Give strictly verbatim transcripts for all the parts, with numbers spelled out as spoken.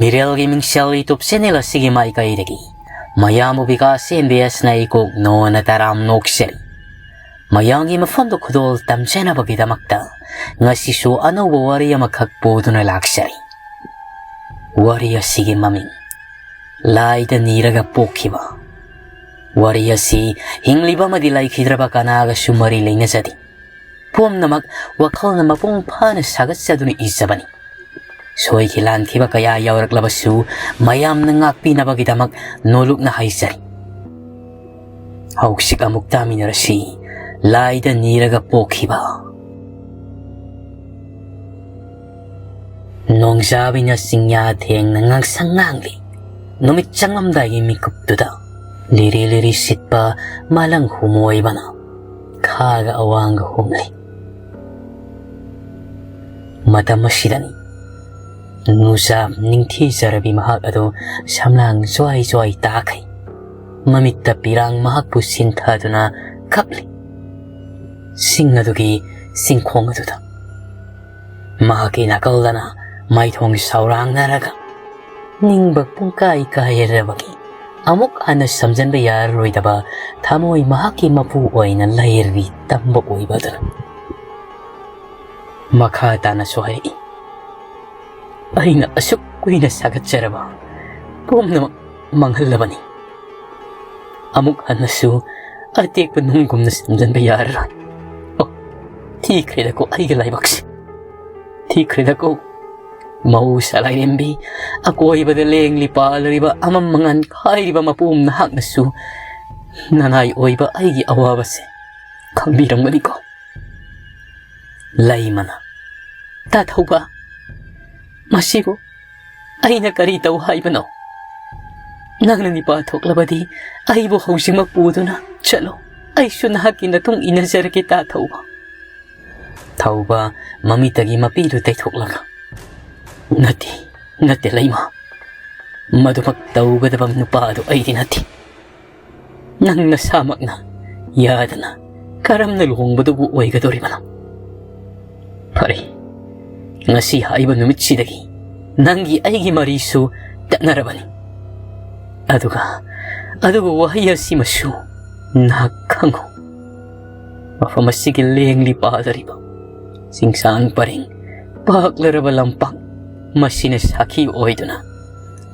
ꯏꯔꯦꯜꯒꯤ ꯃꯤꯡꯁꯦꯜ YouTube channel ꯑꯁꯤꯒꯤ ꯃꯥꯏꯀꯩꯗꯒꯤ ꯃꯌꯥꯝꯕꯨ ꯕꯤꯀꯥꯁ ꯑꯦꯝ ꯕꯤ ꯑꯦꯁꯅ ꯏꯀꯣꯛ ꯅꯣꯟꯅ ꯇꯔꯥꯝ ꯅꯣꯛꯆꯔꯤ꯫ ꯃꯌꯥꯝꯒꯤ ꯃꯐꯝꯗ ꯈꯨꯗꯣꯜ ꯇꯝꯖꯅꯕꯒꯤꯗꯃꯛꯇ ꯉꯁꯤꯁꯨ ꯑꯅꯧꯕ ꯋꯥꯔꯤ ꯑꯃꯈꯛ ꯄꯨꯗꯨꯅ ꯂꯥꯛꯆꯔꯤ꯫ ꯋꯥꯔꯤ ꯑꯁꯤꯒꯤ ꯃꯃꯤꯡ, ꯂꯥꯏꯗ ꯅꯤꯔꯒ ꯄꯣꯛꯈꯤꯕ꯫ ꯋꯥꯔꯤ ꯑꯁꯤ ꯍꯤꯡꯂꯤꯕ ꯑꯃꯗꯤ ꯂꯩꯈꯤꯗ꯭ꯔꯕ ꯀꯅꯥꯒꯁꯨ ꯃꯔꯤ ꯂꯩꯅꯖꯗꯦ꯫ ꯄꯨꯝꯅꯃꯛ ꯋꯥꯈꯜꯅ ꯃꯄꯨꯡ ꯐꯥꯅ ꯁꯥꯒꯠꯆꯗꯨꯅ ꯏꯖꯕꯅꯤ꯫ ꯁꯣꯏꯈꯤ ꯂꯥꯟꯈꯤꯕ ꯀꯌꯥ ꯌꯥꯎꯔꯛꯂꯕꯁꯨ ꯃꯌꯥꯝꯅ ꯉꯥꯛꯄꯤꯅꯕꯒꯤꯗꯃꯛ ꯅꯣꯂꯨꯛꯅ ꯍꯥꯏꯖꯔꯤ꯫ ꯍꯧꯖꯤꯛ ꯑꯃꯨꯛ ꯇꯥꯃꯤꯟꯅꯔꯁꯤ, ꯂꯥꯏꯗ ꯅꯤꯔꯒ ꯄꯣꯛꯈꯤꯕ꯫ ꯅꯣꯡꯖꯥꯕꯤꯅ ꯆꯤꯡꯌꯥ ꯊꯦꯡꯅ ꯉꯥꯡꯁꯪ ꯉꯥꯡꯂꯤ꯫ ꯅꯨꯃꯤꯠ ꯆꯪꯂꯝꯗꯥꯏꯒꯤ ꯃꯤꯀꯨꯞꯇꯨꯗ ꯂꯤꯔꯤ ꯂꯤꯔꯤ ꯁꯤꯠꯄ ꯃꯥꯂꯪ ꯍꯨꯃꯣꯏꯕꯅ ꯈꯥꯒ ꯑꯋꯥꯡꯒ ꯍꯨꯝꯂꯤ꯫ ꯃꯇꯝ ꯑꯁꯤꯗꯅꯤ ꯅꯨꯖꯥ ꯅꯤꯡꯊꯤꯖꯔꯕꯤ ꯃꯍꯥꯛ ꯑꯗꯨ ꯁꯝꯂꯥꯡ ꯖ꯭ꯋꯥꯏ ꯖ꯭ꯋꯥꯏ ꯇꯥꯈꯩ꯫ ꯃꯃꯤꯠꯇ ꯄꯤꯔꯥꯡ ꯃꯍꯥꯛꯄꯨ ꯁꯤꯟꯊꯗꯨꯅ ꯀꯞꯂꯤ꯫ ꯁꯤꯡ ꯑꯗꯨꯒꯤ ꯆꯤꯡꯈꯣꯡ ꯑꯗꯨꯗ ꯃꯍꯥꯛꯀꯤ ꯅꯥꯀꯜꯗꯅ ꯃꯥꯏꯊꯣꯡ ꯁꯥꯎꯔꯥꯡꯅꯔꯒ ꯅꯤꯡꯕ ꯄꯨꯡꯀꯥꯏ ꯀꯥꯏꯔꯕꯒꯤ ꯑꯃꯨꯛ ꯍꯟꯅ ꯁꯝꯖꯟꯕ ꯌꯥꯔꯔꯣꯏꯗꯕ ꯊꯃꯣꯏ ꯃꯍꯥꯛꯀꯤ ꯃꯄꯨ ꯑꯣꯏꯅ ꯂꯩꯔꯤ ꯇꯝꯕ ꯑꯣꯏꯕ ꯑꯗꯨꯅ ꯃꯈꯥ ꯇꯥꯅꯁꯨ ꯍꯥꯏꯔꯛꯏ꯫ ꯑꯩꯅ ꯑꯁꯨꯛ ꯀꯨꯏꯅ ꯁꯥꯒꯠꯆꯔꯕ ꯄꯨꯝꯅꯃꯛ ꯃꯥꯡꯍꯜꯂꯕꯅꯤ꯫ ꯑꯃꯨꯛ ꯍꯟꯅꯁꯨ ꯑꯇꯦꯛꯄ ꯅꯨꯡꯒꯨꯝꯅ ꯁꯝꯖꯟꯕ ꯌꯥꯔꯔꯣꯏ꯫ ꯑꯣ, ꯊꯤꯈ꯭ꯔꯦꯗꯀꯣ ꯑꯩꯒꯤ ꯂꯥꯏꯕꯛꯁꯦ꯫ ꯊꯤꯈ꯭ꯔꯦꯗꯀꯣ꯫ ꯃꯍꯧꯁꯥ ꯂꯥꯏꯔꯦꯝꯕꯤ, ꯑꯀꯣꯏꯕꯗ ꯂꯦꯡꯂꯤ ꯄꯥꯜꯂꯤꯕ ꯑꯃꯝ ꯑꯉꯥꯟ ꯈꯥꯏꯔꯤꯕ ꯃꯄꯣꯝ ꯅꯍꯥꯛꯅꯁꯨ ꯅꯅꯥꯏ ꯑꯣꯏꯕ ꯑꯩꯒꯤ ꯑꯋꯥꯕꯁꯦ ꯈꯪꯕꯤꯔꯝꯒꯅꯤꯀꯣ꯫ ꯂꯩꯃꯅ, ꯇꯥꯊꯧꯕ, ꯃꯁꯤꯕꯨ ꯑꯩꯅ ꯀꯔꯤ ꯇꯧ ꯍꯥꯏꯕꯅꯣ? ꯅꯪꯅ ꯅꯤꯄꯥ ꯊꯣꯛꯂꯕꯗꯤ ꯑꯩꯕꯨ ꯍꯧꯖꯤꯛꯃꯛ ꯄꯨꯗꯨꯅ ꯆꯠꯂꯣ꯫ ꯑꯩꯁꯨ ꯅꯍꯥꯛꯀꯤ ꯃꯇꯨꯡ ꯏꯟꯅꯖꯔꯒꯦ, ꯇꯥꯊꯧꯕ꯫ ꯊꯧꯕ ꯃꯃꯤꯠꯇꯒꯤ ꯃꯄꯤꯗꯨ ꯇꯩꯊꯣꯛꯂꯒ, ꯅꯠꯇꯦ, ꯅꯠꯇꯦ ꯂꯩꯃ꯫ ꯃꯗꯨꯃꯛ ꯇꯧꯒꯗꯕ ꯅꯨꯄꯥ ꯑꯗꯨ ꯑꯩꯗꯤ ꯅꯠꯇꯦ꯫ ꯅꯪ ꯅꯁꯥꯃꯛꯅ ꯌꯥꯗꯅ ꯀꯔꯝꯅ ꯂꯨꯍꯣꯡꯕꯗꯨꯕꯨ ꯑꯣꯏꯒꯗꯧꯔꯤꯕꯅꯣ? ꯐꯔꯦ, ꯉꯁꯤ ꯍꯥꯏꯕ ꯅꯨꯃꯤꯠꯁꯤꯗꯒꯤ ꯅꯪꯒꯤ ꯑꯩꯒꯤ ꯃꯔꯤꯁꯨ ꯇꯠꯅꯔꯕꯅꯤ꯫ ꯑꯗꯨꯒ, ꯑꯗꯨꯒ ꯋꯥꯍꯩ ꯑꯁꯤꯃꯁꯨ ꯅꯍꯥꯛ ꯈꯪꯉꯨ꯫ ꯃꯐꯝ ꯑꯁꯤꯒꯤ ꯂꯦꯡꯂꯤ ꯄꯥꯗꯔꯤꯕ ꯆꯤꯡꯁꯥꯡ ꯄꯔꯤꯡ, ꯄꯥꯛꯂꯔꯕ ꯂꯝꯄꯥꯛ, ꯃꯁꯤꯅ ꯁꯥꯈꯤ ꯑꯣꯏꯗꯨꯅ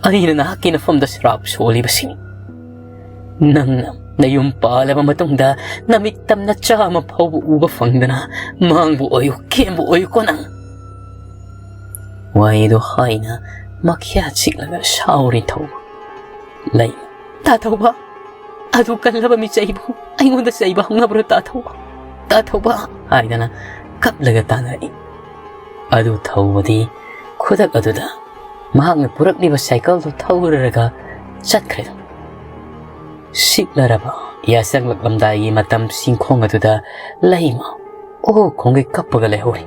ꯑꯩꯅ ꯅꯍꯥꯛꯀꯤ ꯅꯐꯝꯗ ꯁ꯭ꯔꯥꯞ ꯁꯣꯜꯂꯤꯕꯁꯤꯅꯤ꯫ ꯅꯪꯅ ꯅꯌꯨꯝ ꯄꯥꯜꯂꯕ ꯃꯇꯨꯡꯗ ꯅꯃꯤꯠ ꯇꯝꯅ ꯆꯥꯃ ꯐꯥꯎꯕ ꯎꯕ ꯐꯪꯗꯅ ꯃꯥꯡꯕ ꯑꯣꯏꯌꯨ, ꯀꯦꯝꯕ ꯑꯣꯏꯌꯨꯀꯣ ꯅꯪ꯫ ꯋꯥꯍꯩꯗꯨ ꯍꯥꯏꯅ ꯃꯈ꯭ꯌꯥꯠ ꯆꯤꯛꯂꯒ ꯁꯥꯎꯔꯤ ꯊꯧꯕ꯫ ꯂꯩ꯫ "ꯇꯥ ꯊꯧꯕ, ꯑꯗꯨ ꯀꯜꯂꯕ ꯃꯤꯆꯩꯕꯨ ꯑꯩꯉꯣꯟꯗ ꯆꯩꯕ ꯍꯧꯅꯕ꯭ꯔꯣ, ꯇꯥ ꯊꯧꯕ? ꯇꯥ ꯊꯧꯕ!" ꯍꯥꯏꯗꯅ ꯀꯞꯂꯒ ꯇꯥꯅꯔꯛꯏ꯫ ꯑꯗꯨ ꯊꯧꯕꯗꯤ ꯈꯨꯗꯛ ꯑꯗꯨꯗ ꯃꯍꯥꯛꯅ ꯄꯨꯔꯛꯂꯤꯕ ꯁꯥꯏꯀꯜꯗꯨ ꯊꯧꯔꯔꯒ ꯆꯠꯈ꯭ꯔꯦ꯫ ꯁꯤꯛꯂꯔꯕ ꯌꯥꯆꯪꯂꯛꯂꯝꯗꯥꯏꯒꯤ ꯃꯇꯝ ꯆꯤꯡꯈꯣꯡ ꯑꯗꯨꯗ ꯂꯩꯃ ꯑꯣ ꯈꯣꯡꯒꯩ ꯀꯞꯄꯒ ꯂꯩꯍꯧꯔꯤ꯫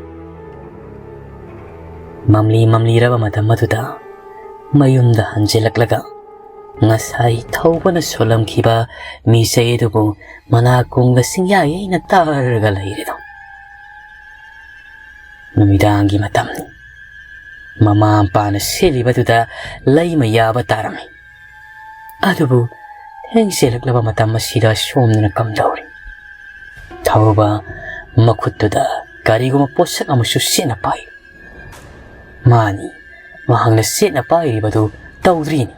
ꯃꯝꯂꯤ ꯃꯝꯂꯤꯔꯕ ꯃꯇꯝ ꯑꯗꯨꯗ ꯃꯌꯨꯝꯗ ꯍꯟꯖꯤꯜꯂꯛꯂꯒ ꯉꯁꯥꯏ ꯊꯧꯕꯅ ꯁꯣꯜꯂꯝꯈꯤꯕ ꯃꯤꯁꯩ ꯑꯗꯨꯕꯨ ꯃꯅꯥꯀꯣꯡꯗ ꯁꯤꯡꯌꯥ ꯌꯩꯅ ꯇꯥꯔꯒ ꯂꯩꯔꯤꯗꯣ꯫ ꯅꯨꯃꯤꯗꯥꯡꯒꯤ ꯃꯇꯝꯅꯤ꯫ ꯃꯃꯥ ꯃꯄꯥꯅ ꯁꯦꯠꯂꯤꯕꯗꯨꯗ ꯂꯩꯃ ꯌꯥꯕ ꯇꯥꯔꯝꯃꯤ꯫ ꯑꯗꯨꯕꯨ ꯊꯦꯡꯖꯤꯜꯂꯛꯂꯕ ꯃꯇꯝ ꯑꯁꯤꯗ ꯁꯣꯝꯗꯅ ꯀꯝꯗꯧꯔꯤ? ꯊꯧꯕ ꯃꯈꯨꯠꯇꯨꯗ ꯀꯔꯤꯒꯨꯝꯕ ꯄꯣꯠꯁꯛ ꯑꯃꯁꯨ ꯆꯦꯠꯅ ꯄꯥꯏ꯫ ꯃꯥꯅꯤ, ꯃꯍꯥꯛꯅ ꯆꯦꯠꯅ ꯄꯥꯏꯔꯤꯕꯗꯨ ꯇꯧꯗ꯭ꯔꯤꯅꯤ꯫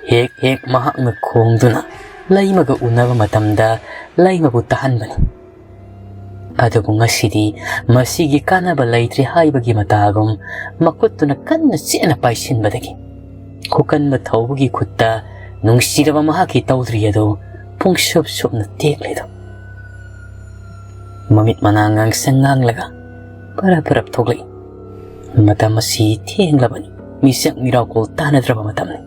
ꯍꯦꯛ ꯍꯦꯛ ꯃꯍꯥꯛꯅ ꯈꯣꯡꯗꯨꯅ ꯂꯩꯃꯒ ꯎꯅꯕ ꯃꯇꯝꯗ ꯂꯩꯃꯕꯨ ꯇꯥꯍꯟꯕꯅꯤ꯫ ꯑꯗꯨꯕꯨ ꯉꯁꯤꯗꯤ ꯃꯁꯤꯒꯤ ꯀꯥꯟꯅꯕ ꯂꯩꯇ꯭ꯔꯦ ꯍꯥꯏꯕꯒꯤ ꯃꯇꯥꯒꯨꯝ ꯃꯈꯨꯠꯇꯨꯅ ꯀꯟꯅ ꯆꯦꯠꯅ ꯄꯥꯏꯁꯤꯟꯕꯗꯒꯤ ꯈꯨꯀꯟꯕ ꯊꯧꯕꯒꯤ ꯈꯨꯠꯇ ꯅꯨꯡꯁꯤꯔꯕ ꯃꯍꯥꯛꯀꯤ ꯇꯧꯗ꯭ꯔꯤ ꯑꯗꯨ ꯄꯨꯡꯁꯨꯞ ꯁꯨꯞꯅ ꯇꯦꯛꯂꯦꯗꯣ꯫ ꯃꯃꯤꯠ ꯃꯅꯥ ꯉꯥꯡꯁꯪ ꯉꯥꯡꯂꯒ ꯄꯔꯞ ꯄꯔꯞ ꯊꯣꯛꯂꯛꯏ꯫ ꯃꯇꯝ ꯑꯁꯤ ꯊꯦꯡꯂꯕꯅꯤ, ꯃꯤꯁꯛ ꯃꯤꯔꯥꯎꯀꯣꯜ ꯇꯥꯅꯗ꯭ꯔꯕ ꯃꯇꯝꯅꯤ꯫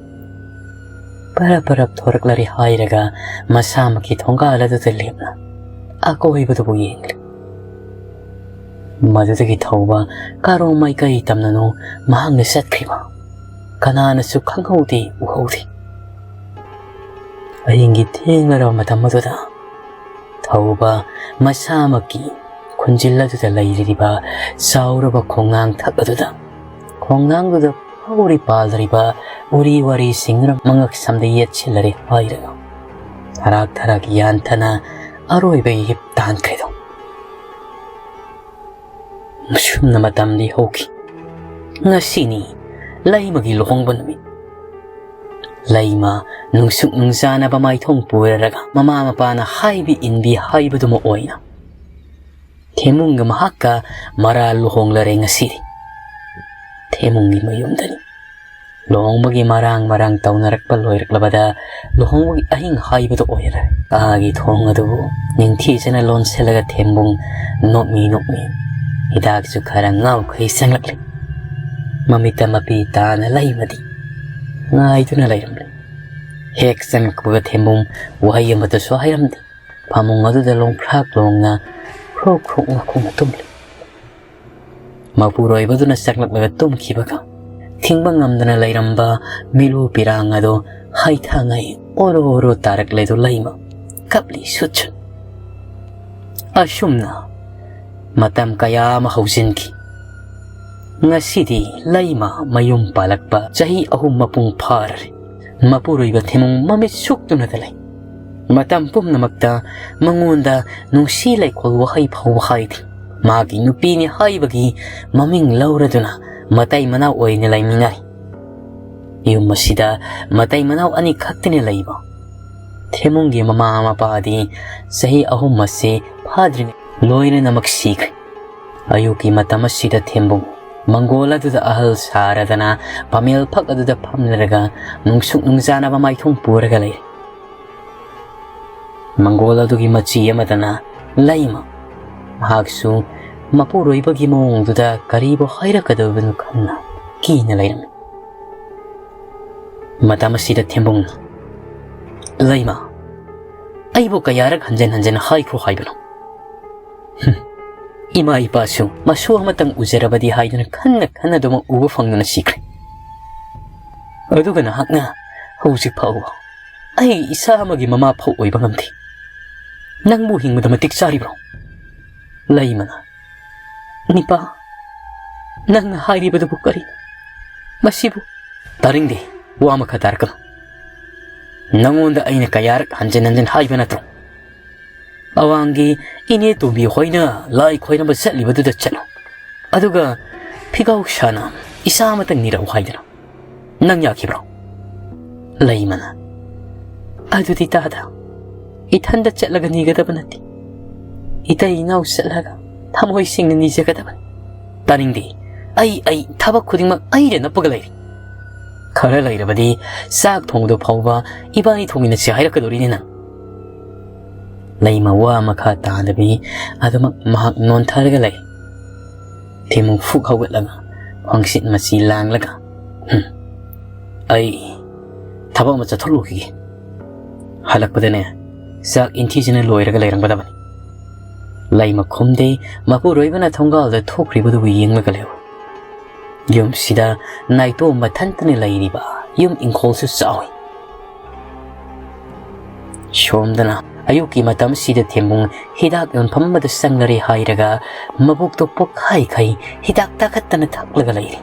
ꯄꯔꯞ ꯄꯔꯞ ꯊꯣꯔꯛꯂꯔꯦ ꯍꯥꯏꯔꯒ ꯃꯁꯥꯃꯛꯀꯤ ꯊꯣꯡꯒꯥꯜ ꯑꯗꯨꯗ ꯂꯦꯞꯅ ꯑꯀꯣꯏꯕꯗꯨꯕꯨ ꯌꯦꯡꯂꯤ꯫ ꯃꯗꯨꯗꯒꯤ ꯊꯧꯕ ꯀꯔꯣꯝ ꯃꯥꯏꯀꯩ ꯇꯝꯅꯅꯣ ꯃꯍꯥꯛꯅ ꯆꯠꯈ꯭ꯔꯤꯕ ꯀꯅꯥꯅꯁꯨ ꯈꯪꯍꯧꯗꯦ, ꯎꯍꯧꯗꯦ꯫ ꯑꯍꯤꯡꯒꯤ ꯊꯦꯡꯂꯔꯕ ꯃꯇꯝ ꯑꯗꯨꯗ ꯊꯧꯕ ꯃꯁꯥꯃꯛꯀꯤ ꯈꯨꯟꯖꯤꯜ ꯑꯗꯨꯗ ꯂꯩꯔꯤꯕ ꯆꯥꯎꯔꯕ ꯈꯣꯡꯅꯥꯡ ꯊꯛ ꯑꯗꯨꯗ ꯈꯣꯡꯅꯥꯡꯗꯨꯗ ꯐꯥꯎꯔꯤ ꯄꯥꯜꯂꯤꯕ ꯎꯔꯤ ꯋꯥꯔꯤꯁꯤꯡꯗꯨꯅ ꯃꯉꯛꯁꯝꯗ ꯌꯦꯠꯁꯤꯜꯂꯔꯦ ꯍꯥꯏꯔꯒ ꯊꯔꯥꯛ ꯊꯔꯥꯛ ꯌꯥꯟꯊꯅ ꯑꯔꯣꯏꯕ ꯏꯍꯤꯞ ꯇꯥꯟꯈ꯭ꯔꯦꯗꯣ꯫ ꯑꯁꯨꯝꯅ ꯃꯇꯝꯗꯤ ꯍꯧꯈꯤ꯫ ꯉꯁꯤꯅꯤ ꯂꯩꯃꯒꯤ ꯂꯨꯍꯣꯡꯕ ꯅꯨꯃꯤꯠ꯫ ꯂꯩꯃ ꯅꯨꯡꯁꯨꯛ ꯅꯨꯡꯖꯥꯅꯕ ꯃꯥꯏꯊꯣꯡ ꯄꯨꯔꯔꯒ ꯃꯃꯥ ꯃꯄꯥꯅ ꯍꯥꯏꯕꯤ ꯏꯟꯕꯤ ꯍꯥꯏꯕꯗꯨꯃ ꯑꯣꯏꯅ ꯊꯦꯃꯨꯡꯒ ꯃꯍꯥꯛꯀ ꯃꯔꯥ ꯂꯨꯍꯣꯡꯂꯔꯦ ꯉꯁꯤꯗꯤ꯫ ꯊꯦꯃꯨꯡꯒꯤ ꯃꯌꯨꯝꯗꯅꯤ꯫ ꯂꯨꯍꯣꯡꯕꯒꯤ ꯃꯔꯥꯡ ꯃꯔꯥꯡ ꯇꯧꯅꯔꯛꯄ ꯂꯣꯏꯔꯛꯂꯕꯗ ꯂꯨꯍꯣꯡꯕꯒꯤ ꯑꯍꯤꯡ ꯍꯥꯏꯕꯗꯨ ꯑꯣꯏꯔꯦ꯫ ꯀꯥꯒꯤ ꯊꯣꯡ ꯑꯗꯨꯕꯨ ꯅꯤꯡꯊꯤꯖꯅ ꯂꯣꯟꯁꯤꯜꯂꯒ ꯊꯦꯝꯕꯨꯡ ꯅꯣꯛꯃꯤ ꯅꯣꯛꯃꯤ ꯍꯤꯗꯥꯛꯁꯨ ꯈꯔ ꯉꯥꯎꯈꯩ ꯆꯪꯂꯛꯂꯤ꯫ ꯃꯃꯤꯠꯇ ꯃꯄꯤ ꯇꯥꯅ ꯂꯩꯃꯗꯤ ꯉꯥꯏꯗꯨꯅ ꯂꯩꯔꯝꯂꯦ꯫ ꯍꯦꯛ ꯆꯪꯂꯛꯄꯒ ꯊꯦꯝꯕꯨꯡ ꯋꯥꯍꯩ ꯑꯃꯠꯇꯁꯨ ꯍꯥꯏꯔꯝꯗꯦ꯫ ꯐꯃꯨꯡ ꯑꯗꯨꯗ ꯂꯣꯡꯈ꯭ꯔꯥꯛ ꯂꯣꯡꯅ ꯈ꯭ꯔꯣꯛ ꯈ꯭ꯔꯣꯛ ꯈꯣꯡꯅ ꯇꯨꯝꯂꯤ꯫ ꯃꯄꯨꯔꯣꯏꯕꯗꯨꯅ ꯆꯪꯂꯛꯂꯒ ꯇꯨꯝꯈꯤꯕꯒ ꯊꯤꯡꯕ ꯉꯝꯗꯅ ꯂꯩꯔꯝꯕ ꯃꯤꯠꯂꯨ ꯄꯤꯔꯥꯡ ꯑꯗꯨ ꯍꯥꯏꯊꯉꯩ ꯑꯣꯔꯣ ꯑꯣꯔꯣ ꯇꯥꯔꯛꯂꯦꯗꯨ ꯂꯩꯃ ꯀꯞꯂꯤ ꯁꯨꯠ ꯁꯨꯠ꯫ ꯑꯁꯨꯝꯅ ꯃꯇꯝ ꯀꯌꯥ ꯑꯃ ꯍꯧꯖꯤꯟꯈꯤ꯫ ꯉꯁꯤꯗꯤ ꯂꯩꯃ ꯃꯌꯨꯝ ꯄꯥꯜꯂꯛꯄ ꯆꯍꯤ ꯑꯍꯨꯝ ꯃꯄꯨꯡ ꯐꯥꯔꯔꯦ꯫ ꯃꯄꯨꯔꯣꯏꯕ ꯊꯦꯃꯨꯡ ꯃꯃꯤꯠ ꯁꯨꯛꯇꯨꯅꯗ ꯂꯩ꯫ ꯃꯇꯝ ꯄꯨꯝꯅꯃꯛꯇ ꯃꯉꯣꯟꯗ ꯅꯨꯡꯁꯤ ꯂꯩꯈꯣꯜ ꯋꯥꯍꯩ ꯐꯥꯎꯕ ꯍꯥꯏꯗꯦ꯫ ꯃꯥꯒꯤ ꯅꯨꯄꯤꯅꯤ ꯍꯥꯏꯕꯒꯤ ꯃꯃꯤꯡ ꯂꯧꯔꯗꯨꯅ ꯃꯇꯩ ꯃꯅꯥꯎ ꯑꯣꯏꯅ ꯂꯩꯃꯤꯟꯅꯔꯤ꯫ ꯌꯨꯝ ꯑꯁꯤꯗ ꯃꯇꯩ ꯃꯅꯥꯎ ꯑꯅꯤꯈꯛꯇꯅꯤ ꯂꯩꯕ꯫ ꯊꯦꯃꯨꯡꯒꯤ ꯃꯃꯥ ꯃꯄꯥꯗꯤ ꯆꯍꯤ ꯑꯍꯨꯝ ꯑꯁꯤ ꯐꯥꯗ꯭ꯔꯤꯉꯩ ꯂꯣꯏꯅꯅꯃꯛ ꯁꯤꯈ꯭ꯔꯦ꯫ ꯑꯌꯨꯛꯀꯤ ꯃꯇꯝ ꯑꯁꯤꯗ ꯊꯦꯝꯕꯨꯡ ꯃꯪꯒꯣꯜ ꯑꯗꯨꯗ ꯑꯍꯜ ꯁꯥꯔꯗꯅ ꯄꯥꯃꯦꯜ ꯐꯛ ꯑꯗꯨꯗ ꯐꯝꯂꯔꯒ ꯅꯨꯡꯁꯨꯛ ꯅꯨꯡꯖꯥꯅꯕ ꯃꯥꯏꯊꯣꯡ ꯄꯨꯔꯒ ꯂꯩꯔꯦ꯫ ꯃꯪꯒꯣꯜ ꯑꯗꯨꯒꯤ ꯃꯆꯤ ꯑꯃꯗꯅ ꯂꯩꯃ꯫ ꯃꯍꯥꯛꯁꯨ ꯃꯄꯨꯔꯣꯏꯕꯒꯤ ꯃꯑꯣꯡꯗꯨꯗ ꯀꯔꯤꯕꯨ ꯍꯥꯏꯔꯛꯀꯗꯕꯅꯣ ꯈꯟꯅ ꯀꯤꯅ ꯂꯩꯔꯝꯃꯤ꯫ ꯃꯇꯝ ꯑꯁꯤꯗ ꯊꯦꯝꯕꯨꯡꯅ, "ꯂꯩꯃ, ꯑꯩꯕꯨ ꯀꯌꯥꯔꯛ ꯍꯟꯖꯤꯟ ꯍꯟꯖꯤꯟ ꯍꯥꯏꯈ꯭ꯔꯣ ꯍꯥꯏꯕꯅꯣ? ꯍꯨꯝ, ꯏꯃꯥ ꯏꯄꯥꯁꯨ ꯃꯁꯨ ꯑꯃꯇꯪ ꯎꯖꯔꯕꯗꯤ ꯍꯥꯏꯗꯨꯅ ꯈꯟꯅ ꯈꯟꯅꯗꯨꯃꯛ ꯎꯕ ꯐꯪꯗꯅ ꯁꯤꯈ꯭ꯔꯦ꯫ ꯑꯗꯨꯒ ꯅꯍꯥꯛꯅ ꯍꯧꯖꯤꯛ ꯐꯥꯎꯕ ꯑꯩ ꯏꯁꯥ ꯑꯃꯒꯤ ꯃꯃꯥ ꯐꯥꯎ ꯑꯣꯏꯕ ꯉꯝꯗꯦ꯫ ꯅꯪꯕꯨ ꯍꯤꯡꯕꯗ ꯃꯇꯤꯛ ꯆꯥꯔꯤꯕ꯭ꯔꯣ?" ꯂꯩꯃꯅ, "ꯅꯤꯄꯥ, ꯅꯪꯅ ꯍꯥꯏꯔꯤꯕꯗꯨꯕꯨ ꯀꯔꯤ? ꯃꯁꯤꯕꯨ ꯇꯥꯅꯤꯡꯗꯦ꯫ ꯋꯥ ꯃꯈꯥ ꯇꯥꯔꯛꯀꯅꯨ꯫ ꯅꯪꯉꯣꯟꯗ ꯑꯩꯅ ꯀꯌꯥꯔꯛ ꯍꯟꯖꯤꯟ ꯍꯟꯖꯤꯟ ꯍꯥꯏꯕ ꯅꯠꯇ꯭ꯔꯣ? ꯑꯋꯥꯡꯒꯤ ꯏꯅꯦ ꯇꯣꯝꯕꯤ ꯍꯣꯏꯅ ꯂꯥꯏ ꯈꯣꯏꯔꯝꯕ ꯆꯠꯂꯤꯕꯗꯨꯗ ꯆꯠꯂꯨ, ꯑꯗꯨꯒ ꯐꯤꯒꯥꯎ ꯁꯥꯅ ꯏꯁꯥꯃꯛꯇ ꯅꯤꯔꯛꯎ ꯍꯥꯏꯗꯅ꯫ ꯅꯪ ꯌꯥꯈꯤꯕ꯭ꯔꯣ? ꯂꯩꯃꯅ, ꯑꯗꯨꯗꯤ ꯇꯥꯗ, ꯏꯊꯟꯗ ꯆꯠꯂꯒ ꯅꯤꯒꯗꯕ ꯅꯠꯇꯦ꯫ ꯏꯇꯩ ꯏꯅꯥꯎ ꯆꯠꯂꯒ ꯊꯃꯣꯏ ꯁꯦꯡꯅ ꯅꯤꯖꯒꯗꯕꯅꯤ꯫ ꯇꯥꯅꯤꯡꯗꯦ꯫ ꯑꯩ, ꯑꯩ ꯊꯕꯛ ꯈꯨꯗꯤꯡꯃꯛ ꯑꯩꯗ ꯅꯞꯄꯒ ꯂꯩꯔꯤ꯫ ꯈꯔ ꯂꯩꯔꯕꯗꯤ ꯆꯥꯛ ꯊꯣꯡꯕꯗꯨ ꯐꯥꯎꯕ ꯏꯕꯥꯅꯤ ꯊꯣꯡꯃꯤꯟꯅꯁꯤ ꯍꯥꯏꯔꯛꯀꯗꯧꯔꯤꯅꯦ ꯅꯪ꯫ ꯂꯩꯃ ꯋꯥ ꯃꯈꯥ ꯇꯥꯗꯕꯤ ꯑꯗꯨꯃꯛ ꯃꯍꯥꯛ ꯅꯣꯟꯊꯔꯒ ꯂꯩ꯫ ꯊꯦꯝꯃꯨ ꯐꯨꯛ ꯍꯧꯒꯠꯂꯒ ꯈ꯭ꯋꯥꯡꯁꯤꯠ ꯃꯆꯤ ꯂꯥꯡꯂꯒ, "ꯍꯨꯝ, ꯑꯩ ꯊꯕꯛ ꯑꯃ ꯆꯠꯊꯣꯛꯂꯨꯈꯤꯒꯦ꯫ ꯍꯜꯂꯛꯄꯗꯅꯦ ꯆꯥꯛ ꯏꯟꯊꯤꯖꯅ ꯂꯣꯏꯔꯒ ꯂꯩꯔꯝꯒꯗꯕꯅꯤ"꯫ ꯂꯩꯃ ꯈꯨꯝꯗꯦ꯫ ꯃꯄꯨꯔꯣꯏꯕꯅ ꯊꯣꯡꯒꯥꯜꯗ ꯊꯣꯛꯈ꯭ꯔꯤꯕꯗꯨꯕꯨ ꯌꯦꯡꯂꯒ ꯂꯩꯍꯧꯏ꯫ ꯌꯨꯝꯁꯤꯗ ꯅꯥꯏꯇꯣꯝ ꯃꯊꯟꯇꯅ ꯂꯩꯔꯤꯕ꯫ ꯌꯨꯝ ꯏꯪꯈꯣꯜꯁꯨ ꯆꯥꯎꯏ꯫ ꯁꯣꯝꯗꯅ ꯑꯌꯨꯛꯀꯤ ꯃꯇꯝꯁꯤꯗ ꯊꯦꯝꯕꯨꯡ ꯍꯤꯗꯥꯛ ꯌꯣꯟꯐꯝ ꯑꯃꯗ ꯆꯪꯂꯔꯦ ꯍꯥꯏꯔꯒ ꯃꯕꯨꯛꯇꯣ ꯄꯣꯛꯈꯥꯏꯈꯩ ꯍꯤꯗꯥꯛ ꯇꯥꯈꯠꯇꯅ ꯊꯛꯂꯒ ꯂꯩꯔꯤ꯫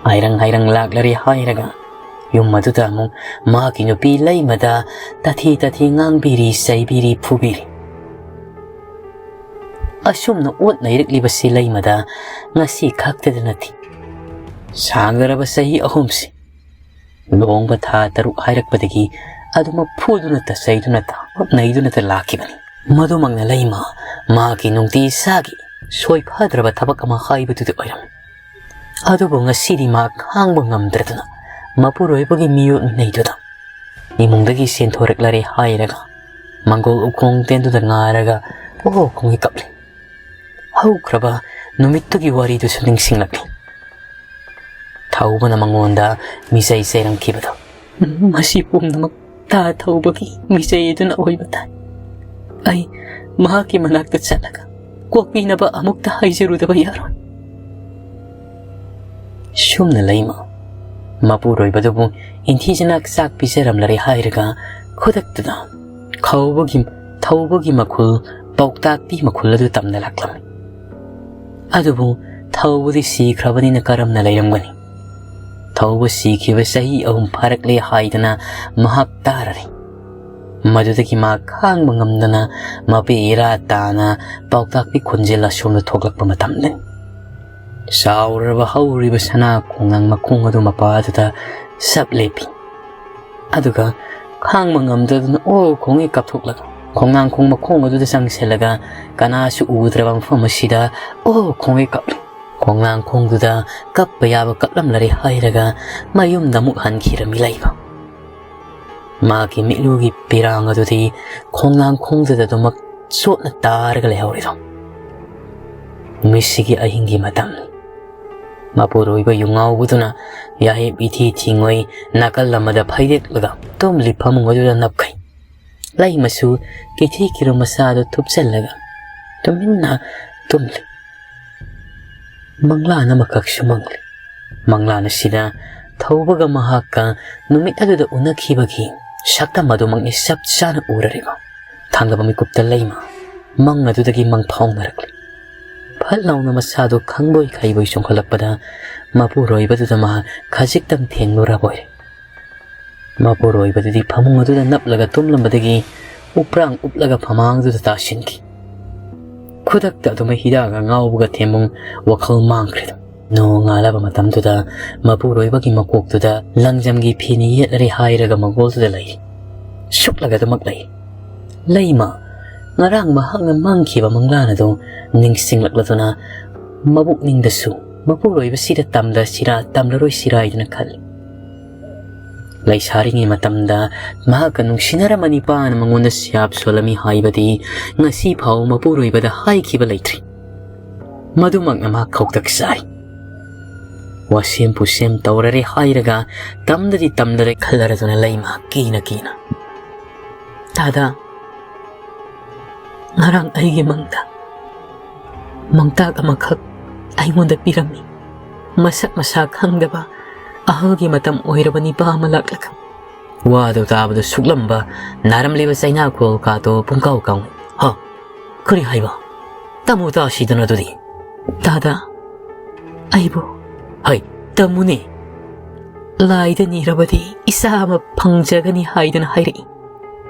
ꯍꯥꯏꯔꯪ ꯍꯥꯏꯔꯪ ꯂꯥꯛꯂꯔꯦ ꯍꯥꯏꯔꯒ ꯌꯨꯝ ꯑꯗꯨꯗ ꯑꯃꯨꯛ ꯃꯍꯥꯛꯀꯤ ꯅꯨꯄꯤ ꯂꯩꯃꯗ ꯇꯥꯊꯤ ꯇꯥꯊꯤ ꯉꯥꯡꯕꯤꯔꯤ, ꯆꯩꯕꯤꯔꯤ, ꯐꯨꯕꯤꯔꯤ꯫ ꯑꯁꯨꯝꯅ ꯑꯣꯠ ꯅꯩꯔꯛꯂꯤꯕꯁꯤ ꯂꯩꯃꯗ ꯉꯁꯤ ꯈꯛꯇꯗ ꯅꯠꯇꯦ꯫ ꯁꯥꯡꯂꯔꯕ ꯆꯍꯤ ꯑꯍꯨꯝꯁꯤ, ꯂꯨꯍꯣꯡꯕ ꯊꯥ ꯇꯔꯨꯛ ꯍꯥꯏꯔꯛꯄꯗꯒꯤ ꯑꯗꯨꯃꯛ ꯐꯨꯗꯨꯅꯇ, ꯆꯩꯗꯨꯅꯇ, ꯑꯣꯠ ꯅꯩꯗꯨꯅꯇ ꯂꯥꯛꯈꯤꯕꯅꯤ꯫ ꯃꯗꯨꯃꯛꯅ ꯂꯩꯃ ꯃꯍꯥꯛꯀꯤ ꯅꯨꯡꯇꯤ ꯏꯁꯥꯒꯤ ꯁꯣꯏꯐꯗ꯭ꯔꯕ ꯊꯕꯛ ꯑꯃ ꯍꯥꯏꯕꯗꯨꯗꯤ ꯑꯣꯏꯔꯝꯃꯤ꯫ ꯑꯗꯨꯕꯨ ꯉꯁꯤꯗꯤ ꯃꯥ ꯈꯥꯡꯕ ꯉꯝꯗ꯭ꯔꯗꯨꯅ ꯃꯄꯨꯔꯣꯏꯕꯒꯤ ꯃꯤꯑꯣꯠ ꯃꯤꯅꯩꯗꯨꯗ ꯏꯃꯨꯡꯗꯒꯤ ꯆꯦꯟꯊꯣꯔꯛꯂꯔꯦ ꯍꯥꯏꯔꯒ ꯃꯪꯒꯣꯜ ꯎꯈꯣꯡ ꯇꯦꯟꯗꯨꯗ ꯉꯥꯔꯒ ꯑꯣ ꯈꯣꯡꯉꯩ ꯀꯞꯂꯤ꯫ ꯍꯧꯈ꯭ꯔꯕ ꯅꯨꯃꯤꯠꯇꯨꯒꯤ ꯋꯥꯔꯤꯗꯨꯁꯨ ꯅꯤꯡꯁꯤꯡꯂꯛꯂꯤ꯫ ꯊꯧꯕꯅ ꯃꯉꯣꯟꯗ ꯃꯤꯆꯩ ꯆꯩꯔꯝꯈꯤꯕꯗꯣ꯫ ꯃꯁꯤ ꯄꯨꯝꯅꯃꯛ ꯇꯥ ꯊꯧꯕꯒꯤ ꯃꯤꯆꯩ ꯑꯗꯨꯅ ꯑꯣꯏꯕ ꯇꯥꯏ꯫ ꯑꯩ ꯃꯍꯥꯛꯀꯤ ꯃꯅꯥꯛꯇ ꯆꯠꯂꯒ ꯀꯣꯛꯄꯤꯅꯕ ꯑꯃꯨꯛꯇ ꯍꯥꯏꯖꯔꯨꯗꯕ ꯌꯥꯔꯣꯏ꯫ ꯁꯨꯝꯅ ꯂꯩꯃ ꯃꯄꯨꯔꯣꯏꯕꯗꯨꯕꯨ ꯏꯟꯊꯤꯖꯅ ꯆꯥꯛ ꯄꯤꯖꯔꯝꯂꯔꯦ ꯍꯥꯏꯔꯒ ꯈꯨꯗꯛꯇꯨꯗ ꯈꯧꯕꯒꯤ, ꯊꯧꯕꯒꯤ ꯃꯈꯨꯜ, ꯄꯥꯎꯇꯥꯛꯄꯤ ꯃꯈꯨꯜ ꯑꯗꯨ ꯇꯝꯅ ꯂꯥꯛꯂꯝꯃꯤ꯫ ꯑꯗꯨꯕꯨ ꯊꯧꯕꯗꯤ ꯁꯤꯈ꯭ꯔꯕꯅꯤꯅ ꯀꯔꯝꯅ ꯂꯩꯔꯝꯒꯅꯤ? ꯊꯧꯕ ꯁꯤꯈꯤꯕ ꯆꯍꯤ ꯑꯍꯨꯝ ꯐꯥꯔꯛꯂꯦ ꯍꯥꯏꯗꯅ ꯃꯍꯥꯛ ꯇꯥꯔꯔꯦ꯫ ꯃꯗꯨꯗꯒꯤ ꯃꯥ ꯈꯥꯡꯕ ꯉꯝꯗꯅ ꯃꯄꯦ ꯏꯔꯥ ꯇꯥꯅ ꯄꯥꯎꯇꯥꯛꯄꯤ ꯈꯣꯟꯖꯦꯜ ꯑꯁꯣꯝꯗ ꯊꯣꯛꯂꯛꯄ ꯃꯇꯝꯗꯅꯤ꯫ ꯆꯥꯎꯔꯕ ꯍꯧꯔꯤꯕ ꯁꯅꯥ ꯈꯣꯡꯅꯥꯡ ꯃꯈꯣꯡ ꯑꯗꯨ ꯃꯄꯥꯗꯨꯗ ꯁꯞ ꯂꯦꯞꯄꯤ꯫ ꯑꯗꯨꯒ ꯈꯥꯡꯕ ꯉꯝꯗꯗꯨꯅ ꯑꯣ ꯈꯣꯡꯉꯩ ꯀꯥꯞꯊꯣꯛꯂꯒ ꯈꯣꯡꯅꯥꯡꯈꯣꯡ ꯃꯈꯣꯡ ꯑꯗꯨꯗ ꯆꯪꯁꯤꯜꯂꯒ ꯀꯅꯥꯁꯨ ꯎꯗ꯭ꯔꯕ ꯃꯐꯝ ꯑꯁꯤꯗ ꯑꯣ ꯈꯣꯡꯉꯩ ꯀꯥꯞꯂꯤ꯫ ꯈꯣꯡꯅꯥꯡꯈꯣꯡꯗꯨꯗ ꯀꯞꯄ ꯌꯥꯕ ꯀꯞꯂꯝꯂꯔꯦ ꯍꯥꯏꯔꯒ ꯃꯌꯨꯝꯗ ꯑꯃꯨꯛ ꯍꯟꯈꯤꯔꯝꯃꯤ ꯂꯩꯃ꯫ ꯃꯥꯒꯤ ꯃꯤꯠꯂꯨꯒꯤ ꯄꯤꯔꯥꯡ ꯑꯗꯨꯗꯤ ꯈꯣꯡꯅꯥꯡꯈꯣꯡꯗꯨꯗ ꯑꯗꯨꯃꯛ ꯆꯣꯠꯅ ꯇꯥꯔꯒ ꯂꯩꯍꯧꯔꯤꯗꯣ꯫ ꯅꯨꯃꯤꯠꯁꯤꯒꯤ ꯑꯍꯤꯡꯒꯤ ꯃꯇꯝꯅꯤ꯫ ꯃꯄꯨꯔꯣꯏꯕ ꯌꯨ ꯉꯥꯎꯕꯗꯨꯅ ꯌꯥꯍꯦꯞ ꯏꯊꯤ ꯊꯤꯉꯣꯏ ꯅꯥꯀꯜ ꯑꯃꯗ ꯐꯩꯗꯦꯛꯂꯒ ꯇꯨꯝꯂꯤ ꯐꯃꯨꯡ ꯑꯗꯨꯗ ꯅꯞꯈꯩ꯫ ꯂꯩꯃꯁꯨ ꯀꯤꯊꯤ ꯀꯤꯔꯨꯝ ꯃꯁꯥꯗꯨ ꯊꯨꯞꯆꯜꯂꯒ ꯇꯨꯃꯤꯟꯅ ꯇꯨꯝꯂꯤ꯫ ꯃꯪꯂꯥꯟ ꯑꯃꯈꯛꯁꯨ ꯃꯪꯂꯤ꯫ ꯃꯪꯂꯥꯟ ꯑꯁꯤꯗ ꯊꯧꯕꯒ ꯃꯍꯥꯛꯀ ꯅꯨꯃꯤꯠ ꯑꯗꯨꯗ ꯎꯅꯈꯤꯕꯒꯤ ꯁꯛꯇꯝ ꯑꯗꯨꯃꯛꯅꯤ ꯆꯞ ꯆꯥꯅ ꯎꯔꯔꯤꯕ꯫ ꯊꯥꯡꯂꯕ ꯃꯤꯀꯨꯞꯇ ꯂꯩꯃ ꯃꯪ ꯑꯗꯨꯗꯒꯤ ꯃꯪꯐꯥꯎꯅꯔꯛꯂꯤ꯫ ꯐꯠ ꯂꯥꯎꯅ ꯃꯁꯥꯗꯨ ꯈꯪꯕꯣꯏ ꯈꯩꯕꯣꯏ ꯆꯣꯡꯈꯠꯂꯛꯄꯗ ꯃꯄꯨꯔꯣꯏꯕꯗꯨꯗ ꯃꯍꯥꯛ ꯈꯖꯤꯛꯇꯪ ꯊꯦꯡꯂꯨꯔꯕꯣꯏꯔꯦ꯫ ꯃꯄꯨꯔꯣꯏꯕꯗꯨꯗꯤ ꯐꯃꯨꯡ ꯑꯗꯨꯗ ꯅꯞꯂꯒ ꯇꯨꯝꯂꯝꯕꯗꯒꯤ ꯎꯄ꯭ꯔꯥꯡ ꯎꯞꯂꯒ ꯐꯃꯥꯡꯗꯨꯗ ꯇꯥꯁꯤꯟꯈꯤ꯫ ꯈꯨꯗꯛꯇ ꯑꯗꯨꯃꯛ ꯍꯤꯗꯥꯛ ꯉꯥꯎꯕꯒ ꯊꯦꯝꯕꯨꯡ ꯋꯥꯈꯜ ꯃꯥꯡꯈ꯭ꯔꯦꯗ꯫ ꯅꯣꯡꯉꯥꯜꯂꯕ ꯃꯇꯝꯗꯨꯗ ꯃꯄꯨꯔꯣꯏꯕꯒꯤ ꯃꯀꯣꯛꯇꯨꯗ ꯂꯪꯖꯝꯒꯤ ꯐꯤꯅ ꯌꯦꯠꯂꯔꯦ ꯍꯥꯏꯔꯒ ꯃꯒꯣꯜꯗꯨꯗ ꯂꯩ꯫ ꯁꯨꯛꯂꯒ ꯑꯗꯨꯃꯛ ꯂꯩ꯫ ꯂꯩꯃ, ꯉꯔꯥꯡ ꯃꯍꯥꯛꯅ ꯃꯪꯈꯤꯕ ꯃꯪꯂꯥꯟ ꯑꯗꯨ ꯅꯤꯡꯁꯤꯡꯂꯛꯂꯗꯨꯅ ꯃꯕꯨꯛꯅꯤꯡꯗꯁꯨ ꯃꯄꯨꯔꯣꯏꯕꯁꯤꯗ ꯇꯝꯂꯁꯤꯔꯥ ꯇꯝꯂꯔꯣꯏꯁꯤꯔꯥ ꯍꯥꯏꯗꯨꯅ ꯈꯜꯂꯤ꯫ ꯂꯩꯁꯥꯔꯤꯉꯩ ꯃꯇꯝꯗ ꯃꯍꯥꯛꯀ ꯅꯨꯡꯁꯤꯅꯔꯝꯕ ꯅꯤꯄꯥꯅ ꯃꯉꯣꯟꯗ ꯁꯤꯌꯥꯞ ꯁꯣꯜꯂꯝꯃꯤ ꯍꯥꯏꯕꯗꯤ ꯉꯁꯤ ꯐꯥꯎ ꯃꯄꯨꯔꯣꯏꯕꯗ ꯍꯥꯏꯈꯤꯕ ꯂꯩꯇ꯭ꯔꯤ꯫ ꯃꯗꯨꯃꯛꯅ ꯃꯍꯥꯛ ꯈꯧꯇꯛ ꯆꯥꯏ꯫ ꯋꯥꯁꯦꯝ ꯄꯨꯁꯦꯝ ꯇꯧꯔꯔꯦ ꯍꯥꯏꯔꯒ ꯇꯝꯗꯗꯤ ꯇꯝꯗꯔꯦ ꯈꯜꯂꯔꯗꯨꯅ ꯂꯩꯃ ꯀꯤꯅ ꯀꯤꯅ꯫ ꯗꯥꯗꯥ, ꯉꯔꯥꯡ ꯑꯩꯒꯤ ꯃꯪꯗ ꯃꯪꯇꯥꯛ ꯑꯃꯈꯛ ꯑꯩꯉꯣꯟꯗ ꯄꯤꯔꯝꯃꯤ꯫ ꯃꯁꯛ ꯃꯁꯥ ꯈꯪꯗꯕ ꯑꯍꯜꯒꯤ ꯃꯇꯝ ꯑꯣꯏꯔꯕ ꯅꯤꯄꯥ ꯑꯃ ꯂꯥꯛꯂꯒ꯫ ꯋꯥꯗꯨ ꯇꯥꯕꯗ ꯁꯨꯛꯂꯝꯕ ꯅꯥꯔꯝꯂꯤꯕ ꯆꯩꯅꯥꯈꯣꯜ ꯀꯥꯗꯣ ꯄꯨꯡꯀꯥꯎ ꯀꯥꯎꯏ꯫ ꯍ, ꯀꯔꯤ ꯍꯥꯏꯕ? ꯇꯥꯃꯣ ꯇꯥꯁꯤꯗꯅ ꯑꯗꯨꯗꯤ꯫ "ꯗꯥꯗꯥ, ꯑꯩꯕꯨ" "ꯍꯩ, ꯇꯝꯃꯨꯅꯦ꯫ "ꯂꯥꯏꯗ ꯅꯤꯔꯕꯗꯤ ꯏꯆꯥ ꯑꯃ ꯐꯪꯖꯒꯅꯤ ꯍꯥꯏꯗꯨꯅ ꯍꯥꯏꯔꯛꯏ"꯫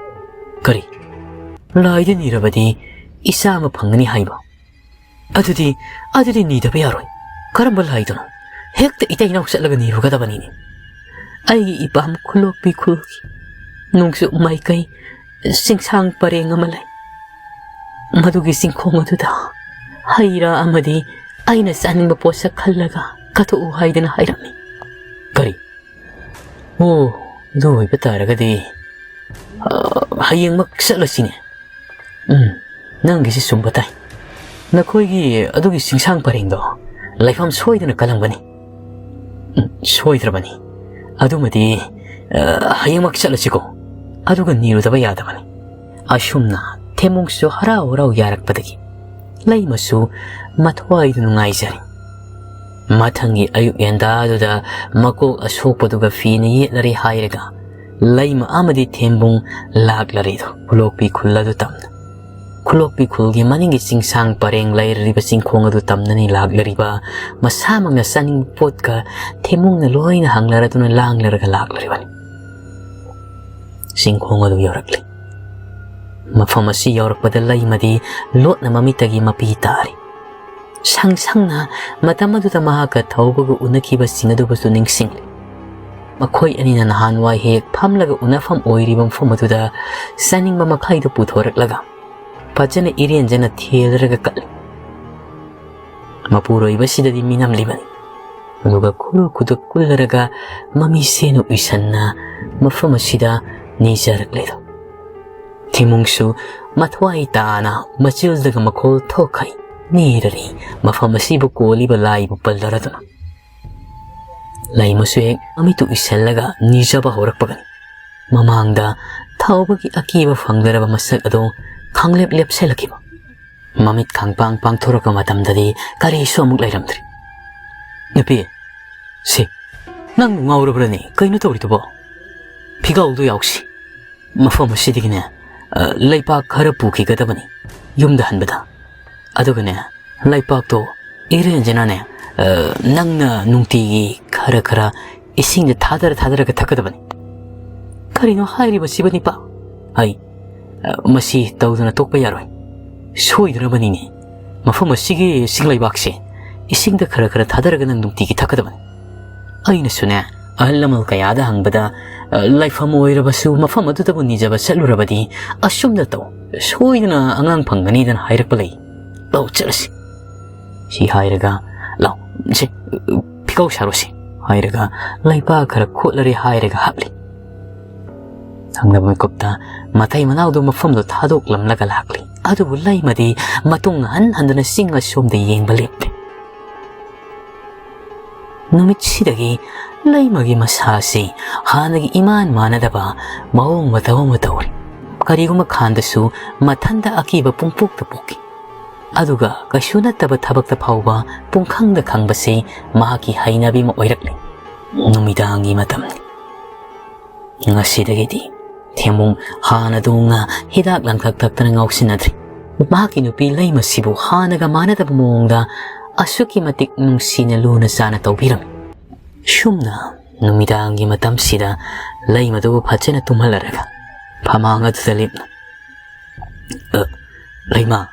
"ꯀꯔꯤ? ꯂꯥꯏꯗ ꯅꯤꯔꯕꯗꯤ ꯏꯆꯥ ꯑꯃ ꯐꯪꯒꯅꯤ ꯍꯥꯏꯕ? ꯑꯗꯨꯗꯤ, ꯑꯗꯨꯗꯤ ꯅꯤꯗꯕ ꯌꯥꯔꯣꯏ꯫ ꯀꯔꯝꯕ ꯂꯥꯏꯗꯅꯣ? ꯍꯦꯛꯇ ꯏꯇꯩꯅꯥꯎ ꯆꯠꯂꯒ ꯅꯤꯔꯨꯒꯗꯕꯅꯤꯅꯦ꯫ ꯑꯩꯒꯤ ꯏꯄꯥꯝ ꯈꯨꯂꯣꯛꯄꯤ ꯈꯨꯜꯒꯤ ꯅꯣꯡꯆꯨꯞ ꯃꯥꯏꯀꯩ ꯆꯤꯡꯁꯥꯡ ꯄꯔꯦꯡ ꯑꯃ ꯂꯩ꯫ ꯃꯗꯨꯒꯤ ꯆꯤꯡꯈꯣꯡ ꯑꯗꯨꯗ ꯍꯩ ꯔꯥ ꯑꯃꯗꯤ ꯑꯩꯅ ꯆꯥꯅꯤꯡꯕ ꯄꯣꯠꯁꯛ ꯈꯜꯂꯒ ꯀꯠꯊꯣꯛꯎ ꯍꯥꯏꯗꯅ ꯍꯥꯏꯔꯝꯃꯤ"꯫ "ꯀꯔꯤ? ꯑꯣ, ꯑꯗꯨ ꯑꯣꯏꯕ ꯇꯥꯔꯒꯗꯤ, ꯑ, ꯍꯌꯦꯡꯃꯛ ꯆꯠꯂꯁꯤꯅꯦ꯫ ꯎꯝ, ꯅꯪꯒꯤꯁꯤ ꯆꯨꯝꯕ ꯇꯥꯏ꯫ ꯅꯈꯣꯏꯒꯤ ꯑꯗꯨꯒꯤ ꯆꯤꯡꯁꯥꯡ ꯄꯔꯦꯡꯗꯣ ꯂꯩꯐꯝ ꯁꯣꯏꯗꯅ ꯀꯜꯂꯝꯒꯅꯤ"꯫ "ꯎꯝ, ꯁꯣꯏꯗ꯭ꯔꯕꯅꯤ꯫ ꯑꯗꯨꯃꯗꯤ, ꯑ, ꯍꯌꯦꯡꯃꯛ ꯆꯠꯂꯁꯤꯀꯣ꯫ ꯑꯗꯨꯒ ꯅꯤꯔꯨꯗꯕ ꯌꯥꯗꯕꯅꯤ"꯫ ꯑꯁꯨꯝꯅ ꯊꯦꯝꯃꯨꯡꯁꯨ ꯍꯔꯥꯎ ꯍꯔꯥꯎ ꯌꯥꯔꯛꯄꯗꯒꯤ ꯂꯩꯃꯁꯨ ꯃꯊ꯭ꯋꯥꯏꯗ ꯅꯨꯡꯉꯥꯏꯖꯔꯦ꯫ ꯃꯊꯪꯒꯤ ꯑꯌꯨꯛ ꯉꯟꯇꯥꯗꯨꯗ ꯃꯀꯣꯛ ꯑꯁꯣꯛꯄꯗꯨꯒ ꯐꯤꯅ ꯌꯦꯠꯂꯔꯦ ꯍꯥꯏꯔꯒ ꯂꯩꯃ ꯑꯃꯗꯤ ꯊꯦꯝꯕꯨꯡ ꯂꯥꯛꯂꯔꯦꯗꯣ ꯈꯨꯂꯣꯛꯄꯤ ꯈꯨꯜ ꯑꯗꯨ ꯇꯝꯅ꯫ ꯈꯨꯂꯣꯛꯄꯤ ꯈꯨꯜꯒꯤ ꯃꯅꯤꯡꯒꯤ ꯆꯤꯡꯁꯥꯡ ꯄꯔꯦꯡ ꯂꯩꯔꯤꯕ ꯆꯤꯡꯈꯣꯡ ꯑꯗꯨ ꯇꯝꯅꯅꯤ ꯂꯥꯛꯂꯔꯤꯕ ꯃꯁꯥꯃꯛꯅ ꯆꯥꯅꯤꯡꯕ ꯄꯣꯠꯀ ꯊꯦꯝꯕꯨꯡꯅ ꯂꯣꯏꯅ ꯍꯪꯂꯔꯗꯨꯅ ꯂꯥꯡꯂꯔꯒ ꯂꯥꯛꯂꯔꯤꯕꯅꯤ꯫ ꯆꯤꯡꯈꯣꯡ ꯑꯗꯨ ꯌꯧꯔꯛꯂꯤ꯫ ꯃꯐꯝ ꯑꯁꯤ ꯌꯧꯔꯛꯄꯗ ꯂꯩꯃꯗꯤ ꯂꯣꯠꯅ ꯃꯃꯤꯠꯇꯒꯤ ꯃꯄꯤ ꯇꯥꯔꯤ꯫ ꯁꯪ ꯁꯪꯅ ꯃꯇꯝ ꯑꯗꯨꯗ ꯃꯍꯥꯛꯀ ꯊꯧꯕꯒ ꯎꯅꯈꯤꯕꯁꯤꯡ ꯑꯗꯨꯕꯨꯁꯨ ꯅꯤꯡꯁꯤꯡꯂꯤ꯫ ꯃꯈꯣꯏ ꯑꯅꯤꯅ ꯅꯍꯥꯟꯋꯥꯏ ꯍꯦꯛ ꯐꯝꯂꯒ ꯎꯅꯐꯝ ꯑꯣꯏꯔꯤꯕ ꯃꯐꯝ ꯑꯗꯨꯗ ꯆꯥꯅꯤꯡꯕ ꯃꯈꯩꯗꯨ ꯄꯨꯊꯣꯔꯛꯂꯒ ꯐꯖꯅ ꯏꯔꯦꯟꯖꯅ ꯊꯦꯜꯂꯔꯒ ꯀꯠꯂꯤ꯫ ꯃꯄꯨꯔꯣꯏꯕꯁꯤꯗꯗꯤ ꯃꯤꯅꯝꯂꯤꯕꯅꯤ꯫ ꯑꯗꯨꯒ ꯈꯨꯔꯨ ꯈꯨꯗꯨꯛ ꯀꯨꯜꯂꯔꯒ ꯃꯃꯤꯁꯦꯟ ꯎꯏꯁꯟꯅ ꯃꯐꯝ ꯑꯁꯤꯗ ꯅꯤꯖꯔꯛꯂꯦꯗꯣ꯫ ꯊꯤꯃꯨꯡꯁꯨ ꯃꯊ꯭ꯋꯥꯏ ꯇꯥꯅ ꯃꯆꯤꯜꯗꯒ ꯃꯈꯣꯜ ꯊꯣꯛꯈꯩ ꯅꯤꯔꯔꯤ ꯃꯐꯝ ꯑꯁꯤꯕꯨ ꯀꯣꯜꯂꯤꯕ ꯂꯥꯏꯕꯨ ꯄꯜꯂꯔꯗꯨꯅ꯫ ꯂꯩꯃꯁꯨ ꯍꯦꯛ ꯃꯃꯤꯠꯇꯨ ꯎꯏꯁꯜꯂꯒ ꯅꯤꯖꯕ ꯍꯧꯔꯛꯄꯒꯅꯤ ꯃꯃꯥꯡꯗ ꯊꯧꯕꯒꯤ ꯑꯀꯤꯕ ꯐꯪꯗ꯭ꯔꯕ ꯃꯁꯛ ꯑꯗꯨ ꯈꯪꯂꯦꯞ ꯂꯦꯞꯁꯤꯜꯂꯛꯈꯤꯕ꯫ ꯃꯃꯤꯠ ꯈꯪꯄꯥꯡ ꯄꯥꯡꯊꯣꯔꯛꯄ ꯃꯇꯝꯗꯗꯤ ꯀꯔꯤꯁꯨ ꯑꯃꯨꯛ ꯂꯩꯔꯝꯗ꯭ꯔꯤ꯫ "ꯅꯨꯄꯤ, ꯁꯤ, ꯅꯪꯕꯨ ꯉꯥꯎꯔꯕ꯭ꯔꯅꯦ? ꯀꯩꯅꯣ ꯇꯧꯔꯤꯗꯨꯕꯣ? ꯐꯤꯒꯥꯎꯗꯣ ꯌꯥꯎꯁꯤ꯫ ꯃꯐꯝ ꯑꯁꯤꯗꯒꯤꯅꯦ, ꯑ, ꯂꯩꯄꯥꯛ ꯈꯔ ꯄꯨꯈꯤꯒꯗꯕꯅꯤ ꯌꯨꯝꯗ ꯍꯟꯕꯗ꯫ ꯑꯗꯨꯒꯅꯦ, ꯂꯩꯄꯥꯛꯇꯣ "ꯏꯔꯦꯟꯖꯅꯅꯦ, ꯑ, ꯅꯪꯅ ꯅꯨꯡꯇꯤꯒꯤ ꯈꯔ ꯈꯔ ꯏꯁꯤꯡꯗ ꯊꯥꯗꯔ ꯊꯥꯗꯔꯒ ꯊꯛꯀꯗꯕꯅꯤ꯫" "ꯀꯔꯤꯅꯣ ꯍꯥꯏꯔꯤꯕꯁꯤꯕꯨ, ꯅꯤꯄꯥ?" "ꯑꯩ, ꯑ, ꯃꯁꯤ ꯇꯧꯗꯅ ꯇꯣꯛꯄ ꯌꯥꯔꯣꯏ꯫ ꯁꯣꯏꯗ꯭ꯔꯕꯅꯤꯅꯦ꯫ ꯃꯐꯝ ꯑꯁꯤꯒꯤ ꯏꯁꯤꯡ ꯂꯩꯕꯥꯛꯁꯦ ꯏꯁꯤꯡꯗ ꯈꯔ ꯈꯔ ꯊꯥꯗꯔꯒ ꯅꯪ ꯅꯨꯡꯇꯤꯒꯤ ꯊꯛꯀꯗꯕꯅꯤ꯫ ꯑꯩꯅꯁꯨꯅꯦ, ꯑꯍꯜ ꯂꯃꯟ ꯀꯌꯥꯗ ꯍꯪꯕꯗ, ꯑ, ꯂꯥꯏꯐꯝ ꯑꯣꯏꯔꯕꯁꯨ ꯃꯐꯝ ꯑꯗꯨꯗꯕꯨ ꯅꯤꯖꯕ ꯆꯠꯂꯨꯔꯕꯗꯤ ꯑꯁꯨꯝꯅ ꯇꯧ, ꯁꯣꯏꯗꯅ ꯑꯉꯥꯡ ꯐꯪꯒꯅꯤꯗꯅ ꯍꯥꯏꯔꯛꯄ ꯂꯩ꯫ ꯂꯧ ꯆꯠꯂꯁꯤ꯫" ꯁꯤ ꯍꯥꯏꯔꯒ, "ꯂꯥꯎ, ꯁꯦ, ꯐꯤꯀꯧ ꯁꯥꯔꯣꯁꯤ," ꯍꯥꯏꯔꯒ ꯂꯩꯕꯥꯛ ꯈꯔ ꯈꯣꯠꯂꯔꯦ ꯍꯥꯏꯔꯒ ꯍꯥꯞꯂꯤ꯫ ꯊꯪꯅꯕ ꯃꯤꯀꯨꯞꯇ ꯃꯇꯩ ꯃꯅꯥꯎꯗꯨ ꯃꯐꯝꯗꯨ ꯊꯥꯗꯣꯛꯂꯝꯂꯒ ꯂꯥꯛꯂꯤ꯫ ꯑꯗꯨꯕꯨ ꯂꯩꯃꯗꯤ ꯃꯇꯨꯡ ꯍꯟ ꯍꯟꯗꯨꯅ ꯆꯤꯡ ꯑꯁꯣꯝꯗ ꯌꯦꯡꯕ ꯂꯦꯞꯂꯤ꯫ ꯅꯨꯃꯤꯠꯁꯤꯗꯒꯤ ꯂꯩꯃꯒꯤ ꯃꯁꯥ ꯑꯁꯤ ꯍꯥꯟꯅꯒꯤ ꯏꯃꯥꯟ ꯃꯥꯟꯅꯗꯕ ꯃꯑꯣꯡ ꯃꯇꯧ ꯑꯃ ꯇꯧꯔꯤ꯫ ꯀꯔꯤꯒꯨꯝꯕ ꯈꯥꯟꯗꯁꯨ ꯃꯊꯟꯗ ꯑꯀꯤꯕ ꯄꯨꯡꯄꯣꯛꯇ ꯄꯣꯛꯈꯤ꯫ ꯑꯗꯨꯒ ꯀꯩꯁꯨ ꯅꯠꯇꯕ ꯊꯕꯛꯇ ꯐꯥꯎꯕ ꯄꯨꯡꯈꯪꯗ ꯈꯪꯕꯁꯤ ꯃꯍꯥꯛꯀꯤ ꯍꯩꯅꯕꯤ ꯑꯃ ꯑꯣꯏꯔꯛꯂꯤ꯫ ꯅꯨꯃꯤꯗꯥꯡꯒꯤ ꯃꯇꯝꯅꯤ꯫ ꯉꯁꯤꯗꯒꯤꯗꯤ ꯊꯦꯝꯃꯨꯡ ꯍꯥꯟꯅꯗꯧꯅ ꯍꯤꯗꯥꯛ ꯂꯥꯡꯊꯛ ꯊꯛꯇꯅ ꯉꯥꯎꯁꯤꯟꯅꯗ꯭ꯔꯤ꯫ ꯃꯍꯥꯛꯀꯤ ꯅꯨꯄꯤ ꯂꯩꯃꯁꯤꯕꯨ ꯍꯥꯟꯅꯒ ꯃꯥꯟꯅꯗꯕ ꯃꯑꯣꯡꯗ ꯑꯁꯨꯛꯀꯤ ꯃꯇꯤꯛ ꯅꯨꯡꯁꯤꯅ ꯂꯨꯅ ꯆꯥꯅ ꯇꯧꯕꯤꯔꯝꯃꯤ꯫ ꯁꯨꯝꯅ ꯅꯨꯃꯤꯗꯥꯡꯒꯤ ꯃꯇꯝꯁꯤꯗ ꯂꯩꯃꯗꯨꯕꯨ ꯐꯖꯅ ꯇꯨꯝꯍꯜꯂꯔꯒ ꯐꯃꯥꯡ ꯑꯗꯨꯗ ꯂꯦꯞꯅ, "ꯑ, ꯂꯩꯃ,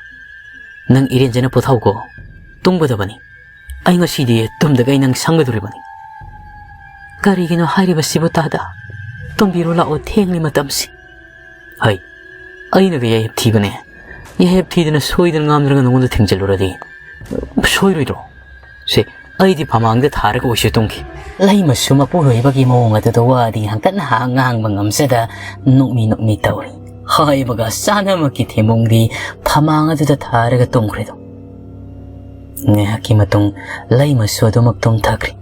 ꯅꯪ ꯏꯔꯦꯟꯖꯅ ꯄꯣꯊꯥꯎꯀꯣ꯫ ꯇꯨꯝꯒꯗꯕꯅꯤ꯫ ꯑꯩ ꯉꯁꯤꯗꯤ ꯇꯨꯝꯗꯒꯩ ꯅꯪ ꯁꯪꯒꯗꯧꯔꯤꯕꯅꯤ꯫" "ꯀꯔꯤꯒꯤꯅꯣ ꯍꯥꯏꯔꯤꯕꯁꯤꯕꯨ, ꯇꯥꯗ? ꯇꯨꯝꯕꯤꯔꯣ ꯂꯥꯛꯑꯣ, ꯊꯦꯡꯂꯤ ꯃꯇꯝꯁꯤ꯫" "ꯍꯩ, ꯑꯩꯅꯒ ꯌꯥꯍꯦꯞ ꯊꯤꯕꯅꯦ꯫ ꯌꯥꯍꯦꯞ ꯊꯤꯗꯅ ꯁꯣꯏꯗꯅ ꯉꯥꯝꯗꯅꯒ ꯅꯉꯣꯟꯗ ꯊꯦꯡꯖꯤꯜꯂꯨꯔꯗꯤ ꯁꯣꯏꯔꯣꯏꯗ꯭ꯔꯣ? ꯁꯦ, ꯑꯩꯗꯤ ꯐꯃꯥꯡꯗ ꯊꯥꯔꯒ ꯑꯣꯏꯁꯨ ꯇꯨꯝꯈꯤ꯫" ꯂꯩꯃꯁꯨ ꯃꯄꯨꯔꯣꯏꯕꯒꯤ ꯃꯑꯣꯡ ꯑꯗꯨꯗ ꯋꯥꯗꯤ ꯍꯪꯀꯠ ꯍꯟꯇꯥ ꯉꯥꯡꯕ ꯉꯝꯖꯗ ꯅꯣꯛꯃꯤ ꯅꯣꯛꯃꯤ ꯇꯧꯔꯤ꯫ ꯍꯥꯏꯕꯒ ꯆꯥꯅꯃꯛꯀꯤ ꯊꯦꯝꯃꯨꯡꯗꯤ ꯐꯃꯥꯡ ꯑꯗꯨꯗ ꯊꯥꯔꯒ ꯇꯨꯝꯈ꯭ꯔꯦꯗꯣ꯫ ꯉꯥꯏꯍꯥꯛꯀꯤ ꯃꯇꯨꯡ ꯂꯩꯃꯁꯨ ꯑꯗꯨꯃꯛ ꯇꯨꯝꯊꯈ꯭ꯔꯦ꯫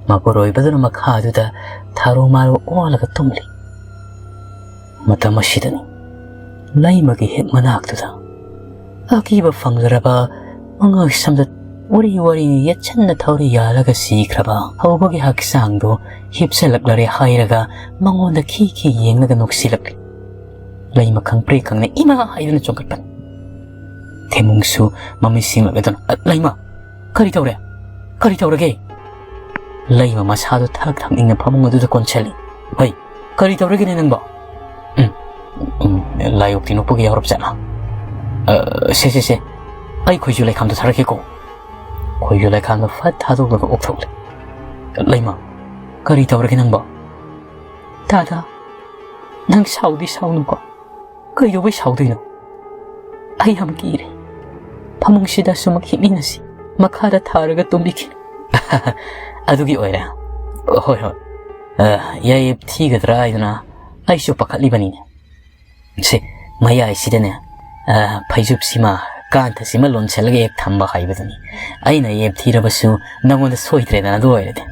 ꯃꯄꯨꯔꯣꯏꯕꯗꯨꯅ ꯃꯈꯥꯗꯨꯗ ꯊꯥꯔꯨ ꯃꯥꯔꯨ ꯑꯣꯜꯂꯒ ꯇꯨꯝꯂꯤ꯫ ꯃꯇꯝ ꯑꯁꯤꯗꯅꯤ ꯂꯩꯃꯒꯤ ꯍꯦꯛ ꯃꯅꯥꯛꯇꯨꯗ ꯑꯀꯤꯕ ꯐꯪꯂꯔꯕ ꯃꯉꯛꯁꯝꯗ ꯋꯥꯔꯤ ꯋꯥꯔꯤ ꯌꯦꯠꯁꯟꯅ ꯊꯧꯔꯤ ꯌꯥꯜꯂꯒ ꯁꯤꯈ꯭ꯔꯕ ꯍꯧꯕꯒꯤ ꯍꯛꯆꯥꯡꯗꯨ ꯍꯤꯞꯆꯜꯂꯛꯂꯔꯦ ꯍꯥꯏꯔꯒ ꯃꯉꯣꯟꯗ ꯈꯤ ꯈꯤ ꯌꯦꯡꯂꯒ ꯅꯣꯛꯁꯤꯜꯂꯛꯂꯤ꯫ ꯂꯩꯃ ꯈꯪꯄ꯭ꯔꯦꯛ ꯈꯪꯅ "ꯏꯃꯥ" ꯍꯥꯏꯗꯨꯅ ꯆꯣꯡꯈꯠꯄꯅꯤ꯫ ꯊꯦꯝꯃꯨꯡꯁꯨ ꯃꯃꯤꯠ ꯁꯤꯡꯂꯛꯂꯗꯨꯅ, "ꯑ, ꯂꯩꯃ, "ꯀꯔꯤ ꯇꯧꯔꯦ? ꯀꯔꯤ ꯇꯧꯔꯒꯦ?" ꯂꯩꯃ ꯃꯁꯥꯗꯨ ꯊꯛ ꯊꯛꯅꯤꯡꯅ ꯐꯃꯨꯡ ꯑꯗꯨꯗ ꯀꯣꯟꯁꯤꯜꯂꯤ꯫ "ꯍꯩ, ꯀꯔꯤ ꯇꯧꯔꯒꯦꯅꯦ ꯅꯪꯕꯣ?" "ꯎꯝ, ꯎꯝ, ꯂꯥꯏꯑꯣꯛꯇꯤ ꯅꯣꯛꯄꯒꯤ ꯌꯥꯎꯔꯞ ꯆꯠꯅ꯫ ꯑ, ꯁꯦ, ꯁꯦ, ꯁꯦ, ꯑꯩ ꯈꯣꯏꯖꯨ ꯂꯩꯈꯥꯝꯗꯣ ꯊꯥꯔꯛꯀꯦꯀꯣ꯫" ꯈꯣꯏꯖꯨ ꯂꯩꯈꯥꯝꯗꯣ ꯐꯠ ꯊꯥꯗꯣꯛꯂꯒ ꯑꯣꯛꯊꯣꯛꯂꯦ꯫ "ꯂꯩꯃ, ꯀꯔꯤ ꯇꯧꯔꯒꯦ ꯅꯪꯕꯣ?" "ꯗꯥꯗꯥ, ꯅꯪ ꯁꯥꯎꯗꯤ ꯁꯥꯎꯅꯨꯀꯣ꯫ ꯀꯩꯗꯧꯕꯩ ꯁꯥꯎꯗꯣꯏꯅꯣ? ꯑꯩ ꯌꯥꯝ ꯀꯤꯔꯦ꯫ ꯐꯃꯨꯡꯁꯤꯗ ꯁꯨꯃꯛ ꯍꯤꯞꯃꯤꯟꯅꯁꯤ꯫ ꯃꯈꯥꯗ ꯊꯥꯔꯒ ꯇꯨꯝꯕꯤꯈꯤꯅꯨ꯫" "ꯑꯗꯨꯒꯤ ꯑꯣꯏꯔꯦ꯫ ꯍꯣꯏ, ꯍꯣꯏ꯫ ꯑ, ꯌꯥꯏꯌꯦ, ꯊꯤꯒꯗ꯭ꯔꯥ ꯍꯥꯏꯗꯨꯅ ꯑꯩꯁꯨ ꯄꯥꯈꯠꯂꯤꯕꯅꯤꯅꯦ꯫ ꯁꯦ, ꯃꯌꯥꯏꯁꯤꯗꯅꯦ, ꯑ, ꯐꯩꯖꯨꯞꯁꯤꯃ, ꯀꯥꯟꯊꯁꯤꯃ ꯂꯣꯟꯁꯤꯜꯂꯒ ꯍꯦꯛ ꯊꯝꯕ ꯍꯥꯏꯕꯗꯨꯅꯤ꯫ ꯑꯩꯅ ꯌꯦꯞ ꯊꯤꯔꯕꯁꯨ ꯅꯉꯣꯟꯗ ꯁꯣꯏꯗ꯭ꯔꯦꯗꯅ ꯑꯗꯨ ꯑꯣꯏꯔꯗꯤ꯫"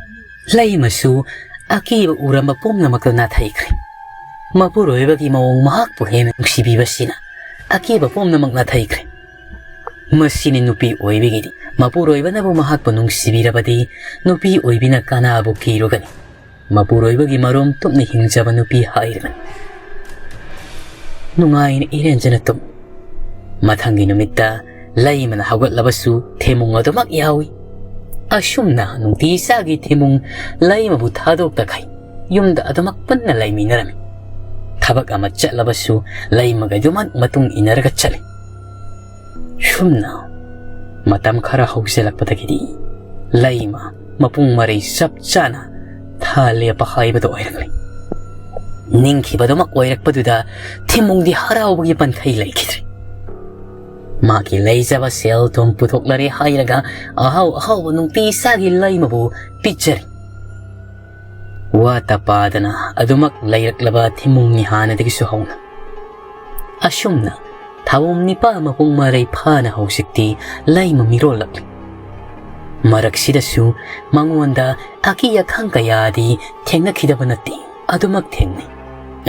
ꯂꯩꯃꯁꯨ ꯑꯀꯤꯕ ꯎꯔꯝꯕ ꯄꯨꯝꯅꯃꯛꯇ ꯅꯥꯊꯩꯈ꯭ꯔꯦ꯫ ꯃꯄꯨꯔꯣꯏꯕꯒꯤ ꯃꯑꯣꯡ ꯃꯍꯥꯛꯄꯨ ꯍꯦꯟꯅ ꯅꯨꯡꯁꯤꯕꯤꯕꯁꯤꯅ ꯑꯀꯤꯕ ꯄꯨꯝꯅꯃꯛ ꯅꯥꯊꯩꯈ꯭ꯔꯦ꯫ ꯃꯁꯤꯅꯤ ꯅꯨꯄꯤ ꯑꯣꯏꯕꯒꯤꯗꯤ ꯃꯄꯨꯔꯣꯏꯕꯅꯕꯨ ꯃꯍꯥꯛꯄꯨ ꯅꯨꯡꯁꯤꯕꯤꯔꯕꯗꯤ ꯅꯨꯄꯤ ꯑꯣꯏꯕꯤꯅ ꯀꯅꯥꯕꯨ ꯀꯤꯔꯨꯒꯅꯤ? ꯃꯄꯨꯔꯣꯏꯕꯒꯤ ꯃꯔꯨꯝ ꯇꯨꯝꯅ ꯍꯤꯡꯖꯕ ꯅꯨꯄꯤ ꯍꯥꯏꯔꯤꯕꯅꯤ꯫ ꯅꯨꯡꯉꯥꯏꯅ ꯏꯔꯦꯟꯖꯅ ꯇꯨꯝ꯫ ꯃꯊꯪꯒꯤ ꯅꯨꯃꯤꯠꯇ ꯂꯩꯃꯅ ꯍꯧꯒꯠꯂꯕꯁꯨ ꯊꯤꯃꯨꯡ ꯑꯗꯨꯃꯛ ꯌꯥꯎꯏ꯫ ꯑꯁꯨꯝꯅ ꯅꯨꯡꯇꯤ ꯆꯥꯒꯤ ꯊꯤꯃꯨꯡ ꯂꯩꯃꯕꯨ ꯊꯥꯗꯣꯛꯇꯈꯩ ꯌꯨꯝꯗ ꯑꯗꯨꯃꯛ ꯄꯨꯟꯅ ꯂꯩꯃꯤꯟꯅꯔꯝꯃꯤ꯫ ꯊꯕꯛ ꯑꯃ ꯆꯠꯂꯕꯁꯨ ꯂꯩꯃꯒ ꯑꯗꯨꯃꯛ ꯃꯇꯨꯡ ꯏꯟꯅꯔꯒ ꯆꯠꯂꯤ꯫ ꯁꯨꯝꯅ ꯃꯇꯝ ꯈꯔ ꯍꯧꯖꯤꯜꯂꯛꯄꯗꯒꯤꯗꯤ ꯂꯩꯃ ꯃꯄꯨꯡ ꯃꯔꯩ ꯆꯞ ꯆꯥꯅ ꯊꯥ ꯂꯦꯞꯄ ꯍꯥꯏꯕꯗꯨ ꯑꯣꯏꯔꯛꯂꯦ꯫ ꯅꯤꯡꯈꯤꯕꯗꯨꯃꯛ ꯑꯣꯏꯔꯛꯄꯗꯨꯗ ꯊꯤꯃꯨꯡꯗꯤ ꯍꯔꯥꯎꯕꯒꯤ ꯄꯟꯈꯩ ꯂꯩꯈꯤꯗ꯭ꯔꯦ꯫ ꯃꯥꯒꯤ ꯂꯩꯖꯕ ꯁꯦꯜ ꯊꯨꯝ ꯄꯨꯊꯣꯛꯂꯔꯦ ꯍꯥꯏꯔꯒ ꯑꯍꯥꯎ ꯑꯍꯥꯎꯕ ꯅꯨꯡꯇꯤ ꯆꯥꯒꯤ ꯂꯩꯃꯕꯨ ꯄꯤꯖꯔꯤ꯫ ꯋꯥꯇ ꯄꯥꯗꯅ ꯑꯗꯨꯃꯛ ꯂꯩꯔꯛꯂꯕ ꯊꯤꯃꯨꯡꯅꯤ ꯍꯥꯟꯅꯗꯒꯤꯁꯨ ꯍꯧꯅ꯫ ꯑꯁꯨꯝꯅ ꯊꯥꯕꯨꯝ ꯅꯤꯄꯥ ꯃꯄꯨꯡ ꯃꯔꯩ ꯐꯥꯅ ꯍꯧꯖꯤꯛꯇꯤ ꯂꯩꯃ ꯃꯤꯔꯣꯜꯂꯛꯂꯤ꯫ ꯃꯔꯛꯁꯤꯗꯁꯨ ꯃꯉꯣꯟꯗ ꯑꯀꯤ ꯑꯈꯪ ꯀꯌꯥꯗꯤ ꯊꯦꯡꯅꯈꯤꯗꯕ ꯅꯠꯇꯦ, ꯑꯗꯨꯃꯛ ꯊꯦꯡꯅꯩ꯫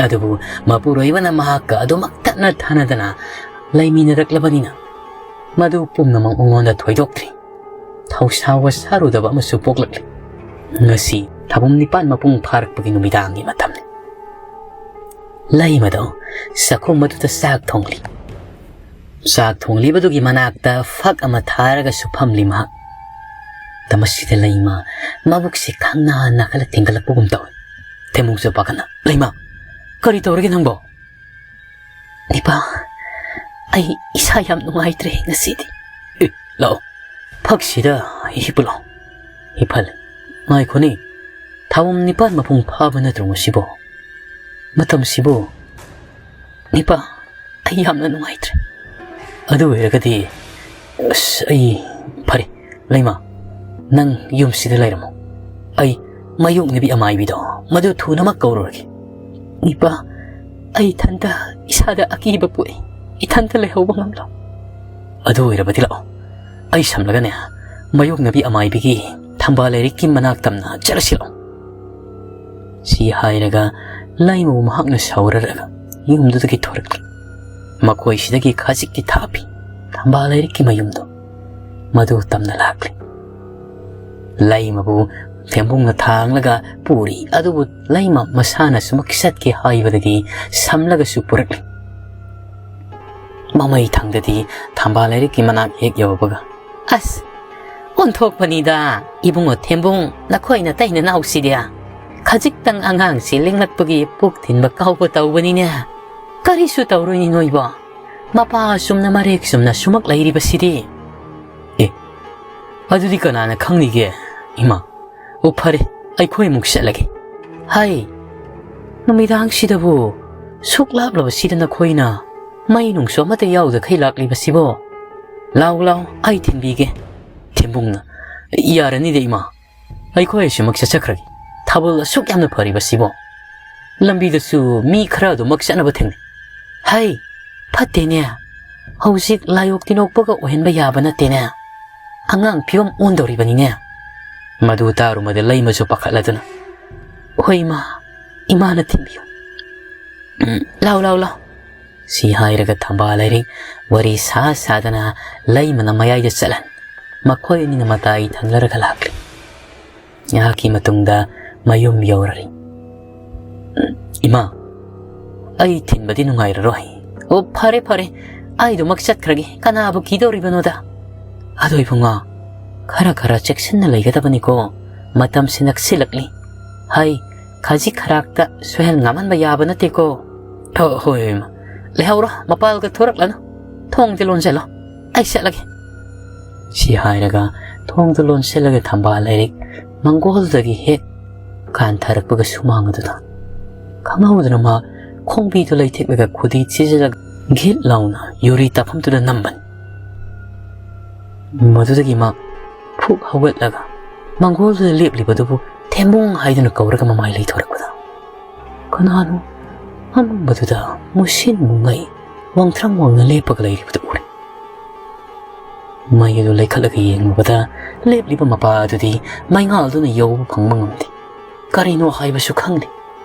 ꯑꯗꯨꯕꯨ ꯃꯄꯨꯔꯣꯏꯕꯅ ꯃꯍꯥꯛꯀ ꯑꯗꯨꯃꯛ ꯇꯠꯅ ꯊꯥꯅꯗꯅ ꯂꯩꯃꯤꯟꯅꯔꯛꯂꯕꯅꯤꯅ ꯃꯗꯨ ꯄꯨꯝꯅꯃꯛ ꯃꯉꯣꯟꯗ ꯊꯣꯏꯗꯣꯛꯇ꯭ꯔꯤ꯫ ꯊꯧꯁꯥ ꯋꯥꯁꯥꯔꯨꯗꯕ ꯑꯃꯁꯨ ꯄꯣꯛꯂꯛꯂꯤ꯫ ꯉꯁꯤ ꯊꯥꯕꯨꯝ ꯅꯤꯄꯥꯟ ꯃꯄꯨꯡ ꯐꯥꯔꯛꯄꯒꯤ ꯅꯨꯃꯤꯗꯥꯡꯒꯤ ꯃꯇꯝꯅꯤ꯫ ꯂꯩꯃꯗꯣ ꯆꯥꯛꯈꯨꯝ ꯑꯗꯨꯗ ꯆꯥꯛ ꯊꯣꯡꯂꯤ꯫ ꯆꯥꯛ ꯊꯣꯡꯂꯤꯕꯗꯨꯒꯤ ꯃꯅꯥꯛꯇ ꯐꯛ ꯑꯃ ꯊꯥꯔꯒꯁꯨ ꯐꯝꯂꯤ ꯃꯍꯥꯛ꯫ ꯃꯁꯤꯗ ꯂꯩꯃ ꯃꯕꯨꯛꯁꯤ ꯈꯪꯅ ꯅꯥꯈꯠꯂ ꯊꯦꯡꯒꯠꯂꯛꯄꯒꯨꯝ ꯇꯧꯏ꯫ ꯊꯦꯝꯕꯨꯡꯁꯨ ꯄꯥꯈꯠꯅ, "ꯂꯩꯃ, ꯀꯔꯤ ꯇꯧꯔꯒꯦ ꯅꯪꯕꯣ?" "ꯅꯤꯄꯥ, ꯑꯩ ꯏꯁꯥ ꯌꯥꯝ ꯅꯨꯡꯉꯥꯏꯇ꯭ꯔꯦ ꯉꯁꯤꯗꯤ꯫" "ꯑꯦ, ꯂꯥꯛꯑꯣ, ꯐꯛꯁꯤꯗ ꯍꯤꯞꯄꯨ ꯂꯥꯛꯑꯣ꯫" "ꯍꯤꯞꯍꯜꯂꯦ꯫" "ꯉꯥꯏꯈꯣꯅꯦ, ꯊꯥꯕꯝ ꯅꯤꯄꯥꯟ ꯃꯄꯨꯡ ꯐꯥꯕ ꯅꯠꯇ꯭ꯔꯣ ꯉꯁꯤꯕꯣ? ꯃꯇꯝꯁꯤꯕꯨ?" "ꯅꯤꯄꯥ, ꯑꯩ ꯌꯥꯝꯅ ꯅꯨꯡꯉꯥꯏꯇ꯭ꯔꯦ꯫" "ꯑꯗꯨ ꯑꯣꯏꯔꯒꯗꯤ, ꯑꯁ, ꯑꯩ, ꯐꯔꯦ, ꯂꯩꯃ, ꯅꯪ ꯌꯨꯝꯁꯤꯗ ꯂꯩꯔꯝꯃꯣ꯫ ꯑꯩ ꯃꯥꯌꯣꯛꯅꯕꯤ ꯑꯃꯥꯏꯕꯤꯗꯣ, ꯃꯗꯨ ꯊꯨꯅꯃꯛ ꯀꯧꯔꯨꯔꯒꯦ꯫" "ꯅꯤꯄꯥ, ꯑꯩ ꯏꯊꯟꯇ ꯏꯁꯥꯗ ꯑꯀꯤꯕ ꯄꯣꯛꯏ꯫ ꯏꯊꯟꯇ ꯂꯩꯍꯧꯕ ꯉꯝꯂꯣꯏ꯫" "ꯑꯗꯨ ꯑꯣꯏꯔꯕꯗꯤ ꯂꯥꯛꯑꯣ, ꯑꯩ ꯁꯝꯂꯒꯅꯦ, ꯃꯥꯌꯣꯛꯅꯕꯤ ꯑꯃꯥꯏꯕꯤꯒꯤ ꯊꯝꯕꯥꯜ ꯂꯥꯏꯔꯤꯛꯀꯤ ꯃꯅꯥꯛ ꯇꯝꯅ ꯆꯠꯂꯁꯤ ꯂꯥꯛꯑꯣ꯫" ꯁꯤ ꯍꯥꯏꯔꯒ ꯂꯩꯃꯕꯨ ꯃꯍꯥꯛꯅ ꯁꯧꯔꯔꯒ ꯌꯨꯝꯗꯨꯗꯒꯤ ꯊꯣꯔꯛꯂꯤ꯫ ꯃꯈꯣꯏꯁꯤꯗꯒꯤ ꯈꯖꯤꯛꯇꯤ ꯊꯥꯞꯄꯤ ꯊꯝꯕꯥꯜ ꯂꯥꯏꯔꯤꯛꯀꯤ ꯃꯌꯨꯝꯗꯣ꯫ ꯃꯗꯨ ꯇꯝꯅ ꯂꯥꯛꯂꯤ꯫ ꯂꯩꯃꯕꯨ ꯊꯦꯝꯕꯨꯡꯅ ꯊꯥꯡꯂꯒ ꯄꯨꯔꯤ, ꯑꯗꯨꯕꯨ ꯂꯩꯃ ꯃꯁꯥꯅ ꯁꯨꯃꯛ ꯆꯠꯀꯦ ꯍꯥꯏꯕꯗꯒꯤ ꯁꯝꯂꯒꯁꯨ ꯄꯨꯔꯛꯂꯤ꯫ ꯃꯃꯩ ꯊꯪꯗꯗꯤ ꯊꯝꯕꯥꯜ ꯂꯥꯏꯔꯤꯛꯀꯤ ꯃꯅꯥꯛ ꯍꯦꯛ ꯌꯧꯕꯒ, "ꯑꯁ, ꯑꯣꯟꯊꯣꯛꯄꯅꯤꯗ, ꯏꯕꯨꯡꯉꯣ ꯊꯦꯝꯕꯨꯡ, ꯅꯈꯣꯏ ꯅꯇꯩ ꯅꯅꯥꯎꯁꯤꯗꯤ꯫ ꯈꯖꯤꯛꯇꯪ ꯑꯉꯥꯡꯁꯤ ꯂꯦꯡꯂꯛꯄꯒꯤ ꯄꯨꯛ ꯊꯤꯟꯕ ꯀꯥꯎꯕ ꯇꯧꯕꯅꯤꯅꯦ꯫ ꯀꯔꯤꯁꯨ ꯇꯧꯔꯣꯏꯅꯦ ꯅꯣꯏꯕꯣ꯫ ꯃꯄꯥ ꯆꯨꯝꯅ ꯃꯔꯦꯛ ꯆꯨꯝꯅ ꯁꯨꯃꯛ ꯂꯩꯔꯤꯕꯁꯤꯗꯤ꯫" "ꯑꯦ, ꯑꯗꯨꯗꯤ ꯀꯅꯥꯅ ꯈꯪꯂꯤꯒꯦ, ꯏꯃꯥ? ꯑꯣ, ꯐꯔꯦ, ꯑꯩꯈꯣꯏ ꯑꯃꯨꯛ ꯆꯠꯂꯒꯦ꯫" "ꯍꯥꯏ, ꯅꯨꯃꯤꯗꯥꯡꯁꯤꯗꯕꯨ ꯁꯨꯛ ꯂꯥꯞꯂꯕꯁꯤꯗ ꯅꯈꯣꯏꯅ ꯃꯩ ꯅꯨꯡꯁꯨ ꯑꯃꯠꯇ ꯌꯥꯎꯗꯈꯩ ꯂꯥꯛꯂꯤꯕꯁꯤꯕꯣ? ꯂꯥꯎ, ꯂꯥꯎ, ꯑꯩ ꯊꯤꯟꯕꯤꯒꯦ꯫" ꯊꯦꯝꯕꯨꯡꯅ, "ꯌꯥꯔꯅꯤꯗ, ꯏꯃꯥ꯫ ꯑꯩꯈꯣꯏ ꯑꯁꯤꯃꯛ ꯆꯠꯆꯈ꯭ꯔꯒꯦ꯫ ꯊꯥꯕꯜ ꯑꯁꯨꯛ ꯌꯥꯝꯅ ꯐꯔꯤꯕꯁꯤꯕꯣ꯫ ꯂꯝꯕꯤꯗꯁꯨ ꯃꯤ ꯈꯔ ꯑꯗꯨꯃꯛ ꯆꯠꯅꯕ ꯊꯦꯡꯅꯩ꯫" "ꯍꯩ, ꯐꯠꯇꯦꯅꯦ꯫ ꯍꯧꯖꯤꯛ ꯂꯥꯏꯑꯣꯛ ꯇꯤꯟꯑꯣꯛꯄꯒ ꯑꯣꯏꯍꯟꯕ ꯌꯥꯕ ꯅꯠꯇꯦꯅꯦ꯫ ꯑꯉꯥꯡ ꯐꯤꯕꯝ ꯑꯣꯟꯗꯧꯔꯤꯕꯅꯤꯅꯦ꯫" ꯃꯗꯨ ꯇꯥꯔꯨꯃꯗ ꯂꯩꯃꯁꯨ ꯄꯥꯈꯠꯂꯗꯨꯅ, "ꯍꯣꯏ, ꯏꯃꯥ, ꯏꯃꯥꯅ ꯊꯤꯟꯕꯤꯌꯨ꯫ ꯎꯝ, ꯂꯥꯎ, ꯂꯥꯎ, ꯂꯥꯎ꯫" ꯁꯤ ꯍꯥꯏꯔꯒ ꯊꯝꯕꯥꯜ ꯂꯥꯏꯔꯤꯛ ꯋꯥꯔꯤ ꯁꯥ ꯁꯥꯗꯅ ꯂꯩꯃꯅ ꯃꯌꯥꯏꯗ ꯆꯠꯍꯟ, ꯃꯈꯣꯏ ꯑꯅꯤꯅ ꯃꯇꯥꯏ ꯊꯪꯅꯔꯒ ꯂꯥꯛꯂꯤ꯫ ꯉꯥꯏꯍꯥꯛꯀꯤ ꯃꯇꯨꯡꯗ ꯃꯌꯨꯝ ꯌꯧꯔꯔꯤ꯫ "ꯏꯃꯥ, ꯑꯩ ꯊꯤꯟꯕꯗꯤ ꯅꯨꯡꯉꯥꯏꯔꯔꯣꯏ꯫" "ꯑꯣ, ꯐꯔꯦ, ꯐꯔꯦ, ꯑꯩꯗꯨꯃꯛ ꯆꯠꯈ꯭ꯔꯒꯦ, ꯀꯅꯥꯕꯨ ꯀꯤꯗꯧꯔꯤꯕꯅꯣꯗ?" "ꯑꯗꯣ ꯏꯕꯨꯡꯉꯣ, "ꯈꯔ ꯈꯔ ꯆꯦꯛꯁꯤꯟꯅ ꯂꯩꯒꯗꯕꯅꯤꯀꯣ, ꯃꯇꯝꯁꯤ ꯅꯛꯁꯤꯜꯂꯛꯂꯤ꯫ ꯍꯩ, ꯈꯖꯤꯛ ꯈꯔꯥꯛꯇ ꯁꯣꯏꯍꯟ ꯉꯥꯝꯍꯟꯕ ꯌꯥꯕ ꯅꯠꯇꯦꯀꯣ꯫ ꯍꯣ-, ꯍꯣꯏ, ꯏꯃꯥ꯫ ꯂꯩꯍꯧꯔꯣ, ꯃꯄꯥꯜꯒ ꯊꯣꯔꯛꯂꯅꯨ꯫ ꯊꯣꯡꯗꯤ ꯂꯣꯟꯁꯤꯜꯂꯣ, ꯑꯩ ꯆꯠꯂꯒꯦ꯫" ꯁꯤ ꯍꯥꯏꯔꯒ ꯊꯣꯡꯗꯨ ꯂꯣꯟꯁꯤꯜꯂꯒ ꯊꯝꯕꯥꯜ ꯂꯩꯔꯤꯛ ꯃꯪꯒꯣꯜꯗꯒꯤ ꯍꯦꯛ ꯀꯥꯟꯊꯔꯛꯄꯒ ꯁꯨꯃꯥꯡ ꯑꯗꯨꯗ ꯈꯪꯍꯧꯗꯅ ꯃꯍꯥꯛ ꯈꯣꯡꯕꯤꯗꯨ ꯂꯩꯊꯦꯛꯂꯒ ꯈꯨꯗꯤ ꯊꯤꯖꯤꯜꯂꯒ ꯒꯤꯠ ꯂꯥꯎꯅ ꯌꯨꯔꯤ ꯇꯥꯐꯝꯗꯨꯗ ꯅꯝꯕꯅꯤ꯫ ꯃꯗꯨꯗꯒꯤ ꯃꯍꯥꯛ ꯐꯨꯛ ꯍꯧꯒꯠꯂꯒ ꯃꯪꯒꯣꯜꯗꯨꯗ ꯂꯦꯞꯂꯤꯕꯗꯨꯕꯨ ꯊꯦꯝꯕꯣꯡ ꯍꯥꯏꯗꯨꯅ ꯀꯧꯔꯒ ꯃꯃꯥꯏ ꯂꯩꯊꯣꯔꯛꯄꯗ ꯀꯅꯥꯅꯣ ꯑꯃꯝꯕꯗꯨꯗ ꯃꯨꯁꯤꯟ ꯃꯨꯉꯩ ꯋꯥꯡꯊ꯭ꯔꯪ ꯋꯥꯡꯅ ꯂꯦꯞꯄꯒ ꯂꯩꯔꯤꯕꯗꯨ ꯎꯔꯦ꯫ ꯃꯩ ꯑꯗꯨ ꯂꯩꯈꯠꯂꯒ ꯌꯦꯡꯂꯨꯕꯗ ꯂꯦꯞꯂꯤꯕ ꯃꯄꯥ ꯑꯗꯨꯗꯤ ꯃꯩꯉꯥꯜꯗꯨꯅ ꯌꯧꯕ ꯐꯪꯕ ꯉꯝꯗꯦ꯫ ꯀꯔꯤꯅꯣ ꯍꯥꯏꯕꯁꯨ ꯈꯪꯗꯦ꯫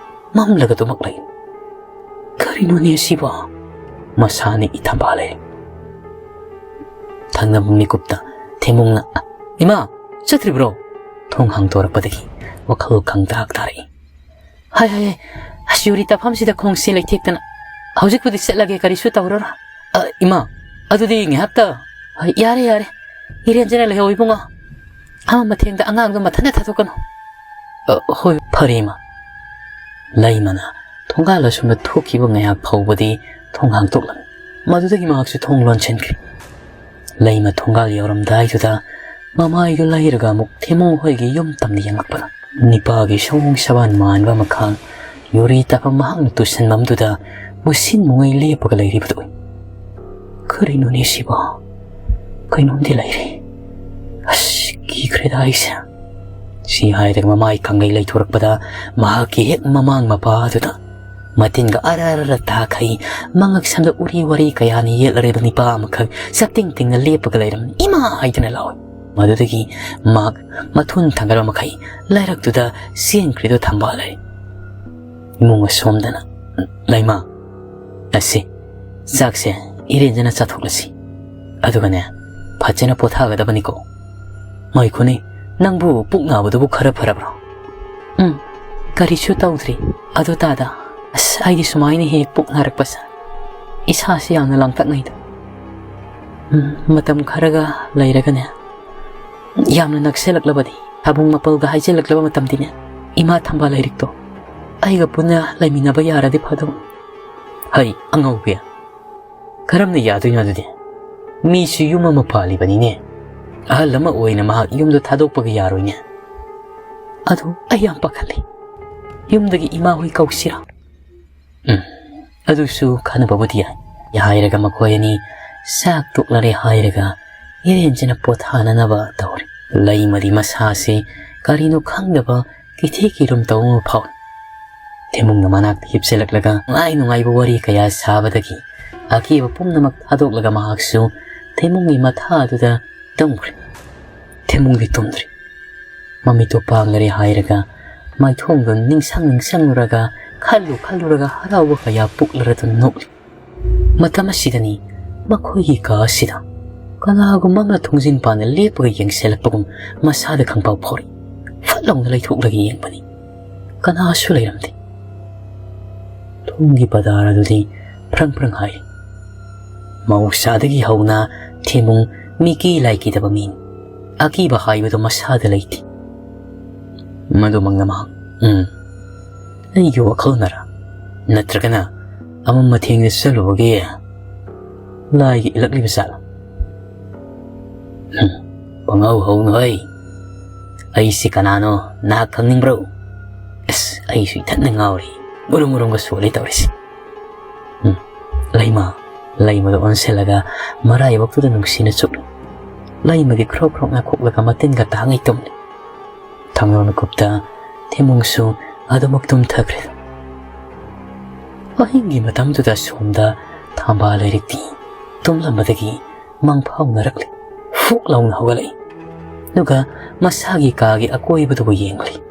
ꯃꯝꯂꯒ ꯑꯗꯨꯃꯛ ꯂꯩ꯫ "ꯀꯔꯤꯅꯣꯅꯦ ꯑꯁꯤꯕꯣ?" ꯃꯁꯥꯅ ꯏꯊꯝꯕꯥ ꯂꯩ꯫ ꯊꯪꯅꯕ ꯃꯤꯀꯨꯞꯇ ꯊꯦꯝꯕꯣꯡꯅ, "ꯏꯃꯥ, ꯆꯠꯇ꯭ꯔꯤꯕ꯭ꯔꯣ?" ꯊꯣꯡ ꯍꯥꯡꯗꯣꯔꯛꯄꯗꯒꯤ ꯋꯥꯈꯜ ꯈꯪꯇꯥꯛ ꯇꯥꯔꯛꯏ꯫ "ꯍꯥꯏ, ꯍꯥꯏ, ꯍꯥꯏ, ꯑꯁ, ꯌꯨꯔꯤ ꯇꯥꯐꯝꯁꯤꯗ ꯈꯣꯡꯁꯤ ꯂꯩꯊꯦꯛꯇꯅ꯫ ꯍꯧꯖꯤꯛꯄꯨꯗꯤ ꯆꯠꯂꯒꯦ, ꯀꯔꯤꯁꯨ ꯇꯧꯔꯔꯣꯏ꯫" "ꯑ, ꯏꯃꯥ, ꯑꯗꯨꯗꯤ ꯉꯥꯏꯍꯥꯛꯇ꯫" "ꯍꯣꯏ, ꯌꯥꯔꯦ, ꯌꯥꯔꯦ, ꯏꯔꯦꯟꯖꯅ ꯂꯩꯍꯧ ꯏꯕꯨꯡꯉꯣ꯫ ꯑꯃ ꯃꯊꯦꯡꯗ ꯑꯉꯥꯡꯗꯣ ꯃꯊꯟꯇ ꯊꯥꯗꯣꯛꯀꯅꯨ꯫" "ꯑ, ꯍꯣꯏ, ꯐꯔꯦ, ꯏꯃꯥ꯫" ꯂꯩꯃꯅ ꯊꯣꯡꯒꯥꯜ ꯑꯁꯣꯝꯗ ꯊꯣꯛꯈꯤꯕ ꯉꯥꯏꯍꯥꯛ ꯐꯥꯎꯕꯗꯤ ꯊꯣꯡ ꯍꯥꯡꯗꯣꯛꯂꯝꯃꯤ꯫ ꯃꯗꯨꯗꯒꯤ ꯃꯍꯥꯛꯁꯨ ꯊꯣꯡ ꯂꯣꯟꯁꯤꯟꯈ꯭ꯔꯦ꯫ ꯂꯩꯃ ꯊꯣꯡꯒꯥꯜ ꯌꯧꯔꯝꯗꯥꯏꯗꯨꯗ ꯃꯃꯥꯏꯗꯨ ꯂꯩꯔꯒ ꯑꯃꯨꯛ ꯊꯦꯃꯣ ꯍꯣꯏꯒꯤ ꯌꯨꯝ ꯇꯝꯅ ꯌꯦꯡꯂꯛꯄꯗ ꯅꯤꯄꯥꯒꯤ ꯁꯑꯣꯡ ꯁꯕꯥꯟ ꯃꯥꯟꯕ ꯑꯃꯈꯛ ꯌꯨꯔꯤ ꯇꯥꯐꯝ ꯃꯍꯥꯛꯅ ꯇꯨꯁꯟꯐꯝꯗꯨꯗ ꯃꯨꯁꯤꯟ ꯃꯨꯉꯩ ꯂꯦꯞꯄꯒ ꯂꯩꯔꯤꯕꯗꯨ ꯎꯏ꯫ "ꯀꯔꯤꯅꯣꯅꯦ ꯁꯤꯕꯣ? ꯀꯩꯅꯣꯝꯗꯤ ꯂꯩꯔꯦ꯫ ꯑꯁ, ꯀꯤꯈ꯭ꯔꯦꯗ ꯑꯩꯁꯦ꯫" ꯁꯤ ꯍꯥꯏꯔꯒ ꯃꯃꯥꯏ ꯀꯪꯂꯩ ꯂꯩꯊꯣꯔꯛꯄꯗ ꯃꯍꯥꯛꯀꯤ ꯍꯦꯛ ꯃꯃꯥꯡ ꯃꯄꯥ ꯑꯗꯨꯗ ꯃꯇꯤꯟꯒ ꯑꯔ ꯑꯔ ꯇꯥꯈꯩ ꯃꯉꯛ ꯁꯝꯗ ꯎꯔꯤ ꯋꯥꯔꯤ ꯀꯌꯥꯅ ꯌꯦꯠꯂꯔꯤꯕ ꯅꯤꯄꯥ ꯑꯃꯈꯛ ꯆꯞꯇꯤꯡ ꯇꯤꯡꯅ ꯂꯦꯞꯄꯒ ꯂꯩꯔꯝꯃꯤ꯫ "ꯏꯃꯥ!" ꯍꯥꯏꯗꯨꯅ ꯂꯥꯎꯏ꯫ ꯃꯗꯨꯗꯒꯤ ꯃꯍꯥꯛ ꯃꯊꯨꯟ ꯊꯥꯡꯒꯠꯄ ꯃꯈꯩ ꯂꯩꯔꯛꯇꯨꯗ ꯆꯦꯟꯈ꯭ꯔꯤꯗꯨ ꯊꯝꯕꯥꯜ ꯂꯩ꯫ ꯏꯃꯨꯡ ꯑꯁꯣꯝꯗꯅ, "ꯂꯩꯃ, ꯑꯁꯤ ꯆꯥꯛꯁꯦ ꯏꯔꯦꯟꯖꯅ ꯆꯥꯊꯣꯛꯂꯁꯤ꯫ ꯑꯗꯨꯒꯅꯦ, ꯐꯖꯅ ꯄꯣꯊꯥꯒꯗꯕꯅꯤꯀꯣ꯫ ꯉꯥꯏꯈꯣꯅꯦ, ꯅꯪꯕꯨ ꯄꯨꯛ ꯅꯥꯕꯗꯨꯕꯨ ꯈꯔ ꯐꯔꯕ꯭ꯔꯣ?" "ꯎꯝ, ꯀꯔꯤꯁꯨ ꯇꯧꯗ꯭ꯔꯤ꯫ ꯑꯗꯣ ꯇꯥꯗ, ꯑꯁ, ꯑꯩꯗꯤ ꯁꯨꯃꯥꯏꯅ ꯍꯦꯛ ꯄꯨꯛ ꯅꯥꯔꯛꯄꯁꯦ ꯏꯁꯥꯁꯤ ꯌꯥꯝꯅ ꯂꯥꯡꯇꯛꯅꯩꯗ꯫ ꯎꯝ, ꯃꯇꯝ ꯈꯔꯒ ꯂꯩꯔꯒꯅꯦ, ꯌꯥꯝꯅ ꯅꯛꯁꯦꯜꯂꯛꯂꯕꯗꯤ, ꯊꯥꯕꯨꯡ ꯃꯥꯄꯜꯒ ꯍꯥꯏꯖꯤꯜꯂꯛꯂꯕ ꯃꯇꯝꯗꯤꯅꯦ, ꯏꯃꯥ ꯊꯝꯕꯥꯜ ꯂꯩꯔꯤꯛꯇꯣ ꯑꯩꯒ ꯄꯨꯟꯅ ꯂꯩꯃꯤꯟꯅꯕ ꯌꯥꯔꯗꯤ ꯐꯗꯧ꯫ ꯍꯩ ꯑꯉꯧꯕꯤ, ꯀꯔꯝꯅ ꯌꯥꯗꯣꯏꯅꯣ ꯑꯗꯨꯗꯤ? ꯃꯤꯁꯨ ꯌꯨꯝ ꯑꯃ ꯄꯥꯜꯂꯤꯕꯅꯤꯅꯦ꯫ ꯑꯍꯜ ꯑꯃ ꯑꯣꯏꯅ ꯃꯍꯥꯛ ꯌꯨꯝꯗ ꯊꯥꯗꯣꯛꯄꯒ ꯌꯥꯔꯣꯏꯅꯦ꯫ ꯑꯗꯨ ꯑꯩ ꯌꯥꯝ ꯄꯥꯈꯠꯂꯤ꯫ ꯌꯨꯝꯗꯒꯤ ꯏꯃꯥ ꯍꯣꯏ ꯀꯧꯁꯤꯔꯥ? ꯎꯝ, ꯑꯗꯨꯁꯨ ꯈꯟꯅꯕꯕꯨꯗꯤ ꯌꯥꯏ꯫ ꯍꯥꯏꯔꯒ ꯃꯈꯣꯏ ꯑꯅꯤ ꯆꯥꯛ ꯇꯣꯛꯂꯔꯦ ꯍꯥꯏꯔꯒ ꯏꯔꯦꯟꯖꯅ ꯄꯣꯊꯥꯅꯅꯕ ꯇꯧꯔꯤ꯫ ꯂꯩꯃꯗꯤ ꯃꯁꯥꯁꯦ ꯀꯔꯤꯅꯣ ꯈꯪꯗꯕ ꯀꯤꯊꯤ ꯀꯤꯔꯨꯝ ꯇꯧꯕ ꯑꯃ ꯐꯥꯎꯏ꯫ ꯊꯦꯃꯨꯡꯅ ꯃꯅꯥꯛꯇ ꯍꯤꯞꯆꯜꯂꯛꯂꯒ ꯅꯨꯡꯉꯥꯏ ꯅꯨꯡꯉꯥꯏꯕ ꯋꯥꯔꯤ ꯀꯌꯥ ꯁꯥꯕꯗꯒꯤ ꯑꯀꯤꯕ ꯄꯨꯝꯅꯃꯛ ꯊꯥꯗꯣꯛꯂꯒ ꯃꯍꯥꯛꯁꯨ ꯊꯦꯃꯨꯡꯒꯤ ꯃꯊꯥ ꯑꯗꯨꯗ ꯇꯨꯝꯈ꯭ꯔꯦ꯫ ꯊꯦꯃꯨꯡꯗꯤ ꯇꯨꯝꯗ꯭ꯔꯤ꯫ ꯃꯃꯤꯠꯇꯣ ꯄꯥꯡꯂꯔꯦ ꯍꯥꯏꯔꯒ ꯃꯥꯏꯊꯣꯡꯗꯣ ꯅꯤꯡꯁꯪ ꯅꯤꯡꯁꯪꯂꯨꯔꯒ, ꯈꯜꯂꯨ ꯈꯜꯂꯨꯔꯒ ꯍꯔꯥꯎꯕ ꯀꯌꯥ ꯄꯣꯛꯂꯔꯗꯨꯅ ꯅꯣꯛꯂꯤ꯫ ꯃꯇꯝ ꯑꯁꯤꯗꯅꯤ ꯃꯈꯣꯏꯒꯤ ꯀꯥ ꯑꯁꯤꯗ ꯀꯅꯥꯒꯨꯝꯕ ꯑꯃꯅ ꯊꯣꯡꯖꯤꯟ ꯄꯥꯟꯗ ꯂꯦꯞꯄꯒ ꯌꯦꯡꯁꯤꯜꯂꯛꯄꯒꯨꯝ ꯃꯁꯥꯗ ꯈꯪꯄꯥꯎ ꯐꯥꯎꯔꯛꯏ꯫ ꯐꯠ ꯂꯥꯎꯅ ꯂꯩꯊꯣꯛꯂꯒ ꯌꯦꯡꯕꯅꯤ꯫ ꯀꯅꯥꯁꯨ ꯂꯩꯔꯝꯗꯦ꯫ ꯊꯣꯡꯒꯤ ꯄꯗꯥꯔ ꯑꯗꯨꯗꯤ ꯐ꯭ꯔꯪ ꯐ꯭ꯔꯪ ꯍꯥꯏ꯫ ꯃꯍꯧꯁꯥꯗꯒꯤ ꯍꯧꯅ ꯊꯦꯝꯕꯨꯡ ꯃꯤꯀꯤ ꯂꯥꯏꯀꯤꯗꯕ ꯃꯤꯅꯤ꯫ ꯑꯀꯤꯕ ꯍꯥꯏꯕꯗꯨ ꯃꯁꯥꯗ ꯂꯩꯇꯦ꯫ ꯃꯗꯨꯃꯛꯅ ꯃꯍꯥꯛ, "ꯎꯝ, ꯑꯩꯒꯤ ꯋꯥꯈꯜꯅꯔ? ꯅꯠꯇ꯭ꯔꯒꯅ ꯑꯃꯝ ꯑꯊꯦꯡꯗ ꯆꯠꯂꯨꯕꯒꯤ ꯂꯥꯏꯒꯤ ꯏꯜꯂꯛꯂꯤꯕ ꯖꯥꯠꯂ?" "ꯎꯝ, ꯄꯪꯍꯧ ꯍꯧꯅꯨ ꯍꯩ꯫ ꯑꯩꯁꯤ ꯀꯅꯥꯅꯣ ꯅꯍꯥꯛ ꯈꯪꯅꯤꯡꯕ꯭ꯔꯣ? ꯑꯁ, ꯑꯩꯁꯨ ꯏꯊꯟꯗ ꯉꯥꯎꯔꯤ꯫ ꯃꯨꯔꯨꯝ ꯃꯨꯔꯨꯝꯒ ꯁꯣꯜꯂꯤ ꯇꯧꯔꯤꯁꯤ꯫ ꯎꯝ, ꯂꯩꯃ, ꯂꯩꯃꯗ ꯑꯣꯟꯁꯤꯜꯂꯒ ꯃꯔꯥꯏꯕꯛꯇꯨꯗ ꯅꯨꯡꯁꯤꯅ ꯆꯨꯞꯂꯤ꯫ ꯂꯩꯃꯗꯤ ꯈ꯭ꯔꯣꯛ ꯈ꯭ꯔꯣꯛ ꯅꯥꯈꯣꯛꯂꯒ ꯃꯇꯤꯟꯒ ꯇꯥꯡꯉꯩ ꯇꯨꯝꯂꯤ꯫ ꯊꯣꯡꯅꯥꯎ ꯃꯀꯨꯞꯇ ꯊꯦꯝꯃꯨꯡꯁꯨ ꯑꯗꯨꯃꯛ ꯇꯨꯝꯊꯈ꯭ꯔꯦ꯫ ꯑꯍꯤꯡꯒꯤ ꯃꯇꯝꯗꯨꯗ ꯁꯣꯝꯗ ꯊꯝꯕꯥꯜ ꯂꯩꯔꯤꯛꯇꯤ ꯇꯨꯝꯂꯝꯕꯗꯒꯤ ꯃꯪꯐꯥꯎꯅꯔꯛꯂꯤ꯫ ꯐꯨꯛ ꯂꯥꯎꯅ ꯍꯧꯒꯠꯂꯛꯏ꯫ ꯑꯗꯨꯒ ꯃꯁꯥꯒꯤ ꯀꯥꯒꯤ ꯑꯀꯣꯏꯕꯗꯨꯕꯨ ꯌꯦꯡꯂꯤ꯫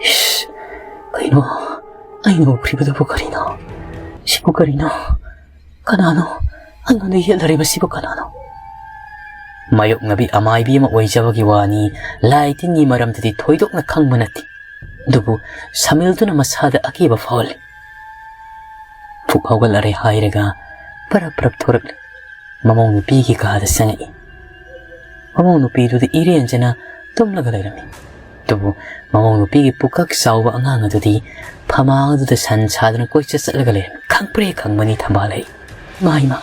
"ꯏꯁ, ꯀꯩꯅꯣ? ꯑꯩꯅ ꯎꯈ꯭ꯔꯤꯕꯗꯨꯕꯨ ꯀꯔꯤꯅꯣ? ꯁꯤꯕꯨ ꯀꯔꯤꯅꯣ? ꯀꯅꯥꯅꯣ? ꯑꯩꯉꯣꯟꯗ ꯌꯦꯠꯂꯔꯤꯕꯁꯤꯕꯨ ꯀꯅꯥꯅꯣ?" ꯃꯥꯌꯣꯛꯅꯕꯤ ꯑꯃꯥꯏꯕꯤ ꯑꯃ ꯑꯣꯏꯖꯕꯒꯤ ꯋꯥꯅꯤ, ꯂꯥꯏ ꯇꯤꯟꯒꯤ ꯃꯔꯝꯗꯗꯤ ꯊꯣꯏꯗꯣꯛꯅ ꯈꯪꯕ ꯅꯠꯇꯦ꯫ ꯑꯗꯨꯕꯨ ꯁꯃꯤꯜꯗꯨꯅ ꯃꯁꯥꯗ ꯑꯀꯤꯕ ꯐꯥꯎꯍꯜꯂꯤ꯫ ꯐꯨꯛ ꯍꯧꯒꯠꯂꯔꯦ ꯍꯥꯏꯔꯒ ꯄꯔꯞ ꯄꯔꯞ ꯊꯣꯔꯛꯂꯤ꯫ ꯃꯃꯧ ꯅꯨꯄꯤꯒꯤ ꯀꯥꯗ ꯆꯪꯉꯛꯏ꯫ ꯃꯃꯧ ꯅꯨꯄꯤꯗꯨꯗꯤ ꯏꯔꯦꯟꯖꯅ ꯇꯨꯝꯂꯒ ꯂꯩꯔꯝꯃꯤ꯫ ꯑꯗꯨꯕꯨ ꯃꯃꯧ ꯅꯨꯄꯤꯒꯤ ꯄꯨꯀꯛ ꯆꯥꯎꯕ ꯑꯉꯥꯡ ꯑꯗꯨꯗꯤ ꯐꯃꯥꯡ ꯑꯗꯨꯗ ꯁꯟ ꯁꯥꯗꯨꯅ ꯀꯣꯏꯆꯠ ꯆꯠꯂꯒ ꯂꯩꯔꯝꯃꯤ꯫ ꯈꯪꯄ꯭ꯔꯦ ꯈꯪꯕꯅꯤ ꯊꯝꯕꯥꯜ ꯂꯩꯔꯤꯛ꯫ "ꯏꯃꯥ, ꯏꯃꯥ,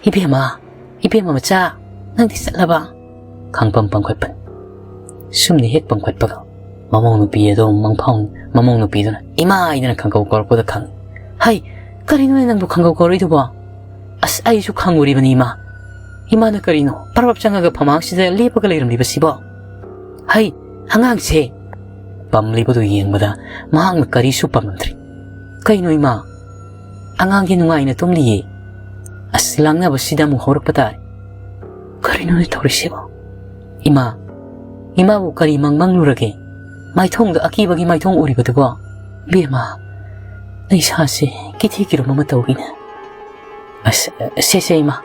ꯏꯕꯦꯝꯃ, ꯏꯕꯦꯝꯃ ꯃꯆꯥ, ꯅꯪꯗꯤ ꯆꯠꯂꯕ?" ꯈꯪꯄꯝ ꯄꯝꯈꯠꯄꯅꯤ꯫ ꯁꯨꯝꯅ ꯍꯦꯛ ꯄꯝꯈꯠꯄꯒ ꯃꯃꯧ ꯅꯨꯄꯤ ꯑꯗꯣ ꯃꯪꯐꯥꯎ-, ꯃꯃꯧ ꯅꯨꯄꯤꯗꯨꯅ "ꯏꯃꯥ" ꯍꯥꯏꯗꯅ ꯈꯪꯒꯧ ꯀꯧꯔꯛꯄꯗ ꯈꯪꯉꯤ꯫ "ꯍꯩ, ꯀꯔꯤꯅꯣꯅꯦ ꯅꯪꯕꯨ ꯈꯪꯒꯧ ꯀꯧꯔꯛꯏꯗꯨꯕꯣ? ꯑꯁ, ꯑꯩꯁꯨ ꯈꯪꯉꯨꯔꯤꯕꯅꯤ, ꯏꯃꯥ꯫ ꯏꯃꯥꯅ ꯀꯔꯤꯅꯣ ꯄꯔꯞ ꯆꯪꯉꯒ ꯐꯃꯥꯡꯁꯤꯗ ꯂꯦꯞꯄꯒ ꯂꯩꯔꯝꯂꯤꯕꯁꯤꯕꯣ? ꯍꯩ, ꯑꯉꯥꯡꯁꯦ!" ꯄꯝꯂꯤꯕꯗꯨ ꯌꯦꯡꯕꯗ ꯃꯍꯥꯛꯅ ꯀꯔꯤꯁꯨ ꯄꯝꯂꯝꯗ꯭ꯔꯤ꯫ "ꯀꯩꯅꯣ ꯏꯃꯥ? ꯑꯉꯥꯡꯒꯤ ꯅꯨꯡꯉꯥꯏꯅ ꯇꯨꯝꯂꯤꯌꯦ꯫ ꯑꯁ, ꯂꯥꯡꯅꯕꯁꯤꯗ ꯑꯃꯨꯛ ꯍꯧꯔꯛꯄ ꯇꯥꯔꯦ꯫ ꯀꯔꯤꯅꯣꯅꯦ ꯇꯧꯔꯤꯁꯤꯕꯣ? ꯏꯃꯥ, ꯏꯃꯥꯕꯨ ꯀꯔꯤ ꯃꯪ ꯃꯪꯂꯨꯔꯒꯦ? ꯃꯥꯏꯊꯣꯡꯗ ꯑꯀꯤꯕꯒꯤ ꯃꯥꯏꯊꯣꯡ ꯎꯔꯤꯕꯗꯨꯕꯣ? ꯕꯦꯝꯃ, ꯑꯩ ꯏꯁꯥꯁꯦ ꯀꯤꯊꯤ ꯀꯤꯔꯨꯝ ꯑꯃ ꯇꯧꯏꯅꯦ꯫ ꯑꯁ, ꯁꯦ, ꯁꯦ, ꯏꯃꯥ,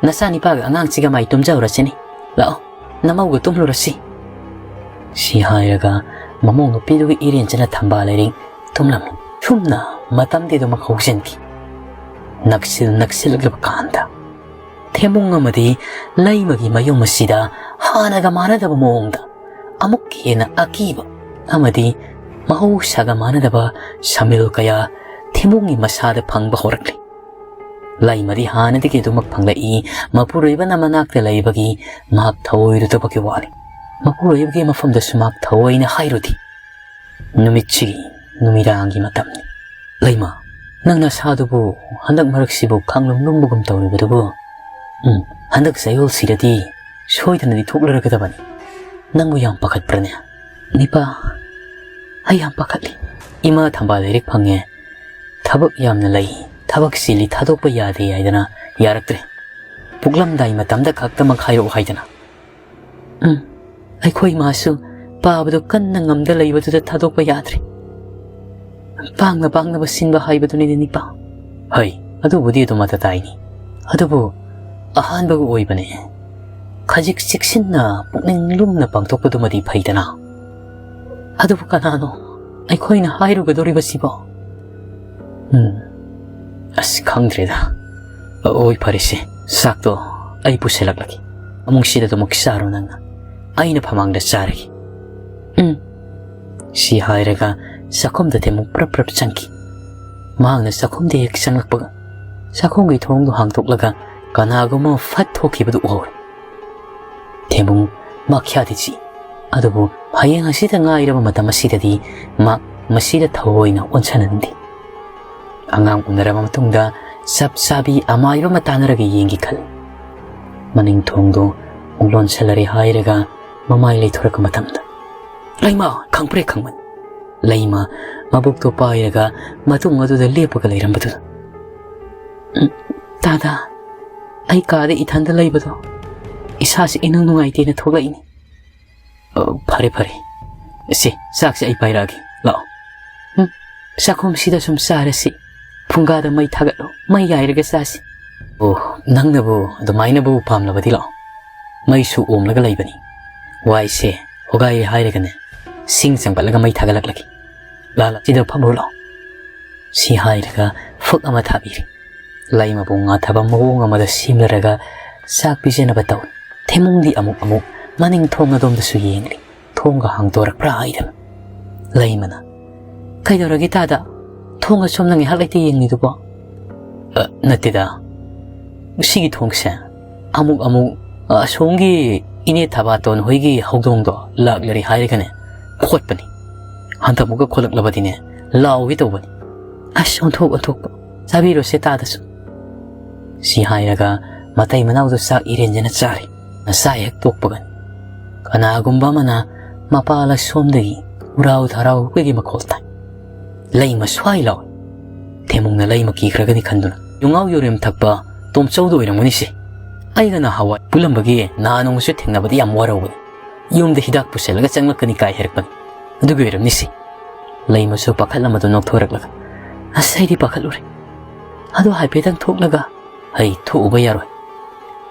ꯅꯆꯥꯅꯤꯄꯥꯒ ꯑꯉꯥꯡꯁꯤꯒ ꯃꯥꯏ ꯇꯨꯝꯖꯍꯧꯔꯁꯤꯅꯦ꯫ ꯂꯥꯛꯑꯣ, ꯅꯃꯧꯒ ꯇꯨꯝꯂꯨꯔꯁꯤ꯫" ꯁꯤ ꯍꯥꯏꯔꯒ ꯃꯃꯧ ꯅꯨꯄꯤꯗꯨꯒꯤ ꯏꯔꯦꯟꯖꯅ ꯊꯝꯕꯥꯜ ꯂꯩꯔꯤꯛ ꯇꯨꯝꯂꯝꯃꯤ꯫ ꯁꯨꯝꯅ ꯃꯇꯝꯗꯤ ꯑꯗꯨꯃꯛ ꯍꯧꯖꯤꯟꯈꯤ꯫ ꯅꯛꯁꯤꯜ ꯅꯛꯁꯤꯜꯂꯛꯂꯕ ꯀꯥꯟꯗ ꯊꯦꯝꯃꯨꯡ ꯑꯃꯗꯤ ꯂꯩꯃꯒꯤ ꯃꯌꯨꯝ ꯑꯁꯤꯗ ꯍꯥꯟꯅꯒ ꯃꯥꯟꯅꯗꯕ ꯃꯑꯣꯡꯗ ꯑꯃꯨꯛ ꯍꯦꯟꯅ ꯑꯀꯤꯕ ꯑꯃꯗꯤ ꯃꯍꯧꯁꯥꯒ ꯃꯥꯟꯅꯗꯕ ꯁꯃꯤꯜ ꯀꯌꯥ ꯊꯦꯝꯃꯨꯡꯒꯤ ꯃꯁꯥꯗ ꯐꯪꯕ ꯍꯧꯔꯛꯂꯤ꯫ ꯂꯩꯃꯗꯤ ꯍꯥꯟꯅꯗꯒꯤ ꯑꯗꯨꯃꯛ ꯐꯪꯂꯛꯏ꯫ ꯃꯄꯨꯔꯣꯏꯕꯅ ꯃꯅꯥꯛꯇ ꯂꯩꯕꯒꯤ ꯃꯍꯥꯛ ꯊꯑꯣꯏꯔꯨꯗꯕꯒꯤ ꯋꯥꯅꯤ꯫ ꯃꯄꯨꯔꯣꯏꯕꯒꯤ ꯃꯐꯝꯗꯁꯨ ꯃꯍꯥꯛ ꯊꯑꯣꯏꯅ ꯍꯥꯏꯔꯨꯗꯦ꯫ ꯅꯨꯃꯤꯠꯁꯤꯒꯤ ꯅꯨꯃꯤꯗꯥꯡꯒꯤ ꯃꯇꯝꯅꯤ꯫ "ꯂꯩꯃ, ꯅꯪ ꯅꯁꯥꯗꯨꯕꯨ ꯍꯟꯗꯛ ꯃꯔꯛꯁꯤꯕꯨ ꯈꯪꯂꯨꯝ ꯂꯨꯝꯕꯒꯨꯝ ꯇꯧꯔꯤꯕꯗꯨꯕꯨ? ꯎꯝ, ꯍꯟꯗꯛ ꯆꯌꯣꯜꯁꯤꯗꯗꯤ ꯁꯣꯏꯗꯅꯗꯤ ꯊꯣꯛꯂꯔꯒꯗꯕꯅꯤ꯫ ꯅꯪꯕꯨ ꯌꯥꯝ ꯄꯥꯈꯠꯄ꯭ꯔꯅꯦ?" "ꯅꯤꯄꯥ, ꯑꯩ ꯌꯥꯝ ꯄꯥꯈꯠꯂꯤ꯫" "ꯏꯃꯥ ꯊꯝꯕꯥꯜ ꯂꯩꯔꯤꯛ ꯐꯪꯉꯦ꯫ ꯊꯕꯛ ꯌꯥꯝꯅ ꯂꯩ, ꯊꯕꯛ ꯆꯤꯜꯂꯤ, ꯊꯥꯗꯣꯛꯄ ꯌꯥꯗꯦ ꯍꯥꯏꯗꯅ ꯌꯥꯔꯛꯇ꯭ꯔꯦ꯫ ꯄꯣꯛꯂꯝꯗꯥꯏ ꯃꯇꯝꯗ ꯈꯛꯇꯃꯛ ꯍꯥꯏꯔꯛꯎ ꯍꯥꯏꯗꯅ꯫" "ꯎꯝ, ꯑꯩꯈꯣꯏ ꯃꯥꯁꯨ ꯄꯥꯕꯗꯨ ꯀꯟꯅ ꯉꯝꯗ ꯂꯩꯕꯗꯨꯗ ꯊꯥꯗꯣꯛꯄ ꯌꯥꯗ꯭ꯔꯦ꯫ ꯄꯥꯡꯅ ꯄꯥꯡꯅꯕ ꯁꯤꯟꯕ ꯍꯥꯏꯕꯗꯨꯅꯤꯅꯦ ꯅꯤꯄꯥ꯫" "ꯍꯣꯏ, ꯑꯗꯨꯕꯨꯗꯤ ꯑꯗꯨꯃꯛꯇ ꯇꯥꯏꯅꯤ꯫ ꯑꯗꯨꯕꯨ ꯑꯍꯥꯟꯕꯒ ꯑꯣꯏꯕꯅꯦ꯫ ꯈꯖꯤꯛ ꯆꯦꯛꯁꯤꯟꯅ ꯄꯨꯛꯅꯤꯡ ꯂꯨꯝꯅ ꯄꯥꯡꯊꯣꯛꯄꯗꯨꯃꯗꯤ ꯐꯩꯗꯅ꯫ ꯑꯗꯨꯕꯨ ꯀꯅꯥꯅꯣ ꯑꯩꯈꯣꯏꯅ ꯍꯥꯏꯔꯨꯒꯗꯧꯔꯤꯕꯁꯤꯕꯣ?" "ꯎꯝ, ꯑꯁ, ꯈꯪꯗ꯭ꯔꯦꯗ꯫ ꯍꯣꯏ, ꯐꯔꯦꯁꯦ, ꯆꯥꯛꯇꯣ ꯑꯩ ꯄꯨꯁꯤꯜꯂꯛꯂꯒꯦ꯫ ꯑꯃꯨꯛ ꯁꯤꯗ ꯑꯗꯨꯃꯛ ꯆꯥꯔꯣ ꯅꯪꯅ꯫ ꯑꯩꯅ ꯐꯃꯥꯡꯗ ꯆꯥꯔꯒꯦ꯫ ꯎꯝ꯫ ꯁꯤ ꯍꯥꯏꯔꯒ ꯆꯥꯛꯈꯨꯝꯗ ꯊꯦꯝꯃꯨ ꯄ꯭ꯔꯞ ꯄ꯭ꯔꯞ ꯆꯪꯈꯤ꯫ ꯃꯍꯥꯛꯅ ꯆꯥꯛꯈꯨꯝꯗ ꯍꯦꯛ ꯆꯪꯂꯛꯄꯒ ꯆꯥꯛꯈꯨꯝꯒꯤ ꯊꯣꯡꯗꯨ ꯍꯥꯡꯗꯣꯛꯂꯒ ꯀꯅꯥꯒꯨꯝꯕ ꯑꯃ ꯐꯠ ꯊꯣꯛꯈꯤꯕꯗꯨ ꯎꯍꯧꯔꯦ꯫ ꯊꯦꯝꯃꯨ ꯃꯥꯈ꯭ꯌꯥꯗꯤ ꯆꯤ꯫ ꯑꯗꯨꯕꯨ ꯍꯌꯦꯡ ꯑꯁꯤꯗ ꯉꯥꯏꯔꯕ ꯃꯇꯝ ꯑꯁꯤꯗꯗꯤ ꯃꯥ ꯃꯁꯤꯗ ꯊꯑꯣꯏꯅ ꯑꯣꯟꯁꯤꯟꯅꯅꯤꯡꯗꯦ꯫ ꯑꯉꯥꯡ ꯎꯅꯔꯕ ꯃꯇꯨꯡꯗ ꯆꯞ ꯆꯥꯕꯤ ꯑꯃꯥꯏꯕ ꯑꯃ ꯇꯥꯟꯅꯔꯒ ꯌꯦꯡꯒꯦ ꯈꯜꯂꯤ꯫ ꯃꯅꯤꯡ ꯊꯣꯡꯗꯨ ꯑꯃꯨꯛ ꯂꯣꯟꯁꯤꯜꯂꯔꯦ ꯍꯥꯏꯔꯒ ꯃꯃꯥꯏ ꯂꯩꯊꯣꯔꯛꯄ ꯃꯇꯝꯗ, "ꯂꯩꯃ, ꯈꯪꯄ꯭ꯔꯦꯛ ꯈꯪꯃꯟ!" ꯂꯩꯃ ꯃꯕꯨꯛꯇꯣ ꯄꯥꯏꯔꯒ ꯃꯇꯨꯡ ꯑꯗꯨꯗ ꯂꯦꯞꯄꯒ ꯂꯩꯔꯝꯕꯗꯨꯗ, "ꯎꯝ, ꯇꯥꯗ, ꯑꯩ ꯀꯥꯗ ꯏꯊꯟꯗ ꯂꯩꯕꯗꯣ ꯏꯁꯥꯁꯦ ꯏꯅꯨꯡ ꯅꯨꯡꯉꯥꯏꯇꯦꯅ ꯊꯣꯛꯂꯛꯏꯅꯤ꯫ ꯑ, ꯐꯔꯦ, ꯐꯔꯦ꯫ ꯁꯦ, ꯆꯥꯛꯁꯦ ꯑꯩ ꯄꯥꯏꯔꯛꯑꯒꯦ꯫ ꯂꯥꯛꯑꯣ꯫ ꯎꯝ, ꯆꯥꯛꯈꯨꯝꯁꯤꯗ ꯁꯨꯝ ꯆꯥꯔꯁꯤ꯫ ꯐꯨꯡꯒꯥꯗ ꯃꯩ ꯊꯥꯒꯠꯂꯣ꯫ ꯃꯩ ꯌꯥꯏꯔꯒ ꯆꯥꯁꯤ꯫ ꯑꯣ, ꯅꯪꯅꯕꯨ ꯑꯗꯨꯃꯥꯏꯅꯕꯨ ꯄꯥꯝꯂꯕꯗꯤ ꯂꯥꯛꯑꯣ꯫ ꯃꯩꯁꯨ ꯑꯣꯝꯂꯒ ꯂꯩꯕꯅꯤ꯫ ꯋꯥꯏꯁꯦ ꯍꯣꯒꯥꯏꯔꯦ ꯍꯥꯏꯔꯒꯅꯦ, ꯁꯤꯡ ꯆꯪꯕꯠꯂꯒ ꯃꯩ ꯊꯥꯒꯠꯂꯛꯂꯒꯦ꯫ ꯂꯥ, ꯂꯥ, ꯁꯤꯗ ꯐꯝꯃꯨꯔꯣ ꯂꯥꯛꯑꯣ꯫" ꯁꯤ ꯍꯥꯏꯔꯒ ꯐꯛ ꯑꯃ ꯊꯥꯕꯤꯔꯦ꯫ ꯂꯩꯃꯕꯨ ꯉꯥꯊꯕ ꯃꯑꯣꯡ ꯑꯃꯗ ꯁꯦꯝꯂꯔꯒ ꯆꯥꯛ ꯄꯤꯖꯅꯕ ꯇꯧꯏ꯫ ꯊꯦꯝꯃꯨꯡꯗꯤ ꯑꯃꯨꯛ ꯑꯃꯨꯛ ꯃꯅꯤꯡ ꯊꯣꯡ ꯑꯗꯣꯝꯗꯁꯨ ꯌꯦꯡꯂꯤ꯫ ꯊꯣꯡꯒ ꯍꯥꯡꯗꯣꯔꯛꯄ꯭ꯔꯥ ꯍꯥꯏꯗꯅ꯫ ꯂꯩꯃꯅ, "ꯀꯩꯗꯧꯔꯒꯦ ꯇꯥꯗ? ꯊꯣꯡ ꯑꯁꯣꯝꯅ ꯉꯥꯏꯍꯥꯛ ꯂꯩꯇꯦ ꯌꯦꯡꯂꯤꯗꯨꯕꯣ?" "ꯑ, ꯅꯠꯇꯦꯗ꯫ ꯁꯤꯒꯤ ꯊꯣꯡꯁꯦ ꯑꯃꯨꯛ ꯑꯃꯨꯛ, ꯑ, ꯑꯁꯣꯝꯒꯤ ꯏꯅꯦ ꯊꯕꯥꯇꯣꯟ ꯍꯣꯏꯒꯤ ꯍꯧꯗꯣꯡꯗꯣ ꯂꯥꯛꯂꯔꯦ ꯍꯥꯏꯔꯒꯅꯦ ꯈꯣꯠꯄꯅꯤ꯫ ꯍꯟꯗꯛ ꯑꯃꯨꯛꯀ ꯈꯣꯠꯂꯛꯂꯕꯗꯤꯅꯦ ꯂꯥꯎꯒꯦ ꯇꯧꯕꯅꯤ꯫" "ꯑꯁ, ꯑꯣꯟꯊꯣꯛ ꯑꯣꯟꯊꯣꯛꯄ꯫ ꯆꯥꯕꯤꯔꯣꯁꯦ ꯇꯥꯗꯁꯨ꯫" ꯁꯤ ꯍꯥꯏꯔꯒ ꯃꯇꯩ ꯃꯅꯥꯎꯗꯨ ꯆꯥꯛ ꯏꯔꯦꯟꯖꯅ ꯆꯥꯔꯦ꯫ ꯃꯆꯥ ꯍꯦꯛ ꯇꯣꯛꯄꯒꯅꯤ ꯀꯅꯥꯒꯨꯝꯕ ꯑꯃꯅ ꯃꯄꯥ ꯂꯥꯏꯁꯣꯝꯗꯒꯤ ꯎꯔꯥꯎ ꯊꯔꯥꯎ ꯍꯨꯏꯒꯤ ꯃꯈꯣꯜ ꯇꯥꯏ꯫ ꯂꯩꯃ ꯁ꯭ꯋꯥꯏ ꯂꯥꯎꯏ꯫ ꯊꯦꯝꯃꯨꯡꯅ ꯂꯩꯃ ꯀꯤꯈ꯭ꯔꯒꯅꯤ ꯈꯟꯗꯨꯅ, "ꯌꯨꯉꯥꯎ ꯌꯨꯔꯦꯝ ꯊꯛꯄ ꯇꯣꯝꯆꯧꯗ ꯑꯣꯏꯔꯝꯒꯅꯤꯁꯦ꯫ ꯑꯩꯒ ꯅꯍꯥꯟꯋꯥꯏ ꯄꯨꯜꯂꯝꯕꯒꯤ ꯅꯍꯥꯟ ꯅꯣꯡꯃꯁꯨ ꯊꯦꯡꯅꯕꯗ ꯌꯥꯝ ꯋꯥꯔꯧꯕꯅꯤ꯫ ꯌꯨꯝꯗ ꯍꯤꯗꯥꯛ ꯄꯨꯁꯜꯂꯒ ꯆꯪꯂꯛꯀꯅꯤ ꯀꯥꯏ ꯍꯥꯏꯔꯛꯄꯅꯤ꯫ ꯑꯗꯨꯒꯤ ꯑꯣꯏꯔꯝꯅꯤꯁꯦ꯫" ꯂꯩꯃꯁꯨ ꯄꯥꯈꯠꯂꯝꯕꯗꯨ ꯅꯣꯛꯊꯣꯔꯛꯂꯒ, "ꯑꯁ, ꯑꯩꯗꯤ ꯄꯥꯈꯠꯂꯨꯔꯦ꯫ ꯑꯗꯨ ꯍꯥꯏꯐꯦꯠꯇꯪ ꯊꯣꯛꯂꯒ, ꯑꯩ ꯊꯣꯛꯎꯕ ꯌꯥꯔꯣꯏ꯫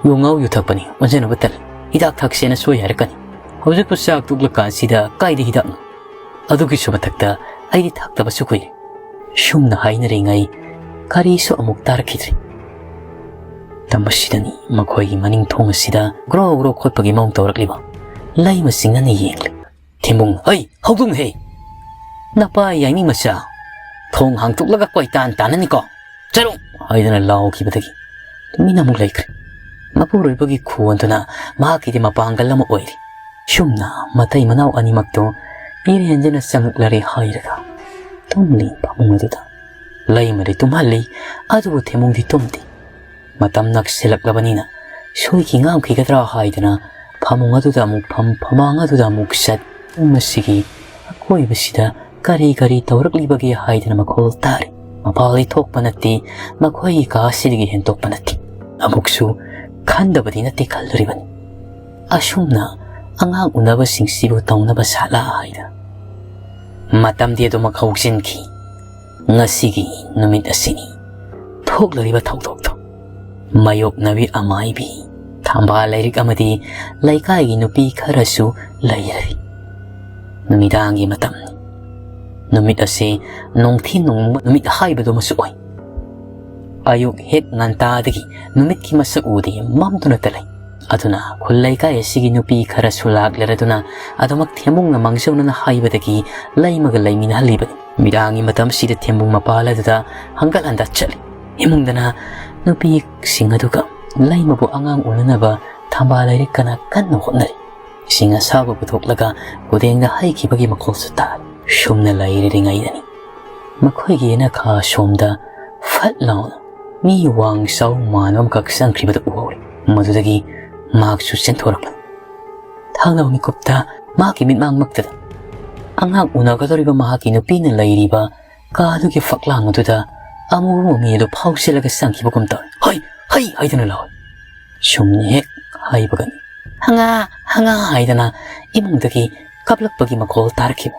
ꯌꯨꯉꯥꯎ ꯌꯨ ꯊꯛꯄꯅꯤ, ꯑꯣꯟꯖꯅꯕ ꯇꯜꯂꯤ꯫ ꯍꯤꯗꯥꯛ ꯊꯛꯁꯦꯅ ꯁꯣꯏ ꯍꯥꯏꯔꯛꯀꯅꯤ꯫ ꯍꯧꯖꯤꯛꯄꯨ ꯆꯥꯛ ꯇꯣꯛꯂꯀꯥꯟꯁꯤꯗ ꯀꯥꯏꯗ ꯍꯤꯗꯥꯛꯅꯣ? ꯑꯗꯨꯒꯤꯁꯨ ꯃꯊꯛꯇ ꯑꯩꯗꯤ ꯊꯛꯇꯕꯁꯨ ꯀꯨꯏꯔꯦ꯫" ꯁꯨꯝꯅ ꯍꯥꯏꯅꯔꯤꯉꯩ ꯀꯔꯤꯁꯨ ꯑꯃꯨꯛ ꯇꯥꯔꯛꯈꯤꯗ꯭ꯔꯦ꯫ ꯇꯝꯕꯁꯤꯗꯅꯤ ꯃꯈꯣꯏꯒꯤ ꯃꯅꯤꯡ ꯊꯣꯡ ꯑꯁꯤꯗ ꯒ꯭ꯔꯣ ꯒ꯭ꯔꯣ ꯈꯣꯠꯄꯒꯤ ꯃꯑꯣꯡ ꯇꯧꯔꯛꯂꯤꯕ꯫ ꯂꯩꯃ ꯁꯤꯡꯅꯅ ꯌꯦꯡꯂꯤ꯫ "ꯊꯦꯝꯕꯨꯡ, ꯍꯩ, ꯍꯧꯗꯣꯡ ꯍꯦ! ꯅꯄꯥ ꯌꯥꯏꯃꯤ ꯃꯆꯥ, ꯊꯣꯡ ꯍꯥꯡꯇꯣꯛꯂꯒ ꯀꯣꯏꯇꯥꯟ ꯇꯥꯟꯅꯅꯤꯀꯣ꯫ ꯆꯠꯂꯨ!" ꯍꯥꯏꯗꯨꯅ ꯂꯥꯎꯈꯤꯕꯗꯒꯤ ꯇꯨꯃꯤꯟꯅ ꯑꯃꯨꯛ ꯂꯩꯈ꯭ꯔꯦ꯫ ꯃꯄꯨꯔꯣꯏꯕꯒꯤ ꯈꯨꯋꯟꯗꯨꯅ ꯃꯍꯥꯛꯀꯤꯗꯤ ꯃꯄꯥꯡꯒꯜ ꯑꯃ ꯑꯣꯏꯔꯤ꯫ ꯁꯨꯝꯅ ꯃꯇꯩ ꯃꯅꯥꯎ ꯑꯅꯤꯃꯛꯇꯨ ꯏꯔꯦꯟꯖꯅ ꯆꯪꯂꯛꯂꯔꯦ ꯍꯥꯏꯔꯒ ꯇꯨꯝꯂꯤ ꯐꯃꯨꯡ ꯑꯗꯨꯗ꯫ ꯂꯩꯃꯗꯤ ꯇꯨꯝꯍꯜꯂꯤ, ꯑꯗꯨꯕꯨ ꯊꯦꯝꯕꯨꯡꯗꯤ ꯇꯨꯝꯗꯦ꯫ ꯃꯇꯝ ꯅꯛꯁꯤꯜꯂꯛꯂꯕꯅꯤꯅ ꯁꯣꯏꯈꯤ ꯉꯥꯝꯈꯤꯒꯗ꯭ꯔꯥ ꯍꯥꯏꯗꯨꯅ ꯐꯃꯨꯡ ꯑꯗꯨꯗ ꯑꯃꯨꯛ ꯐꯝ, ꯐꯃꯥꯡ ꯑꯗꯨꯗ ꯑꯃꯨꯛ ꯆꯠ꯫ ꯃꯁꯤꯒꯤ ꯑꯀꯣꯏꯕꯁꯤꯗ ꯀꯔꯤ ꯀꯔꯤ ꯇꯧꯔꯛꯂꯤꯕꯒꯦ ꯍꯥꯏꯗꯨꯅ ꯃꯈꯣꯜ ꯇꯥꯔꯤ꯫ ꯃꯄꯥꯜꯗꯤ ꯊꯣꯛꯄ ꯅꯠꯇꯦ, ꯃꯈꯣꯏꯒꯤ ꯀꯥ ꯑꯁꯤꯗꯒꯤ ꯍꯦꯟꯗꯣꯛꯄ ꯅꯠꯇꯦ꯫ ꯑꯃꯨꯛꯁꯨ ꯈꯟꯗꯕꯗꯤ ꯅꯠꯇꯦ ꯈꯜꯂꯨꯔꯤꯕꯅꯤ꯫ ꯑꯁꯨꯝꯅ ꯑꯉꯥꯡ ꯎꯅꯕꯁꯤꯡꯁꯤꯕꯨ ꯇꯧꯅꯕ ꯁꯥꯠꯂꯥ ꯍꯥꯏꯅ꯫ ꯃꯇꯝꯗꯤ ꯑꯗꯨꯃꯛ ꯍꯧꯖꯤꯟꯈꯤ꯫ ꯉꯁꯤꯒꯤ ꯅꯨꯃꯤꯠ ꯑꯁꯤꯅꯤ ꯊꯣꯛꯂꯤꯕ ꯊꯧꯗꯣꯛꯇꯣ꯫ ꯃꯥꯌꯣꯛꯅꯕꯤ ꯑꯃꯥꯏꯕꯤ, ꯊꯝꯕꯥꯜ ꯂꯩꯔꯤꯛ ꯑꯃꯗꯤ ꯂꯩꯀꯥꯏꯒꯤ ꯅꯨꯄꯤ ꯈꯔꯁꯨ ꯂꯩꯔꯦ꯫ ꯅꯨꯃꯤꯗꯥꯡꯒꯤ ꯃꯇꯝꯅꯤ꯫ ꯅꯨꯃꯤꯠ ꯑꯁꯤ ꯅꯨꯡꯊꯤꯜ ꯅꯣꯡꯃ ꯅꯨꯃꯤꯠ ꯍꯥꯏꯕꯗꯨꯃꯁꯨ ꯑꯣꯏ꯫ ꯑꯌꯨꯛ ꯍꯦꯛ ꯉꯟꯇꯥꯗꯒꯤ ꯅꯨꯃꯤꯠꯀꯤ ꯃꯁꯛ ꯎꯗꯦ, ꯃꯝꯗꯨꯅꯇ ꯂꯩ꯫ ꯑꯗꯨꯅ ꯈꯨꯜ ꯂꯩꯀꯥꯏ ꯑꯁꯤꯒꯤ ꯅꯨꯄꯤ ꯈꯔꯁꯨ ꯂꯥꯛꯂꯔꯗꯨꯅ ꯑꯗꯨꯃꯛ ꯊꯦꯝꯕꯨꯡꯅ ꯃꯥꯡꯖꯧꯅꯅ ꯍꯥꯏꯕꯗꯒꯤ ꯂꯩꯃꯒ ꯂꯩꯃꯤꯟꯅꯍꯜꯂꯤꯕꯅꯤ꯫ ꯅꯨꯃꯤꯗꯥꯡꯒꯤ ꯃꯇꯝꯁꯤꯗ ꯊꯦꯝꯕꯨꯡ ꯃꯄꯥꯜ ꯑꯗꯨꯗ ꯍꯪꯒꯠ ꯍꯟꯗ ꯆꯠꯂꯤ꯫ ꯏꯃꯨꯡꯗꯅ ꯅꯨꯄꯤꯁꯤꯡ ꯑꯗꯨꯒ ꯂꯩꯃꯕꯨ ꯑꯉꯥꯡ ꯎꯅꯅꯕ ꯊꯝꯕꯥꯜ ꯂꯩꯔꯤꯛꯀꯅ ꯀꯟꯅ ꯍꯣꯠꯅꯔꯤ꯫ ꯏꯁꯤꯡ ꯑꯁꯥꯕ ꯄꯨꯊꯣꯛꯂꯒ ꯈꯨꯗꯦꯡꯗ ꯍꯩꯈꯤꯕꯒꯤ ꯃꯈꯣꯜꯁꯨ ꯇꯥꯔꯤ꯫ ꯁꯨꯝꯅ ꯂꯩꯔꯤꯉꯩꯗꯅꯤ ꯃꯈꯣꯏꯒꯤ ꯌꯦꯅꯈꯥ ꯁꯣꯝꯗ ꯐꯠ ꯂꯥꯎꯅ ꯃꯤ ꯋꯥꯡ ꯆꯥꯎ ꯃꯥꯟꯕ ꯑꯃꯈꯛ ꯆꯪꯈ꯭ꯔꯤꯕꯗꯨ ꯎꯍꯧꯔꯦ꯫ ꯃꯗꯨꯗꯒꯤ ꯃꯍꯥꯛꯁꯨ ꯆꯦꯟꯊꯣꯔꯛꯄꯅꯤ꯫ ꯊꯥꯡꯂꯕ ꯃꯤꯀꯨꯞꯇ ꯃꯍꯥꯛꯀꯤ ꯃꯤꯠꯃꯥꯡꯃꯛꯇꯗ ꯑꯉꯥꯡ ꯎꯅꯒꯗꯧꯔꯤꯕ ꯃꯍꯥꯛꯀꯤ ꯅꯨꯄꯤꯅ ꯂꯩꯔꯤꯕ ꯀꯥꯗꯨꯒꯤ ꯐꯛꯂꯥꯡ ꯑꯗꯨꯗ ꯑꯃꯨꯕ ꯃꯃꯤ ꯑꯗꯨ ꯐꯥꯎꯁꯤꯜꯂꯒ ꯆꯪꯈꯤꯕꯒꯨꯝ ꯇꯧꯔꯦ꯫ "ꯍꯩ! ꯍꯩ!" ꯍꯥꯏꯗꯨꯅ ꯂꯥꯎꯏ꯫ ꯁꯨꯝꯅ ꯍꯦꯛ ꯍꯥꯏꯕꯒꯅꯤ, "ꯍꯉꯥ! ꯍꯉꯥ!" ꯍꯥꯏꯗꯅ ꯏꯃꯨꯡꯗꯒꯤ ꯀꯞꯂꯛꯄꯒꯤ ꯃꯈꯣꯜ ꯇꯥꯔꯛꯈꯤꯕ꯫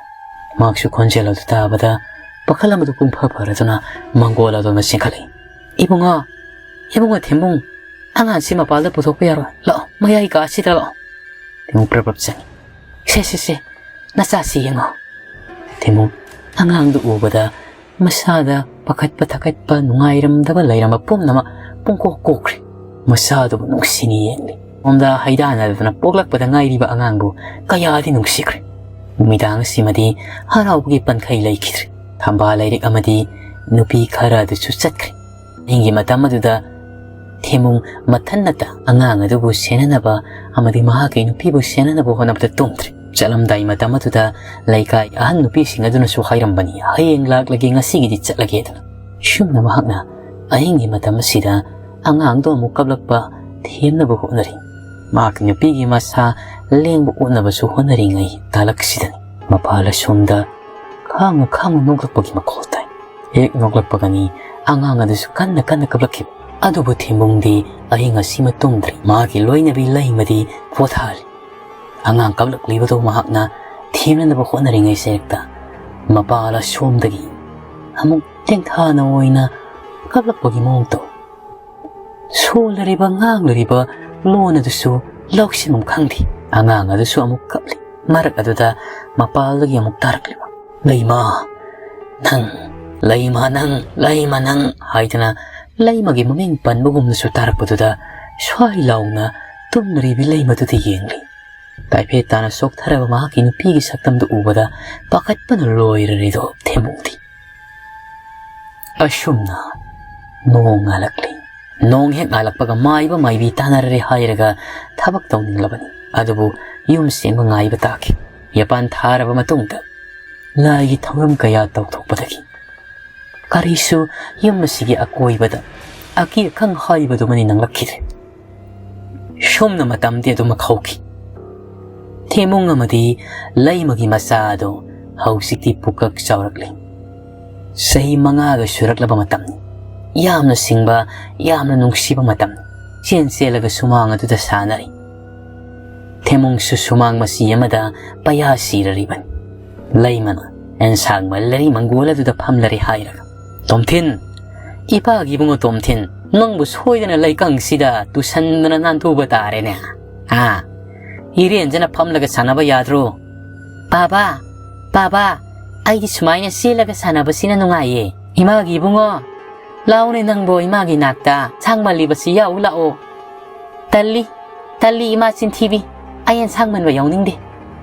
ꯃꯍꯥꯛꯁꯨ ꯈꯣꯟꯖꯦꯜ ꯑꯗꯨ ꯇꯥꯕꯗ ꯄꯥꯈꯠ ꯑꯃꯗꯨ ꯄꯨꯡꯐ ꯐꯔꯗꯨꯅ ꯃꯪꯒꯣꯜ ꯑꯗꯣꯝꯗ ꯆꯦꯟꯈꯠꯂꯛꯏ꯫ "ꯏꯕꯨꯡꯉꯣ! ꯏꯕꯨꯡꯉꯣ ꯊꯦꯝꯕꯨꯡ! ꯑꯉꯥꯡꯁꯤ ꯃꯄꯥꯜꯗ ꯄꯨꯊꯣꯛꯄ ꯌꯥꯔꯣꯏ꯫ ꯂꯥꯛꯑꯣ, ꯃꯌꯥꯏ ꯀꯥꯁꯤꯗ ꯂꯥꯛꯑꯣ!" ꯊꯦꯝꯕꯨꯡ ꯄ꯭ꯔꯞ ꯄ꯭ꯔꯞ ꯆꯪꯉꯤ꯫ "ꯁꯦ, ꯁꯦ, ꯁꯦ, ꯅꯆꯥꯁꯤ ꯌꯦꯡꯉꯣ!" ꯊꯦꯝꯕꯨꯡ ꯑꯉꯥꯡꯗꯨ ꯎꯕꯗ ꯃꯁꯥꯗ ꯄꯥꯈꯠꯄ ꯊꯀꯠꯄ ꯅꯨꯡꯉꯥꯏꯔꯝꯗꯕ ꯂꯩꯔꯝꯕ ꯄꯨꯝꯅꯃꯛ ꯄꯨꯡꯀꯣꯛ ꯀꯣꯛꯈ꯭ꯔꯦ꯫ ꯃꯆꯥꯗꯨꯕꯨ ꯅꯨꯡꯁꯤꯅ ꯌꯦꯡꯂꯤ꯫ ꯁꯣꯝꯗ ꯍꯩꯗꯥꯅꯗꯅ ꯄꯣꯛꯂꯛꯄꯗ ꯉꯥꯏꯔꯤꯕ ꯑꯉꯥꯡꯕꯨ ꯀꯌꯥꯗꯤ ꯅꯨꯡꯁꯤꯈ꯭ꯔꯦ꯫ ꯅꯨꯃꯤꯗꯥꯡ ꯑꯁꯤꯃꯗꯤ ꯍꯔꯥꯎꯕꯒꯤ ꯄꯟꯈꯩ ꯂꯩꯈꯤꯗ꯭ꯔꯦ꯫ ꯊꯝꯕꯥꯜ ꯂꯩꯔꯛ ꯑꯃꯗꯤ ꯅꯨꯄꯤ ꯈꯔ ꯑꯗꯨꯁꯨ ꯆꯠꯈ꯭ꯔꯦ꯫ ꯑꯍꯤꯡꯒꯤ ꯃꯇꯝ ꯑꯗꯨꯗ ꯊꯦꯝꯃꯨꯡ ꯃꯊꯟꯅꯇ ꯑꯉꯥꯡ ꯑꯗꯨꯕꯨ ꯁꯦꯟꯅꯅꯕ ꯑꯃꯗꯤ ꯃꯍꯥꯛꯀꯤ ꯅꯨꯄꯤꯕꯨ ꯁꯦꯟꯅꯅꯕ ꯍꯣꯠꯅꯕꯗ ꯇꯨꯝꯗ꯭ꯔꯦ꯫ ꯆꯠꯂꯝꯗꯥꯏ ꯃꯇꯝ ꯑꯗꯨꯗ ꯂꯩꯀꯥꯏ ꯑꯍꯟ ꯅꯨꯄꯤꯁꯤꯡ ꯑꯗꯨꯅꯁꯨ ꯍꯥꯏꯔꯝꯕꯅꯤ, "ꯍꯌꯦꯡ ꯂꯥꯛꯂꯒꯦ, ꯉꯁꯤꯒꯤꯗꯤ ꯆꯠꯂꯒꯦ" ꯑꯗꯨꯅ꯫ ꯁꯨꯝꯅ ꯃꯍꯥꯛꯅ ꯑꯍꯤꯡꯒꯤ ꯃꯇꯝ ꯑꯁꯤꯗ ꯑꯉꯥꯡꯗꯣ ꯑꯃꯨꯛ ꯀꯞꯂꯛꯄ ꯊꯦꯝꯅꯕ ꯍꯣꯠꯅꯔꯤ꯫ ꯃꯍꯥꯛꯀꯤ ꯅꯨꯄꯤꯒꯤ ꯃꯁꯥ ꯂꯦꯡꯕ ꯑꯣꯠꯅꯕꯁꯨ ꯍꯣꯠꯅꯔꯤꯉꯩ ꯇꯥꯂꯛꯁꯤꯗꯅꯤ ꯃꯄꯥꯜ ꯑꯁꯣꯝꯗ ꯈꯥꯡꯅ ꯈꯥꯡꯅ ꯅꯣꯛꯂꯛꯄꯒꯤ ꯃꯈꯣꯜ ꯇꯥꯏ꯫ ꯍꯦꯛ ꯅꯣꯛꯂꯛꯄꯒꯅꯤ ꯑꯉꯥꯡ ꯑꯗꯨꯁꯨ ꯀꯟꯅ ꯀꯟꯅ ꯀꯞꯂꯛꯈꯤꯕ꯫ ꯑꯗꯨꯕꯨ ꯊꯦꯝꯕꯨꯡꯗꯤ ꯑꯍꯤꯡ ꯑꯁꯤꯃ ꯇꯨꯝꯗ꯭ꯔꯤ꯫ ꯃꯥꯒꯤ ꯂꯣꯏꯅꯕꯤ ꯂꯩꯃꯗꯤ ꯄꯣꯊꯥꯔꯤ꯫ ꯑꯉꯥꯡ ꯀꯞꯂꯛꯂꯤꯕꯗꯨ ꯃꯍꯥꯛꯅ ꯊꯦꯝꯅꯅꯕ ꯍꯣꯠꯅꯔꯤꯉꯩ ꯁꯦꯔꯦꯛꯇ ꯃꯄꯥꯜ ꯑꯁꯣꯝꯗꯒꯤ ꯑꯃꯨꯛ ꯇꯦꯡꯊꯥꯅ ꯑꯣꯏꯅ ꯀꯞꯂꯛꯄꯒꯤ ꯃꯑꯣꯡ ꯇꯧꯏ꯫ ꯁꯣꯜꯂꯔꯤꯕ, ꯉꯥꯡꯂꯔꯤꯕ ꯂꯣꯟ ꯑꯗꯨꯁꯨ ꯂꯧꯁꯤꯟꯐꯝ ꯈꯪꯗꯦ꯫ ꯑꯉꯥꯡ ꯑꯗꯨꯁꯨ ꯑꯃꯨꯛ ꯀꯞꯂꯤ꯫ ꯃꯔꯛ ꯑꯗꯨꯗ ꯃꯄꯥꯜꯗꯒꯤ ꯑꯃꯨꯛ ꯇꯥꯔꯛꯂꯤꯕ, "ꯂꯩꯃ, ꯅꯪ, ꯂꯩꯃ ꯅꯪ, ꯂꯩꯃ ꯅꯪ" ꯍꯥꯏꯗꯅ ꯂꯩꯃꯒꯤ ꯃꯃꯤꯡ ꯄꯟꯕꯒꯨꯝꯅꯁꯨ ꯇꯥꯔꯛꯄꯗꯨꯗ ꯁ꯭ꯋꯥꯏ ꯂꯥꯎꯅ ꯇꯨꯝꯅꯔꯤꯕꯤ ꯂꯩꯃꯗꯨꯗ ꯌꯦꯡꯂꯤ꯫ ꯇꯥꯏꯐꯦꯠ ꯇꯥꯅ ꯆꯣꯛꯊꯔꯕ ꯃꯍꯥꯛꯀꯤ ꯅꯨꯄꯤꯒꯤ ꯁꯛꯇꯝꯗꯨ ꯎꯕꯗ ꯄꯥꯈꯠꯄꯅ ꯂꯣꯏꯔꯔꯤꯗꯣ ꯊꯦꯝꯕꯨꯡꯗꯤ꯫ ꯑꯁꯨꯝꯅ ꯅꯣꯡ ꯉꯥꯜꯂꯛꯂꯤ꯫ ꯅꯣꯡ ꯍꯦꯛ ꯉꯥꯜꯂꯛꯄꯒ ꯃꯥꯏꯕ ꯃꯥꯏꯕꯤ ꯇꯥꯟꯅꯔꯔꯦ ꯍꯥꯏꯔꯒ ꯊꯕꯛ ꯇꯧꯅꯤꯡꯂꯕꯅꯤ꯫ ꯑꯗꯨꯕꯨ ꯌꯨꯝ ꯁꯦꯡꯕ ꯉꯥꯏꯕ ꯇꯥꯈꯤ꯫ ꯌꯥꯄꯥꯟ ꯊꯥꯔꯕ ꯃꯇꯨꯡꯗ ꯂꯥꯏꯒꯤ ꯊꯧꯔꯝ ꯀꯌꯥ ꯇꯧꯊꯣꯛꯄꯗꯒꯤ ꯀꯔꯤꯁꯨ ꯌꯨꯝ ꯑꯁꯤꯒꯤ ꯑꯀꯣꯏꯕꯗ ꯑꯀꯤ ꯑꯈꯪ ꯍꯥꯏꯕꯗꯨꯃꯅꯤ ꯅꯪꯂꯛꯈꯤꯗ꯭ꯔꯦ꯫ ꯁꯨꯝꯅ ꯃꯇꯝꯗꯤ ꯑꯗꯨꯃꯛ ꯍꯧꯈꯤ꯫ ꯊꯦꯃꯨꯡ ꯑꯃꯗꯤ ꯂꯩꯃꯒꯤ ꯃꯆꯥ ꯑꯗꯨ ꯍꯧꯖꯤꯛꯇꯤ ꯄꯨꯀꯛ ꯆꯥꯎꯔꯛꯂꯤ꯫ ꯆꯍꯤ ꯃꯉꯥꯒ ꯁꯨꯔꯛꯂꯕ ꯃꯇꯝꯅꯤ꯫ ꯌꯥꯝꯅ ꯁꯤꯡꯕ, ꯌꯥꯝꯅ ꯅꯨꯡꯁꯤꯕ ꯃꯇꯝꯅꯤ꯫ ꯆꯦꯟ ꯆꯦꯜꯂꯒ ꯁꯨꯃꯥꯡ ꯑꯗꯨꯗ ꯁꯥꯟꯅꯔꯤ꯫ ꯊꯦꯃꯨꯡꯁꯨ ꯁꯨꯃꯥꯡ ꯃꯆꯤ ꯑꯃꯗ ꯄꯩꯌꯥ ꯁꯤꯔꯔꯤꯕꯅꯤ꯫ ꯂꯩꯃꯅ ꯑꯦꯟꯁꯥꯡ ꯃꯜꯂꯔꯤ ꯃꯪꯒꯣꯜ ꯑꯗꯨꯗ ꯐꯝꯂꯔꯦ ꯍꯥꯏꯔꯒ, "ꯇꯣꯝꯊꯤꯟ, ꯏꯄꯥꯒꯤ ꯏꯕꯨꯡꯉꯣ ꯇꯣꯝꯊꯤꯟ, ꯅꯪꯕꯨ ꯁꯣꯏꯗꯅ ꯂꯩꯀꯪꯁꯤꯗ ꯇꯨꯁꯟꯗꯅ ꯅꯥꯟꯊꯨꯕ ꯇꯥꯔꯦꯅꯦ꯫ ꯍꯥ? ꯏꯔꯦꯟꯖꯅ ꯐꯝꯂꯒ ꯁꯥꯟꯅꯕ ꯌꯥꯗ꯭ꯔꯣ?" "ꯄꯥꯕꯥ, ꯄꯥꯕꯥ, ꯑꯩꯗꯤ ꯁꯨꯃꯥꯏꯅ ꯆꯦꯜꯂꯒ ꯁꯥꯟꯅꯕꯁꯤꯅ ꯅꯨꯡꯉꯥꯏꯌꯦ꯫ ꯏꯃꯥꯒꯤ ꯏꯕꯨꯡꯉꯣ, "ꯂꯥꯛꯎꯅꯦ ꯅꯪꯕꯣ, ꯏꯃꯥꯒꯤ ꯅꯥꯛꯇ ꯁꯥꯡꯃꯜꯂꯤꯕꯁꯤ ꯌꯥꯎ ꯂꯥꯛꯑꯣ꯫" "ꯇꯜꯂꯤ, ꯇꯜꯂꯤ ꯏꯃꯥ ꯆꯤꯟꯊꯤꯕꯤ, ꯑꯩ ꯁꯥꯡꯃꯟꯕ ꯌꯥꯎꯅꯤꯡꯗꯦ꯫"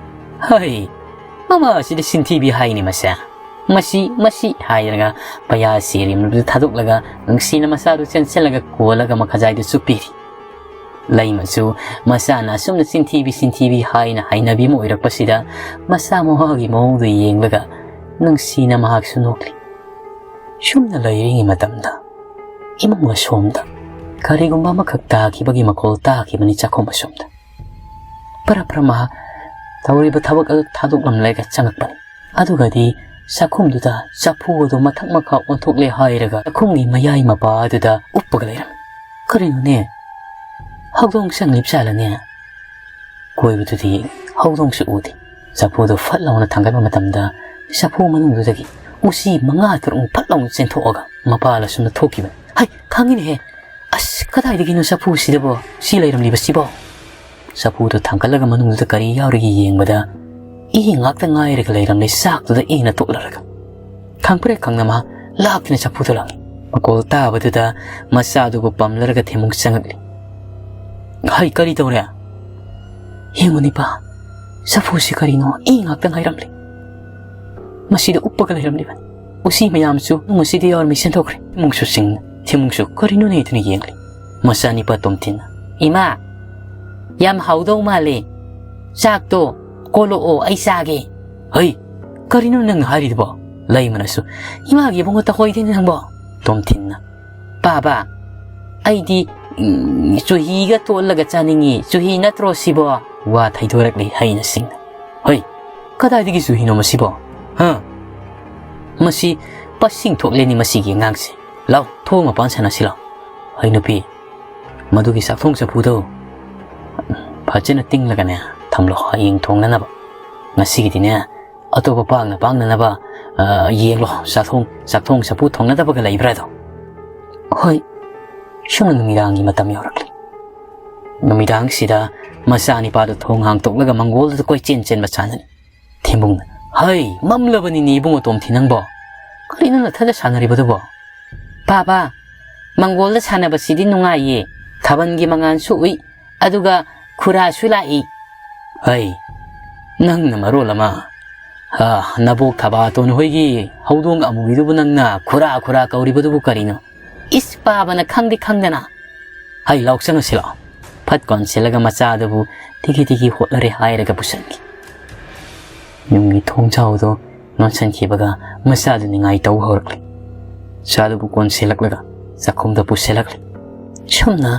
"ꯍꯩ, ꯃꯃꯥ ꯑꯁꯤꯗꯤ ꯆꯤꯟꯊꯤꯕꯤ ꯍꯥꯏꯅꯤ ꯃꯁꯦ꯫ ꯃꯁꯤ, ꯃꯁꯤ" ꯍꯥꯏꯔꯒ ꯄꯩꯌꯥ ꯁꯤꯔꯤꯝꯗꯨ ꯊꯥꯗꯣꯛꯂꯒ ꯅꯨꯡꯁꯤꯅ ꯃꯆꯥꯗꯨ ꯆꯦꯟꯁꯤꯜꯂꯒ ꯀꯣꯜꯂꯒ ꯃꯈꯥꯖꯥꯏꯗꯨ ꯆꯨꯞꯄꯤꯔꯤ꯫ ꯂꯩꯃꯁꯨ ꯃꯆꯥꯅ ꯑꯁꯨꯝꯅ ꯆꯤꯟꯊꯤꯕꯤ, ꯆꯤꯟꯊꯤꯕꯤ ꯍꯥꯏꯅ ꯍꯥꯏꯅꯕꯤ ꯑꯃ ꯑꯣꯏꯔꯛꯄꯁꯤꯗ ꯃꯆꯥ ꯃꯋꯥꯒꯤ ꯃꯑꯣꯡꯗꯨ ꯌꯦꯡꯂꯒ ꯅꯨꯡꯁꯤꯅ ꯃꯍꯥꯛꯁꯨ ꯅꯣꯛꯂꯤ꯫ ꯁꯨꯝꯅ ꯂꯩꯔꯤꯉꯩ ꯃꯇꯝꯗ ꯏꯃꯨꯡ ꯑꯁꯣꯝꯗ ꯀꯔꯤꯒꯨꯝꯕ ꯑꯃꯈꯛ ꯇꯥꯈꯤꯕꯒꯤ ꯃꯈꯣꯜ ꯇꯥꯈꯤꯕꯅꯤ ꯆꯥꯛꯈꯨꯝ ꯑꯁꯣꯝꯗ꯫ ꯄꯔꯞ ꯄꯔꯞ ꯃꯍꯥꯛ ꯇꯧꯔꯤꯕ ꯊꯕꯛ ꯑꯗꯨ ꯊꯥꯗꯣꯛꯂꯝꯂꯒ ꯆꯪꯉꯛꯄꯅꯤ꯫ ꯑꯗꯨꯒꯗꯤ ꯆꯥꯛꯈꯨꯝꯗꯨꯗ ꯆꯐꯨ ꯑꯗꯨ ꯃꯊꯛ ꯃꯈꯥ ꯑꯣꯟꯊꯣꯛꯂꯦ ꯍꯥꯏꯔꯒ ꯆꯥꯛꯈꯨꯝꯒꯤ ꯃꯌꯥꯏ ꯃꯄꯥ ꯑꯗꯨꯗ ꯎꯞꯄꯒ ꯂꯩꯔꯝꯃꯤ꯫ "ꯀꯔꯤꯅꯣꯅꯦ? ꯍꯧꯗꯣꯡ ꯆꯪꯂꯤꯕ ꯖꯥꯠꯂꯅꯦ?" ꯀꯣꯏꯕꯗꯨꯗꯤ ꯍꯧꯗꯣꯡꯁꯨ ꯎꯗꯦ꯫ ꯆꯐꯨꯗꯨ ꯐꯠ ꯂꯥꯎꯅ ꯊꯥꯡꯒꯠꯄ ꯃꯇꯝꯗ ꯆꯐꯨ ꯃꯅꯨꯡꯗꯨꯗꯒꯤ ꯎꯆꯤ ꯃꯉꯥ ꯇꯔꯨꯛ ꯐꯠ ꯂꯥꯎꯅ ꯆꯦꯟꯊꯣꯛꯑꯒ ꯃꯄꯥꯜ ꯑꯁꯣꯝꯗ ꯊꯣꯛꯈꯤꯕꯅꯤ꯫ "ꯍꯩ, ꯈꯪꯉꯤꯅꯦꯍꯦ꯫ ꯑꯁ, ꯀꯗꯥꯏꯗꯒꯤꯅꯣ ꯆꯐꯨꯁꯤꯗꯕꯣ? ꯁꯤ ꯂꯩꯔꯝꯂꯤꯕꯁꯤꯕꯣ?" ꯆꯐꯨꯗꯨ ꯊꯥꯡꯒꯠꯂꯒ ꯃꯅꯨꯡꯗꯨꯗ ꯀꯔꯤ ꯌꯥꯎꯔꯤꯒꯦ ꯌꯦꯡꯕꯗ ꯏ ꯉꯥꯛꯇ ꯉꯥꯏꯔꯒ ꯂꯩꯔꯝꯂꯦ, ꯆꯥꯛꯇꯨꯗ ꯏꯅ ꯇꯣꯠꯂꯔꯒ꯫ ꯈꯪꯄ꯭ꯔꯦꯛ ꯈꯪꯅ ꯃꯍꯥꯛ ꯂꯥꯛꯇꯨꯅ ꯆꯐꯨꯗꯨ ꯂꯪꯉꯤ꯫ ꯃꯀꯣꯜ ꯇꯥꯕꯗꯨꯗ ꯃꯆꯥꯗꯨꯕꯨ ꯄꯝꯂꯔꯒ ꯊꯦꯝꯃꯨꯛ ꯆꯪꯉꯛꯂꯤ꯫ "ꯍꯩ, ꯀꯔꯤ ꯇꯧꯔꯦ?" "ꯌꯦꯡꯉꯨꯅꯦ ꯄꯥ, ꯆꯐꯨꯁꯤ ꯀꯔꯤꯅꯣ ꯏ ꯉꯥꯛꯇ ꯉꯥꯏꯔꯝꯂꯦ꯫ ꯃꯁꯤꯗ ꯎꯞꯄꯒ ꯂꯩꯔꯝꯂꯤꯕꯅꯤ꯫ ꯎꯆꯤ ꯃꯌꯥꯝꯁꯨ ꯃꯁꯤꯗ ꯌꯥꯎꯔꯝꯃꯤ ꯆꯦꯟꯊꯣꯛꯈ꯭ꯔꯦ꯫" ꯏꯃꯨꯡꯁꯨ ꯁꯤꯡꯅ ꯊꯤꯃꯨꯡꯁꯨ ꯀꯔꯤꯅꯣꯅꯦ ꯍꯥꯏꯗꯨꯅ ꯌꯦꯡꯂꯤ꯫ ꯃꯆꯥꯅꯤꯄꯥ ꯇꯣꯝꯊꯤꯟꯅ, "ꯏꯃꯥ, ꯌꯥꯝ ꯍꯥꯎꯗꯧ ꯃꯥꯜꯂꯦ꯫ ꯆꯥꯛꯇꯣ ꯀꯣꯜꯂꯛꯑꯣ, ꯑꯩ ꯆꯥꯒꯦ꯫" "ꯍꯩ, ꯀꯔꯤꯅꯣ ꯅꯪ ꯍꯥꯏꯔꯤꯗꯨꯕꯣ?" ꯂꯩꯃꯅꯁꯨ, "ꯏꯃꯥꯒꯤ ꯏꯕꯨꯡꯉꯣ ꯇꯧꯍꯣꯏꯗꯦꯅꯦ ꯅꯪꯕꯣ꯫" ꯇꯣꯝꯊꯤꯟꯅ, "ꯄꯥꯕ, ꯑꯩꯗꯤ, ꯎꯝ, ꯆꯨꯍꯤꯒ ꯇꯣꯠꯂꯒ ꯆꯥꯅꯤꯡꯉꯤ꯫ ꯆꯨꯍꯤ ꯅꯠꯇ꯭ꯔꯣ ꯁꯤꯕꯣ?" ꯋꯥ ꯊꯩꯗꯣꯔꯛꯂꯤ ꯍꯩꯅ ꯁꯤꯡꯅ꯫ "ꯍꯩ, ꯀꯗꯥꯏꯗꯒꯤ ꯆꯨꯍꯤꯅꯣ ꯃꯁꯤꯕꯣ? ꯍꯥ? ꯃꯁꯤ ꯄꯁꯤꯡ ꯊꯣꯛꯂꯦꯅꯤ ꯃꯁꯤꯒꯤ ꯑꯉꯥꯡꯁꯦ꯫ ꯂꯥꯎ, ꯊꯣꯡ ꯃꯄꯥꯟ ꯁꯥꯟꯅꯁꯤ ꯂꯥꯎ꯫" "ꯍꯩ ꯅꯨꯄꯤ, ꯃꯗꯨꯒꯤ ꯆꯥꯛꯊꯣꯡ ꯆꯐꯨꯗꯣ ꯐꯖꯅ ꯇꯤꯡꯂꯒꯅꯦ ꯊꯝꯂꯣ, ꯍꯌꯦꯡ ꯊꯣꯡꯅꯅꯕ꯫ ꯉꯁꯤꯒꯤꯗꯤꯅꯦ ꯑꯇꯣꯞꯄ ꯄꯥꯡꯅ ꯄꯥꯡꯅꯅꯕ, ꯑ, ꯌꯦꯡꯂꯣ꯫ ꯆꯥꯛꯊꯣꯡ, ꯆꯥꯛꯊꯣꯡ ꯆꯐꯨ ꯊꯣꯡꯅꯗꯕꯒ ꯂꯩꯕ꯭ꯔꯥꯗꯣ?" ꯍꯣꯏ, ꯁꯨꯝꯅ ꯅꯨꯃꯤꯗꯥꯡꯒꯤ ꯃꯇꯝ ꯌꯧꯔꯛꯂꯤ꯫ ꯅꯨꯃꯤꯗꯥꯡꯁꯤꯗ ꯃꯆꯥꯅꯤꯄꯥꯗꯨ ꯊꯣꯡ ꯍꯥꯡꯇꯣꯛꯂꯒ ꯃꯪꯒꯣꯜꯗꯨꯗ ꯀꯣꯏꯆꯦꯟ ꯆꯦꯟꯕ ꯁꯥꯟꯅꯔꯤ꯫ ꯊꯦꯝꯕꯨꯡꯅ, "ꯍꯩ, ꯃꯝꯂꯕꯅꯤꯅꯦ ꯏꯕꯨꯡꯉꯣ ꯇꯣꯝꯊꯤ ꯅꯪꯕꯣ꯫ ꯀꯔꯤꯅꯣ ꯅꯊꯟꯗ ꯁꯥꯟꯅꯔꯤꯕꯗꯨꯕꯣ?" "ꯄꯥꯕ, ꯃꯪꯒꯣꯜꯗ ꯁꯥꯟꯅꯕꯁꯤꯗꯤ ꯅꯨꯡꯉꯥꯏꯌꯦ꯫ ꯊꯥꯕꯜꯒꯤ ꯃꯉꯥꯜꯁꯨ ꯎꯏ, ꯑꯗꯨꯒ ꯈꯨꯔꯥꯁꯨ ꯂꯥꯛꯏ꯫" "ꯍꯩ, ꯅꯪꯅ ꯃꯔꯣꯜ ꯑꯃ, ꯍꯥ, ꯅꯕꯣꯛ ꯊꯕꯥꯇꯣꯟ ꯍꯣꯏꯒꯤ ꯍꯧꯗꯣꯡ ꯑꯃꯨꯕꯤꯗꯨꯕꯨ ꯅꯪꯅ ꯈꯨꯔꯥ ꯈꯨꯔꯥ ꯀꯧꯔꯤꯕꯗꯨꯕꯨ ꯀꯔꯤꯅꯣ?" "ꯏꯁ, ꯄꯥꯕꯅ ꯈꯪꯗꯤ ꯈꯪꯗꯅ꯫" "ꯍꯩ, ꯂꯥꯎ, ꯆꯪꯉꯁꯤ ꯂꯥꯎ꯫" ꯐꯠ ꯀꯣꯟꯁꯤꯜꯂꯒ ꯃꯆꯥꯗꯨꯕꯨ ꯇꯤꯀꯤ ꯇꯤꯀꯤ ꯍꯣꯠꯂꯔꯦ ꯍꯥꯏꯔꯒ ꯄꯨꯁꯟꯈꯤ꯫ ꯌꯨꯝꯒꯤ ꯊꯣꯡꯖꯥꯎꯗꯣ ꯂꯣꯟꯁꯤꯟꯈꯤꯕꯒ ꯃꯆꯥꯗꯨ ꯅꯤꯡꯉꯥꯏ ꯇꯧ ꯍꯧꯔꯛꯂꯦ꯫ ꯃꯆꯥꯗꯨꯕꯨ ꯀꯣꯟꯁꯤꯜꯂꯛꯂꯒ ꯆꯥꯛꯈꯨꯝꯗ ꯄꯨꯁꯤꯜꯂꯛꯂꯦ꯫ ꯁꯨꯝꯅ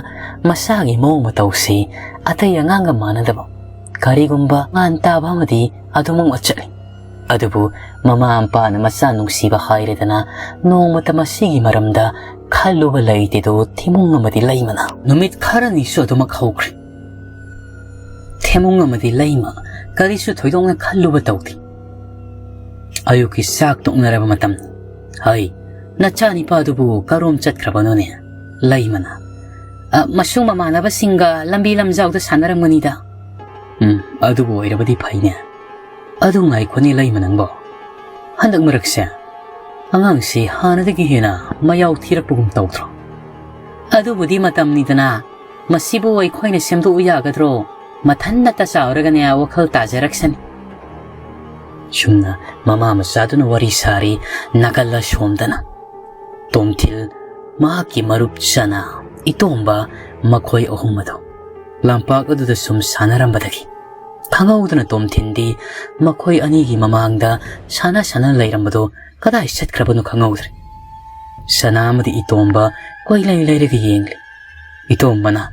ꯃꯆꯥꯒꯤ ꯃꯑꯣꯡ ꯃꯇꯧꯁꯤ ꯑꯇꯩ ꯑꯉꯥꯡꯒ ꯃꯥꯟꯅꯗꯕ, ꯀꯔꯤꯒꯨꯝꯕ ꯃꯥꯟ ꯇꯥꯕ ꯑꯃꯗꯤ ꯑꯗꯨꯃꯛ ꯆꯠꯂꯤ꯫ ꯑꯗꯨꯕꯨ ꯃꯃꯥ ꯃꯄꯥꯅ ꯃꯆꯥ ꯅꯨꯡꯁꯤꯕ ꯍꯥꯏꯔꯦꯗꯅ ꯅꯣꯡꯃꯇ ꯃꯁꯤꯒꯤ ꯃꯔꯝꯗ ꯈꯜꯂꯨꯕ ꯂꯩꯇꯦꯗꯣ ꯊꯤꯃꯨꯡ ꯑꯃꯗꯤ ꯂꯩꯃꯅ꯫ ꯅꯨꯃꯤꯠ ꯈꯔꯅꯤꯁꯨ ꯑꯗꯨꯃꯛ ꯍꯧꯈ꯭ꯔꯦ꯫ ꯊꯦꯃꯨꯡ ꯑꯃꯗꯤ ꯂꯩꯃ ꯀꯔꯤꯁꯨ ꯊꯣꯏꯗꯣꯛꯅ ꯈꯜꯂꯨꯕ ꯇꯧꯗꯦ꯫ ꯑꯌꯨꯛꯀꯤ ꯆꯥꯛ ꯇꯣꯛꯅꯔꯕ ꯃꯇꯝ, "ꯍꯩ, ꯅꯆꯥꯅꯤꯄꯥꯗꯨꯕꯨ ꯀꯔꯣꯝ ꯆꯠꯈ꯭ꯔꯕꯅꯣꯅꯦ?" ꯂꯩꯃꯅ, "ꯑ, ꯃꯁꯨ ꯃꯃꯥꯟꯅꯕꯁꯤꯡꯒ ꯂꯝꯕꯤ ꯂꯝꯖꯥꯎꯗ ꯁꯥꯟꯅꯔꯝꯒꯅꯤꯗ꯫" "ꯎꯝ, ꯑꯗꯨꯕꯨ ꯑꯣꯏꯔꯕꯗꯤ ꯐꯩꯅꯦ꯫ ꯑꯗꯨ ꯉꯥꯏꯈꯣꯅꯦ ꯂꯩꯃ ꯅꯪꯕꯣ, ꯍꯟꯗꯛ ꯃꯔꯛꯁꯦ ꯑꯉꯥꯡꯁꯤ ꯍꯥꯟꯅꯗꯒꯤ ꯍꯦꯟꯅ ꯃꯌꯥꯎ ꯊꯤꯔꯛꯄꯒꯨꯝ ꯇꯧꯗ꯭ꯔꯣ?" "ꯑꯗꯨꯕꯨꯗꯤ ꯃꯇꯝꯅꯤꯗꯅ, ꯃꯁꯤꯕꯨ ꯑꯩꯈꯣꯏꯅ ꯁꯦꯝꯗꯣꯛꯎ ꯌꯥꯒꯗ꯭ꯔꯣ? ꯃꯊꯟꯇ ꯆꯥꯎꯔꯒꯅꯦ ꯋꯥꯈꯜ ꯇꯥꯖꯔꯛꯁꯅꯤ꯫" ꯁꯨꯝꯅ ꯃꯃꯥ ꯃꯆꯥꯗꯨꯅ ꯋꯥꯔꯤ ꯁꯥꯔꯤ, ꯅꯥꯀꯜ ꯑꯁꯣꯝꯗꯅ ꯇꯣꯝꯊꯤꯜ, ꯃꯍꯥꯛꯀꯤ ꯃꯔꯨꯞ ꯆꯅꯥ, ꯏꯇꯣꯝꯕ, ꯃꯈꯣꯏ ꯑꯍꯨꯝ ꯑꯗꯨ ꯂꯝꯄꯥꯛ ꯑꯗꯨꯗ ꯁꯨꯝ ꯁꯥꯟꯅꯔꯝꯕꯗꯒꯤ ꯈꯪꯍꯧꯗꯅ ꯇꯣꯝꯊꯤꯟꯗꯤ ꯃꯈꯣꯏ ꯑꯅꯤꯒꯤ ꯃꯃꯥꯡꯗ ꯁꯥꯟꯅ ꯁꯥꯟꯅ ꯂꯩꯔꯝꯕꯗꯨ ꯀꯗꯥꯏ ꯆꯠꯈ꯭ꯔꯕꯅꯣ ꯈꯪꯍꯧꯗ꯭ꯔꯦ꯫ ꯆꯅꯥ ꯑꯃꯗꯤ ꯏꯇꯣꯝꯕ ꯀꯣꯏꯂꯩ ꯂꯩꯔꯒ ꯌꯦꯡꯂꯤ꯫ ꯏꯇꯣꯝꯕꯅ,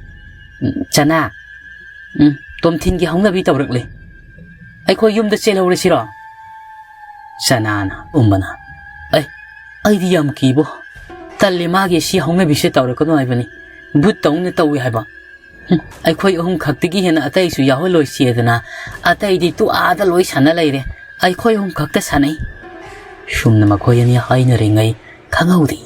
"ꯎꯝ, ꯆꯅꯥ, ꯎꯝ, ꯇꯣꯝꯊꯤꯟꯒꯤ ꯍꯧꯅꯕꯤ ꯇꯧꯔꯛꯂꯦ꯫ ꯑꯩꯈꯣꯏ ꯌꯨꯝꯗ ꯆꯦꯜꯍꯧꯔꯁꯤꯔꯣ?" ꯆꯅꯥꯅ, ꯎꯝꯕꯅ, "ꯑꯩ, ꯑꯩꯗꯤ ꯌꯥꯝ ꯀꯤꯕꯣ꯫ ꯇꯜꯂꯦ, ꯃꯥꯒꯤ ꯁꯤ ꯍꯧꯅꯕꯤꯁꯦ ꯇꯧꯔꯛꯀꯅꯨ ꯍꯥꯏꯕꯅꯤ꯫ ꯚꯨꯠ ꯇꯧꯅ ꯇꯧꯏ ꯍꯥꯏꯕ꯫ ꯍꯨꯝ, ꯑꯩꯈꯣꯏ ꯑꯍꯨꯝ ꯈꯛꯇꯒꯤ ꯍꯦꯟꯅ ꯑꯇꯩꯁꯨ ꯌꯥꯎꯍꯜꯂꯣꯏꯁꯦꯗꯅ ꯑꯇꯩꯗꯤ ꯇꯨ ꯑꯥꯗ ꯂꯣꯏ ꯁꯥꯟꯅ ꯂꯩꯔꯦ꯫ ꯑꯩꯈꯣꯏ ꯑꯍꯨꯝ ꯈꯛꯇ ꯁꯥꯟꯅꯩ꯫" ꯁꯨꯝꯅ ꯃꯈꯣꯏ ꯑꯅꯤ ꯍꯥꯏꯅꯔꯤꯉꯩ ꯈꯪꯍꯧꯗꯦ꯫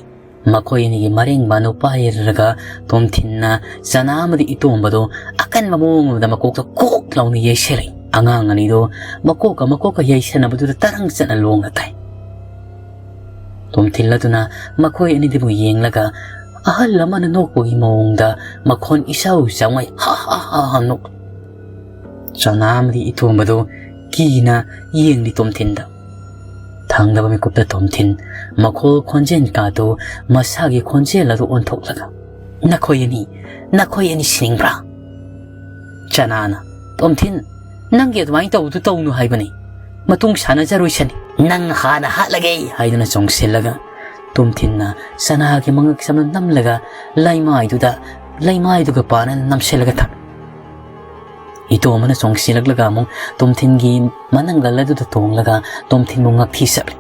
ꯃꯈꯣꯏ ꯑꯅꯤꯒꯤ ꯃꯔꯦꯡ ꯃꯅꯨ ꯄꯥꯏꯔꯒ ꯇꯣꯝꯊꯤꯟꯅ ꯆꯅꯥ ꯑꯃꯗꯤ ꯏꯇꯣꯝꯕꯗꯣ ꯑꯀꯟꯕ ꯃꯑꯣꯡ ꯑꯃꯗ ꯃꯀꯣꯛꯇ ꯀꯣꯛ ꯂꯥꯎꯅ ꯌꯩꯁꯜꯂꯛꯏ꯫ ꯑꯉꯥꯡ ꯑꯅꯤꯗꯣ ꯃꯀꯣꯛꯀ ꯃꯀꯣꯛꯀ ꯌꯩꯁꯟꯅꯕꯗꯨꯗ ꯇꯔꯪ ꯆꯠꯅ ꯂꯣꯡꯅ ꯇꯥꯏ꯫ ꯇꯣꯝꯊꯤꯜ ꯑꯗꯨꯅ ꯃꯈꯣꯏ ꯑꯅꯤꯗꯨꯕꯨ ꯌꯦꯡꯂꯒ ꯑꯍꯜ ꯑꯃꯅ ꯅꯣꯛꯄꯒꯤ ꯃꯑꯣꯡꯗ ꯃꯈꯣꯟ ꯏꯁꯧ ꯁꯧꯉꯩ ꯍꯥ ꯍꯥ ꯍꯥ ꯍꯥ ꯅꯣꯛ꯫ ꯆꯅꯥ ꯑꯃꯗꯤ ꯏꯇꯣꯝꯕꯗꯨ ꯀꯤꯅ ꯌꯦꯡꯂꯤ ꯇꯣꯝꯊꯤꯟꯗ꯫ ꯊꯪꯅꯕ ꯃꯤꯀꯨꯞꯇ ꯇꯣꯝꯊꯤꯟ ꯃꯈꯣꯜ ꯈꯣꯟꯖꯦꯜ ꯀꯥꯗꯨ ꯃꯁꯥꯒꯤ ꯈꯣꯟꯖꯦꯜ ꯑꯗꯨ ꯑꯣꯟꯊꯣꯛꯂꯒ, "ꯅꯈꯣꯏ ꯑꯅꯤ, ꯅꯈꯣꯏ ꯑꯅꯤ ꯁꯤꯅꯤꯡꯕ꯭ꯔꯥ?" ꯆꯅꯥꯅ, "ꯇꯣꯝꯊꯤꯟ, ꯅꯪꯒꯤ ꯑꯗꯨꯃꯥꯏꯅ ꯇꯧꯕꯗꯨ ꯇꯧꯅꯨ ꯍꯥꯏꯕꯅꯤ꯫ ꯃꯇꯨꯡ ꯁꯥꯟꯅꯖꯔꯣꯏꯁꯅꯤ꯫ ꯅꯪ ꯍꯥꯟꯅ ꯍꯥꯠꯂꯒꯦ!" ꯍꯥꯏꯗꯨꯅ ꯆꯣꯡꯁꯤꯜꯂꯒ ꯇꯣꯝꯊꯤꯟꯅ ꯆꯅꯥꯒꯤ ꯃꯉꯛꯁꯝꯗ ꯅꯝꯂꯒ ꯂꯩꯃꯥꯏꯗꯨꯗ, ꯂꯩꯃꯥꯏꯗꯨꯒ ꯄꯥꯅ ꯅꯝꯁꯤꯜꯂꯒ ꯊꯝꯃꯤ꯫ ꯏꯇꯣꯝꯕꯅ ꯆꯣꯡꯁꯤꯜꯂꯛꯂꯒ ꯑꯃꯨꯛ ꯇꯣꯝꯊꯤꯟꯒꯤ ꯃꯅꯪꯒꯜ ꯑꯗꯨꯗ ꯇꯣꯡꯂꯒ ꯇꯣꯝꯊꯤꯟꯕꯨ ꯉꯛꯊꯤ ꯆꯠꯂꯤ꯫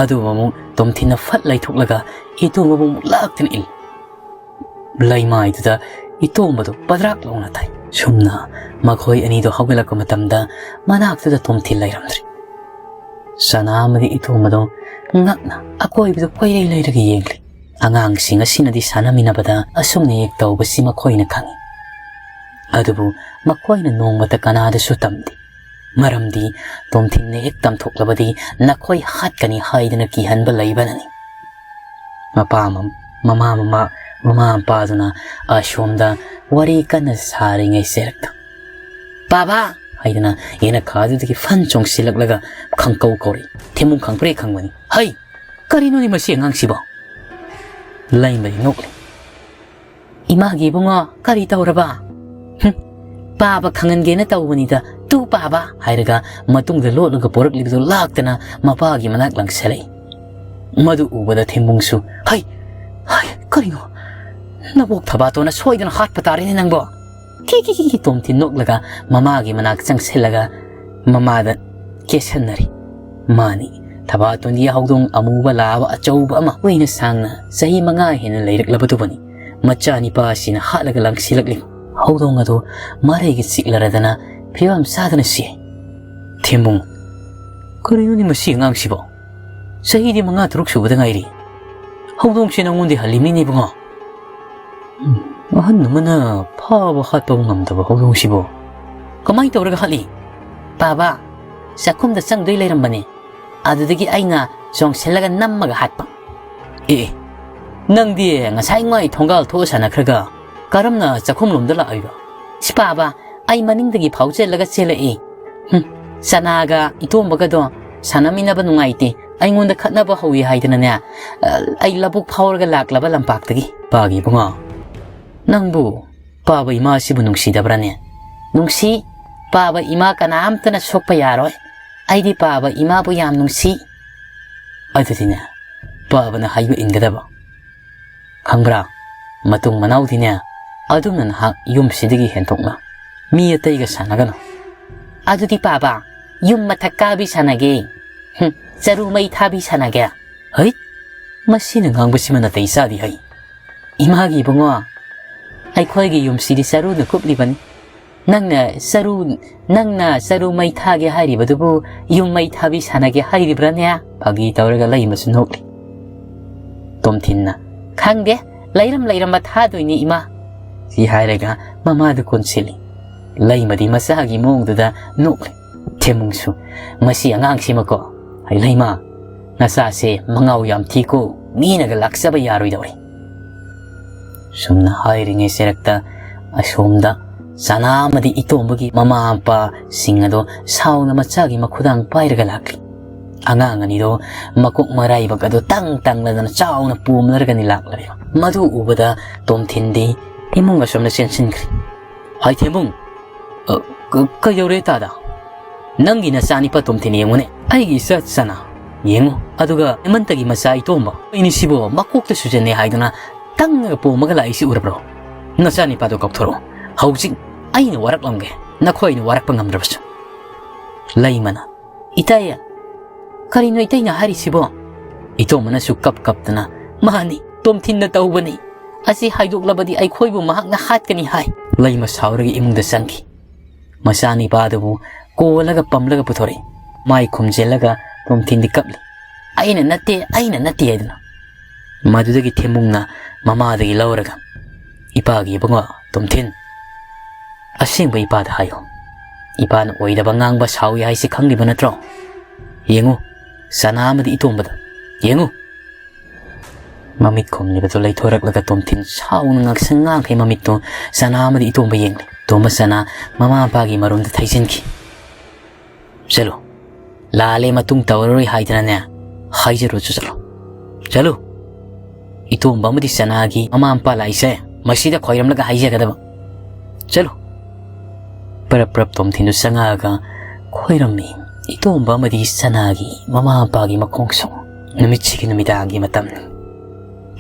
ꯑꯗꯨꯕꯨ ꯑꯃꯨꯛ ꯇꯣꯝꯊꯤꯟꯅ ꯐꯠ ꯂꯩꯊꯣꯛꯂꯒ ꯏꯇꯣꯝꯕꯕꯨ ꯑꯃꯨꯛ ꯂꯥꯛꯇꯨꯅ ꯏꯜꯂꯤ꯫ ꯂꯩꯃꯥꯏꯗꯨꯗ ꯏꯇꯣꯝꯕꯗꯨ ꯄꯗ꯭ꯔꯥꯛ ꯂꯥꯎꯅ ꯇꯥꯏ꯫ ꯁꯨꯝꯅ ꯃꯈꯣꯏ ꯑꯅꯤꯗꯨ ꯍꯧꯒꯠꯂꯛꯄ ꯃꯇꯝꯗ ꯃꯅꯥꯛꯇꯨꯗ ꯇꯣꯝꯊꯤꯟ ꯂꯩꯔꯝꯗ꯭ꯔꯦ꯫ ꯆꯅꯥ ꯑꯃꯗꯤ ꯏꯇꯣꯝꯕꯗꯨ ꯉꯛꯅ ꯑꯀꯣꯏꯕꯗꯨ ꯀꯣꯏꯔꯩ ꯂꯩꯔꯒ ꯌꯦꯡꯂꯤ꯫ ꯑꯉꯥꯡꯁꯤꯡ ꯑꯁꯤꯅꯗꯤ ꯁꯥꯟꯅꯃꯤꯟꯅꯕꯗ ꯑꯁꯨꯝꯅ ꯍꯦꯛ ꯇꯧꯕꯁꯤ ꯃꯈꯣꯏꯅ ꯈꯪꯏ꯫ ꯑꯗꯨꯕꯨ ꯃꯈꯣꯏꯅ ꯅꯣꯡꯃꯇ ꯀꯅꯥꯗꯁꯨ ꯇꯝꯗꯦ꯫ ꯃꯔꯝꯗꯤ ꯇꯣꯝꯊꯤꯟꯅ ꯍꯦꯛ ꯇꯝꯊꯣꯛꯂꯕꯗꯤ ꯅꯈꯣꯏ ꯍꯥꯠꯀꯅꯤ ꯍꯥꯏꯗꯨꯅ ꯀꯤꯍꯟꯕ ꯂꯩꯕꯅꯅꯤ꯫ ꯃꯄꯥ ꯃ-, ꯃꯃꯥ ꯃꯃꯥ ꯃꯃꯥ ꯃꯄꯥꯗꯨꯅ ꯑꯁꯣꯝꯗ ꯋꯥꯔꯤ ꯀꯟꯅ ꯁꯥꯔꯤꯉꯩ ꯆꯩꯔꯛꯇ, "ꯕꯥꯕꯥ!" ꯍꯥꯏꯗꯨꯅ ꯌꯦꯅꯈꯥꯗꯨꯗꯒꯤ ꯐꯟ ꯆꯣꯡꯁꯤꯜꯂꯛꯂꯒ ꯈꯪꯀꯧ ꯀꯧꯔꯛꯏ꯫ ꯊꯦꯝꯕꯨꯡ ꯈꯪꯄ꯭ꯔꯦꯛ ꯈꯪꯕꯅꯤ꯫ "ꯍꯩ! ꯀꯔꯤꯅꯣꯅꯦ ꯃꯁꯤ ꯑꯉꯥꯡꯁꯤꯕꯣ?" ꯂꯩꯃꯗꯤ ꯅꯣꯛꯂꯤ꯫ "ꯏꯃꯥꯒꯤ ꯏꯕꯨꯡꯉꯣ, ꯀꯔꯤ ꯇꯧꯔꯕ?" "ꯍꯨꯝ, ꯄꯥꯕ ꯈꯪꯍꯟꯒꯦꯅ ꯇꯧꯕꯅꯤꯗ, ꯇꯨ ꯄꯥꯕ!" ꯍꯥꯏꯔꯒ ꯃꯇꯨꯡꯗ ꯂꯣꯠꯂꯒ ꯄꯣꯔꯛꯂꯤꯕꯗꯨ ꯂꯥꯛꯇꯅ ꯃꯄꯥꯒꯤ ꯃꯅꯥꯛ ꯂꯪꯁꯤꯜꯂꯛꯏ꯫ ꯃꯗꯨ ꯎꯕꯗ ꯊꯦꯝꯕꯨꯡꯁꯨ, "ꯍꯩ! ꯍꯩ! ꯀꯔꯤꯅꯣ? ꯅꯕꯣꯛ ꯊꯕꯥꯇꯣꯟꯅ ꯁꯣꯏꯗꯅ ꯍꯥꯠꯄ ꯇꯥꯔꯦꯅꯦ ꯅꯪꯕꯣ!" ꯀꯤ ꯀꯤ ꯀꯤ ꯀꯤ ꯇꯣꯝꯊꯤꯟ ꯅꯣꯛꯂꯒ ꯃꯃꯥꯒꯤ ꯃꯅꯥꯛ ꯆꯪꯁꯤꯜꯂꯒ ꯃꯃꯥꯗ ꯀꯦꯁꯟꯅꯔꯤ꯫ ꯃꯥꯅꯤ, ꯊꯕꯥꯇꯣꯟꯒꯤ ꯍꯧꯗꯣꯡ ꯑꯃꯨꯕ ꯂꯥꯕ ꯑꯆꯧꯕ ꯑꯃ ꯀꯨꯏꯅ ꯁꯥꯡꯅ ꯆꯍꯤ ꯃꯉꯥ ꯍꯦꯟꯅ ꯂꯩꯔꯛꯂꯕꯗꯨꯕꯨꯅꯤ ꯃꯆꯥ ꯅꯤꯄꯥꯁꯤꯅ ꯍꯥꯠꯂꯒ ꯂꯪꯁꯤꯜꯂꯛꯂꯤꯕ꯫ ꯍꯧꯗꯣꯡ ꯑꯗꯨ ꯃꯔꯩꯒ ꯆꯤꯛꯂꯔꯗꯅ ꯐꯤꯕꯝ ꯆꯥꯗꯅ ꯁꯤ꯫ ꯊꯦꯝꯕꯨꯡ, "ꯀꯔꯤꯅꯣꯅꯦ ꯃꯁꯤ ꯑꯉꯥꯡꯁꯤꯕꯣ? ꯆꯍꯤꯗꯤ ꯃꯉꯥ ꯇꯔꯨꯛ ꯁꯨꯕꯗ ꯉꯥꯏꯔꯤ꯫ ꯍꯧꯗꯣꯡꯁꯦ ꯅꯪꯉꯣꯟꯗꯤ ꯍꯜꯂꯤꯕꯅꯤꯅꯦ ꯏꯕꯨꯡꯉꯣ꯫ ꯎꯝ, ꯑꯍꯟ ꯑꯃꯅ ꯐꯥꯕ ꯍꯥꯠꯄꯕꯨ ꯉꯝꯗꯕ ꯍꯧꯗꯣꯡꯁꯤꯕꯣ ꯀꯃꯥꯏꯅ ꯇꯧꯔꯒ ꯍꯥꯠꯂꯤ?" "ꯄꯥꯕ, ꯆꯥꯛꯈꯨꯝꯗ ꯆꯪꯗꯣꯏ ꯂꯩꯔꯝꯕꯅꯦ꯫ ꯑꯗꯨꯗꯒꯤ ꯑꯩꯅ ꯆꯣꯡꯁꯤꯜꯂꯒ ꯅꯝꯃꯒ ꯍꯥꯠꯄ꯫ "ꯑꯦ, ꯅꯪꯗꯤ ꯉꯁꯥꯏ ꯉꯥꯏ ꯊꯣꯡꯒꯥꯜ ꯊꯣꯛꯑ ꯁꯥꯟꯅꯈ꯭ꯔꯒ ꯀꯔꯝꯅ ꯆꯥꯛꯈꯨꯝꯂꯣꯝꯗ ꯂꯥꯛꯏꯕ?" "ꯏꯁ ꯄꯥꯕ, ꯑꯩ ꯃꯅꯤꯡꯗꯒꯤ ꯐꯥꯎꯖꯜꯂꯒ ꯆꯦꯜꯂꯛꯏ꯫ ꯍꯨꯝ, ꯆꯅꯥꯒ ꯏꯇꯣꯝꯕꯒꯗꯣ ꯁꯥꯟꯅꯃꯤꯟꯅꯕ ꯅꯨꯡꯉꯥꯏꯇꯦ, ꯑꯩꯉꯣꯟꯗ ꯈꯠꯅꯕ ꯍꯧꯏ ꯍꯥꯏꯗꯅꯅꯦ, ꯑ, ꯑꯩ ꯂꯧꯕꯨꯛ ꯐꯥꯎꯔꯒ ꯂꯥꯛꯂꯕ ꯂꯝꯄꯥꯛꯇꯒꯤ꯫" "ꯄꯥꯒꯤ ꯏꯕꯨꯡꯉꯣ, ꯅꯪꯕꯨ ꯄꯥꯕ ꯏꯃꯥꯁꯤꯕꯨ ꯅꯨꯡꯁꯤꯗꯕ꯭ꯔꯥꯅꯦ?" "ꯅꯨꯡꯁꯤ, ꯄꯥꯕ ꯏꯃꯥ ꯀꯅꯥꯝꯇꯅ ꯁꯣꯛꯄ ꯌꯥꯔꯣꯏ꯫ ꯑꯩꯗꯤ ꯄꯥꯕ ꯏꯃꯥꯕꯨ ꯌꯥꯝ ꯅꯨꯡꯁꯤ꯫" "ꯑꯗꯨꯗꯤꯅꯦ, ꯄꯥꯕꯅ ꯍꯥꯏꯕ ꯏꯟꯒꯗꯕ꯫ ꯈꯪꯕ꯭ꯔꯥ? ꯃꯇꯨꯡ ꯃꯅꯥꯎꯗꯤꯅꯦ, ꯑꯗꯨꯝꯅ ꯅꯍꯥꯛ ꯌꯨꯝꯁꯤꯗꯒꯤ ꯍꯦꯟꯗꯣꯛꯅ ꯃꯤ ꯑꯇꯩꯒ ꯁꯥꯟꯅꯒꯅꯨ꯫" "ꯑꯗꯨꯗꯤ ꯄꯥꯕ, ꯌꯨꯝ ꯃꯊꯛ ꯀꯥꯕꯤ ꯁꯥꯟꯅꯒꯦ꯫ ꯍꯨꯝ, ꯆꯔꯨ ꯃꯩ ꯊꯥꯕꯤ ꯁꯥꯟꯅꯒꯦ꯫" "ꯍꯩ, ꯃꯁꯤꯅ ꯉꯥꯡꯕꯁꯤꯃ ꯅꯥꯇꯩ ꯆꯥꯗꯦ ꯍꯩ꯫ ꯏꯃꯥꯒꯤ ꯏꯕꯨꯡꯉꯣ, ꯑꯩꯈꯣꯏꯒꯤ ꯌꯨꯝꯁꯤꯗꯤ ꯆꯔꯨꯅ ꯀꯨꯞꯂꯤꯕꯅꯤ꯫ ꯅꯪꯅ ꯆꯔꯨ, ꯅꯪꯅ ꯆꯔꯨ ꯃꯩ ꯊꯥꯒꯦ ꯍꯥꯏꯔꯤꯕꯗꯨꯕꯨ ꯌꯨꯝ ꯃꯩ ꯊꯥꯕꯤ ꯁꯥꯟꯅꯒꯦ ꯍꯥꯏꯔꯤꯕ꯭ꯔꯥꯅꯦ?" ꯐꯥꯒꯤ ꯇꯧꯔꯒ ꯂꯩꯃꯁꯨ ꯅꯣꯛꯂꯤ꯫ ꯇꯣꯝꯊꯤꯟꯅ, "ꯈꯪꯗꯦ, ꯂꯩꯔꯝ ꯂꯩꯔꯝꯕ ꯊꯥꯗꯣꯏꯅꯤ ꯏꯃꯥ꯫" ꯁꯤ ꯍꯥꯏꯔꯒ ꯃꯃꯥꯗꯨ ꯀꯣꯟꯁꯤꯜꯂꯤ꯫ ꯂꯩꯃꯗꯤ ꯃꯆꯥꯒꯤ ꯃꯑꯣꯡꯗꯨꯗ ꯅꯣꯛꯂꯤ꯫ ꯊꯦꯝꯃꯨꯡꯁꯨ, "ꯃꯁꯤ ꯑꯉꯥꯡꯁꯤꯃꯀꯣ, ꯍꯩ ꯂꯩꯃ, ꯅꯆꯥꯁꯦ ꯃꯉꯥꯎ ꯌꯥꯝ ꯊꯤꯀꯣ, ꯃꯤꯅꯒ ꯂꯥꯛꯆꯕ ꯌꯥꯔꯣꯏꯗꯧꯔꯤ꯫" ꯁꯨꯝꯅ ꯍꯥꯏꯔꯤꯉꯩ ꯆꯦꯔꯛꯇ ꯑꯁꯣꯝꯗ ꯆꯅꯥ ꯑꯃꯗꯤ ꯏꯇꯣꯝꯕꯒꯤ ꯃꯃꯥ ꯃꯄꯥꯁꯤꯡ ꯑꯗꯣ ꯁꯥꯎꯅ ꯃꯆꯥꯒꯤ ꯃꯈꯨꯗꯥꯡ ꯄꯥꯏꯔꯒ ꯂꯥꯛꯂꯤ꯫ ꯑꯉꯥꯡ ꯑꯅꯤꯗꯣ ꯃꯀꯣꯛ ꯃꯔꯥꯏꯕꯛ ꯑꯗꯨ ꯇꯪ ꯇꯪꯂꯗꯅ ꯆꯥꯎꯅ ꯄꯣꯝꯂꯔꯒꯅꯤ ꯂꯥꯛꯂꯔꯦꯕ꯫ ꯃꯗꯨ ꯎꯕꯗ ꯇꯣꯝꯊꯤꯟꯗꯤ ꯏꯃꯨꯡ ꯑꯁꯣꯝꯗ ꯆꯦꯟꯁꯤꯟꯈ꯭ꯔꯦ꯫ "ꯍꯥꯏ ꯊꯦꯝꯕꯨꯡ, ꯑ, ꯀ-, ꯀꯩꯗꯧꯔꯦ ꯇꯥꯗ? ꯅꯪꯒꯤ ꯅꯆꯥꯅꯤꯄꯥ ꯇꯣꯝꯊꯤꯟ ꯌꯦꯡꯉꯨꯅꯦ, ꯑꯩꯒꯤ ꯏꯆꯥ ꯆꯅꯥ ꯌꯦꯡꯉꯨ, ꯑꯗꯨꯒ ꯍꯦꯃꯟꯇꯒꯤ ꯃꯆꯥ ꯏꯇꯣꯝꯕ ꯑꯅꯤꯁꯤꯕꯨ ꯃꯀꯣꯛꯇ ꯁꯨꯖꯟꯅꯦ ꯍꯥꯏꯗꯨꯅ ꯇꯪꯉꯒ ꯄꯣꯝꯃꯒ ꯂꯥꯛꯏꯁꯤ ꯎꯔꯕ꯭ꯔꯣ? ꯅꯆꯥꯅꯤꯄꯥꯗꯣ ꯀꯧꯊꯣꯔꯛꯑꯣ, ꯍꯧꯖꯤꯛ ꯑꯩꯅ ꯋꯥꯔꯛꯂꯝꯒꯦ, ꯅꯈꯣꯏꯅ ꯋꯥꯔꯛꯄ ꯉꯝꯗ꯭ꯔꯕꯁꯨ꯫" ꯂꯩꯃꯅ, "ꯏꯇꯩ, ꯀꯔꯤꯅꯣ ꯏꯇꯩꯅ ꯍꯥꯏꯔꯤꯁꯤꯕꯣ?" ꯏꯇꯣꯝꯕꯅꯁꯨ ꯀꯞ ꯀꯞꯇꯅ, "ꯃꯥꯅꯤ, ꯇꯣꯝꯊꯤꯟꯅ ꯇꯧꯕꯅꯤ꯫ ꯑꯁꯤ ꯍꯥꯏꯗꯣꯛꯂꯕꯗꯤ ꯑꯩꯈꯣꯏꯕꯨ ꯃꯍꯥꯛꯅ ꯍꯥꯠꯀꯅꯤ ꯍꯥꯏ꯫" ꯂꯩꯃ ꯁꯥꯎꯔꯒ ꯏꯃꯨꯡꯗ ꯆꯪꯈꯤ꯫ ꯃꯆꯥꯅꯤꯄꯥꯗꯨꯕꯨ ꯀꯣꯜꯂꯒ ꯄꯝꯂꯒ ꯄꯨꯊꯣꯔꯛꯏ꯫ ꯃꯥꯏ ꯈꯨꯝꯖꯤꯜꯂꯒ ꯇꯣꯝꯊꯤꯟꯗꯤ ꯀꯞꯂꯤ꯫ "ꯑꯩꯅ ꯅꯠꯇꯦ, ꯑꯩꯅ ꯅꯠꯇꯦ" ꯍꯥꯏꯗꯨꯅ꯫ ꯃꯗꯨꯗꯒꯤ ꯊꯦꯝꯃꯨꯡꯅ ꯃꯃꯥꯗꯒꯤ ꯂꯧꯔꯒ, "ꯏꯄꯥꯒꯤ ꯏꯕꯨꯡꯉꯣ ꯇꯣꯝꯊꯤꯟ, ꯑꯁꯦꯡꯕ ꯏꯄꯥꯗ ꯍꯥꯏꯌꯨ꯫ ꯏꯄꯥꯅ ꯑꯣꯏꯗꯕ ꯉꯥꯡꯕ ꯁꯥꯎꯏ ꯍꯥꯏꯁꯤ ꯈꯪꯂꯤꯕ ꯅꯠꯇ꯭ꯔꯣ? ꯌꯦꯡꯉꯨ, ꯁꯅꯥ ꯑꯃꯗꯤ ꯏꯇꯣꯝꯕꯗ꯫ "ꯌꯦꯡꯉꯨ!" ꯃꯃꯤꯠ ꯈꯨꯝꯂꯤꯕꯗꯨ ꯂꯩꯊꯣꯔꯛꯂꯒ ꯇꯣꯝꯊꯤꯟ ꯁꯥꯎꯅ ꯉꯥꯛꯁꯪ ꯉꯥꯡꯈꯩ ꯃꯃꯤꯠꯇꯨ ꯁꯅꯥ ꯑꯃꯗꯤ ꯏꯇꯣꯝꯕ ꯌꯦꯡꯂꯤ꯫ ꯇꯣꯝꯕ ꯁꯅꯥ ꯃꯃꯥ ꯃꯄꯥꯒꯤ ꯃꯔꯨꯝꯗ ꯊꯩꯖꯤꯟꯈꯤ꯫ "ꯆꯠꯂꯨ, ꯂꯥꯜꯂꯦ, ꯃꯇꯨꯡ ꯇꯧꯔꯔꯣꯏ ꯍꯥꯏꯗꯅꯅꯦ, ꯍꯥꯏꯖꯔꯨꯆꯣ, ꯆꯠꯂꯨ, ꯆꯠꯂꯨ꯫ ꯏꯇꯣꯝꯕ ꯑꯃꯗꯤ ꯁꯅꯥꯒꯤ ꯃꯃꯥ ꯃꯄꯥ ꯂꯥꯛꯏꯁꯦ ꯃꯁꯤꯗ ꯈꯣꯏꯔꯝꯂꯒ ꯍꯥꯏꯖꯒꯗꯕ꯫ ꯆꯠꯂꯨ!" ꯄꯔꯞ ꯄꯔꯞ ꯇꯣꯝꯊꯤꯟꯗꯨ ꯆꯪꯉꯛꯑꯒ ꯈꯣꯏꯔꯝꯃꯤ꯫ ꯏꯇꯣꯝꯕ ꯑꯃꯗꯤ ꯁꯅꯥꯒꯤ ꯃꯃꯥ ꯃꯄꯥꯒꯤ ꯃꯈꯣꯡꯁꯨ꯫ ꯅꯨꯃꯤꯠꯁꯤꯒꯤ ꯅꯨꯃꯤꯗꯥꯡꯒꯤ ꯃꯇꯝꯅꯤ꯫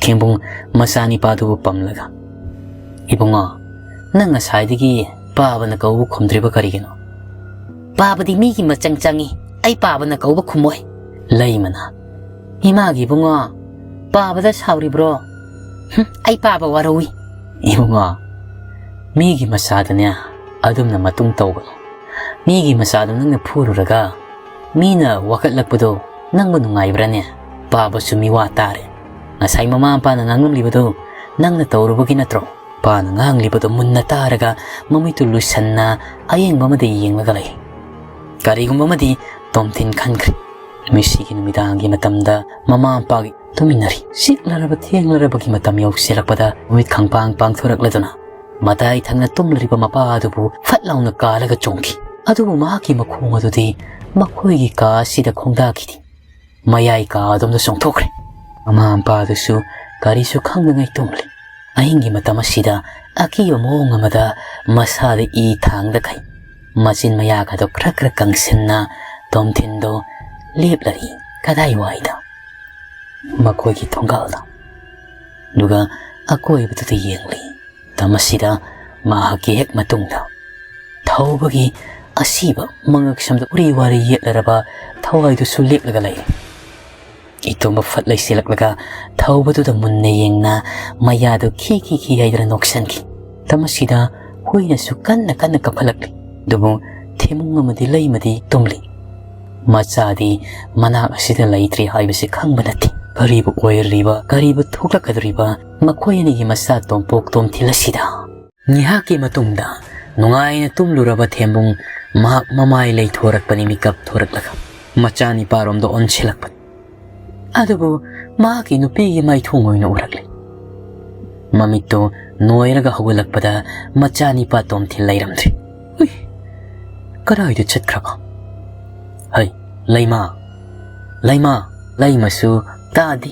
ꯊꯦꯝꯕꯨꯡ ꯃꯆꯥꯅꯤꯄꯥꯗꯨꯕꯨ ꯄꯝꯂꯒ, "ꯏꯕꯨꯡꯉꯣ, ꯅꯪ ꯉꯁꯥꯏꯗꯒꯤ ꯄꯥꯕꯅ ꯀꯧꯕ ꯈꯨꯝꯗ꯭ꯔꯤꯕ ꯀꯔꯤꯒꯤꯅꯣ?" "ꯄꯥꯕꯗꯤ ꯃꯤꯒꯤ ꯃꯆꯪ ꯆꯪꯏ, ꯑꯩ ꯄꯥꯕꯅ ꯀꯧꯕ ꯈꯨꯝꯃꯣꯏ꯫" ꯂꯩꯃꯅ, "ꯏꯃꯥꯒꯤ ꯏꯕꯨꯡꯉꯣ, ꯄꯥꯕꯗ ꯁꯥꯎꯔꯤꯕ꯭ꯔꯣ?" "ꯍꯨꯝ, ꯑꯩ ꯄꯥꯕ ꯋꯥꯔꯧꯏ꯫" "ꯏꯕꯨꯡꯉꯣ, ꯃꯤꯒꯤ ꯃꯆꯥꯗꯅꯦ ꯑꯗꯨꯝꯅ ꯃꯇꯨꯡ ꯇꯧꯒꯅꯨ꯫ ꯃꯤꯒꯤ ꯃꯆꯥꯗꯨ ꯅꯪꯅ ꯐꯨꯔꯨꯔꯒ ꯃꯤꯅ ꯋꯥꯀꯠꯂꯛꯄꯗꯣ ꯅꯪꯕꯨ ꯅꯨꯡꯉꯥꯏꯕ꯭ꯔꯥꯅꯦ? ꯄꯥꯕꯁꯨ ꯃꯤꯋꯥ ꯇꯥꯔꯦ꯫ ꯉꯁꯥꯏ ꯃꯃꯥ ꯃꯄꯥꯅ ꯉꯥꯡꯂꯝꯂꯤꯕꯗꯣ ꯅꯪꯅ ꯇꯧꯔꯨꯕꯒꯤ ꯅꯠꯇ꯭ꯔꯣ?" ꯄꯥꯅ ꯉꯥꯡꯂꯤꯕꯗꯣ ꯃꯨꯟꯅ ꯇꯥꯔꯒ ꯃꯃꯤꯠꯇꯨ ꯂꯨꯁꯟꯅ ꯑꯌꯦꯡꯕ ꯑꯃꯗ ꯌꯦꯡꯂꯒ ꯂꯩ꯫ ꯀꯔꯤꯒꯨꯝꯕ ꯑꯃꯗꯤ ꯇꯣꯝꯊꯤꯟ ꯈꯟꯈ꯭ꯔꯦ꯫ ꯃꯤꯁꯤꯒꯤ ꯅꯨꯃꯤꯗꯥꯡꯒꯤ ꯃꯇꯝꯗ ꯃꯃꯥ ꯃꯄꯥꯒꯤ ꯇꯨꯃꯤꯟꯅꯔꯤ꯫ ꯆꯤꯛꯂꯔꯕ ꯊꯦꯡꯂꯔꯕꯒꯤ ꯃꯇꯝ ꯌꯧꯁꯤꯜꯂꯛꯄꯗ ꯃꯃꯤꯠ ꯈꯪꯄꯥꯡ ꯄꯥꯡꯊꯣꯔꯛꯂꯗꯨꯅ ꯃꯇꯥꯏ ꯊꯪꯅ ꯇꯨꯝꯂꯤꯕ ꯃꯄꯥ ꯑꯗꯨꯕꯨ ꯐꯠ ꯂꯥꯎꯅ ꯀꯥꯜꯂꯒ ꯆꯣꯡꯈꯤ꯫ ꯑꯗꯨꯕꯨ ꯃꯍꯥꯛꯀꯤ ꯃꯈꯣꯡ ꯑꯗꯨꯗꯤ ꯃꯈꯣꯏꯒꯤ ꯀꯥ ꯑꯁꯤꯗ ꯈꯣꯡꯗꯥꯈꯤꯗꯦ꯫ ꯃꯌꯥꯏ ꯀꯥ ꯑꯗꯣꯝꯗ ꯆꯣꯡꯊꯣꯛꯈ꯭ꯔꯦ꯫ ꯃꯃꯥ ꯃꯄꯥ ꯑꯗꯨꯁꯨ ꯀꯔꯤꯁꯨ ꯈꯪꯗꯉꯩ ꯇꯨꯝꯂꯤ꯫ ꯑꯍꯤꯡꯒꯤ ꯃꯇꯝ ꯑꯁꯤꯗ ꯑꯀꯤꯕ ꯃꯑꯣꯡ ꯑꯃꯗ ꯃꯁꯥꯗ ꯏ ꯊꯥꯡꯗꯈꯩ ꯃꯆꯤꯟ ꯃꯌꯥꯒꯗꯣ ꯈꯔ ꯈꯔ ꯀꯪꯁꯤꯟꯅ ꯇꯣꯝꯊꯤꯟꯗꯣ ꯂꯦꯞꯂꯔꯤ꯫ ꯀꯗꯥꯏꯋꯥꯏꯗ? ꯃꯈꯣꯏꯒꯤ ꯊꯣꯡꯒꯥꯜꯗ꯫ ꯑꯗꯨꯒ ꯑꯀꯣꯏꯕꯗꯨꯗ ꯌꯦꯡꯂꯤ꯫ ꯃꯇꯝ ꯑꯁꯤꯗ ꯃꯍꯥꯛꯀꯤ ꯍꯦꯛ ꯃꯇꯨꯡꯗ ꯊꯧꯕꯒꯤ ꯑꯁꯤꯕ ꯃꯉꯛꯁꯝꯗ ꯎꯔꯤ ꯋꯥꯔꯤ ꯌꯦꯠꯂꯔꯕ ꯊꯋꯥꯏꯗꯨꯁꯨ ꯂꯦꯞꯂꯒ ꯂꯩ꯫ ꯏꯇꯣꯝꯕ ꯐꯠ ꯂꯩꯁꯤꯜꯂꯛꯂꯒ ꯊꯧꯕꯗꯨꯗ ꯃꯨꯟꯅ ꯌꯦꯡꯅ ꯃꯌꯥꯗꯨ ꯈꯤ ꯈꯤ ꯈꯤ ꯍꯥꯏꯗꯅ ꯅꯣꯛꯁꯟꯈꯤ꯫ ꯃꯇꯝ ꯑꯁꯤꯗ ꯍꯨꯏꯅꯁꯨ ꯀꯟꯅ ꯀꯟꯅ ꯀꯞꯈꯠꯂꯛꯂꯤ꯫ ꯑꯗꯨꯕꯨ ꯊꯦꯝꯕꯨꯡ ꯑꯃꯗꯤ ꯂꯩꯃꯗꯤ ꯇꯨꯝꯂꯤ꯫ ꯃꯆꯥꯗꯤ ꯃꯅꯥꯛ ꯑꯁꯤꯗ ꯂꯩꯇ꯭ꯔꯤ ꯍꯥꯏꯕꯁꯤ ꯈꯪꯕ ꯅꯠꯇꯦ꯫ ꯀꯔꯤꯕꯨ ꯑꯣꯏꯔꯤꯕ, ꯀꯔꯤꯕꯨ ꯊꯣꯛꯂꯛꯀꯗꯧꯔꯤꯕ, ꯃꯈꯣꯏ ꯑꯅꯤꯒꯤ ꯃꯆꯥ ꯇꯣꯝꯄꯣꯛ ꯇꯣꯝꯊꯤꯜ ꯑꯁꯤꯗ? ꯉꯥꯏꯍꯥꯛꯀꯤ ꯃꯇꯨꯡꯗ ꯅꯨꯡꯉꯥꯏꯅ ꯇꯨꯝꯂꯨꯔꯕ ꯊꯦꯝꯕꯨꯡ ꯃꯍꯥꯛ ꯃꯃꯥꯏ ꯂꯩꯊꯣꯔꯛꯄꯅꯤ ꯃꯤꯀꯞ ꯊꯣꯔꯛꯂꯒ꯫ ꯃꯆꯥꯅꯤꯄꯥꯔꯣꯝꯗ ꯑꯣꯟꯁꯤꯜꯂꯛꯄꯅꯤ꯫ ꯑꯗꯨꯕꯨ ꯃꯍꯥꯛꯀꯤ ꯅꯨꯄꯤꯒꯤ ꯃꯥꯏꯊꯣꯡ ꯑꯣꯏꯅ ꯎꯔꯛꯂꯦ꯫ ꯃꯃꯤꯠꯇꯨ ꯅꯣꯏꯔꯒ ꯍꯧꯒꯠꯂꯛꯄꯗ ꯃꯆꯥꯅꯤꯄꯥ ꯇꯣꯝꯊꯤꯟ ꯂꯩꯔꯝꯗ꯭ꯔꯦ꯫ "ꯎꯏ, ꯀꯗꯥꯏꯗ ꯆꯠꯈ꯭ꯔꯕ? ꯍꯩ, ꯂꯩꯃ, ꯂꯩꯃ!" ꯂꯩꯃꯁꯨ ꯇꯥꯗꯦ꯫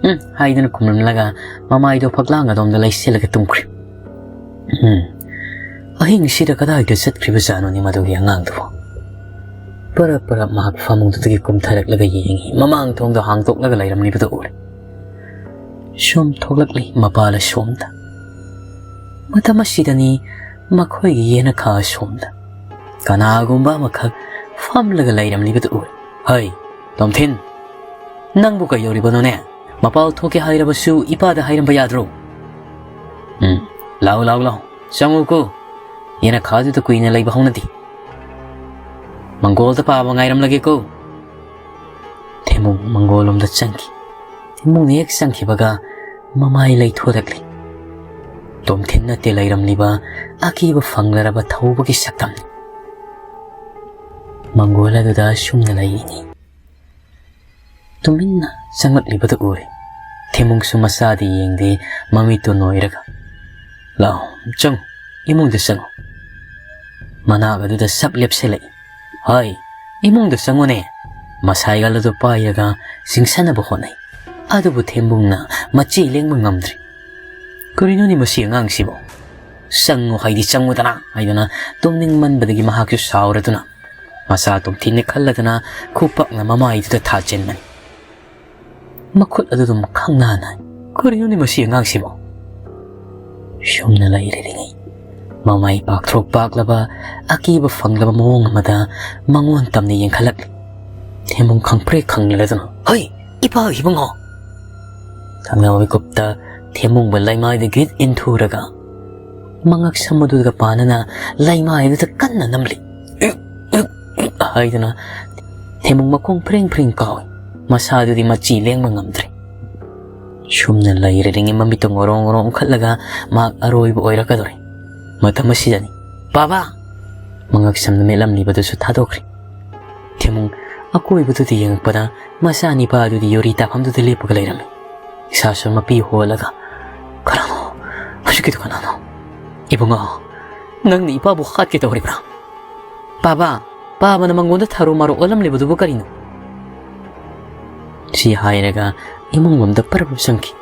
"ꯎꯝ" ꯍꯥꯏꯗꯨꯅ ꯈꯨꯝꯂꯝꯂꯒ ꯃꯃꯥꯏꯗꯣ ꯐꯛꯂꯥꯡ ꯑꯗꯣꯝꯗ ꯂꯩꯁꯤꯜꯂꯒ ꯇꯨꯝꯈ꯭ꯔꯦ꯫ "ꯎꯝ, ꯑꯍꯤꯡꯁꯤꯗ ꯀꯗꯥꯏꯗ ꯆꯠꯈ꯭ꯔꯤꯕꯖꯥꯠꯅꯣꯅꯦ ꯃꯗꯨꯒꯤ ꯑꯉꯥꯡꯗꯨꯕꯨ?" ꯄꯔꯞ ꯄꯔꯞ ꯃꯍꯥꯛ ꯐꯃꯨꯡꯗꯨꯗꯒꯤ ꯀꯨꯝꯊꯔꯛꯂꯒ ꯌꯦꯡꯉꯤ꯫ ꯃꯃꯥꯡ ꯊꯣꯡꯗꯣ ꯍꯥꯡꯗꯣꯛꯂꯒ ꯂꯩꯔꯝꯂꯤꯕꯗꯨ ꯎꯔꯦ꯫ ꯁꯨꯝ ꯊꯣꯛꯂꯛꯂꯤ ꯃꯄꯥꯜ ꯑꯁꯣꯝꯗ꯫ ꯃꯇꯝ ꯑꯁꯤꯗꯅꯤ ꯃꯈꯣꯏꯒꯤ ꯌꯦꯅꯈꯥ ꯑꯁꯣꯝꯗ ꯀꯅꯥꯒꯨꯝꯕ ꯑꯃꯈꯛ ꯐꯝꯂꯒ ꯂꯩꯔꯝꯂꯤꯕꯗꯨ ꯎꯔꯦ꯫ "ꯍꯩ, ꯇꯣꯝꯊꯤꯟ, ꯅꯪꯕꯨ ꯀꯩꯗꯧꯔꯤꯕꯅꯣꯅꯦ? ꯃꯄꯥꯜ ꯊꯣꯛꯀꯦ ꯍꯥꯏꯔꯕꯁꯨ ꯏꯄꯥꯗ ꯍꯥꯏꯔꯝꯕ ꯌꯥꯗ꯭ꯔꯣ?" "ꯎꯝ, ꯂꯥꯛꯎ, ꯂꯥꯛꯎ, ꯂꯥꯛꯎ, ꯆꯪꯉꯨꯀꯣ꯫ ꯌꯦꯅꯈꯥꯗꯨꯗ ꯀꯨꯏꯅ ꯂꯩꯕ ꯍꯧꯅꯗꯦ꯫ ꯃꯪꯒꯣꯜꯗ ꯄꯥꯕ ꯉꯥꯏꯔꯝꯂꯒꯦꯀꯣ꯫" ꯊꯦꯝꯃꯨꯡ ꯃꯪꯒꯣꯜꯂꯣꯝꯗ ꯆꯪꯈꯤ꯫ ꯊꯦꯝꯃꯨꯡꯅ ꯍꯦꯛ ꯆꯪꯈꯤꯕꯒ ꯃꯃꯥꯏ ꯂꯩꯊꯣꯔꯛꯂꯤ꯫ ꯇꯣꯝꯊꯤꯟ ꯅꯠꯇꯦ ꯂꯩꯔꯝꯂꯤꯕ ꯑꯀꯤꯕ ꯐꯪꯂꯔꯕ ꯊꯧꯕꯒꯤ ꯁꯛꯇꯝꯅꯤ꯫ ꯃꯪꯒꯣꯜ ꯑꯗꯨꯗ ꯑꯁꯨꯝꯅ ꯂꯩꯔꯤꯅꯤ꯫ ꯇꯨꯃꯤꯟꯅ ꯆꯪꯂꯛꯂꯤꯕꯗꯨ ꯎꯔꯦ꯫ ꯊꯦꯝꯃꯨꯡꯁꯨ ꯃꯆꯥꯗꯤ ꯌꯦꯡꯗꯦ, ꯃꯃꯤꯠꯇꯨ ꯅꯣꯏꯔꯒ, "ꯂꯥꯛꯑꯣ, ꯆꯪꯉꯨ, ꯏꯃꯨꯡꯗ ꯆꯪꯉꯨ꯫" ꯃꯅꯥꯛ ꯑꯗꯨꯗ ꯁꯞ ꯂꯦꯞꯁꯤꯜꯂꯛꯏ꯫ "ꯍꯣꯏ, ꯏꯃꯨꯡꯗ ꯆꯪꯉꯨꯅꯦ꯫" ꯃꯁꯥꯏꯒꯜ ꯑꯗꯨ ꯄꯥꯏꯔꯒ ꯆꯤꯡꯁꯟꯅꯕ ꯍꯣꯠꯅꯩ꯫ ꯑꯗꯨꯕꯨ ꯊꯦꯝꯕꯨꯡꯅ ꯃꯆꯤ ꯂꯦꯡꯕ ꯉꯝꯗ꯭ꯔꯤ꯫ "ꯀꯔꯤꯅꯣꯅꯦ ꯃꯁꯤ ꯑꯉꯥꯡꯁꯤꯕꯣ? ꯆꯪꯉꯨ ꯍꯥꯏꯗꯤ ꯆꯪꯉꯨꯗꯅ" ꯍꯥꯏꯗꯨꯅ ꯇꯨꯝꯅꯤꯡꯃꯟꯕꯗꯒꯤ ꯃꯍꯥꯛꯁꯨ ꯁꯥꯎꯔꯗꯨꯅ ꯃꯆꯥ ꯇꯣꯝꯊꯤꯟꯅ ꯈꯜꯂꯗꯅ ꯈꯨꯄꯥꯛꯅ ꯃꯃꯥꯏꯗꯨꯗ ꯊꯥꯖꯤꯟꯕꯅꯤ꯫ ꯃꯈꯨꯠ ꯑꯗꯨ ꯑꯗꯨꯝ ꯈꯪꯅꯥ ꯅꯥꯏ꯫ "ꯀꯔꯤꯅꯣꯅꯦ ꯃꯁꯤ ꯑꯉꯥꯡꯁꯤꯕꯣ?" ꯁꯨꯝꯅ ꯂꯩꯔꯤꯉꯩ ꯃꯃꯥꯏ ꯄꯥꯛꯊ꯭ꯔꯣꯛ ꯄꯥꯛꯂꯕ ꯑꯀꯤꯕ ꯐꯪꯂꯕ ꯃꯑꯣꯡ ꯑꯃꯗ ꯃꯉꯣꯟ ꯇꯝꯅ ꯌꯦꯡꯈꯠꯂꯛꯂꯤ꯫ ꯊꯦꯝꯕꯨꯡ ꯈꯪꯄ꯭ꯔꯦꯛ ꯈꯪꯅꯔꯗꯨꯅ, "ꯍꯩ, ꯏꯄꯥ ꯏꯕꯨꯡꯉꯣ!" ꯊꯪꯅꯕ ꯃꯤꯀꯨꯞꯇ ꯊꯦꯝꯕꯨꯡꯕ ꯂꯩꯃꯥꯏꯗ ꯒꯤꯠ ꯏꯟꯊꯨꯔꯒ ꯃꯉꯛ ꯁꯝ ꯑꯗꯨꯒ ꯄꯥꯟꯅꯅ ꯂꯩꯃꯥꯏ ꯑꯗꯨꯗ ꯀꯟꯅ ꯅꯝꯂꯤ꯫ "ꯏꯛ, ꯏꯛ, ꯏꯛ" ꯍꯥꯏꯗꯨꯅ ꯊꯦꯝꯕꯨꯡ ꯃꯈꯣꯡ ꯐ꯭ꯔꯤꯡ ꯐ꯭ꯔꯤꯡ ꯀꯥꯎꯏ꯫ ꯃꯁꯥꯗꯨꯗꯤ ꯃꯆꯤ ꯂꯦꯡꯕ ꯉꯝꯗ꯭ꯔꯦ꯫ ꯁꯨꯝꯅ ꯂꯩꯔꯤꯉꯩ ꯃꯃꯤꯠꯇꯨ ꯉꯣꯔꯣꯡ ꯉꯣꯔꯣꯡ ꯎꯪꯈꯠꯂꯒ ꯃꯍꯥꯛ ꯑꯔꯣꯏꯕ ꯑꯣꯏꯔꯛꯀꯗꯧꯔꯦ꯫ ꯃꯇꯝ ꯑꯁꯤꯗꯅꯤ, "ꯕꯥꯕꯥ!" ꯃꯉꯛ ꯁꯝꯅ ꯃꯦꯠꯂꯝꯂꯤꯕꯗꯨꯁꯨ ꯊꯥꯗꯣꯛꯈ꯭ꯔꯦ꯫ ꯊꯦꯃꯨꯡ ꯑꯀꯣꯏꯕꯗꯨꯗ ꯌꯦꯡꯉꯛꯄꯗ ꯃꯆꯥꯅꯤꯄꯥ ꯑꯗꯨꯗꯤ ꯌꯨꯔꯤ ꯇꯥꯐꯝꯗꯨꯗ ꯂꯦꯞꯄꯒ ꯂꯩꯔꯝꯃꯤ꯫ ꯏꯁꯥꯁꯨ ꯃꯄꯤ ꯍꯣꯜꯂꯒ, "ꯀꯅꯥꯅꯣ? ꯍꯧꯖꯤꯛꯀꯤꯗꯨ ꯀꯅꯥꯅꯣ? ꯏꯕꯨꯡꯉꯣ, ꯅꯪꯅ ꯏꯄꯥꯕꯨ ꯍꯥꯠꯀꯦ ꯇꯧꯔꯤꯕ꯭ꯔꯥ? ꯄꯥꯕꯥ, ꯄꯥꯕꯅ ꯃꯉꯣꯟꯗ ꯊꯥꯔꯨ ꯃꯥꯔꯨ ꯑꯣꯜꯂꯝꯂꯤꯕꯗꯨꯕꯨ ꯀꯔꯤꯅꯣ?" ꯁꯤ ꯍꯥꯏꯔꯒ ꯏꯃꯨꯡ ꯂꯣꯝꯗ ꯄꯔꯞ ꯆꯪꯈꯤ꯫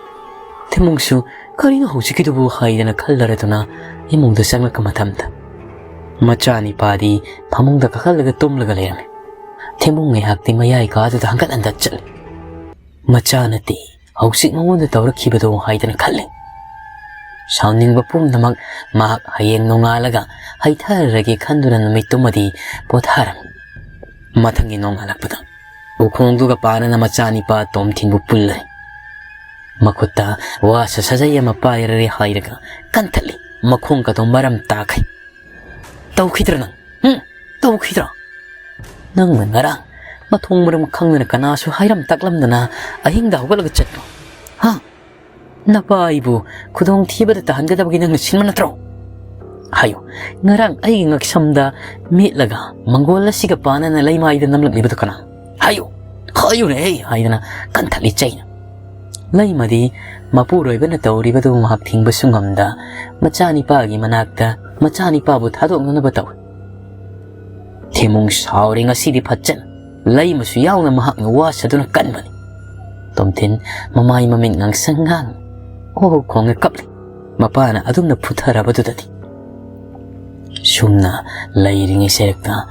ꯊꯦꯃꯨꯡꯁꯨ "ꯀꯔꯤꯅꯣ ꯍꯧꯖꯤꯛꯀꯤꯗꯨꯕꯨ?" ꯍꯥꯏꯗꯅ ꯈꯜꯂꯔꯗꯨꯅ ꯏꯃꯨꯡꯗ ꯆꯪꯂꯛꯄ ꯃꯇꯝꯗ ꯃꯆꯥꯅꯤꯄꯥꯗꯤ ꯐꯃꯨꯡꯗ ꯀꯥꯈꯠꯂꯒ ꯇꯨꯝꯂꯒ ꯂꯩꯔꯝꯃꯤ꯫ ꯊꯦꯃꯨꯡ ꯉꯥꯏꯍꯥꯛꯇꯤ ꯃꯌꯥꯏ ꯀꯥꯗꯨꯗ ꯍꯪꯒꯠ ꯍꯟꯗ ꯆꯠꯂꯤ꯫ "ꯃꯆꯥꯅꯗꯤ ꯍꯧꯖꯤꯛ ꯃꯉꯣꯟꯗ ꯇꯧꯔꯛꯈꯤꯕꯗꯣ?" ꯍꯥꯏꯗꯅ ꯈꯜꯂꯤ꯫ ꯁꯥꯎꯅꯤꯡꯕ ꯄꯨꯝꯅꯃꯛ ꯃꯍꯥꯛ ꯍꯌꯦꯡ ꯅꯣꯡꯉꯥꯜꯂꯒ ꯍꯩꯊꯔꯔꯒꯦ ꯈꯟꯗꯨꯅ ꯅꯨꯃꯤꯠꯇꯨꯃꯗꯤ ꯄꯣꯊꯥꯔꯝꯃꯤ꯫ ꯃꯊꯪꯒꯤ ꯅꯣꯡꯉꯥꯜꯂꯛꯄꯗ ꯎꯈꯣꯡꯗꯨꯒ ꯄꯥꯅꯅ ꯃꯆꯥꯅꯤꯄꯥ ꯇꯣꯝꯊꯤꯟꯕꯨ ꯄꯨꯜꯂꯦ꯫ ꯃꯈꯨꯠꯇ ꯋꯥꯁ ꯁꯥꯖꯩ ꯑꯃ ꯄꯥꯏꯔꯔꯦ ꯍꯥꯏꯔꯒ ꯀꯟꯊꯠꯂꯤ꯫ ꯃꯈꯣꯡꯒꯗꯣ ꯃꯔꯝ ꯇꯥꯈꯩ꯫ "ꯇꯧꯈꯤꯗ꯭ꯔꯥ ꯅꯪ? ꯎꯝ? ꯇꯧꯈꯤꯗ꯭ꯔꯥ? ꯅꯪꯅ ꯉꯔꯥꯡ ꯃꯊꯣꯡ ꯃꯔꯝ ꯈꯪꯗꯅ ꯀꯅꯥꯁꯨ ꯍꯥꯏꯔꯝ ꯇꯥꯛꯂꯝꯗꯅ ꯑꯍꯤꯡꯗ ꯍꯧꯒꯠꯂꯒ ꯆꯠꯄ? ꯍꯥ? ꯅꯄꯥ ꯑꯩꯕꯨ ꯈꯨꯗꯣꯡꯊꯤꯕꯗ ꯇꯥꯍꯟꯒꯗꯕꯒꯤ ꯅꯪꯅ ꯁꯤꯟꯕ ꯅꯠꯇ꯭ꯔꯣ?" "ꯍꯥꯏꯌꯨ, ꯉꯔꯥꯡ ꯑꯩꯒꯤ ꯉꯛꯁꯝꯗ ꯃꯦꯠꯂꯒ ꯃꯪꯒꯣꯜ ꯑꯁꯤꯒ ꯄꯥꯅꯅ ꯂꯩꯃꯥꯏꯗ ꯅꯝꯂꯛꯂꯤꯕꯗꯨ ꯀꯅꯥ? ꯍꯥꯏꯌꯨ, ꯍꯥꯏꯌꯨꯅꯦ!" ꯍꯥꯏꯗꯅ ꯀꯟꯊꯠꯂꯤ ꯆꯩꯅ꯫ ꯂꯩꯃꯗꯤ ꯃꯄꯨꯔꯣꯏꯕꯅ ꯇꯧꯔꯤꯕꯗꯨ ꯉꯥꯏꯍꯥꯛ ꯊꯤꯡꯕꯁꯨ ꯉꯝꯗ ꯃꯆꯥꯅꯤꯄꯥꯒꯤ ꯃꯅꯥꯛꯇ ꯃꯆꯥꯅꯤꯄꯥꯕꯨ ꯊꯥꯗꯣꯛꯅꯅꯕ ꯇꯧꯏ꯫ ꯊꯦꯃꯨꯡ ꯁꯥꯎꯔꯦ ꯉꯁꯤꯗꯤ ꯐꯠꯆꯅ꯫ ꯂꯩꯃꯁꯨ ꯌꯥꯎꯅ ꯃꯍꯥꯛꯅ ꯋꯥꯁꯗꯨꯅ ꯀꯟꯕꯅꯤ꯫ ꯇꯣꯝꯊꯤꯟ ꯃꯃꯥꯏ ꯃꯃꯤꯠ ꯉꯥꯡꯁꯪ ꯉꯥꯡ ꯑꯣ ꯈꯣꯡꯅ ꯀꯞꯂꯤ꯫ ꯃꯄꯥꯅ ꯑꯗꯨꯝꯅ ꯐꯨꯊꯔꯕꯗꯨꯗꯗꯤ꯫ ꯁꯨꯝꯅ ꯂꯩꯔꯤꯉꯩ ꯁꯦꯔꯛꯇ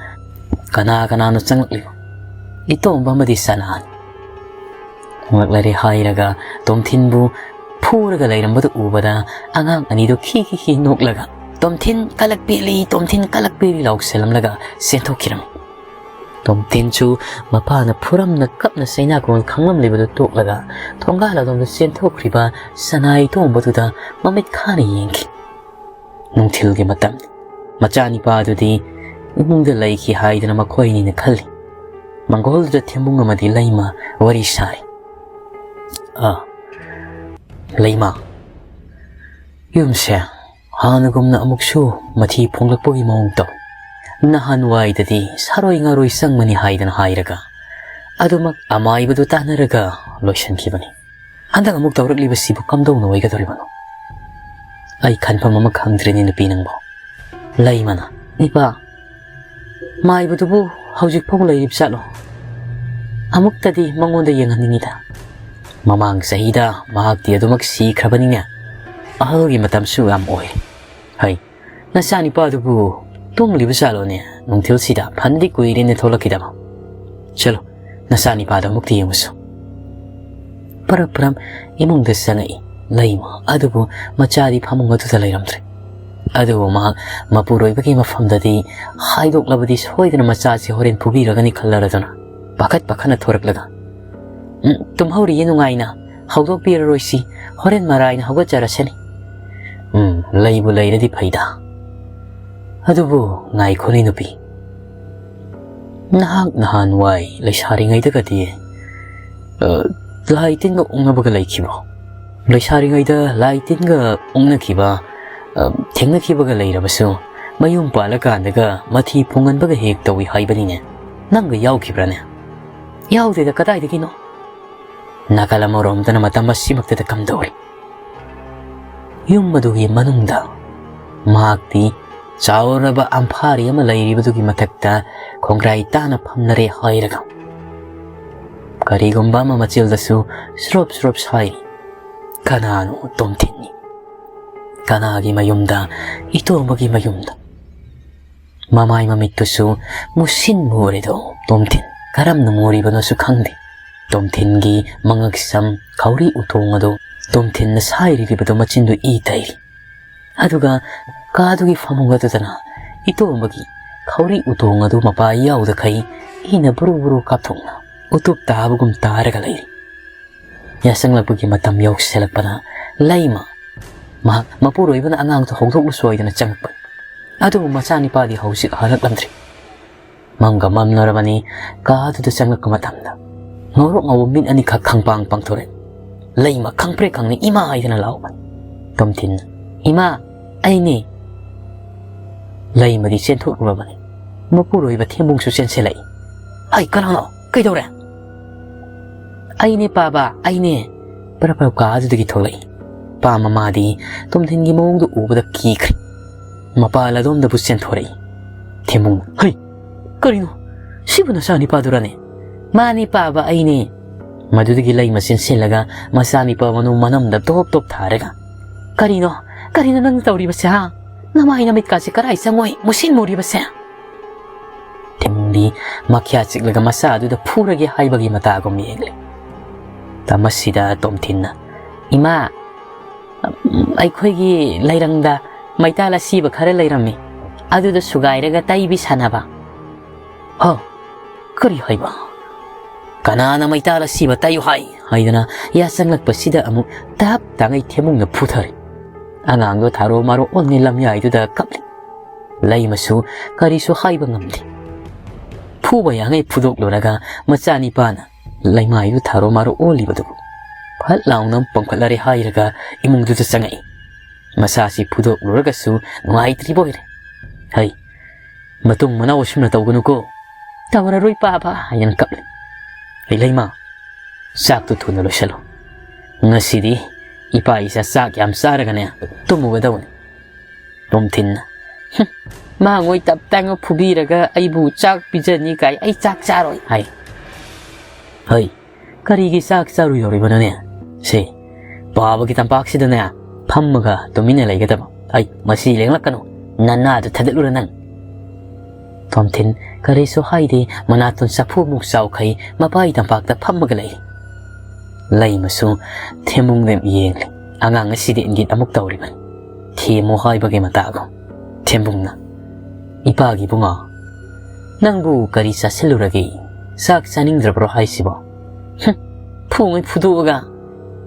ꯀꯅꯥ ꯀꯅꯥꯅꯣ ꯆꯪꯂꯛꯂꯤꯕ? ꯏꯇꯣꯝꯕ ꯑꯃꯗꯤ ꯁꯅꯥꯅꯤ꯫ ꯈꯪꯂꯛꯂꯔꯦ ꯍꯥꯏꯔꯒ ꯇꯣꯝꯊꯤꯟꯕꯨ ꯐꯨꯔꯒ ꯂꯩꯔꯝꯕꯗꯨ ꯎꯕꯗ ꯑꯉꯥꯡ ꯑꯅꯤꯗꯨ ꯈꯤ ꯈꯤ ꯈꯤ ꯅꯣꯛꯂꯒ, "ꯇꯣꯝꯊꯤꯟ ꯀꯂꯛꯄꯤꯔꯤ, ꯇꯣꯝꯊꯤꯟ ꯀꯂꯛꯄꯤꯔꯤ" ꯂꯥꯎꯁꯜꯂꯝꯂꯒ ꯆꯦꯟꯊꯣꯛꯈꯤꯔꯝꯃꯤ꯫ ꯇꯣꯝꯊꯤꯟꯁꯨ ꯃꯄꯥꯅ ꯐꯨꯔꯝꯅ ꯀꯞꯅ ꯆꯩꯅꯥ ꯀꯣꯜ ꯈꯪꯂꯝꯂꯤꯕꯗꯨ ꯇꯣꯛꯂꯒ ꯊꯣꯡꯒꯥꯜ ꯑꯗꯣꯝꯗ ꯆꯦꯟꯊꯣꯛꯈ꯭ꯔꯤꯕ ꯁꯅꯥ ꯏꯇꯣꯝꯕꯗꯨꯗ ꯃꯃꯤꯠ ꯈꯥꯅ ꯌꯦꯡꯈꯤ꯫ ꯅꯨꯡꯊꯤꯜꯒꯤ ꯃꯇꯝꯅꯤ꯫ ꯃꯆꯥꯅꯤꯄꯥ ꯑꯗꯨꯗꯤ ꯏꯃꯨꯡꯗ ꯂꯩꯈꯤ ꯍꯥꯏꯗꯅ ꯃꯈꯣꯏ ꯑꯅꯤꯅ ꯈꯜꯂꯤ꯫ ꯃꯪꯒꯣꯜꯗꯨꯗ ꯊꯦꯝꯕꯨꯡ ꯑꯃꯗꯤ ꯂꯩꯃ ꯋꯥꯔꯤ ꯁꯥꯔꯤ꯫ "ꯑꯥ, ꯂꯩꯃ, ꯌꯨꯝꯁꯦ ꯍꯥꯟꯅꯒꯨꯝꯅ ꯑꯃꯨꯛꯁꯨ ꯃꯊꯤ ꯐꯣꯡꯂꯛꯄꯒꯤ ꯃꯑꯣꯡ ꯇꯧꯏ꯫ ꯅꯍꯥꯟꯋꯥꯏꯗꯗꯤ ꯁꯥꯔꯣꯏ ꯉꯥꯔꯣꯏ ꯆꯪꯕꯅꯤ ꯍꯥꯏꯗꯅ ꯍꯥꯏꯔꯒ ꯑꯗꯨꯃꯛ ꯑꯃꯥꯏꯕꯗꯨ ꯇꯥꯟꯅꯔꯒ ꯂꯣꯏꯁꯤꯟꯈꯤꯕꯅꯤ꯫ ꯍꯟꯗꯛ ꯑꯃꯨꯛ ꯇꯧꯔꯛꯂꯤꯕꯁꯤꯕꯨ ꯀꯝꯗꯧꯅ ꯑꯣꯏꯒꯗꯧꯔꯤꯕꯅꯣ? ꯑꯩ ꯈꯟꯐꯝ ꯑꯃ ꯈꯪꯗ꯭ꯔꯦꯅꯦ ꯅꯨꯄꯤ ꯅꯪꯕꯣ꯫ ꯂꯩꯃꯅ, "ꯏꯄꯥ, ꯃꯥꯏꯕꯗꯨꯕꯨ ꯍꯧꯖꯤꯛꯐꯥꯎ ꯂꯩꯔꯤꯕ ꯖꯥꯠꯂꯣ? ꯑꯃꯨꯛꯇꯗꯤ ꯃꯉꯣꯟꯗ ꯌꯦꯡꯍꯟꯅꯤꯡꯉꯤꯗ꯫ ꯃꯃꯥꯡ ꯆꯍꯤꯗ ꯃꯍꯥꯛꯇꯤ ꯑꯗꯨꯃꯛ ꯁꯤꯈ꯭ꯔꯕꯅꯤꯅꯦ꯫ ꯑꯍꯜꯒꯤ ꯃꯇꯝꯁꯨ ꯌꯥꯝ ꯑꯣꯏꯔꯦ꯫ ꯍꯩ, ꯅꯆꯥꯅꯤꯄꯥꯗꯨꯕꯨ ꯇꯨꯝꯂꯤꯕ ꯖꯥꯠꯂꯣꯅꯦ? ꯅꯨꯡꯊꯤꯜꯁꯤꯗ ꯐꯅꯗꯤ ꯀꯨꯏꯔꯦꯅꯦ ꯊꯣꯛꯂꯛꯈꯤꯗꯕ꯫ ꯆꯠꯂꯣ, ꯅꯆꯥꯅꯤꯄꯥꯗꯣ ꯑꯃꯨꯛꯇ ꯌꯦꯡꯉꯨꯁꯨ꯫" ꯄꯔꯞ ꯄꯔꯞ ꯏꯃꯨꯡꯗ ꯆꯪꯉꯛꯏ ꯂꯩꯃ꯫ ꯑꯗꯨꯕꯨ ꯃꯆꯥꯗꯤ ꯐꯃꯨꯡ ꯑꯗꯨꯗ ꯂꯩꯔꯝꯗ꯭ꯔꯦ꯫ ꯑꯗꯨꯕꯨ ꯃꯍꯥꯛ ꯃꯄꯨꯔꯣꯏꯕꯒꯤ ꯃꯐꯝꯗꯗꯤ ꯍꯥꯏꯗꯣꯛꯂꯕꯗꯤ ꯁꯣꯏꯗꯅ ꯃꯆꯥꯁꯤ ꯍꯣꯔꯦꯟ ꯐꯨꯕꯤꯔꯒꯅꯤ ꯈꯜꯂꯔꯗꯨꯅ ꯄꯥꯈꯠ ꯄꯥꯈꯠꯅ ꯊꯣꯔꯛꯂꯒ, "ꯎꯝ, ꯇꯨꯝꯍꯧꯔꯤꯌꯦ ꯅꯨꯡꯉꯥꯏꯅ, ꯍꯧꯗꯣꯛꯄꯤꯔꯔꯣꯏꯁꯤ, ꯍꯣꯔꯦꯟ ꯃꯔꯥꯏꯅ ꯍꯧꯒꯠꯆꯔꯁꯅꯤ꯫" "ꯎꯝ, ꯂꯩꯕꯨ ꯂꯩꯔꯗꯤ ꯐꯩꯗ꯫ ꯑꯗꯨꯕꯨ ꯉꯥꯏꯈꯣꯅꯦ ꯅꯨꯄꯤ, ꯅꯍꯥꯛ ꯅꯍꯥꯟꯋꯥꯏ ꯂꯩꯁꯥꯔꯤꯉꯩꯗꯒꯗꯤ, ꯑ, ꯂꯥꯏ ꯇꯤꯟꯒ ꯑꯣꯛꯅꯕꯒ ꯂꯩꯈꯤꯕ꯭ꯔꯣ? ꯂꯩꯁꯥꯔꯤꯉꯩꯗ ꯂꯥꯏ ꯇꯤꯟꯒ ꯑꯣꯛꯅꯈꯤꯕ, ꯑ, ꯊꯦꯡꯅꯈꯤꯕꯒ ꯂꯩꯔꯕꯁꯨ ꯃꯌꯨꯝ ꯄꯥꯜꯂꯀꯥꯟꯗꯒ ꯃꯊꯤ ꯐꯨꯡꯒꯟꯕꯒ ꯍꯦꯛ ꯇꯧꯏ ꯍꯥꯏꯕꯅꯤꯅꯦ꯫ ꯅꯪꯒ ꯌꯥꯎꯈꯤꯕ꯭ꯔꯥꯅꯦ?" "ꯌꯥꯎꯗꯦꯗ, ꯀꯗꯥꯏꯗꯒꯤꯅꯣ?" ꯅꯥꯀꯜ ꯑꯃꯔꯣꯝꯗꯅ ꯃꯇꯝ ꯑꯁꯤꯃꯛꯇꯗ ꯀꯝꯗꯧꯔꯤ? ꯌꯨꯝ ꯑꯗꯨꯒꯤ ꯃꯅꯨꯡꯗ ꯃꯍꯥꯛꯇꯤ ꯆꯥꯎꯔꯕ ꯑꯝꯐꯥꯔꯤ ꯑꯃ ꯂꯩꯔꯤꯕꯗꯨꯒꯤ ꯃꯊꯛꯇ ꯈꯣꯡꯒ꯭ꯔꯥꯏ ꯇꯥꯅ ꯐꯝꯅꯔꯦ ꯍꯥꯏꯔꯒ ꯀꯔꯤꯒꯨꯝꯕ ꯑꯃ ꯃꯆꯤꯜꯗꯁꯨ ꯁ꯭ꯔꯣꯞ ꯁ꯭ꯔꯣꯞ ꯁꯥꯏꯔꯤ꯫ ꯀꯅꯥꯅꯣ? ꯇꯣꯝꯊꯤꯟꯅꯤ꯫ ꯀꯅꯥꯒꯤ ꯃꯌꯨꯝꯗ? ꯏꯇꯣꯝꯕꯒꯤ ꯃꯌꯨꯝꯗ꯫ ꯃꯃꯥꯏ ꯃꯃꯤꯠꯇꯨꯁꯨ ꯃꯨꯁꯤꯟ ꯃꯨꯔꯦꯗꯣ ꯇꯣꯝꯊꯤꯟ꯫ ꯀꯔꯝꯅ ꯃꯨꯔꯤꯕꯅꯣꯁꯨ ꯈꯪꯗꯦ꯫ ꯇꯣꯝꯊꯤꯟꯒꯤ ꯃꯉꯛꯁꯝ ꯈꯧꯔꯤ ꯎꯇꯣꯡ ꯑꯗꯨ ꯇꯣꯝꯊꯤꯟꯅ ꯁꯥꯏꯔꯤꯕꯗꯣ ꯃꯆꯤꯟꯗꯨ ꯏ ꯇꯩꯔꯤ꯫ ꯑꯗꯨꯒ ꯀꯥꯗꯨꯒꯤ ꯐꯃꯨꯡ ꯑꯗꯨꯗꯅ ꯏꯇꯣꯝꯕꯒꯤ ꯈꯧꯔꯤ ꯎꯇꯣꯡ ꯑꯗꯨ ꯃꯄꯥ ꯌꯥꯎꯗꯈꯩ ꯏꯅ ꯕꯨꯔꯨ ꯕꯨꯔꯨ ꯀꯥꯞꯊꯣꯛꯅ ꯎꯇꯨꯞ ꯇꯥꯕꯒꯨꯝ ꯇꯥꯔꯒ ꯂꯩꯔꯤ꯫ ꯌꯥꯆꯪꯂꯛꯄꯒꯤ ꯃꯇꯝ ꯌꯧꯁꯤꯜꯂꯛꯄꯗ ꯂꯩꯃ ꯃꯍꯥꯛ ꯃꯄꯨꯔꯣꯏꯕꯅ ꯑꯉꯥꯡꯗꯨ ꯍꯧꯗꯣꯛꯂꯨ ꯁꯣꯏꯗꯅ ꯆꯪꯉꯛꯄꯅꯤ꯫ ꯑꯗꯨꯕꯨ ꯃꯆꯥꯅꯤꯄꯥꯗꯤ ꯍꯧꯖꯤꯛ ꯍꯜꯂꯛꯂꯝꯗ꯭ꯔꯤ꯫ ꯃꯝꯒ ꯃꯝꯂꯔꯕꯅꯤ꯫ ꯀꯥꯗꯨꯗ ꯆꯪꯂꯛꯄ ꯃꯇꯝꯗ ꯉꯧꯔꯣꯛ ꯉꯧꯕ ꯃꯤꯠ ꯑꯅꯤꯈꯛ ꯈꯪꯄꯥꯡ ꯄꯥꯡꯊꯣꯔꯛꯏ꯫ ꯂꯩꯃ ꯈꯪꯄ꯭ꯔꯦꯛ ꯈꯪꯅ "ꯏꯃꯥ" ꯍꯥꯏꯗꯅ ꯂꯥꯎꯕꯅꯤ꯫ ꯇꯣꯝꯊꯤꯟꯅ, "ꯏꯃꯥ, ꯑꯩꯅꯦ!" ꯂꯩꯃꯗꯤ ꯆꯦꯟꯊꯣꯛꯂꯨꯔꯕꯅꯤ꯫ ꯃꯄꯨꯔꯣꯏꯕ ꯊꯦꯝꯕꯨꯡꯁꯨ ꯆꯦꯟꯁꯤꯜꯂꯛꯏ꯫ "ꯍꯩ, ꯀꯅꯥꯅꯣ? ꯀꯩꯗꯧꯔꯦ?" "ꯑꯩꯅꯦ ꯄꯥꯕ, ꯑꯩꯅꯦ!" ꯄꯔꯞ ꯄꯔꯞ ꯀꯥ ꯑꯗꯨꯗꯒꯤ ꯊꯣꯛꯂꯛꯏ꯫ ꯄꯥ ꯃꯃꯥꯗꯤ ꯇꯣꯝꯊꯤꯟꯒꯤ ꯃꯑꯣꯡꯗꯨ ꯎꯕꯗ ꯀꯤꯈ꯭ꯔꯦ꯫ ꯃꯄꯥ ꯂꯗꯣꯝꯗꯕꯨ ꯆꯦꯟꯊꯣꯔꯛꯏ꯫ ꯊꯦꯝꯕꯨꯡꯅ, "ꯍꯩ, ꯀꯔꯤꯅꯣ? ꯁꯤꯕꯨ ꯅꯆꯥ ꯅꯤꯄꯥꯗꯨꯔꯅꯦ?" "ꯃꯥꯅꯤ ꯄꯥꯕ, ꯑꯩꯅꯦ!" ꯃꯗꯨꯗꯒꯤ ꯂꯩꯃ ꯆꯦꯟꯁꯤꯜꯂꯒ ꯃꯆꯥꯅꯤꯄꯥ ꯃꯅꯨꯡ ꯃꯅꯝꯗ ꯇꯣꯞ ꯇꯣꯞ ꯊꯥꯔꯒ, "ꯀꯔꯤꯅꯣ? ꯀꯔꯤꯅꯣ ꯅꯪ ꯇꯧꯔꯤꯕꯁꯦ, ꯍꯥ? ꯅꯃꯥꯏ ꯅꯃꯤꯠꯀꯥꯁꯦ ꯀꯔꯥꯏ ꯆꯪꯉꯣꯏ ꯃꯨꯁꯤꯟ ꯃꯨꯔꯤꯕꯁꯦ?" ꯊꯦꯝꯕꯨꯡꯗꯤ ꯃꯈ꯭ꯌꯥ ꯆꯤꯛꯂꯒ ꯃꯆꯥ ꯑꯗꯨꯗ ꯐꯨꯔꯒꯦ ꯍꯥꯏꯕꯒꯤ ꯃꯇꯥꯒꯨꯝ ꯌꯦꯡꯂꯤ꯫ ꯇꯃꯁꯤꯗ ꯇꯣꯝꯊꯤꯟꯅ, "ꯏꯃꯥ, ꯑꯩꯈꯣꯏꯒꯤ ꯂꯩꯔꯪꯗ ꯃꯩꯇꯥꯜ ꯑꯁꯤꯕ ꯈꯔ ꯂꯩꯔꯝꯃꯤ, ꯑꯗꯨꯗ ꯁꯨꯒꯥꯏꯔꯒ ꯇꯩꯕꯤ ꯁꯥꯟꯅꯕ꯫" "ꯍ? ꯀꯔꯤ ꯍꯥꯏꯕ? ꯀꯅꯥꯅ ꯃꯩꯇꯥꯜ ꯑꯁꯤꯕ ꯇꯩꯌꯨ ꯍꯥꯏ?" ꯍꯥꯏꯗꯅ ꯌꯥ ꯆꯪꯂꯛꯄꯁꯤꯗ ꯑꯃꯨꯛ ꯇꯞ ꯇꯥꯉꯩ ꯊꯦꯝꯕꯨꯡꯅ ꯐꯨꯊꯔꯦ꯫ ꯑꯉꯥꯡꯗꯣ ꯊꯥꯔꯣ ꯃꯥꯔꯣ ꯑꯣꯟꯉꯩ ꯂꯝꯌꯥꯏꯗꯨꯗ ꯀꯞꯂꯤ꯫ ꯂꯩꯃꯁꯨ ꯀꯔꯤꯁꯨ ꯍꯥꯏꯕ ꯉꯝꯗꯦ꯫ ꯐꯨꯕ ꯌꯥꯉꯩ ꯐꯨꯗꯣꯛꯂꯨꯔꯒ ꯃꯆꯥꯅꯤꯄꯥꯅ ꯂꯩꯃꯥꯏꯗꯨ ꯊꯥꯔꯣ ꯃꯥꯔꯣ ꯑꯣꯜꯂꯤꯕꯗꯨꯕꯨ ꯐꯠ ꯂꯥꯎꯅ ꯄꯣꯝꯈꯠꯂꯔꯦ ꯍꯥꯏꯔꯒ ꯏꯃꯨꯡꯗꯨꯗ ꯆꯪꯉꯛꯏ꯫ ꯃꯁꯥꯁꯤ ꯐꯨꯗꯣꯛꯂꯨꯔꯒꯁꯨ ꯅꯨꯡꯉꯥꯏꯇ꯭ꯔꯤꯕ ꯑꯣꯏꯔꯦ꯫ "ꯍꯩ, ꯃꯇꯨꯡ ꯃꯅꯥꯎ ꯑꯁꯨꯝꯅ ꯇꯧꯒꯅꯨꯀꯣ꯫" "ꯇꯧꯔꯔꯣꯏ ꯄꯥꯕ" ꯍꯥꯏꯗꯅ ꯀꯞꯂꯤ꯫ "ꯑꯩ ꯂꯩꯃ, ꯆꯥꯛꯇꯨ ꯊꯨꯅ ꯂꯣꯏꯁꯤꯜꯂꯨ꯫ ꯉꯁꯤꯗꯤ ꯏꯄꯥ ꯏꯆꯥ ꯆꯥꯛ ꯌꯥꯝ ꯆꯥꯔꯒꯅꯦ ꯇꯨꯝꯃꯨꯒꯗꯧꯅꯤ꯫" ꯇꯣꯝꯊꯤꯟꯅ, "ꯍꯨꯝ, ꯃꯥꯡꯉꯣꯏ ꯇꯞ ꯇꯥꯡꯉ ꯐꯨꯕꯤꯔꯒ ꯑꯩꯕꯨ ꯆꯥꯛ ꯄꯤꯖꯅꯤ ꯀꯥꯏ, ꯑꯩ ꯆꯥꯛ ꯆꯥꯔꯣꯏ" ꯍꯥꯏ꯫ "ꯍꯩ, ꯀꯔꯤꯒꯤ ꯆꯥꯛ ꯆꯥꯔꯨꯏꯗꯧꯔꯤꯕꯅꯣꯅꯦ? ꯁꯦ, ꯄꯥꯕꯒꯤ ꯇꯝꯄꯥꯛꯁꯤꯗꯅꯦ ꯐꯝꯃꯒ ꯇꯨꯃꯤꯟꯅ ꯂꯩꯒꯗꯕ꯫ ꯑꯩ, ꯃꯁꯤ ꯂꯦꯡꯂꯛꯀꯅꯨ, ꯅꯅꯥꯗꯨ ꯊꯥꯗꯠꯂꯨꯔ ꯅꯪ?" ꯇꯣꯝꯊꯤꯟ ꯀꯔꯤꯁꯨ ꯍꯥꯏꯗꯦ, ꯃꯅꯥꯇꯣꯟ ꯆꯐꯨꯃꯨꯛ ꯆꯥꯎꯈꯩ ꯃꯄꯥꯒꯤ ꯇꯝꯄꯥꯛꯇ ꯐꯝꯃꯒ ꯂꯩ꯫ ꯂꯩꯃꯁꯨ ꯊꯦꯝꯕꯨꯡꯗ ꯌꯦꯡꯂꯤ꯫ ꯑꯉꯥꯡ ꯑꯁꯤꯗꯤ ꯏꯪꯒꯤꯠ ꯑꯃꯨꯛ ꯇꯧꯔꯤꯕꯅꯤ꯫ ꯊꯦꯝꯃꯨ ꯍꯥꯏꯕꯒꯤ ꯃꯇꯥꯒꯨꯝ꯫ ꯊꯦꯝꯕꯨꯡꯅ, "ꯏꯄꯥꯒꯤ ꯏꯕꯨꯡꯉꯣ, ꯅꯪꯕꯨ ꯀꯔꯤ ꯆꯥꯁꯤꯜꯂꯨꯔꯒꯦ? ꯆꯥꯛ ꯆꯥꯅꯤꯡꯗ꯭ꯔꯕ꯭ꯔꯣ ꯍꯥꯏꯁꯤꯕꯣ? ꯍꯨꯝ, ꯐꯨꯉꯩ ꯐꯨꯗꯣꯛꯑꯒ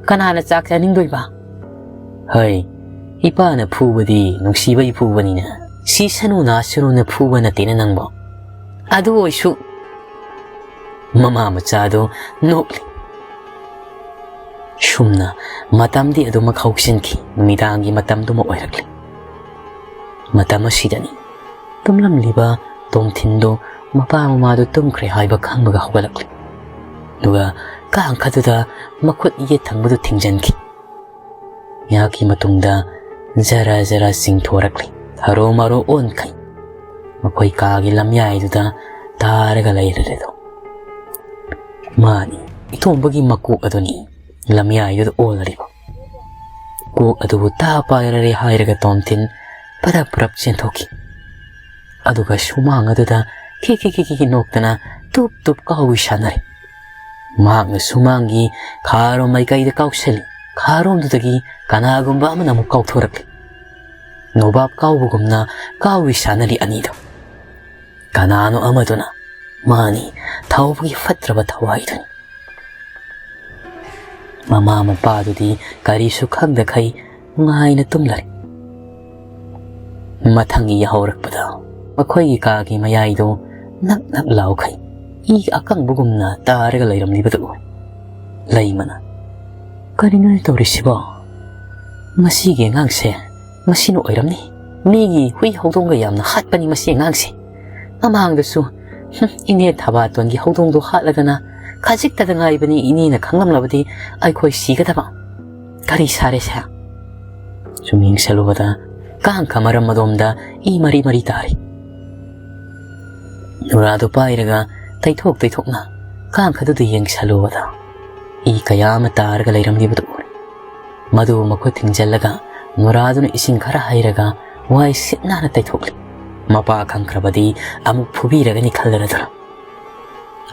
ꯀꯅꯥꯅ ꯆꯥꯛ ꯆꯥꯅꯤꯡꯗꯣꯏꯕ?" "ꯍꯩ, ꯏꯄꯥꯅ ꯐꯨꯕꯗꯤ ꯅꯨꯡꯁꯤꯕꯩ ꯐꯨꯕꯅꯤꯅ, ꯁꯤꯁꯅꯨ ꯅꯥꯁꯅꯨꯅ ꯐꯨꯕ ꯅꯠꯇꯦꯅ ꯅꯪꯕꯣ꯫ ꯑꯗꯨ ꯑꯣꯏꯁꯨ" ꯃꯃꯥ ꯃꯆꯥꯗꯨ ꯅꯣꯛꯂꯤ꯫ ꯁꯨꯝꯅ ꯃꯇꯝꯗꯤ ꯑꯗꯨꯃꯛ ꯍꯧꯁꯤꯟꯈꯤ꯫ ꯅꯨꯃꯤꯗꯥꯡꯒꯤ ꯃꯇꯝꯗꯨꯃ ꯑꯣꯏꯔꯛꯂꯤ꯫ ꯃꯇꯝ ꯑꯁꯤꯗꯅꯤ ꯇꯨꯝꯂꯝꯂꯤꯕ ꯇꯣꯝꯊꯤꯟꯗꯨ ꯃꯄꯥ ꯃꯃꯥꯗꯨ ꯇꯨꯝꯈ꯭ꯔꯦ ꯍꯥꯏꯕ ꯈꯪꯕꯒ ꯍꯧꯒꯠꯂꯛꯂꯤ꯫ ꯑꯗꯨꯒ ꯀꯥꯡꯈꯗꯨꯗ ꯃꯈꯨꯠ ꯌꯦꯠ ꯊꯪꯕꯗꯨ ꯊꯤꯡꯖꯤꯟꯈꯤ꯫ ꯉꯥꯏꯍꯥꯛꯀꯤ ꯃꯇꯨꯡꯗ ꯖꯔ ꯖꯔ ꯆꯤꯡꯊꯣꯔꯛꯂꯤ꯫ ꯊꯔꯣ ꯃꯔꯣ ꯑꯣꯟꯈꯩ ꯃꯈꯣꯏ ꯀꯥꯒꯤ ꯂꯝꯌꯥꯏꯗꯨꯗ ꯇꯥꯔꯒ ꯂꯩꯔꯦꯗꯣ꯫ ꯃꯥꯅꯤ, ꯏꯇꯣꯝꯕꯒꯤ ꯃꯀꯣꯛ ꯑꯗꯨꯅꯤ ꯂꯝꯌꯥꯏꯗꯨꯗ ꯑꯣꯜꯂꯔꯤꯕ꯫ ꯀꯣꯛ ꯑꯗꯨꯕꯨ ꯇꯥ ꯄꯥꯏꯔꯔꯦ ꯍꯥꯏꯔꯒ ꯇꯣꯝꯊꯤꯟ ꯄꯔꯞ ꯄꯔꯞ ꯆꯦꯟꯊꯣꯛꯈꯤ꯫ ꯑꯗꯨꯒ ꯁꯨꯃꯥꯡ ꯑꯗꯨꯗ ꯈꯤ ꯈꯤ ꯈꯤ ꯈꯤ ꯅꯣꯛꯇꯅ ꯇꯨꯞ ꯇꯨꯞ ꯀꯥꯎꯏ ꯁꯥꯟꯅꯔꯦ꯫ ꯃꯍꯥꯛꯅ ꯁꯨꯃꯥꯡꯒꯤ ꯈꯥꯔꯣꯝ ꯃꯥꯏꯀꯩꯗ ꯀꯥꯎꯁꯜꯂꯤ꯫ ꯈꯥꯔꯣꯝꯗꯨꯗꯒꯤ ꯀꯅꯥꯒꯨꯝꯕ ꯑꯃꯅ ꯑꯃꯨꯛ ꯀꯥꯎꯊꯣꯔꯛꯂꯤ꯫ ꯅꯣꯕꯥꯞ ꯀꯥꯎꯕꯒꯨꯝꯅ ꯀꯥꯎꯏ ꯁꯥꯟꯅꯔꯤ ꯑꯅꯤꯗꯣ꯫ ꯀꯅꯥꯅꯣ ꯑꯃꯗꯨꯅ? ꯃꯥꯅꯤ, ꯊꯧꯕꯒꯤ ꯐꯠꯇ꯭ꯔꯕ ꯊꯋꯥꯏꯗꯨꯅꯤ꯫ ꯃꯃꯥ ꯃꯄꯥꯗꯨꯗꯤ ꯀꯔꯤꯁꯨ ꯈꯪꯗꯈꯩ ꯅꯨꯡꯉꯥꯏꯅ ꯇꯨꯝꯂꯔꯦ꯫ ꯃꯊꯪꯒꯤ ꯌꯥꯍꯧꯔꯛꯄꯗ ꯃꯈꯣꯏꯒꯤ ꯀꯥꯒꯤ ꯃꯌꯥꯏꯗꯨ ꯅꯛ ꯅꯛ ꯂꯥꯎꯈꯩ ꯏ ꯑꯀꯪꯕꯒꯨꯝꯅ ꯇꯥꯔꯒ ꯂꯩꯔꯝꯂꯤꯕꯗꯨ ꯎꯔꯦ꯫ ꯂꯩꯃꯅ, "ꯀꯔꯤꯅꯣꯅꯦ ꯇꯧꯔꯤꯁꯤꯕꯣ? ꯃꯁꯤꯒꯤ ꯑꯉꯥꯡꯁꯦ ꯃꯁꯤꯅ ꯑꯣꯏꯔꯝꯅꯤ꯫ ꯃꯤꯒꯤ ꯍꯨꯏ ꯍꯧꯗꯣꯡꯒ ꯌꯥꯝꯅ ꯍꯥꯠꯄꯅꯤ ꯃꯁꯤ ꯑꯉꯥꯡꯁꯦ꯫ ꯃꯃꯥꯡꯗꯁꯨ, ꯍꯨꯝ, ꯏꯅꯦ ꯊꯕꯥꯇꯣꯟꯒꯤ ꯍꯧꯗꯣꯡꯗꯣ ꯍꯥꯠꯂꯗꯅ ꯈꯖꯤꯛꯇꯗ ꯉꯥꯏꯕꯅꯤ, ꯏꯅꯦꯅ ꯈꯪꯂꯝꯂꯕꯗꯤ ꯑꯩꯈꯣꯏ ꯁꯤꯒꯗꯕ꯫ ꯀꯔꯤ ꯁꯥꯔꯦꯁꯦ?" ꯁꯨꯝ ꯌꯦꯡꯁꯜꯂꯨꯕꯗ ꯀꯥꯡꯈ ꯃꯔꯝ ꯑꯗꯣꯝꯗ ꯏ ꯃꯔꯤ ꯃꯔꯤ ꯇꯥꯔꯤ꯫ ꯅꯨꯔꯥꯗꯨ ꯄꯥꯏꯔꯒ ꯇꯩꯊꯣꯛ ꯇꯩꯊꯣꯛꯅ ꯀꯥꯡꯈꯗꯨꯗ ꯌꯦꯡꯁꯜꯂꯨꯕꯗ ꯏ ꯀꯌꯥ ꯑꯃ ꯇꯥꯔꯒ ꯂꯩꯔꯝꯂꯤꯕꯗꯨ ꯎꯔꯦ꯫ ꯃꯗꯨ ꯃꯈꯨꯠ ꯊꯤꯡꯖꯤꯜꯂꯒ ꯅꯨꯔꯥꯗꯨꯅ ꯏꯁꯤꯡ ꯈꯔ ꯍꯩꯔꯒ ꯋꯥꯏ ꯁꯤꯠ ꯅꯥꯟꯅ ꯇꯩꯊꯣꯛꯂꯤ꯫ ꯃꯄꯥ ꯈꯪꯈ꯭ꯔꯕꯗꯤ ꯑꯃꯨꯛ ꯐꯨꯕꯤꯔꯒꯅꯤ ꯈꯜꯂꯔꯗꯨꯅ꯫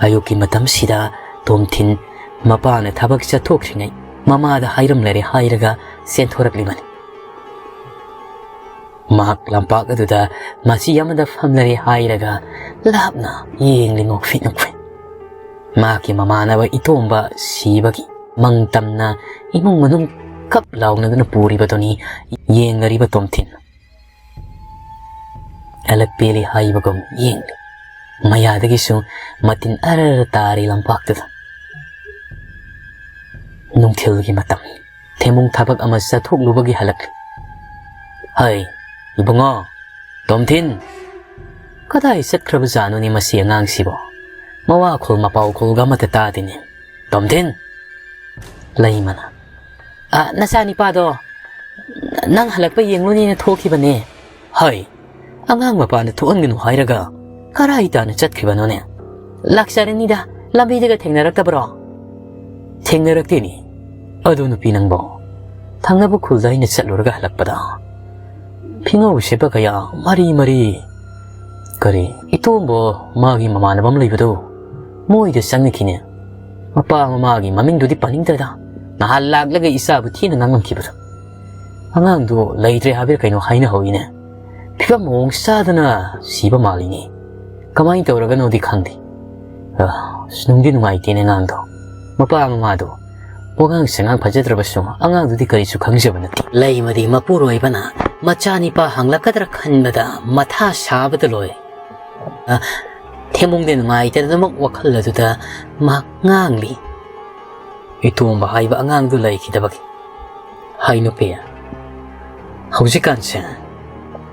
ꯑꯌꯨꯛꯀꯤ ꯃꯇꯝꯁꯤꯗ ꯇꯣꯝꯊꯤꯟ ꯃꯄꯥꯅ ꯊꯕꯛ ꯆꯠꯊꯣꯛꯈ꯭ꯔꯤꯉꯩ ꯃꯃꯥꯗ ꯍꯥꯏꯔꯝꯂꯔꯦ ꯍꯥꯏꯔꯒ ꯆꯦꯟꯊꯣꯔꯛꯂꯤꯕꯅꯤ꯫ ꯃꯍꯥꯛ ꯂꯝꯄꯥꯛ ꯑꯗꯨꯗ ꯃꯆꯤ ꯑꯃꯗ ꯐꯝꯂꯔꯦ ꯍꯥꯏꯔꯒ ꯂꯥꯞꯅ ꯌꯦꯡꯂꯤ ꯅꯣꯛꯐꯦꯠ ꯅꯣꯛꯐꯦꯠ꯫ ꯃꯍꯥꯛꯀꯤ ꯃꯃꯥꯟꯅꯕ ꯏꯇꯣꯝꯕ ꯁꯤꯕꯒꯤ ꯃꯪ ꯇꯝꯅ ꯏꯃꯨꯡ ꯃꯅꯨꯡ ꯀꯞ ꯂꯥꯎꯅꯗꯨꯅ ꯄꯨꯔꯤꯕꯗꯨꯅꯤ ꯌꯦꯡꯂꯔꯤꯕ ꯇꯣꯝꯊꯤꯟ꯫ ꯑꯦꯂꯦꯄꯦꯂꯤ ꯍꯥꯏꯕꯒꯨꯝ ꯌꯦꯡꯂꯤ꯫ ꯃꯌꯥꯗꯒꯤꯁꯨ ꯃꯇꯤꯟ ꯑꯔ ꯇꯥꯔꯤ ꯂꯝꯄꯥꯛꯇꯨꯗ꯫ ꯅꯨꯡꯊꯤꯜꯒꯤ ꯃꯇꯝ꯫ ꯊꯦꯝꯃꯨꯡ ꯊꯕꯛ ꯑꯃ ꯆꯠꯊꯣꯛꯂꯨꯕꯒꯤ ꯍꯜꯂꯛꯂꯤ꯫ "ꯍꯩ, ꯏꯕꯨꯡꯉꯣ, ꯇꯣꯝꯊꯤꯟ!" "ꯀꯗꯥꯏ ꯆꯠꯈ꯭ꯔꯕꯖꯥꯠꯅꯣꯅꯦ ꯃꯁꯤ ꯑꯉꯥꯡꯁꯤꯕꯣ? ꯃꯋꯥ ꯈꯣꯜ ꯃꯄꯥꯎ ꯈꯣꯜꯒ ꯑꯃꯠꯇ ꯇꯥꯗꯦꯅꯦ꯫ ꯇꯣꯝꯊꯤꯟ!" ꯂꯩꯃꯅ, "ꯑ, ꯅꯆꯥꯅꯤꯄꯥꯗꯣ ꯅꯪ ꯍꯜꯂꯛꯄ ꯌꯦꯡꯂꯨꯅꯦꯅ ꯊꯣꯛꯈꯤꯕꯅꯦ꯫" "ꯍꯩ, ꯑꯉꯥꯡ ꯃꯄꯥꯟꯗ ꯊꯣꯛꯍꯟꯒꯅꯨ ꯍꯥꯏꯔꯒ ꯀꯔꯥꯏ ꯇꯥꯅ ꯆꯠꯈꯤꯕꯅꯣꯅꯦ? ꯂꯥꯛꯆꯔꯅꯤꯗ, ꯂꯝꯕꯤꯗꯒ ꯊꯦꯡꯅꯔꯛꯇꯕ꯭ꯔꯣ?" "ꯊꯦꯡꯅꯔꯛꯇꯦꯅꯦ꯫ ꯑꯗꯨ ꯅꯨꯄꯤ ꯅꯪꯕꯣ, ꯊꯪꯅꯕ ꯈꯨꯜꯗ ꯑꯩꯅ ꯆꯠꯂꯨꯔꯒ ꯍꯜꯂꯛꯄꯗ ꯐꯤꯉꯧ ꯁꯦꯠꯄ ꯀꯌꯥ ꯃꯔꯤ ꯃꯔꯤ, ꯀꯔꯤ, ꯏꯇꯣꯝꯕ ꯃꯥꯒꯤ ꯃꯃꯥꯟꯅꯕ ꯑꯃ ꯂꯩꯕꯗꯣ, ꯃꯣꯏꯗ ꯆꯪꯉꯛꯈꯤꯅꯦ꯫ ꯃꯄꯥ ꯃꯃꯥꯒꯤ ꯃꯃꯤꯡꯗꯨꯗꯤ ꯄꯟꯅꯤꯡꯗ꯭ꯔꯦꯗ, ꯅꯍꯥꯟ ꯂꯥꯛꯂꯒ ꯏꯆꯥꯕꯨ ꯊꯤꯅ ꯉꯥꯡꯂꯝꯈꯤꯕꯗꯣ꯫ ꯑꯉꯥꯡꯗꯣ ꯂꯩꯇ꯭ꯔꯦ ꯍꯥꯏꯕ꯭ꯔꯥ ꯀꯩꯅꯣ ꯍꯥꯏꯅꯍꯧꯏꯅꯦ꯫ ꯐꯤꯕꯝ ꯃꯑꯣꯡ ꯆꯥꯗꯅ ꯁꯤꯕ ꯃꯥꯜꯂꯤꯅꯦ꯫ ꯀꯃꯥꯏꯅ ꯇꯧꯔꯒꯅꯣꯗꯤ ꯈꯪꯗꯦ꯫ ꯑ, ꯑꯁ, ꯅꯨꯡꯗꯤ ꯅꯨꯡꯉꯥꯏꯇꯦꯅꯦ ꯑꯉꯥꯡꯗꯣ꯫ ꯃꯄꯥ ꯃꯃꯥꯗꯣ ꯋꯥꯉꯥꯡ ꯁꯉꯥꯡ ꯐꯖꯗ꯭ꯔꯕꯁꯨ ꯑꯉꯥꯡꯗꯨꯗꯤ ꯀꯔꯤꯁꯨ ꯈꯪꯖꯕ ꯅꯠꯇꯦ꯫" ꯂꯩꯃꯗꯤ ꯃꯄꯨꯔꯣꯏꯕꯅ ꯃꯆꯥꯅꯤꯄꯥ ꯍꯪꯂꯛꯀꯗ꯭ꯔꯥ ꯈꯟꯕꯗ ꯃꯊꯥ ꯁꯥꯕꯗ ꯂꯣꯏꯔꯦ꯫ ꯑ, ꯊꯦꯝꯕꯨꯡꯗꯤ ꯅꯨꯡꯉꯥꯏꯇꯗꯅꯃꯛ ꯋꯥꯈꯜ ꯑꯗꯨꯗ ꯃꯍꯥꯛ ꯉꯥꯡꯂꯤ꯫ "ꯏꯇꯣꯝꯕ ꯍꯥꯏꯕ ꯑꯉꯥꯡꯗꯨ ꯂꯩꯈꯤꯗꯕꯒꯤ꯫ ꯍꯥꯏ ꯅꯨꯄꯤ, ꯍꯧꯖꯤꯛꯀꯥꯟꯁꯦ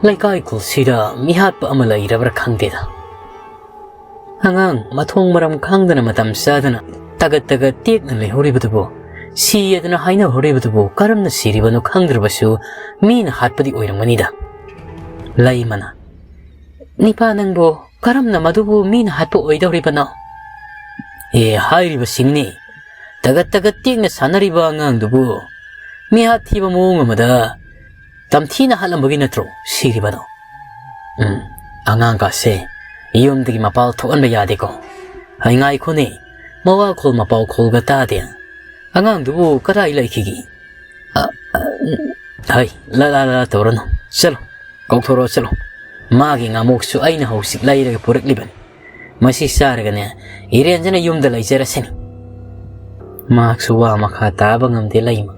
ꯂꯩꯀꯥꯏ ꯈꯨꯜꯁꯤꯗ ꯃꯤꯍꯥꯠꯄ ꯑꯃ ꯂꯩꯔꯕ꯭ꯔꯥ ꯈꯪꯗꯦꯗ꯫ ꯑꯉꯥꯡ ꯃꯊꯣꯡ ꯃꯔꯝ ꯈꯪꯗꯅ ꯃꯇꯝ ꯆꯥꯗꯅ ꯇꯒꯠ ꯇꯒꯠ ꯇꯦꯛꯅ ꯂꯩꯍꯧꯔꯤꯕꯗꯨꯕꯨ, ꯁꯤꯌꯦꯗꯅ ꯍꯥꯏꯅꯍꯧꯔꯤꯕꯗꯨꯕꯨ ꯀꯔꯝꯅ ꯁꯤꯔꯤꯕꯅꯣ ꯈꯪꯗ꯭ꯔꯕꯁꯨ ꯃꯤꯅ ꯍꯥꯠꯄꯗꯤ ꯑꯣꯏꯔꯝꯒꯅꯤꯗ꯫" ꯂꯩꯃꯅ, "ꯅꯤꯄꯥ ꯅꯪꯕꯨ ꯀꯔꯝꯅ ꯃꯗꯨꯕꯨ ꯃꯤꯅ ꯍꯥꯠꯄ ꯑꯣꯏꯗꯧꯔꯤꯕꯅꯣ?" "ꯑꯦ, ꯍꯥꯏꯔꯤꯕꯁꯤꯡꯅꯤ, ꯇꯒꯠ ꯇꯒꯠ ꯇꯦꯛꯅ ꯁꯥꯟꯅꯔꯤꯕ ꯑꯉꯥꯡꯗꯨꯕꯨ ꯃꯤꯍꯥꯠ ꯊꯤꯕ ꯃꯑꯣꯡ ꯑꯃꯗ ꯇꯝꯊꯤꯅ ꯍꯥꯠꯂꯝꯕꯒꯤ ꯅꯠꯇ꯭ꯔꯣ ꯁꯤꯔꯤꯕꯗꯣ?" "ꯎꯝ, ꯑꯉꯥꯡꯒꯁꯦ ꯌꯨꯝꯗꯒꯤ ꯃꯄꯥꯜ ꯊꯣꯛꯍꯟꯕ ꯌꯥꯗꯦꯀꯣ꯫ ꯑꯩ ꯉꯥꯏꯈꯣꯅꯦ, ꯃꯋꯥ ꯈꯣꯜ ꯃꯄꯥꯎ ꯈꯣꯜꯒ ꯇꯥꯗꯦ꯫ ꯑꯉꯥꯡꯗꯨꯕꯨ ꯀꯗꯥꯏ ꯂꯩꯈꯤꯒꯦ?" "ꯑ, ꯑ, ꯍꯩ, ꯂꯥ ꯂꯥ ꯂꯥ ꯇꯧꯔꯅꯨ꯫ ꯆꯠꯂꯣ, ꯀꯧꯊꯣꯔꯛꯑꯣ ꯆꯠꯂꯣ꯫ ꯃꯥꯒꯤ ꯉꯥꯃꯣꯛꯁꯨ ꯑꯩꯅ ꯍꯧꯖꯤꯛ ꯂꯩꯔꯒ ꯄꯨꯔꯛꯂꯤꯕꯅꯤ꯫ ꯃꯁꯤ ꯆꯥꯔꯒꯅꯦ, ꯏꯔꯦꯟꯖꯅ ꯌꯨꯝꯗ ꯂꯩꯖꯔꯁꯅꯤ꯫" ꯃꯍꯥꯛꯁꯨ ꯋꯥ ꯃꯈꯥ ꯇꯥꯕ ꯉꯝꯗꯦ ꯂꯩꯃ꯫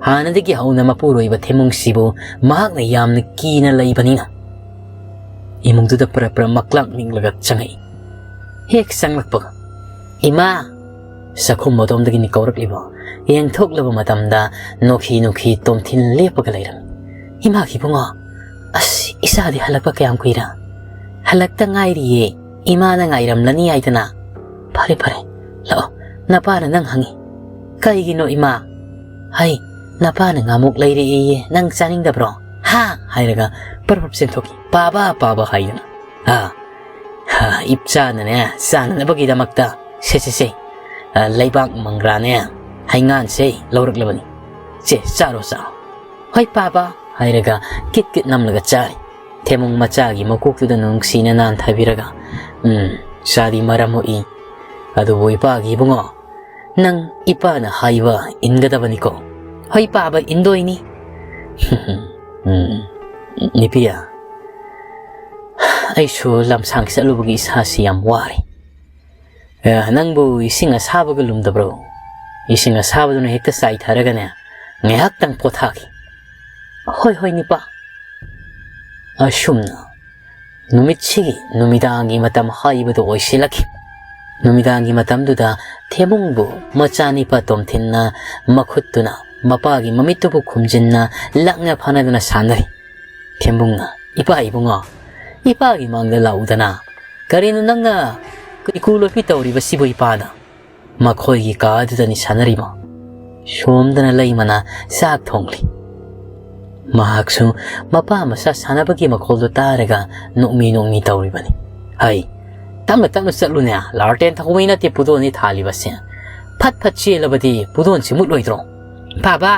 ꯍꯥꯟꯅꯗꯒꯤ ꯍꯧꯅ ꯃꯄꯨꯔꯣꯏꯕ ꯊꯦꯝꯃꯨꯡꯁꯤꯕꯨ ꯃꯍꯥꯛꯅ ꯌꯥꯝꯅ ꯀꯤꯅ ꯂꯩꯕꯅꯤꯅ꯫ ꯏꯃꯨꯡꯗꯨꯗ ꯄꯔꯞ ꯄꯔꯞ ꯃꯛꯂꯥꯛ ꯅꯤꯛꯂꯒ ꯆꯪꯉꯛꯏ꯫ ꯍꯦꯛ ꯆꯪꯂꯛꯄꯒ, "ꯏꯃꯥ!" ꯆꯥꯛꯈꯨꯝ ꯑꯗꯣꯝꯗꯒꯤꯅꯤ ꯀꯧꯔꯛꯂꯤꯕ꯫ ꯌꯦꯡꯊꯣꯛꯂꯕ ꯃꯇꯝꯗ ꯅꯣꯛꯈꯤ ꯅꯣꯛꯈꯤ ꯇꯣꯝꯊꯤꯟ ꯂꯦꯞꯄꯒ ꯂꯩꯔꯝꯃꯤ꯫ "ꯏꯃꯥ ꯏꯕꯨꯡꯉꯣ, ꯑꯁ, ꯏꯆꯥꯗꯤ ꯍꯜꯂꯛꯄ ꯀꯌꯥꯝ ꯀꯨꯏꯔꯦ?" "ꯍꯜꯂꯛꯇ ꯉꯥꯏꯔꯤꯌꯦ, ꯏꯃꯥꯅ ꯉꯥꯏꯔꯝꯂꯅꯤ ꯍꯥꯏꯗꯅ꯫" "ꯐꯔꯦ, ꯐꯔꯦ, ꯂꯥꯛꯑꯣ, ꯅꯄꯥꯅ ꯅꯪ ꯍꯪꯉꯤ꯫" "ꯀꯩꯒꯤꯅꯣ ꯏꯃꯥ?" "ꯍꯩ, ꯅꯄꯥꯅ ꯉꯥꯃꯨꯛ ꯂꯩꯔꯛꯑꯦꯌꯦ, ꯅꯪ ꯆꯥꯅꯤꯡꯗꯕ꯭ꯔꯣ?" "ꯍꯥ?" ꯍꯥꯏꯔꯒ ꯄꯔꯞ ꯄꯔꯞ ꯆꯦꯟꯊꯣꯛꯈꯤ꯫ "ꯄꯥꯕ, ꯄꯥꯕ" ꯍꯥꯏꯗꯅ꯫ "ꯑꯥ, ꯍꯥ, ꯏꯞꯆꯥꯅꯅꯦ, ꯆꯥꯅꯅꯕꯒꯤꯗꯃꯛꯇ, ꯁꯦ, ꯁꯦ, ꯁꯦ, ꯑ, ꯂꯩꯕꯥꯛ ꯃꯪꯒ꯭ꯔꯥꯅꯦ, ꯍꯩꯉꯥꯟꯁꯦ ꯂꯧꯔꯛꯂꯕꯅꯤ꯫ ꯁꯦ, ꯆꯥꯔꯣ, ꯆꯥꯔꯣ꯫" "ꯍꯣꯏ ꯄꯥꯕ" ꯍꯥꯏꯔꯒ ꯀꯤꯠ ꯀꯤꯠ ꯅꯝꯂꯒ ꯆꯥꯔꯤ꯫ ꯊꯦꯃꯨꯡ ꯃꯆꯥꯒꯤ ꯃꯀꯣꯛꯇꯨꯗ ꯅꯨꯡꯁꯤꯅ ꯅꯥꯟꯊꯕꯤꯔꯒ, "ꯎꯝ, ꯆꯥꯗꯤ ꯃꯔꯝ ꯃꯣꯛꯏ꯫ ꯑꯗꯨꯕꯨ ꯏꯄꯥꯒꯤ ꯏꯕꯨꯡꯉꯣ, ꯅꯪ ꯏꯄꯥꯅ ꯍꯥꯏꯕ ꯏꯟꯒꯗꯕꯅꯤꯀꯣ꯫" "ꯍꯣꯏ ꯄꯥꯕ, ꯏꯟꯗꯣꯏꯅꯤ꯫" "ꯎꯝ, ꯅꯤꯄꯤꯌꯥ, ꯑꯩꯁꯨ ꯂꯝꯁꯥꯡ ꯆꯠꯂꯨꯕꯒꯤ ꯏꯁꯥꯁꯤ ꯌꯥꯝ ꯋꯥꯔꯦ꯫ ꯑꯦ, ꯅꯪꯕꯨ ꯏꯁꯤꯡ ꯑꯁꯥꯕꯒ ꯂꯨꯝꯗꯕ꯭ꯔꯣ? ꯏꯁꯤꯡ ꯑꯁꯥꯕꯗꯨꯅ ꯍꯦꯛꯇ ꯆꯥꯏꯊꯔꯒꯅꯦ, ꯉꯥꯏꯍꯥꯛꯇꯪ ꯄꯣꯊꯥꯈꯤ꯫" "ꯍꯣꯏ, ꯍꯣꯏ, ꯅꯤꯄꯥ꯫" ꯑꯁꯨꯝꯅ ꯅꯨꯃꯤꯠꯁꯤꯒꯤ ꯅꯨꯃꯤꯗꯥꯡꯒꯤ ꯃꯇꯝ ꯍꯥꯏꯕꯗꯨ ꯑꯣꯏꯁꯤꯜꯂꯛꯈꯤ꯫ ꯅꯨꯃꯤꯗꯥꯡꯒꯤ ꯃꯇꯝꯗꯨꯗ ꯊꯦꯃꯨꯡꯕꯨ ꯃꯆꯥꯅꯤꯄꯥ ꯇꯣꯝꯊꯤꯟꯅ ꯃꯈꯨꯠꯇꯨꯅ ꯃꯄꯥꯒꯤ ꯃꯃꯤꯠꯇꯨꯕꯨ ꯈꯨꯝꯖꯤꯟꯅ ꯂꯛꯅ ꯐꯥꯅꯗꯨꯅ ꯁꯥꯟꯅꯔꯤ꯫ ꯊꯦꯝꯕꯨꯡꯅ, "ꯏꯄꯥ ꯏꯕꯨꯡꯉꯣ, ꯏꯄꯥꯒꯤ ꯃꯥꯡꯗ ꯂꯥꯛꯎꯗꯅ꯫ ꯀꯔꯤꯅꯣ ꯅꯪꯅ ꯀꯩꯀꯨ ꯂꯣꯠꯄꯤ ꯇꯧꯔꯤꯕꯁꯤꯕꯨ ꯏꯄꯥꯗ?" ꯃꯈꯣꯏꯒꯤ ꯀꯥ ꯑꯗꯨꯗꯅꯤ ꯁꯥꯟꯅꯔꯤꯕ꯫ ꯁꯣꯝꯗꯅ ꯂꯩꯃꯅ ꯆꯥꯛ ꯊꯣꯡꯂꯤ꯫ ꯃꯍꯥꯛꯁꯨ ꯃꯄꯥ ꯃꯆꯥ ꯁꯥꯟꯅꯕꯒꯤ ꯃꯈꯣꯜꯗꯨ ꯇꯥꯔꯒ ꯅꯣꯛꯃꯤ ꯅꯣꯛꯃꯤ ꯇꯧꯔꯤꯕꯅꯤ꯫ "ꯍꯩ, ꯇꯞꯅ ꯇꯞꯅ ꯆꯠꯂꯨꯅꯦ, ꯂꯥꯔꯇꯦꯟ ꯊꯧꯕꯩ ꯅꯠꯇꯦ ꯄꯨꯗꯣꯟꯅꯤ ꯊꯥꯜꯂꯤꯕꯁꯦ꯫ ꯐꯠ ꯐꯠ ꯆꯦꯜꯂꯕꯗꯤ ꯄꯨꯗꯣꯟꯁꯤ ꯃꯨꯠꯂꯣꯏꯗ꯭ꯔꯣ?" "ꯕꯥꯕꯥ,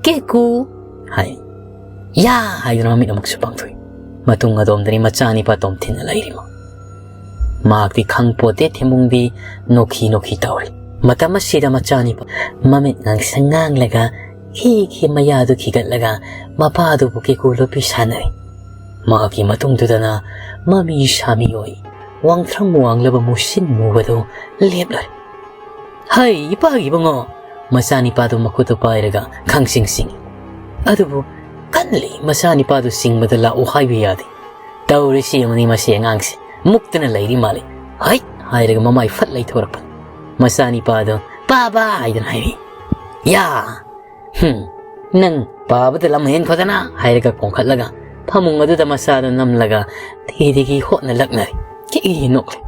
ꯀꯦꯀꯨ!" ꯍꯥꯏ꯫ "ꯌꯥ!" ꯍꯥꯏꯗꯨꯅ ꯃꯃꯤꯠ ꯑꯃꯨꯛꯁꯨ ꯄꯥꯡꯊꯣꯛꯏ꯫ ꯃꯇꯨꯡ ꯑꯗꯣꯝꯗꯅꯤ ꯃꯆꯥꯅꯤꯄꯥ ꯇꯣꯝꯊꯤꯟꯅ ꯂꯩꯔꯤꯕ꯫ ꯃꯍꯥꯛꯇꯤ ꯈꯪꯄꯣꯠꯇꯦ ꯊꯦꯝꯕꯨꯡꯗꯤ ꯅꯣꯛꯈꯤ ꯅꯣꯛꯈꯤ ꯇꯧꯔꯤ꯫ ꯃꯇꯝ ꯑꯁꯤꯗ ꯃꯆꯥꯅꯤꯄꯥ ꯃꯃꯤꯠ ꯉꯥꯡꯁꯪ ꯉꯥꯡꯂꯒ ꯈꯤ ꯈꯤ ꯃꯌꯥꯗꯨ ꯈꯤꯒꯠꯂꯒ ꯃꯄꯥꯗꯨꯕꯨ ꯀꯦꯀꯨ ꯂꯣꯠꯄꯤ ꯁꯥꯟꯅꯔꯤ꯫ ꯃꯍꯥꯛꯀꯤ ꯃꯇꯨꯡꯗꯨꯗꯅ ꯃꯃꯤ ꯁꯥꯃꯤ ꯑꯣꯏ ꯋꯥꯡꯊ꯭ꯔꯝ ꯋꯥꯡꯂꯕ ꯃꯨꯁꯤꯟ ꯃꯨꯕꯗꯨ ꯂꯦꯞꯂꯔꯦ꯫ "ꯍꯩ, ꯏꯄꯥꯒꯤ ꯏꯕꯨꯡꯉꯣ!" ꯃꯆꯥꯅꯤꯄꯥꯗꯨ ꯃꯈꯨꯠꯇꯨ ꯄꯥꯏꯔꯒ ꯈꯪꯁꯤꯡ ꯁꯤꯡꯏ꯫ ꯑꯗꯨꯕꯨ ꯀꯟꯂꯤ, ꯃꯆꯥꯅꯤꯄꯥꯗꯨ ꯁꯤꯡꯕꯗ ꯂꯥꯛꯎ ꯍꯥꯏꯕ ꯌꯥꯗꯦ꯫ ꯇꯧꯔꯤꯁꯤ ꯌꯦꯡꯉꯨꯅꯤ ꯃꯁꯤ ꯑꯉꯥꯡꯁꯤ, ꯃꯨꯛꯇꯅ ꯂꯩꯔꯤ ꯃꯥꯜꯂꯤ꯫ "ꯍꯩꯠ!" ꯍꯥꯏꯔꯒ ꯃꯃꯥꯏ ꯐꯠ ꯂꯩꯊꯣꯔꯛꯄꯅꯤ꯫ ꯃꯆꯥꯅꯤꯄꯥꯗꯨ "ꯄꯥꯕ" ꯍꯥꯏꯗꯅ ꯍꯥꯏꯔꯤ꯫ "ꯌꯥ! ꯍꯨꯝ, ꯅꯪ ꯄꯥꯕꯗ ꯂꯝ ꯍꯦꯟꯈꯣꯗꯅ" ꯍꯥꯏꯔꯒ ꯀꯣꯡꯈꯠꯂꯒ ꯐꯃꯨꯡ ꯑꯗꯨꯗ ꯃꯆꯥꯗꯨ ꯅꯝꯂꯒ ꯊꯤꯗꯤꯒꯤ ꯍꯣꯠꯅ ꯂꯛꯅꯔꯤ꯫ ꯀꯤꯛ ꯅꯣꯛꯂꯤ꯫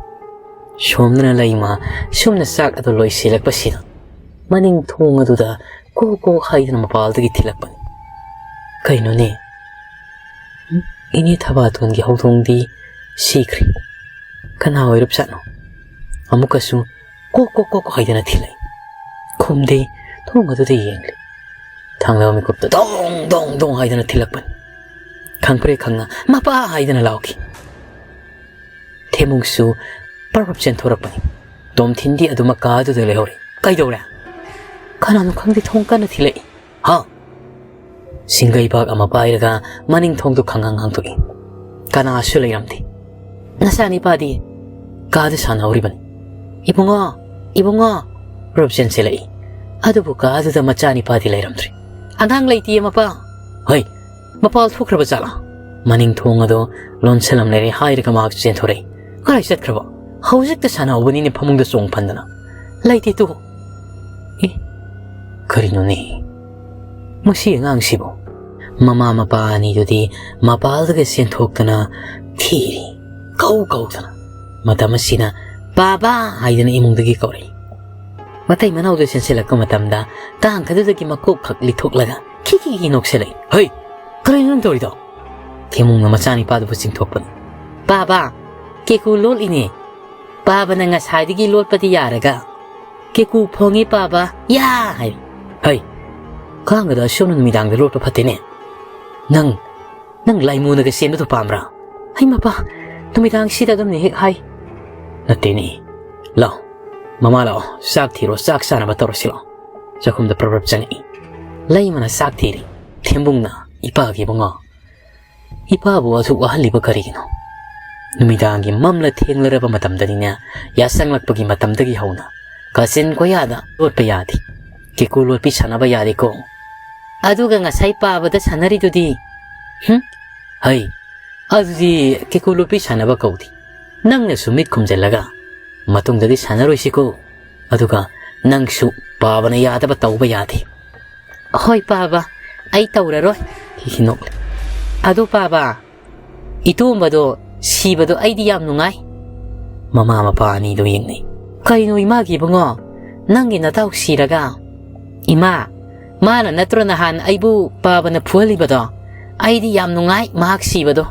ꯁꯣꯝꯗꯅ ꯂꯩꯃ ꯁꯨꯝꯅ ꯆꯥꯛ ꯑꯗꯨ ꯂꯣꯏꯁꯤꯜꯂꯛꯄꯁꯤꯗ ꯃꯅꯤꯡ ꯊꯣꯡ ꯑꯗꯨꯗ ꯀꯣꯛ ꯀꯣꯛ ꯍꯥꯏꯗꯅ ꯃꯄꯥꯜꯗꯒꯤ ꯊꯤꯜꯂꯛꯄꯅꯤ꯫ "ꯀꯩꯅꯣꯅꯦ? ꯎꯝ? ꯏꯅꯦ ꯊꯕꯥꯇꯣꯟꯒꯤ ꯍꯧꯗꯣꯡꯗꯤ ꯁꯤꯈ꯭ꯔꯦ꯫ ꯀꯅꯥ ꯑꯣꯏꯔꯞꯖꯥꯠꯅꯣ?" ꯑꯃꯨꯛꯀꯁꯨ ꯀꯣꯛ ꯀꯣꯛ ꯀꯣꯛ ꯍꯥꯏꯗꯅ ꯊꯤꯜꯂꯛꯏ꯫ ꯈꯨꯝꯗꯦ꯫ ꯊꯣꯡ ꯑꯗꯨꯗ ꯌꯦꯡꯂꯤ꯫ ꯊꯥꯡꯂꯕ ꯃꯤꯀꯨꯞꯇ ꯗꯣꯡ ꯗꯣꯡ ꯗꯣꯡ ꯍꯥꯏꯗꯅ ꯊꯤꯜꯂꯛꯄꯅꯤ꯫ ꯈꯪꯄ꯭ꯔꯦꯛ ꯈꯪꯅ "ꯃꯄꯥ!" ꯍꯥꯏꯗꯅ ꯂꯥꯎꯈꯤ꯫ ꯊꯦꯃꯨꯡꯁꯨ ꯄꯔꯞ ꯄꯔꯞ ꯆꯦꯟꯊꯣꯔꯛꯄꯅꯤ꯫ ꯇꯣꯝꯊꯤꯟꯗꯤ ꯑꯗꯨꯃꯛ ꯀꯥ ꯑꯗꯨꯗ ꯂꯩꯍꯧꯔꯤ꯫ "ꯀꯩꯗꯧꯔꯦ?" "ꯀꯅꯥꯅꯣ ꯈꯪꯗꯦ, ꯊꯣꯡ ꯀꯟꯅ ꯊꯤꯜꯂꯛꯏ꯫" "ꯍꯥ?" ꯁꯤꯡꯒꯩꯕꯥꯛ ꯑꯃ ꯄꯥꯏꯔꯒ ꯃꯅꯤꯡ ꯊꯣꯡꯗꯨ ꯈꯪꯍꯥꯡ ꯍꯥꯡꯗꯣꯛꯏ꯫ ꯀꯅꯥꯁꯨ ꯂꯩꯔꯝꯗꯦ꯫ "ꯅꯆꯥꯅꯤꯄꯥꯗꯤ?" "ꯀꯥꯗ ꯁꯥꯟꯅꯍꯧꯔꯤꯕꯅꯤ꯫" "ꯏꯕꯨꯡꯉꯣ, ꯏꯕꯨꯡꯉꯣ!" ꯔꯨꯞ ꯆꯦꯟꯁꯤꯜꯂꯛꯏ꯫ ꯑꯗꯨꯕꯨ ꯀꯥꯗꯨꯗ ꯃꯆꯥꯅꯤꯄꯥꯗꯤ ꯂꯩꯔꯝꯗ꯭ꯔꯤ꯫ "ꯑꯉꯥꯡ ꯂꯩꯇꯤꯌꯦ, ꯃꯄꯥ꯫" "ꯍꯩ, ꯃꯄꯥꯜ ꯊꯣꯛꯈ꯭ꯔꯕ ꯖꯥꯠꯂꯥ?" ꯃꯅꯤꯡ ꯊꯣꯡ ꯑꯗꯣ ꯂꯣꯟꯁꯤꯜꯂꯝꯂꯦ ꯍꯥꯏꯔꯒ ꯃꯍꯥꯛ ꯆꯦꯟꯊꯣꯔꯛꯏ꯫ "ꯀꯗꯥꯏ ꯆꯠꯈ꯭ꯔꯕ? ꯍꯧꯖꯤꯛꯇ ꯁꯥꯟꯅꯍꯧꯕꯅꯤꯅꯦ ꯐꯃꯨꯡꯗ ꯆꯣꯡ ꯐꯟꯗꯅ꯫" "ꯂꯩꯇꯦ ꯇꯨ꯫" "ꯑꯦ, ꯀꯔꯤꯅꯣꯅꯦ ꯃꯁꯤ ꯑꯉꯥꯡꯁꯤꯕꯨ?" ꯃꯃꯥ ꯃꯄꯥ ꯑꯅꯤꯗꯨꯗꯤ ꯃꯄꯥꯜꯗꯒ ꯆꯦꯟꯊꯣꯛꯇꯅ ꯊꯤꯔꯤ, ꯀꯧ ꯀꯧꯗꯅ꯫ ꯃꯇꯝ ꯑꯁꯤꯗ "ꯕꯥꯕꯥ" ꯍꯥꯏꯗꯅ ꯏꯃꯨꯡꯗꯒꯤ ꯀꯧꯔꯛꯏ꯫ ꯃꯇꯩ ꯃꯅꯥꯎꯗꯨ ꯆꯦꯟꯁꯤꯜꯂꯛꯄ ꯃꯇꯝꯗ ꯇꯥꯡ ꯑꯗꯨꯗꯒꯤ ꯃꯀꯣꯛ ꯈꯛ ꯂꯤꯊꯣꯛꯂꯒ ꯈꯤꯈꯤꯈꯤ ꯅꯣꯛꯁꯤꯜꯂꯛꯏ꯫ "ꯍꯩ, ꯀꯔꯤꯅꯣ ꯅꯪ ꯇꯧꯔꯤꯗꯣ?" ꯊꯦꯃꯨꯡꯅ ꯃꯆꯥꯅꯤꯄꯥꯗꯨꯕꯨ ꯆꯤꯡꯊꯣꯛꯄꯅꯤ꯫ "ꯄꯥꯕ, ꯀꯦꯀꯨ ꯂꯣꯠꯂꯤꯅꯦ꯫ ꯄꯥꯕꯅ ꯉꯁꯥꯏꯗꯒꯤ ꯂꯣꯠꯄꯗꯤ ꯌꯥꯔꯒ ꯀꯦꯀꯨ ꯐꯣꯡꯉꯤ ꯄꯥꯕ, ꯌꯥ!" ꯍꯥꯏꯔꯤ꯫ "ꯍꯩ, ꯀꯥꯡꯒꯗ ꯑꯁꯨꯝꯅ ꯅꯨꯃꯤꯗꯥꯡꯗ ꯂꯣꯠꯄ ꯐꯠꯇꯦꯅꯦ꯫ ꯅꯪ, ꯅꯪ ꯂꯥꯏꯃꯨꯅꯒ ꯆꯦꯟꯕꯗꯨ ꯄꯥꯝꯕ꯭ꯔꯥ?" "ꯍꯩ ꯃꯄꯥ, ꯅꯨꯃꯤꯗꯥꯡꯁꯤꯗ ꯑꯗꯨꯝꯅ ꯍꯦꯛ ꯍꯥꯏ꯫" "ꯅꯠꯇꯦꯅꯦ꯫ ꯂꯥꯛꯑꯣ, ꯃꯃꯥ ꯂꯥꯛꯑꯣ, ꯆꯥꯛ ꯊꯤꯔꯣ, ꯆꯥꯛ ꯆꯥꯅꯕ ꯇꯧꯔꯁꯤ ꯂꯥꯛꯑꯣ꯫" ꯆꯥꯛꯈꯨꯝꯗ ꯄ꯭ꯔꯞ ꯄ꯭ꯔꯞ ꯆꯪꯉꯛꯏ꯫ ꯂꯩꯃꯅ ꯆꯥꯛ ꯊꯤꯔꯤ꯫ ꯊꯦꯝꯕꯨꯡꯅ, "ꯏꯄꯥꯒꯤ ꯏꯕꯨꯡꯉꯣ, ꯏꯄꯥꯕꯨ ꯑꯁꯨꯛ ꯋꯥꯍꯜꯂꯤꯕ ꯀꯔꯤꯒꯤꯅꯣ? ꯅꯨꯃꯤꯗꯥꯡꯒꯤ ꯃꯝꯂ ꯊꯦꯡꯂꯔꯕ ꯃꯇꯝꯗꯅꯤꯅꯦ, ꯌꯥꯆꯪꯂꯛꯄꯒꯤ ꯃꯇꯝꯗꯒꯤ ꯍꯧꯅ ꯀꯥꯆꯤꯟ ꯀꯣꯌꯥꯗ ꯂꯣꯠꯄ ꯌꯥꯗꯦ꯫ ꯀꯦꯀꯨ ꯂꯣꯠꯄꯤ ꯁꯥꯟꯅꯕ ꯌꯥꯗꯦꯀꯣ꯫ ꯑꯗꯨꯒ ꯉꯁꯥꯏ ꯄꯥꯕꯗ ꯁꯥꯟꯅꯔꯤꯗꯨꯗꯤ?" "ꯍꯨꯝ? ꯍꯩ, ꯑꯗꯨꯗꯤ ꯀꯦꯀꯨ ꯂꯣꯠꯄꯤ ꯁꯥꯟꯅꯕ ꯀꯧꯗꯦ꯫ ꯅꯪꯅꯁꯨ ꯃꯤꯠ ꯈꯨꯝꯖꯤꯜꯂꯒ ꯃꯇꯨꯡꯗꯗꯤ ꯁꯥꯟꯅꯔꯣꯏꯁꯤꯀꯣ꯫ ꯑꯗꯨꯒ ꯅꯪꯁꯨ ꯄꯥꯕꯅ ꯌꯥꯗꯕ ꯇꯧꯕ ꯌꯥꯗꯦ꯫" "ꯍꯣꯏ ꯄꯥꯕ, ꯑꯩ ꯇꯧꯔꯔꯣꯏ꯫" ꯍꯤ ꯍꯤ ꯅꯣꯛꯂꯦ꯫ "ꯑꯗꯣ ꯄꯥꯕ, ꯏꯇꯣꯝꯕꯗꯣ ꯁꯤꯕꯗꯣ ꯑꯩꯗꯤ ꯌꯥꯝ ꯅꯨꯡꯉꯥꯏ꯫" ꯃꯃꯥ ꯃꯄꯥ ꯑꯅꯤꯗꯣ ꯌꯦꯡꯅꯩ꯫ "ꯀꯩꯅꯣ ꯏꯃꯥꯒꯤ ꯏꯕꯨꯡꯉꯣ, ꯅꯪꯒꯤ ꯅꯇꯥꯎ ꯁꯤꯔꯒ?" "ꯏꯃꯥ, ꯃꯥꯅ ꯅꯠꯇ꯭ꯔꯣ ꯅꯍꯥꯟ ꯑꯩꯕꯨ ꯄꯥꯕꯅ ꯐꯨꯍꯜꯂꯤꯕꯗꯣ? ꯑꯩꯗꯤ ꯌꯥꯝ ꯅꯨꯡꯉꯥꯏ ꯃꯍꯥꯛ ꯁꯤꯕꯗꯣ꯫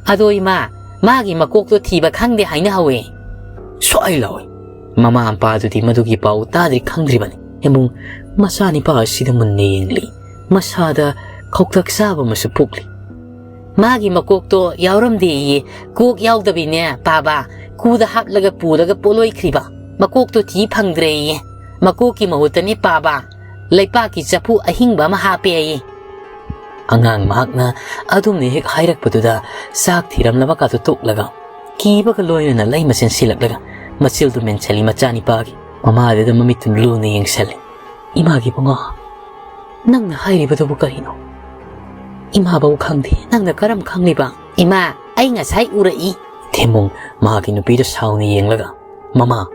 ꯑꯗꯣ ꯏꯃꯥ, ꯃꯥꯒꯤ ꯃꯀꯣꯛꯇꯣ ꯊꯤꯕ ꯈꯪꯗꯦ ꯍꯥꯏꯅꯍꯧꯋꯦ꯫" ꯁ꯭ꯋꯥꯏ ꯂꯥꯎꯏ꯫ ꯃꯃꯥ ꯃꯄꯥꯗꯨꯗꯤ ꯃꯗꯨꯒꯤ ꯄꯥꯎ ꯇꯥꯗ꯭ꯔꯤ ꯈꯪꯗ꯭ꯔꯤꯕꯅꯤ꯫ ꯏꯃꯨꯡ ꯃꯆꯥꯅꯤꯄꯥ ꯑꯁꯤꯗ ꯃꯨꯟꯅ ꯌꯦꯡꯂꯤ꯫ ꯃꯁꯥꯗ ꯈꯧꯇꯛ ꯆꯥꯕ ꯑꯃꯁꯨ ꯄꯣꯛꯂꯤ꯫ "ꯃꯥꯒꯤ ꯃꯀꯣꯛꯇꯣ ꯌꯥꯎꯔꯝꯗꯦꯌꯦ, ꯀꯣꯛ ꯌꯥꯎꯗꯕꯤꯅꯦ ꯄꯥꯕ, ꯀꯨꯗ ꯍꯥꯞꯂꯒ ꯄꯨꯔꯒ ꯄꯣꯠꯂꯣꯏꯈ꯭ꯔꯤꯕ꯫ ꯃꯀꯣꯛꯇꯣ ꯊꯤ ꯐꯪꯗ꯭ꯔꯦꯌꯦ꯫ ꯃꯀꯣꯛꯀꯤ ꯃꯍꯨꯠꯇꯅꯦ ꯄꯥꯕ, ꯂꯩꯄꯥꯛꯀꯤ ꯆꯐꯨ ꯑꯍꯤꯡꯕ ꯑꯃ ꯍꯥꯞꯄꯦꯌꯦ꯫" ꯑꯉꯥꯡ ꯃꯍꯥꯛꯅ ꯑꯗꯨꯝꯅ ꯍꯦꯛ ꯍꯥꯏꯔꯛꯄꯗꯨꯗ ꯆꯥꯛ ꯊꯤꯔꯝꯂꯕ ꯀꯥꯗꯨ ꯇꯣꯛꯂꯒ ꯀꯤꯕꯒ ꯂꯣꯏꯅꯅ ꯂꯩ ꯃꯆꯦꯟ ꯁꯤꯜꯂꯛꯂꯒ ꯃꯆꯤꯜꯗꯨ ꯃꯦꯟꯁꯤꯜꯂꯤ ꯃꯆꯥꯅꯤꯄꯥꯒꯤ꯫ ꯃꯃꯥꯗꯨꯗ ꯃꯃꯤꯠꯇꯨ ꯂꯨꯅ ꯌꯦꯡꯁꯤꯜꯂꯤ꯫ "ꯏꯃꯥꯒꯤ ꯏꯕꯨꯡꯉꯣ, ꯅꯪꯅ ꯍꯥꯏꯔꯤꯕꯗꯨꯕꯨ ꯀꯔꯤꯅꯣ? ꯏꯃꯥꯕꯧ ꯈꯪꯗꯦ, ꯅꯪꯅ ꯀꯔꯝ ꯈꯪꯂꯤꯕ?" "ꯏꯃꯥ, ꯑꯩ ꯉꯁꯥꯏ ꯎꯔꯛꯏ꯫" ꯊꯦꯝꯃꯨꯡ ꯃꯍꯥꯛꯀꯤ ꯅꯨꯄꯤꯗ ꯁꯥꯎꯅ ꯌꯦꯡꯂꯒ, "ꯃꯃꯥ,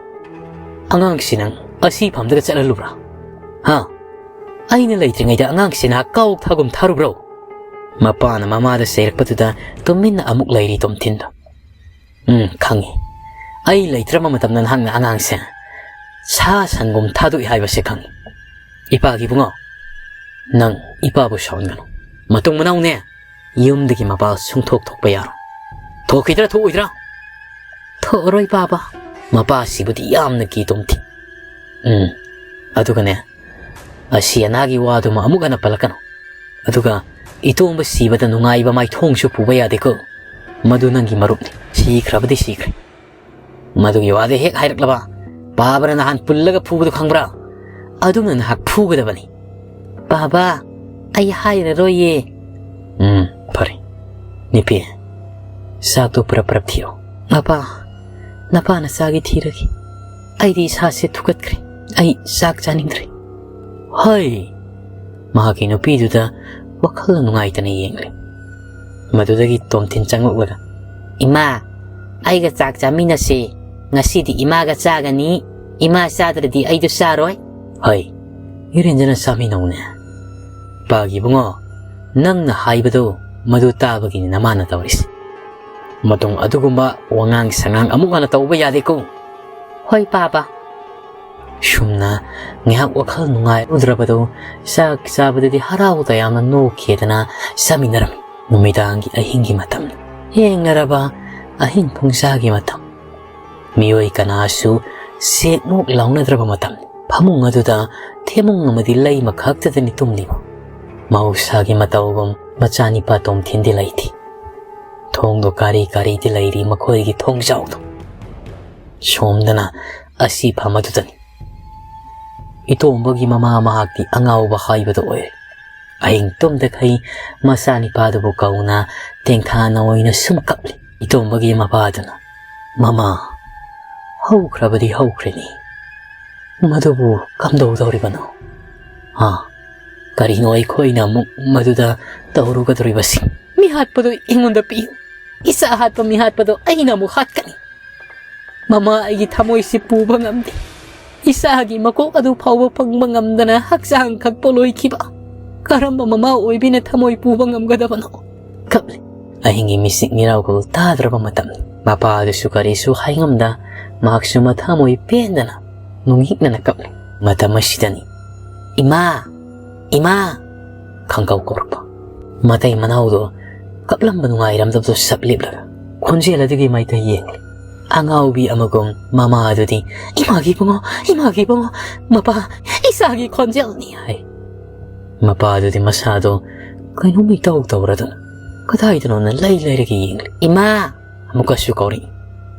ꯑꯉꯥꯡꯁꯤ ꯅꯪ ꯑꯁꯤ ꯐꯝꯗꯒ ꯆꯠꯍꯜꯂꯨꯕ꯭ꯔꯥ? ꯍꯥ? ꯑꯩꯅ ꯂꯩꯇ꯭ꯔꯤꯉꯩꯗ ꯑꯉꯥꯡꯁꯤ ꯅꯍꯥꯛ ꯀꯥꯎ ꯊꯥꯒꯨꯝ ꯊꯥꯔꯨꯕ꯭ꯔꯣ?" ꯃꯄꯥꯅ ꯃꯃꯥꯗ ꯆꯩꯔꯛꯄꯗꯨꯗ ꯇꯨꯃꯤꯟꯅ ꯑꯃꯨꯛ ꯂꯩꯔꯤ ꯇꯣꯝꯊꯤꯟꯗꯣ꯫ "ꯎꯝ, ꯈꯪꯉꯤ꯫ ꯑꯩ ꯂꯩꯇ꯭ꯔꯕ ꯃꯇꯝꯗ ꯅꯍꯥꯛꯅ ꯑꯉꯥꯡꯁꯦ ꯁꯥ ꯁꯟꯒꯨꯝ ꯊꯥꯗꯣꯛꯏ ꯍꯥꯏꯕꯁꯦ ꯈꯪꯉꯤ꯫ ꯏꯄꯥꯒꯤ ꯏꯕꯨꯡꯉꯣ, ꯅꯪ ꯏꯄꯥꯕꯨ ꯁꯥꯎꯍꯟꯒꯅꯨ꯫ ꯃꯇꯨꯡ ꯃꯅꯥꯎꯅꯦ, ꯌꯨꯝꯗꯒꯤ ꯃꯄꯥ ꯁꯨꯡꯊꯣꯛ ꯊꯣꯛꯄ ꯌꯥꯔꯣꯏ꯫ ꯊꯣꯛꯈꯤꯗ꯭ꯔꯥ ꯊꯣꯛꯑꯣꯏꯗ꯭ꯔꯥ?" "ꯊꯣꯛꯑꯔꯣꯏ ꯄꯥꯕ꯫" ꯃꯄꯥꯁꯤꯕꯨꯗꯤ ꯌꯥꯝꯅ ꯀꯤ ꯇꯣꯝꯊꯤꯟ꯫ "ꯎꯝ, ꯑꯗꯨꯒꯅꯦ, ꯑꯁꯤ ꯑꯅꯥꯒꯤ ꯋꯥꯗꯨꯃ ꯑꯃꯨꯛ ꯍꯟꯅ ꯄꯜꯂꯛꯀꯅꯨ꯫ ꯑꯗꯨꯒ ꯏꯇꯣꯝꯕ ꯁꯤꯕꯗ ꯅꯨꯡꯉꯥꯏꯕ ꯃꯥꯏꯊꯣꯡꯁꯨ ꯄꯨꯕ ꯌꯥꯗꯦꯀꯣ꯫ ꯃꯗꯨ ꯅꯪꯒꯤ ꯃꯔꯨꯞꯅꯤ꯫ ꯁꯤꯈ꯭ꯔꯕꯗꯤ ꯁꯤꯈ꯭ꯔꯦ꯫ ꯃꯗꯨꯒꯤ ꯋꯥꯗꯨ ꯍꯦꯛ ꯍꯥꯏꯔꯛꯂꯕ, ꯄꯥꯕꯅ ꯅꯍꯥꯟ ꯄꯨꯜꯂꯒ ꯐꯨꯕꯗꯨ ꯈꯪꯕ꯭ꯔꯥ? ꯑꯗꯨꯝꯅ ꯅꯍꯥꯛ ꯐꯨꯒꯗꯕꯅꯤ꯫" "ꯄꯥꯕ, ꯑꯩ ꯍꯥꯏꯔꯔꯣꯏꯌꯦ꯫" "ꯎꯝ, ꯐꯔꯦ꯫ ꯅꯨꯄꯤ, ꯆꯥꯛꯇꯣ ꯄꯨꯔꯞ ꯄꯨꯔꯞ ꯊꯤꯔꯣ꯫" "ꯃꯄꯥ, ꯅꯄꯥꯅ ꯆꯥꯒꯦ ꯊꯤꯔꯒꯦ꯫ ꯑꯩꯗꯤ ꯏꯁꯥꯁꯦ ꯊꯨꯀꯠꯈ꯭ꯔꯦ꯫ ꯑꯩ ꯆꯥꯛ ꯆꯥꯅꯤꯡꯗ꯭ꯔꯦ꯫" "ꯍꯩ!" ꯃꯍꯥꯛꯀꯤ ꯅꯨꯄꯤꯗꯨꯗ ꯋꯥꯈꯜ ꯅꯨꯡꯉꯥꯏꯇꯅ ꯌꯦꯡꯂꯦ꯫ ꯃꯗꯨꯗꯒꯤ ꯇꯣꯝꯊꯤꯟ ꯆꯪꯂꯛꯂꯒ, "ꯏꯃꯥ, ꯑꯩꯒ ꯆꯥꯛ ꯆꯥꯃꯤꯟꯅꯁꯦ꯫ ꯉꯁꯤꯗꯤ ꯏꯃꯥꯒ ꯆꯥꯒꯅꯤ꯫ ꯏꯃꯥ ꯆꯥꯗ꯭ꯔꯗꯤ ꯑꯩꯗꯣ ꯆꯥꯔꯣꯏ꯫" "ꯍꯩ, ꯏꯔꯦꯟꯖꯅ ꯆꯥꯃꯤꯟꯅꯧꯅꯦ꯫" "ꯄꯥꯒꯤ ꯏꯕꯨꯡꯉꯣ, ꯅꯪꯅ ꯍꯥꯏꯕꯗꯣ ꯃꯗꯨ ꯇꯥꯕꯒꯤꯅꯤ ꯅꯃꯥꯅ ꯇꯧꯔꯤꯁꯦ꯫ ꯃꯇꯨꯡ ꯑꯗꯨꯒꯨꯝꯕ ꯋꯥꯉꯥꯡ ꯁꯉꯥꯡ ꯑꯃꯨꯛ ꯍꯟꯅ ꯇꯧꯕ ꯌꯥꯗꯦꯀꯣ꯫ "ꯍꯣꯏ, ꯄꯥꯕ꯫" ꯁꯨꯝꯅ ꯉꯥꯏꯍꯥꯛ ꯋꯥꯈꯜ ꯅꯨꯡꯉꯥꯏꯔꯨꯗ꯭ꯔꯕꯗꯨ ꯆꯥꯛ ꯆꯥꯕꯗꯗꯤ ꯍꯔꯥꯎ ꯇꯌꯥꯝꯅ ꯅꯣꯛꯈꯤꯗꯅ ꯆꯥꯃꯤꯟꯅꯔꯝꯃꯤ꯫ ꯅꯨꯃꯤꯗꯥꯡꯒꯤ ꯑꯍꯤꯡꯒꯤ ꯃꯇꯝ, ꯌꯦꯡꯅꯔꯕ ꯑꯍꯤꯡ ꯄꯨꯡꯖꯥꯒꯤ ꯃꯇꯝ, ꯃꯤꯑꯣꯏ ꯀꯅꯥꯁꯨ ꯁꯦꯛ ꯅꯣꯛ ꯂꯥꯎꯅꯗ꯭ꯔꯕ ꯃꯇꯝ꯫ ꯐꯃꯨꯡ ꯑꯗꯨꯗ ꯊꯦꯃꯨꯡ ꯑꯃꯗꯤ ꯂꯩꯃ ꯈꯛꯇꯗꯅꯤ ꯇꯨꯝꯂꯤꯕ꯫ ꯃꯍꯧꯁꯥꯒꯤ ꯃꯇꯧꯒꯨꯝ ꯃꯆꯥꯅꯤꯄꯥ ꯇꯣꯝꯊꯤꯟꯗꯤ ꯂꯩꯇꯦ꯫ ꯊꯣꯡꯗꯣ ꯀꯥꯔꯤ ꯀꯥꯔꯤꯗꯤ ꯂꯩꯔꯤ ꯃꯈꯣꯏꯒꯤ ꯊꯣꯡꯖꯥꯎꯗꯣ꯫ ꯁꯣꯝꯗꯅ ꯑꯁꯤꯐꯝ ꯑꯗꯨꯗꯅꯤ꯫ ꯏꯇꯣꯝꯕꯒꯤ ꯃꯃꯥ ꯃꯍꯥꯛꯇꯤ ꯑꯉꯥꯎꯕ ꯍꯥꯏꯕꯗꯨ ꯑꯣꯏꯔꯦ꯫ ꯑꯍꯤꯡ ꯇꯨꯝꯗꯈꯩ ꯃꯆꯥꯅꯤꯄꯥꯗꯨꯕꯨ ꯀꯧꯅ ꯇꯦꯡꯊꯥꯅ ꯑꯣꯏꯅ ꯁꯨꯝ ꯀꯞꯂꯤ꯫ ꯏꯇꯣꯝꯕꯒꯤ ꯃꯄꯥꯗꯨꯅ, "ꯃꯃꯥ, ꯍꯧꯈ꯭ꯔꯕꯗꯤ ꯍꯧꯈ꯭ꯔꯦꯅꯤ, ꯃꯗꯨꯕꯨ ꯀꯝꯗꯧꯗꯧꯔꯤꯕꯅꯣ? ꯍꯥ? ꯀꯔꯤꯅꯣ ꯑꯩꯈꯣꯏꯅ ꯑꯃꯨꯛ ꯃꯗꯨꯗ ꯇꯧꯔꯨꯒꯗꯧꯔꯤꯕꯁꯤ?" "ꯃꯤꯍꯥꯠꯄꯗꯨ ꯑꯩꯉꯣꯟꯗ ꯄꯤꯌꯨ꯫ ꯏꯆꯥ ꯍꯥꯠꯄ ꯃꯤꯍꯥꯠꯄꯗꯣ ꯑꯩꯅ ꯑꯃꯨꯛ ꯍꯥꯠꯀꯅꯤ꯫ ꯃꯃꯥ, ꯑꯩꯒꯤ ꯊꯃꯣꯏꯁꯤ ꯄꯨꯕ ꯉꯝꯗꯦ꯫ ꯏꯆꯥꯒꯤ ꯃꯀꯣꯛ ꯑꯗꯨ ꯐꯥꯎꯕ ꯐꯪꯕ ꯉꯝꯗꯅ ꯍꯛꯆꯥꯡ ꯈꯛ ꯄꯣꯂꯣꯏꯈꯤꯕ꯫ ꯀꯔꯝꯕ ꯃꯃꯥ ꯑꯣꯏꯕꯤꯅ ꯊꯃꯣꯏ ꯄꯨꯕ ꯉꯝꯒꯗꯕꯅꯣ?" ꯀꯞꯂꯤ꯫ ꯑꯍꯤꯡꯒꯤ ꯃꯤꯆꯤꯛ ꯃꯤꯔꯥꯎꯈꯣꯜ ꯇꯥꯗ꯭ꯔꯕ ꯃꯇꯝꯅꯤ꯫ ꯃꯄꯥ ꯑꯗꯨꯁꯨ ꯀꯔꯤꯁꯨ ꯍꯥꯏꯉꯝꯗ ꯃꯍꯥꯛꯁꯨ ꯃꯊꯃꯣꯏ ꯄꯦꯟꯗꯅ ꯅꯨꯡꯍꯤꯛꯅꯅ ꯀꯞꯂꯤ꯫ ꯃꯇꯝ ꯑꯁꯤꯗꯅꯤ, "ꯏꯃꯥ! ꯏꯃꯥ!" ꯈꯪꯀꯧ ꯀꯧꯔꯛꯄ꯫ ꯃꯇꯩ ꯃꯅꯥꯎꯗꯣ ꯀꯞꯂꯝꯕ ꯅꯨꯡꯉꯥꯏꯔꯝꯗꯕꯗꯣ ꯁꯞ ꯂꯦꯞꯂꯒ ꯈꯣꯟꯖꯦꯜ ꯑꯗꯨꯒꯤ ꯃꯥꯏꯀꯩ ꯌꯦꯡꯂꯤ꯫ ꯑꯉꯥꯎꯕꯤ ꯑꯃꯒꯨꯝ ꯃꯃꯥ ꯑꯗꯨꯗꯤ, "ꯏꯃꯥꯒꯤ ꯏꯕꯨꯡꯉꯣ, ꯏꯃꯥꯒꯤ ꯏꯕꯨꯡꯉꯣ, ꯃꯄꯥ, ꯏꯆꯥꯒꯤ ꯈꯣꯟꯖꯦꯜꯅꯤ" ꯍꯥꯏ꯫ ꯃꯄꯥ ꯑꯗꯨꯗꯤ ꯃꯁꯥꯗꯣ ꯀꯩꯅꯣꯝ ꯏꯇꯧ ꯇꯧꯔꯗꯅ ꯀꯗꯥꯏꯗꯅꯣꯅ ꯂꯩ ꯂꯩꯔꯒ ꯌꯦꯡꯂꯤ꯫ "ꯏꯃꯥ!" ꯑꯃꯨꯛꯀꯁꯨ ꯀꯧꯔꯛꯏ꯫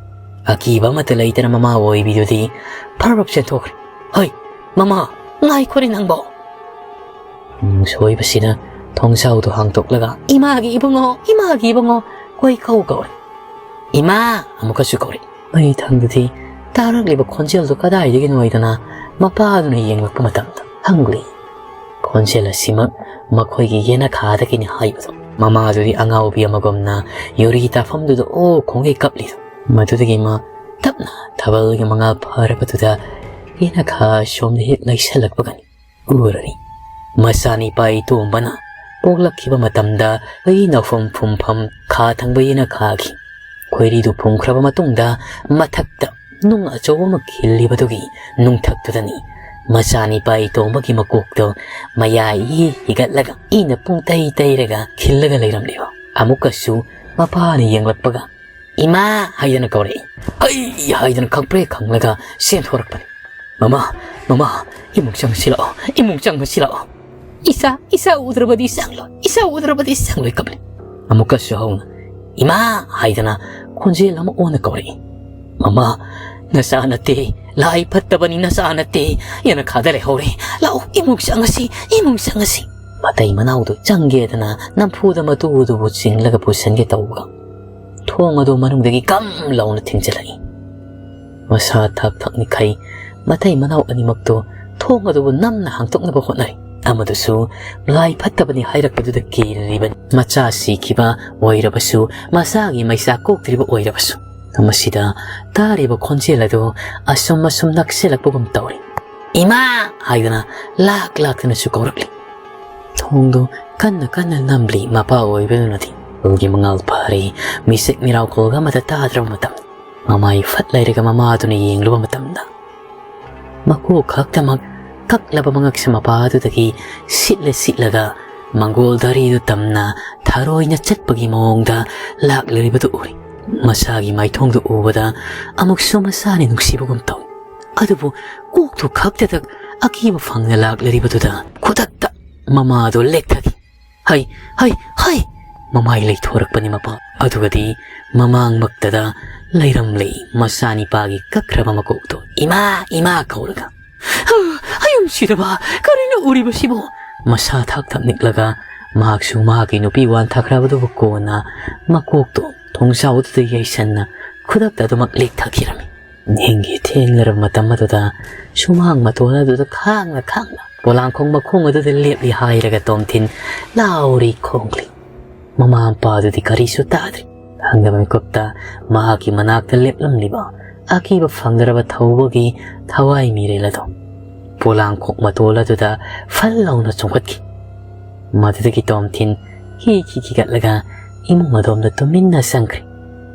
ꯑꯀꯤꯕ ꯑꯃꯠꯇ ꯂꯩꯇꯅ ꯃꯃꯥ ꯑꯣꯏꯕꯤꯗꯨꯗꯤ ꯐꯔꯕ ꯆꯦꯟꯊꯣꯛꯈ꯭ꯔꯦ꯫ "ꯍꯣꯏ, ꯃꯃꯥ, ꯉꯥꯏꯈꯣꯔꯦ ꯅꯪꯕꯣ!" ꯎꯝ, ꯁꯣꯏꯕꯁꯤꯗ ꯊꯣꯡꯖꯥꯎꯗꯣ ꯍꯥꯡꯗꯣꯛꯂꯒ, "ꯏꯃꯥꯒꯤ ꯏꯕꯨꯡꯉꯣ, ꯏꯃꯥꯒꯤ ꯏꯕꯨꯡꯉꯣ!" ꯀꯣꯏ ꯀꯧ ꯀꯧꯔꯦ꯫ "ꯏꯃꯥ!" ꯑꯃꯨꯛꯀꯁꯨ ꯀꯧꯔꯦ꯫ ꯃꯩ ꯊꯪꯗꯨꯗꯤ ꯇꯥꯔꯛꯂꯤꯕ ꯈꯣꯟꯖꯦꯜꯗꯨ ꯀꯗꯥꯏꯗꯒꯤꯅꯣ ꯍꯥꯏꯗꯅ ꯃꯄꯥꯗꯨꯅ ꯌꯦꯡꯂꯛꯄ ꯃꯇꯝꯗ ꯈꯪꯂꯤ꯫ ꯈꯣꯟꯖꯦꯜ ꯑꯁꯤꯃꯛ ꯃꯈꯣꯏꯒꯤ ꯌꯦꯅꯈꯥꯗꯒꯤꯅꯤ ꯍꯥꯏꯕꯗꯣ꯫ ꯃꯃꯥꯗꯨꯗꯤ ꯑꯉꯥꯎꯕꯤ ꯑꯃꯒꯨꯝꯅ ꯌꯨꯔꯤ ꯇꯥꯐꯝꯗꯨꯗ ꯑꯣ ꯈꯣꯡꯒꯩ ꯀꯞꯂꯤꯗꯣ꯫ ꯃꯗꯨꯗꯒꯤ ꯃꯥ ꯇꯞꯅ ꯊꯥꯕꯜꯒꯤ ꯃꯉꯥꯜ ꯐꯔꯕꯗꯨꯗ ꯌꯦꯅꯈꯥ ꯁꯣꯝꯗ ꯍꯦꯛ ꯂꯩꯁꯜꯂꯛꯄꯒꯅꯤ ꯎꯔꯔꯤ꯫ ꯃꯆꯥꯅꯤꯄꯥ ꯏꯇꯣꯝꯕꯅ ꯑꯣꯛꯂꯛꯈꯤꯕ ꯃꯇꯝꯗ ꯍꯨꯏ ꯅꯧꯐꯝ ꯐꯨꯝꯐꯝ ꯈꯥ ꯊꯪꯕ ꯌꯦꯅꯈꯥꯒꯤ ꯈꯣꯏꯔꯤꯗꯨ ꯐꯨꯝꯈ꯭ꯔꯕ ꯃꯇꯨꯡꯗ ꯃꯊꯛꯇ ꯅꯨꯡ ꯑꯆꯧꯕ ꯑꯃ ꯈꯤꯜꯂꯤꯕꯗꯨꯒꯤ ꯅꯨꯡꯊꯛꯇꯨꯗꯅꯤ ꯃꯆꯥꯅꯤꯄꯥ ꯏꯇꯣꯝꯕꯒꯤ ꯃꯀꯣꯛꯇꯣ ꯃꯌꯥꯏ ꯏ ꯍꯤꯒꯠꯂꯒ ꯏꯅ ꯄꯨꯡ ꯇꯩ ꯇꯩꯔꯒ ꯈꯤꯜꯂꯒ ꯂꯩꯔꯝꯂꯤꯕ꯫ ꯑꯃꯨꯛꯀꯁꯨ ꯃꯄꯥꯅ ꯌꯦꯡꯂꯛꯄꯒ, "ꯏꯃꯥ!" ꯍꯥꯏꯗꯅ ꯀꯧꯔꯛꯏ꯫ "ꯍꯩ!" ꯍꯥꯏꯗꯅ ꯈꯪꯄ꯭ꯔꯦꯛ ꯈꯪꯂꯒ ꯆꯦꯟꯊꯣꯔꯛꯄꯅꯤ꯫ "ꯃꯃꯥ, ꯃꯃꯥ, ꯏꯃꯨꯡ ꯆꯪꯉꯁꯤ ꯂꯥꯛꯑꯣ, ꯏꯃꯨꯡ ꯆꯪꯉꯁꯤ ꯂꯥꯛꯑꯣ꯫ ꯏꯆꯥ, ꯏꯆꯥ ꯎꯗ꯭ꯔꯕꯗꯤ ꯆꯪꯂꯣꯏ, ꯏꯆꯥ ꯎꯗ꯭ꯔꯕꯗꯤ ꯆꯪꯂꯣꯏ" ꯀꯞꯂꯤ꯫ ꯑꯃꯨꯛꯀꯁꯨ ꯍꯧꯅ, "ꯏꯃꯥ!" ꯍꯥꯏꯗꯅ ꯈꯣꯟꯖꯦꯜ ꯑꯃ ꯑꯣꯟꯅ ꯀꯧꯔꯛꯏ꯫ "ꯃꯃꯥ, ꯅꯆꯥ ꯅꯠꯇꯦ, ꯂꯥꯏ ꯐꯠꯇꯕꯅꯤ, ꯅꯆꯥ ꯅꯠꯇꯦ, ꯌꯦꯅꯈꯥꯗ ꯂꯩꯍꯧꯔꯦ, ꯂꯥꯛꯑꯣ, ꯏꯃꯨꯡ ꯆꯪꯉꯁꯤ, ꯏꯃꯨꯡ ꯆꯪꯉꯁꯤ"꯫ ꯃꯇꯩ ꯃꯅꯥꯎꯗꯨ ꯆꯪꯒꯦꯗꯅ ꯅꯝꯐꯨꯗ ꯃꯇꯨꯗꯨꯕꯨ ꯆꯤꯡꯂꯒ ꯄꯨꯁꯤꯟꯒꯦ ꯇꯧꯕꯒ ꯊꯣꯡ ꯑꯗꯨ ꯃꯅꯨꯡꯗꯒꯤ ꯒꯝ ꯂꯥꯎꯅ ꯊꯤꯡꯖꯤꯜꯂꯛꯏ꯫ ꯃꯁꯥ ꯊꯛ ꯊꯛꯅꯤꯈꯩ ꯃꯇꯩ ꯃꯅꯥꯎ ꯑꯅꯤꯃꯛꯇꯨ ꯊꯣꯡ ꯑꯗꯨꯕꯨ ꯅꯝꯅ ꯍꯥꯡꯗꯣꯛꯅꯕ ꯍꯣꯠꯅꯔꯤ꯫ ꯑꯃꯗꯨꯁꯨ ꯂꯥꯏ ꯐꯠꯇꯕꯅꯤ ꯍꯥꯏꯔꯛꯄꯗꯨꯗ ꯀꯤꯔꯤꯕꯅꯤ꯫ ꯃꯆꯥ ꯁꯤꯈꯤꯕ ꯑꯣꯏꯔꯕꯁꯨ, ꯃꯆꯥꯒꯤ ꯃꯩꯆꯥ ꯀꯣꯛꯇ꯭ꯔꯤꯕ ꯑꯣꯏꯔꯕꯁꯨ꯫ ꯃꯁꯤꯗ ꯇꯥꯔꯤꯕ ꯈꯣꯟꯖꯦꯜ ꯑꯗꯨ ꯑꯁꯨꯝ ꯑꯁꯨꯝ ꯅꯛꯁꯤꯜꯂꯛꯄꯒꯨꯝ ꯇꯧꯔꯤ꯫ "ꯏꯃꯥ!" ꯍꯥꯏꯗꯅ ꯂꯥꯛ ꯂꯥꯛꯇꯅꯁꯨ ꯀꯧꯔꯛꯂꯤ꯫ ꯊꯣꯡꯗꯨ ꯀꯟꯅ ꯀꯟꯅ ꯅꯝꯂꯤ꯫ ꯃꯄꯥ ꯑꯣꯏꯕꯗꯨꯅꯗꯤ ꯎꯒꯤ ꯃꯉꯥꯜ ꯐꯔꯤ, ꯃꯤꯁꯛ ꯃꯤꯔꯥꯎ ꯀꯧꯕ ꯑꯃꯠꯇ ꯇꯥꯗ꯭ꯔꯕ ꯃꯇꯝ꯫ ꯃꯃꯥꯏ ꯐꯠ ꯂꯩꯔꯒ ꯃꯃꯥꯗꯨꯅ ꯌꯦꯡꯂꯨꯕ ꯃꯇꯝꯗ, ꯃꯀꯣꯛ ꯈꯛꯇꯃꯛ ꯀꯛꯂꯕ ꯃꯉꯛꯁꯝ ꯃꯄꯥꯗꯨꯗꯒꯤ ꯁꯤꯠꯂ ꯁꯤꯠꯂꯒ ꯃꯪꯒꯣꯜ ꯗꯥꯔꯤꯗꯨ ꯇꯝꯅ ꯊꯔꯣꯏꯅ ꯆꯠꯄꯒꯤ ꯃꯑꯣꯡꯗ ꯂꯥꯛꯂꯤꯕꯗꯨ ꯎꯔꯤ꯫ ꯃꯁꯥꯒꯤ ꯃꯥꯏꯊꯣꯡꯗꯨ ꯎꯕꯗ ꯑꯃꯨꯛꯁꯨ ꯃꯁꯥꯅꯤ ꯅꯨꯡꯁꯤꯕꯒꯨꯝ ꯇꯧꯏ꯫ ꯑꯗꯨꯕꯨ ꯀꯣꯛꯇꯨ ꯈꯛꯇꯗ ꯑꯀꯤꯕ ꯐꯪꯅ ꯂꯥꯛꯂꯤꯕꯗꯨꯗ ꯈꯨꯗꯛꯇ ꯃꯃꯥꯗꯨ ꯂꯦꯛꯊꯈꯤ꯫ "ꯍꯩ, ꯍꯩ, ꯍꯩ!" ꯃꯃꯥꯏ ꯂꯩꯊꯣꯔꯛꯄꯅꯤ ꯃꯄꯥ꯫ ꯑꯗꯨꯒꯗꯤ ꯃꯃꯥꯡꯃꯛꯇꯗ ꯂꯩꯔꯝꯂꯦ ꯃꯆꯥꯅꯤꯄꯥꯒꯤ ꯀꯛꯈ꯭ꯔꯕ ꯃꯀꯣꯛꯇꯣ, "ꯏꯃꯥ, ꯏꯃꯥ" ꯀꯧꯔꯒ꯫ "ꯍꯥ, ꯑꯌꯨꯝ ꯁꯤꯔꯕ, ꯀꯔꯤꯅꯣ ꯎꯔꯤꯕꯁꯤꯕꯨ?" ꯃꯁꯥ ꯊꯥꯛ ꯊꯛ ꯅꯤꯛꯂꯒ ꯃꯍꯥꯛꯁꯨ ꯃꯍꯥꯛꯀꯤ ꯅꯨꯄꯤ ꯋꯥꯟꯊꯈ꯭ꯔꯕꯗꯨꯕꯨ ꯀꯣꯟꯅ ꯃꯀꯣꯛꯇꯣ ꯊꯣꯡꯖꯥꯎꯗꯨꯗ ꯌꯩꯁꯟꯅ ꯈꯨꯗꯛꯇ ꯑꯗꯨꯃꯛ ꯂꯦꯛꯊꯈꯤꯔꯝꯃꯤ꯫ ꯅꯤꯡꯒꯤ ꯊꯦꯡꯂꯔꯕ ꯃꯇꯝ ꯑꯗꯨꯗ ꯁꯨꯃꯥꯡ ꯃꯇꯣꯟ ꯑꯗꯨꯗ ꯈꯥꯡꯅ ꯈꯥꯡꯅ ꯄꯣꯂꯥꯡꯈꯣꯡ ꯃꯈꯣꯡ ꯑꯗꯨꯗ ꯂꯦꯞꯂꯤ ꯍꯥꯏꯔꯒ ꯇꯣꯝꯊꯤꯟ ꯂꯥꯎꯔꯤ ꯈꯣꯡꯂꯤ꯫ ꯃꯃꯥ ꯃꯄꯥꯗꯨꯗꯤ ꯀꯔꯤꯁꯨ ꯇꯥꯗ꯭ꯔꯤ꯫ ꯍꯪꯒꯕ ꯃꯤꯀꯨꯞꯇ ꯃꯍꯥꯛꯀꯤ ꯃꯅꯥꯛꯇ ꯂꯦꯞꯂꯝꯂꯤꯕ ꯑꯀꯤꯕ ꯐꯪꯗ꯭ꯔꯕ ꯊꯧꯕꯒꯤ ꯊꯋꯥꯏ ꯃꯤꯔꯦꯜ ꯑꯗꯨ ꯄꯣꯂꯥꯡꯈꯣꯡ ꯃꯇꯣꯜ ꯑꯗꯨꯗ ꯐꯜ ꯂꯥꯎꯅ ꯆꯣꯡꯈꯠꯈꯤ꯫ ꯃꯗꯨꯗꯒꯤ ꯇꯣꯝꯊꯤꯟ ꯍꯤ ꯈꯤꯈꯤꯒꯠꯂꯒ ꯏꯃꯨꯡ ꯑꯗꯣꯝꯗ ꯇꯨꯃꯤꯟꯅ ꯆꯪꯈ꯭ꯔꯦ꯫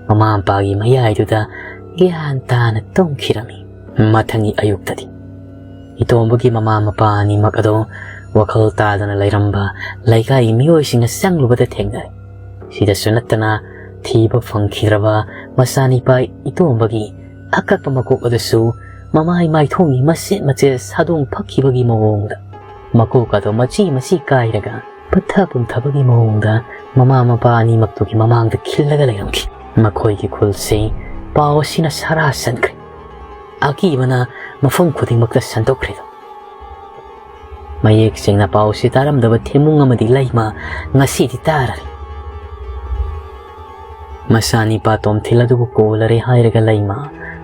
ꯃꯃꯥ ꯃꯄꯥꯒꯤ ꯃꯌꯥꯏꯗꯨꯗ ꯒ꯭ꯌꯥꯟ ꯇꯥꯅ ꯇꯨꯝꯈꯤꯔꯝꯃꯤ꯫ ꯃꯊꯪꯒꯤ ꯑꯌꯨꯛꯇꯗꯤ ꯏꯇꯣꯝꯕꯒꯤ ꯃꯃꯥ ꯃꯄꯥ ꯑꯅꯤꯃꯛ ꯑꯗꯣ ꯋꯥꯈꯜ ꯇꯥꯗꯅ ꯂꯩꯔꯝꯕ ꯂꯩꯀꯥꯏꯒꯤ ꯃꯤꯑꯣꯏꯁꯤꯡꯅ ꯆꯪꯂꯨꯕꯗ ꯊꯦꯡꯅꯔꯦ꯫ ꯁꯤꯗꯁꯨ ꯅꯠꯇꯅ ꯊꯤꯕ ꯐꯪꯈꯤꯗ꯭ꯔꯕ ꯃꯆꯥꯅꯤꯄꯥ ꯏꯇꯣꯝꯕꯒꯤ ꯑꯀꯛꯄ ꯃꯀꯣꯛ ꯑꯗꯨꯁꯨ ꯃꯃꯥꯏ ꯃꯥꯏꯊꯣꯡꯒꯤ ꯃꯆꯦꯠ ꯃꯆꯦꯠ ꯁꯥꯗꯣꯡ ꯐꯛꯈꯤꯕꯒꯤ ꯃꯑꯣꯡꯗ ꯃꯀꯣꯛ ꯑꯗꯣ ꯃꯆꯤ ꯃꯆꯤ ꯀꯥꯏꯔꯒ ꯄꯠꯊ ꯄꯨꯝꯊꯕꯒꯤ ꯃꯑꯣꯡꯗ ꯃꯃꯥ ꯃꯄꯥ ꯑꯅꯤꯃꯛꯇꯨꯒꯤ ꯃꯃꯥꯡꯗ ꯈꯤꯜꯂꯒ ꯂꯩꯔꯝꯈꯤ꯫ ꯃꯈꯣꯏꯒꯤ ꯈꯨꯜꯁꯤ ꯄꯥꯎ ꯑꯁꯤꯅ ꯁꯔꯥ ꯁꯟꯈ꯭ꯔꯦ꯫ ꯑꯀꯤꯕꯅ ꯃꯐꯝ ꯈꯨꯗꯤꯡꯃꯛꯇ ꯁꯟꯗꯣꯛꯈ꯭ꯔꯦ꯫ ꯃꯌꯦꯛ ꯁꯦꯡꯅ ꯄꯥꯎꯁꯤ ꯇꯥꯔꯝꯗꯕ ꯊꯦꯝꯃꯨꯡ ꯑꯃꯗꯤ ꯂꯩꯃ ꯉꯁꯤꯗꯤ ꯇꯥꯔꯔꯦ꯫ ꯃꯆꯥꯅꯤꯄꯥ ꯇꯣꯝꯊꯤꯜ ꯑꯗꯨꯕꯨ ꯀꯣꯜꯂꯔꯦ ꯍꯥꯏꯔꯒ ꯂꯩꯃ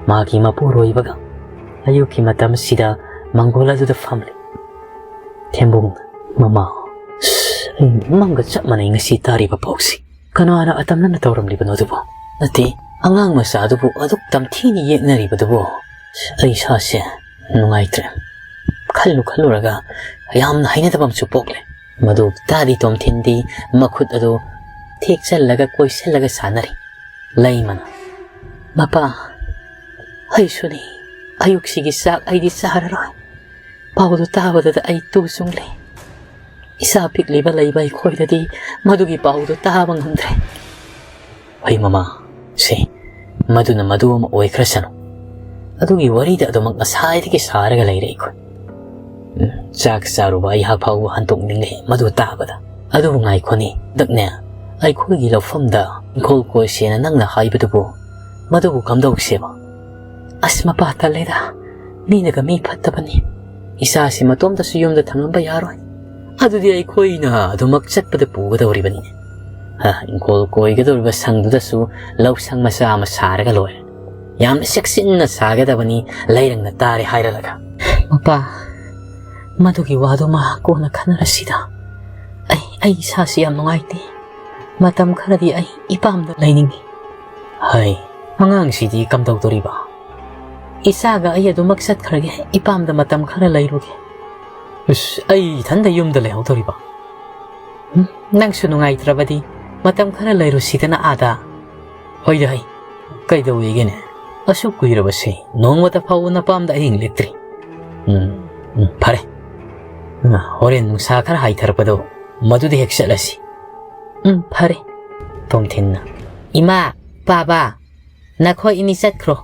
ꯃꯥꯒꯤ ꯃꯄꯨꯔꯣꯏꯕꯒ ꯑꯌꯨꯛꯀꯤ ꯃꯇꯝꯁꯤꯗ ꯃꯪꯒꯣꯜ ꯑꯗꯨꯗ ꯐꯝꯂꯤ꯫ ꯊꯦꯝꯕꯨꯡ, "ꯃꯃꯥ, ꯑꯩ ꯃꯪꯒ ꯆꯞ ꯃꯥꯟꯅꯩ ꯉꯁꯤ ꯇꯥꯔꯤꯕ ꯄꯥꯎꯁꯤ꯫ ꯀꯅꯥꯅ ꯑꯇꯝꯅꯅ ꯇꯧꯔꯝꯂꯤꯕꯅꯣ ꯑꯗꯨꯕꯨ? ꯅꯠꯇꯦ, ꯑꯉꯥꯡ ꯃꯆꯥ ꯑꯗꯨꯕꯨ ꯑꯗꯨꯛ ꯇꯝꯊꯤꯅ ꯌꯦꯛꯅꯔꯤꯕꯗꯨꯕꯨ? ꯑꯩ ꯏꯁꯥꯁꯦ ꯅꯨꯡꯉꯥꯏꯇ꯭ꯔꯦ꯫ ꯈꯜꯂꯨ ꯈꯜꯂꯨꯔꯒ ꯌꯥꯝꯅ ꯍꯩꯅꯗꯕ ꯑꯃꯁꯨ ꯄꯣꯛꯂꯦ꯫" ꯃꯗꯨ ꯇꯥꯗꯤ ꯇꯣꯝꯊꯤꯟꯗꯤ ꯃꯈꯨꯠ ꯑꯗꯨ ꯊꯦꯛꯆꯜꯂꯒ ꯀꯣꯏꯁꯜꯂꯒ ꯁꯥꯟꯅꯔꯤ꯫ ꯂꯩꯃꯅ, "ꯃꯄꯥ, ꯑꯩꯁꯨꯅꯤ꯫ ꯑꯌꯨꯛꯁꯤꯒꯤ ꯆꯥꯛ ꯑꯩꯗꯤ ꯆꯥꯔꯔꯣꯏ꯫ ꯄꯥꯎꯗꯨ ꯇꯥꯕꯗꯗ ꯑꯩ ꯇꯨ ꯆꯨꯡꯂꯦ꯫ ꯏꯆꯥ ꯄꯤꯛꯂꯤꯕ ꯂꯩꯕ ꯑꯩꯈꯣꯏꯗꯗꯤ ꯃꯗꯨꯒꯤ ꯄꯥꯎꯗꯨ ꯇꯥꯕ ꯉꯝꯗ꯭ꯔꯦ꯫" "ꯍꯣꯏ ꯃꯃꯥ, ꯁꯦ, ꯃꯗꯨꯅ ꯃꯗꯨ ꯑꯃ ꯑꯣꯏꯈ꯭ꯔꯁꯅꯨ꯫ ꯑꯗꯨꯒꯤ ꯋꯥꯔꯤꯗ ꯑꯗꯨꯃꯛ ꯉꯁꯥꯏꯗꯒꯤ ꯁꯥꯔꯒ ꯂꯩꯔꯦ ꯑꯩꯈꯣꯏ꯫ ꯎꯝ, ꯆꯥꯛ ꯆꯥꯔꯨꯕ ꯑꯩꯍꯥꯛ ꯐꯥꯎꯕ ꯍꯟꯇꯣꯛꯅꯤꯡꯂꯦ ꯃꯗꯨ ꯇꯥꯕꯗ꯫ ꯑꯗꯨꯕꯨ ꯉꯥꯏꯈꯣꯅꯦ, ꯍꯟꯗꯛꯅꯦ ꯑꯩꯈꯣꯏꯒꯤ ꯂꯧꯐꯝꯗ ꯏꯪꯈꯣꯜ ꯀꯣꯏꯁꯦꯅ ꯅꯪꯅ ꯍꯥꯏꯕꯗꯨꯕꯨ, ꯃꯗꯨꯕꯨ ꯀꯝꯗꯧꯁꯦꯕ?" "ꯑꯁ, ꯃꯄꯥ, ꯇꯜꯂꯦꯗ꯫ ꯃꯤꯅꯒ ꯃꯤ ꯐꯠꯇꯕꯅꯤ꯫ ꯏꯆꯥꯁꯤ ꯃꯇꯣꯝꯇꯁꯨ ꯌꯨꯝꯗ ꯊꯝꯂꯝꯕ ꯌꯥꯔꯣꯏ꯫ ꯑꯗꯨꯗꯤ ꯑꯩꯈꯣꯏꯅ ꯑꯗꯨꯃꯛ ꯆꯠꯄꯗ ꯄꯨꯒꯗꯧꯔꯤꯕꯅꯤꯅꯦ꯫ ꯍ, ꯏꯪꯈꯣꯜ ꯀꯣꯏꯒꯗꯧꯔꯤꯕ ꯁꯪꯗꯨꯗꯁꯨ ꯂꯧꯁꯪ ꯃꯆꯥ ꯑꯃ ꯁꯥꯔꯒ ꯂꯣꯏꯔꯦ꯫ ꯌꯥꯝꯅ ꯆꯦꯛꯁꯤꯟꯅ ꯁꯥꯒꯗꯕꯅꯤ, ꯂꯩꯔꯪꯅ ꯇꯥꯔꯦ ꯍꯥꯏꯔꯂꯒ꯫" "ꯃꯄꯥ, ꯃꯗꯨꯒꯤ ꯋꯥꯗꯨꯃ ꯀꯣꯟꯅ ꯈꯟꯅꯔꯁꯤꯗ꯫ ꯑꯩ, ꯑꯩ ꯏꯁꯥꯁꯤ ꯌꯥꯝ ꯅꯨꯡꯉꯥꯏꯇꯦ꯫ ꯃꯇꯝ ꯈꯔꯗꯤ ꯑꯩ ꯏꯄꯥꯝꯗ ꯂꯩꯅꯤꯡꯏ꯫" "ꯍꯩ, ꯑꯉꯥꯡꯁꯤꯗꯤ ꯀꯝꯗꯧꯗꯣꯔꯤꯕ?" "ꯏꯆꯥꯒ ꯑꯩ ꯑꯗꯨꯃꯛ ꯆꯠꯈ꯭ꯔꯒꯦ, ꯏꯄꯥꯝꯗ ꯃꯇꯝ ꯈꯔ ꯂꯩꯔꯨꯒꯦ꯫" "ꯑꯁ, ꯑꯩ ꯏꯊꯟꯗ ꯌꯨꯝꯗ ꯂꯩꯍꯧꯗꯣꯔꯤꯕ?" ꯎꯝ, ꯅꯪꯁꯨ ꯅꯨꯡꯉꯥꯏꯇ꯭ꯔꯕꯗꯤ ꯃꯇꯝ ꯈꯔ ꯂꯩꯔꯨꯁꯤꯗꯅ ꯑꯥꯗ꯫ ꯍꯣꯏꯗ ꯍꯩ, ꯀꯩꯗꯧꯋꯦꯒꯦꯅꯦ? ꯑꯁꯨꯛ ꯀꯨꯏꯔꯕꯁꯦ ꯅꯣꯡꯃꯇ ꯐꯥꯎꯕ ꯅꯄꯥꯝꯗ ꯑꯍꯤꯡ ꯂꯦꯛꯇ꯭ꯔꯤ꯫ ꯎꯝ, ꯎꯝ, ꯐꯔꯦ꯫ ꯎꯝ, ꯍꯣꯔꯦꯟ ꯅꯨꯡꯁꯥ ꯈꯔ ꯍꯥꯏꯊꯔꯛꯄꯗꯣ ꯃꯗꯨꯗ ꯍꯦꯛ ꯆꯠꯂꯁꯤ꯫ ꯎꯝ, ꯐꯔꯦ꯫ ꯇꯣꯝꯊꯤꯟꯅ, "ꯏꯃꯥ, ꯄꯥꯕ, ꯅꯈꯣꯏ ꯑꯅꯤ ꯆꯠꯈ꯭ꯔꯣ꯫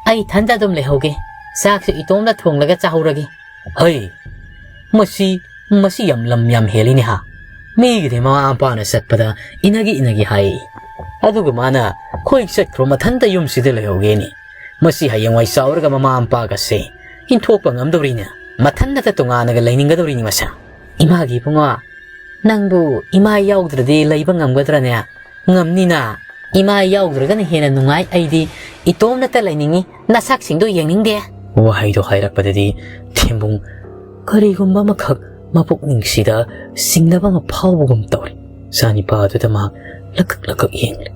ꯑꯩ ꯏꯊꯟꯇ ꯑꯗꯨꯝ ꯂꯩꯍꯧꯒꯦ꯫ ꯆꯥꯛꯁꯨ ꯏꯇꯣꯝꯇ ꯊꯣꯡꯂꯒ ꯆꯥꯍꯧꯔꯒꯦ꯫" "ꯍꯩ, ꯃꯁꯤ, ꯃꯁꯤ ꯌꯥꯝ ꯂꯝ ꯌꯥꯝ ꯍꯦꯜꯂꯤꯅꯦ ꯍꯥ꯫ ꯃꯤꯒꯤꯗꯤ ꯃꯃꯥ ꯃꯄꯥꯅ ꯆꯠꯄꯗ ꯏꯅꯒꯤ ꯏꯅꯒꯤ ꯍꯥꯏ꯫ ꯑꯗꯨꯒ ꯃꯥꯅ ꯈꯣꯏ ꯆꯠꯈ꯭ꯔꯣ ꯃꯊꯟꯇ ꯌꯨꯝꯁꯤꯗ ꯂꯩꯍꯧꯒꯦꯅꯦ꯫ ꯃꯁꯤ ꯍꯌꯦꯡꯋꯥꯏ ꯆꯥꯎꯔꯒ ꯃꯃꯥ ꯃꯄꯥꯒꯁꯦ ꯏꯟꯊꯣꯛꯄ ꯉꯝꯗꯧꯔꯤꯅꯦ꯫ ꯃꯊꯟꯇ ꯇꯣꯉꯥꯟꯅꯒ ꯂꯩꯅꯤꯡꯒꯗꯧꯔꯤꯅꯦ ꯃꯁꯦ꯫" "ꯏꯃꯥꯒꯤ ꯏꯕꯨꯡꯉꯣ, ꯅꯪꯕꯨ ꯏꯃꯥ ꯌꯥꯎꯗ꯭ꯔꯗꯤ ꯂꯩꯕ ꯉꯝꯒꯗ꯭ꯔꯅꯦ?" "ꯉꯝꯅꯤꯅ꯫ ꯏꯃꯥ ꯌꯥꯎꯗ꯭ꯔꯒꯅ ꯍꯦꯟꯅ ꯅꯨꯡꯉꯥꯏ꯫ ꯑꯩꯗꯤ ꯏꯇꯣꯝꯅꯇ ꯂꯩꯅꯤꯡꯉꯤ꯫ ꯅꯁꯛꯁꯤꯡꯗꯣ ꯌꯦꯡꯅꯤꯡꯗꯦ꯫" ꯋꯥꯍꯩꯗꯣ ꯍꯥꯏꯔꯛꯄꯗꯗꯤ ꯊꯦꯝꯕꯨꯡ ꯀꯔꯤꯒꯨꯝꯕ ꯑꯃꯈꯛ ꯃꯄꯨꯛꯅꯤꯡꯁꯤꯗ ꯆꯤꯡꯅꯕ ꯑꯃ ꯐꯥꯎꯕꯒꯨꯝ ꯇꯧꯔꯦ꯫ ꯏꯆꯥꯅꯤꯄꯥ ꯑꯗꯨꯗ ꯃꯍꯥꯛ ꯂꯀꯛ ꯂꯀꯛ ꯌꯦꯡꯂꯦ꯫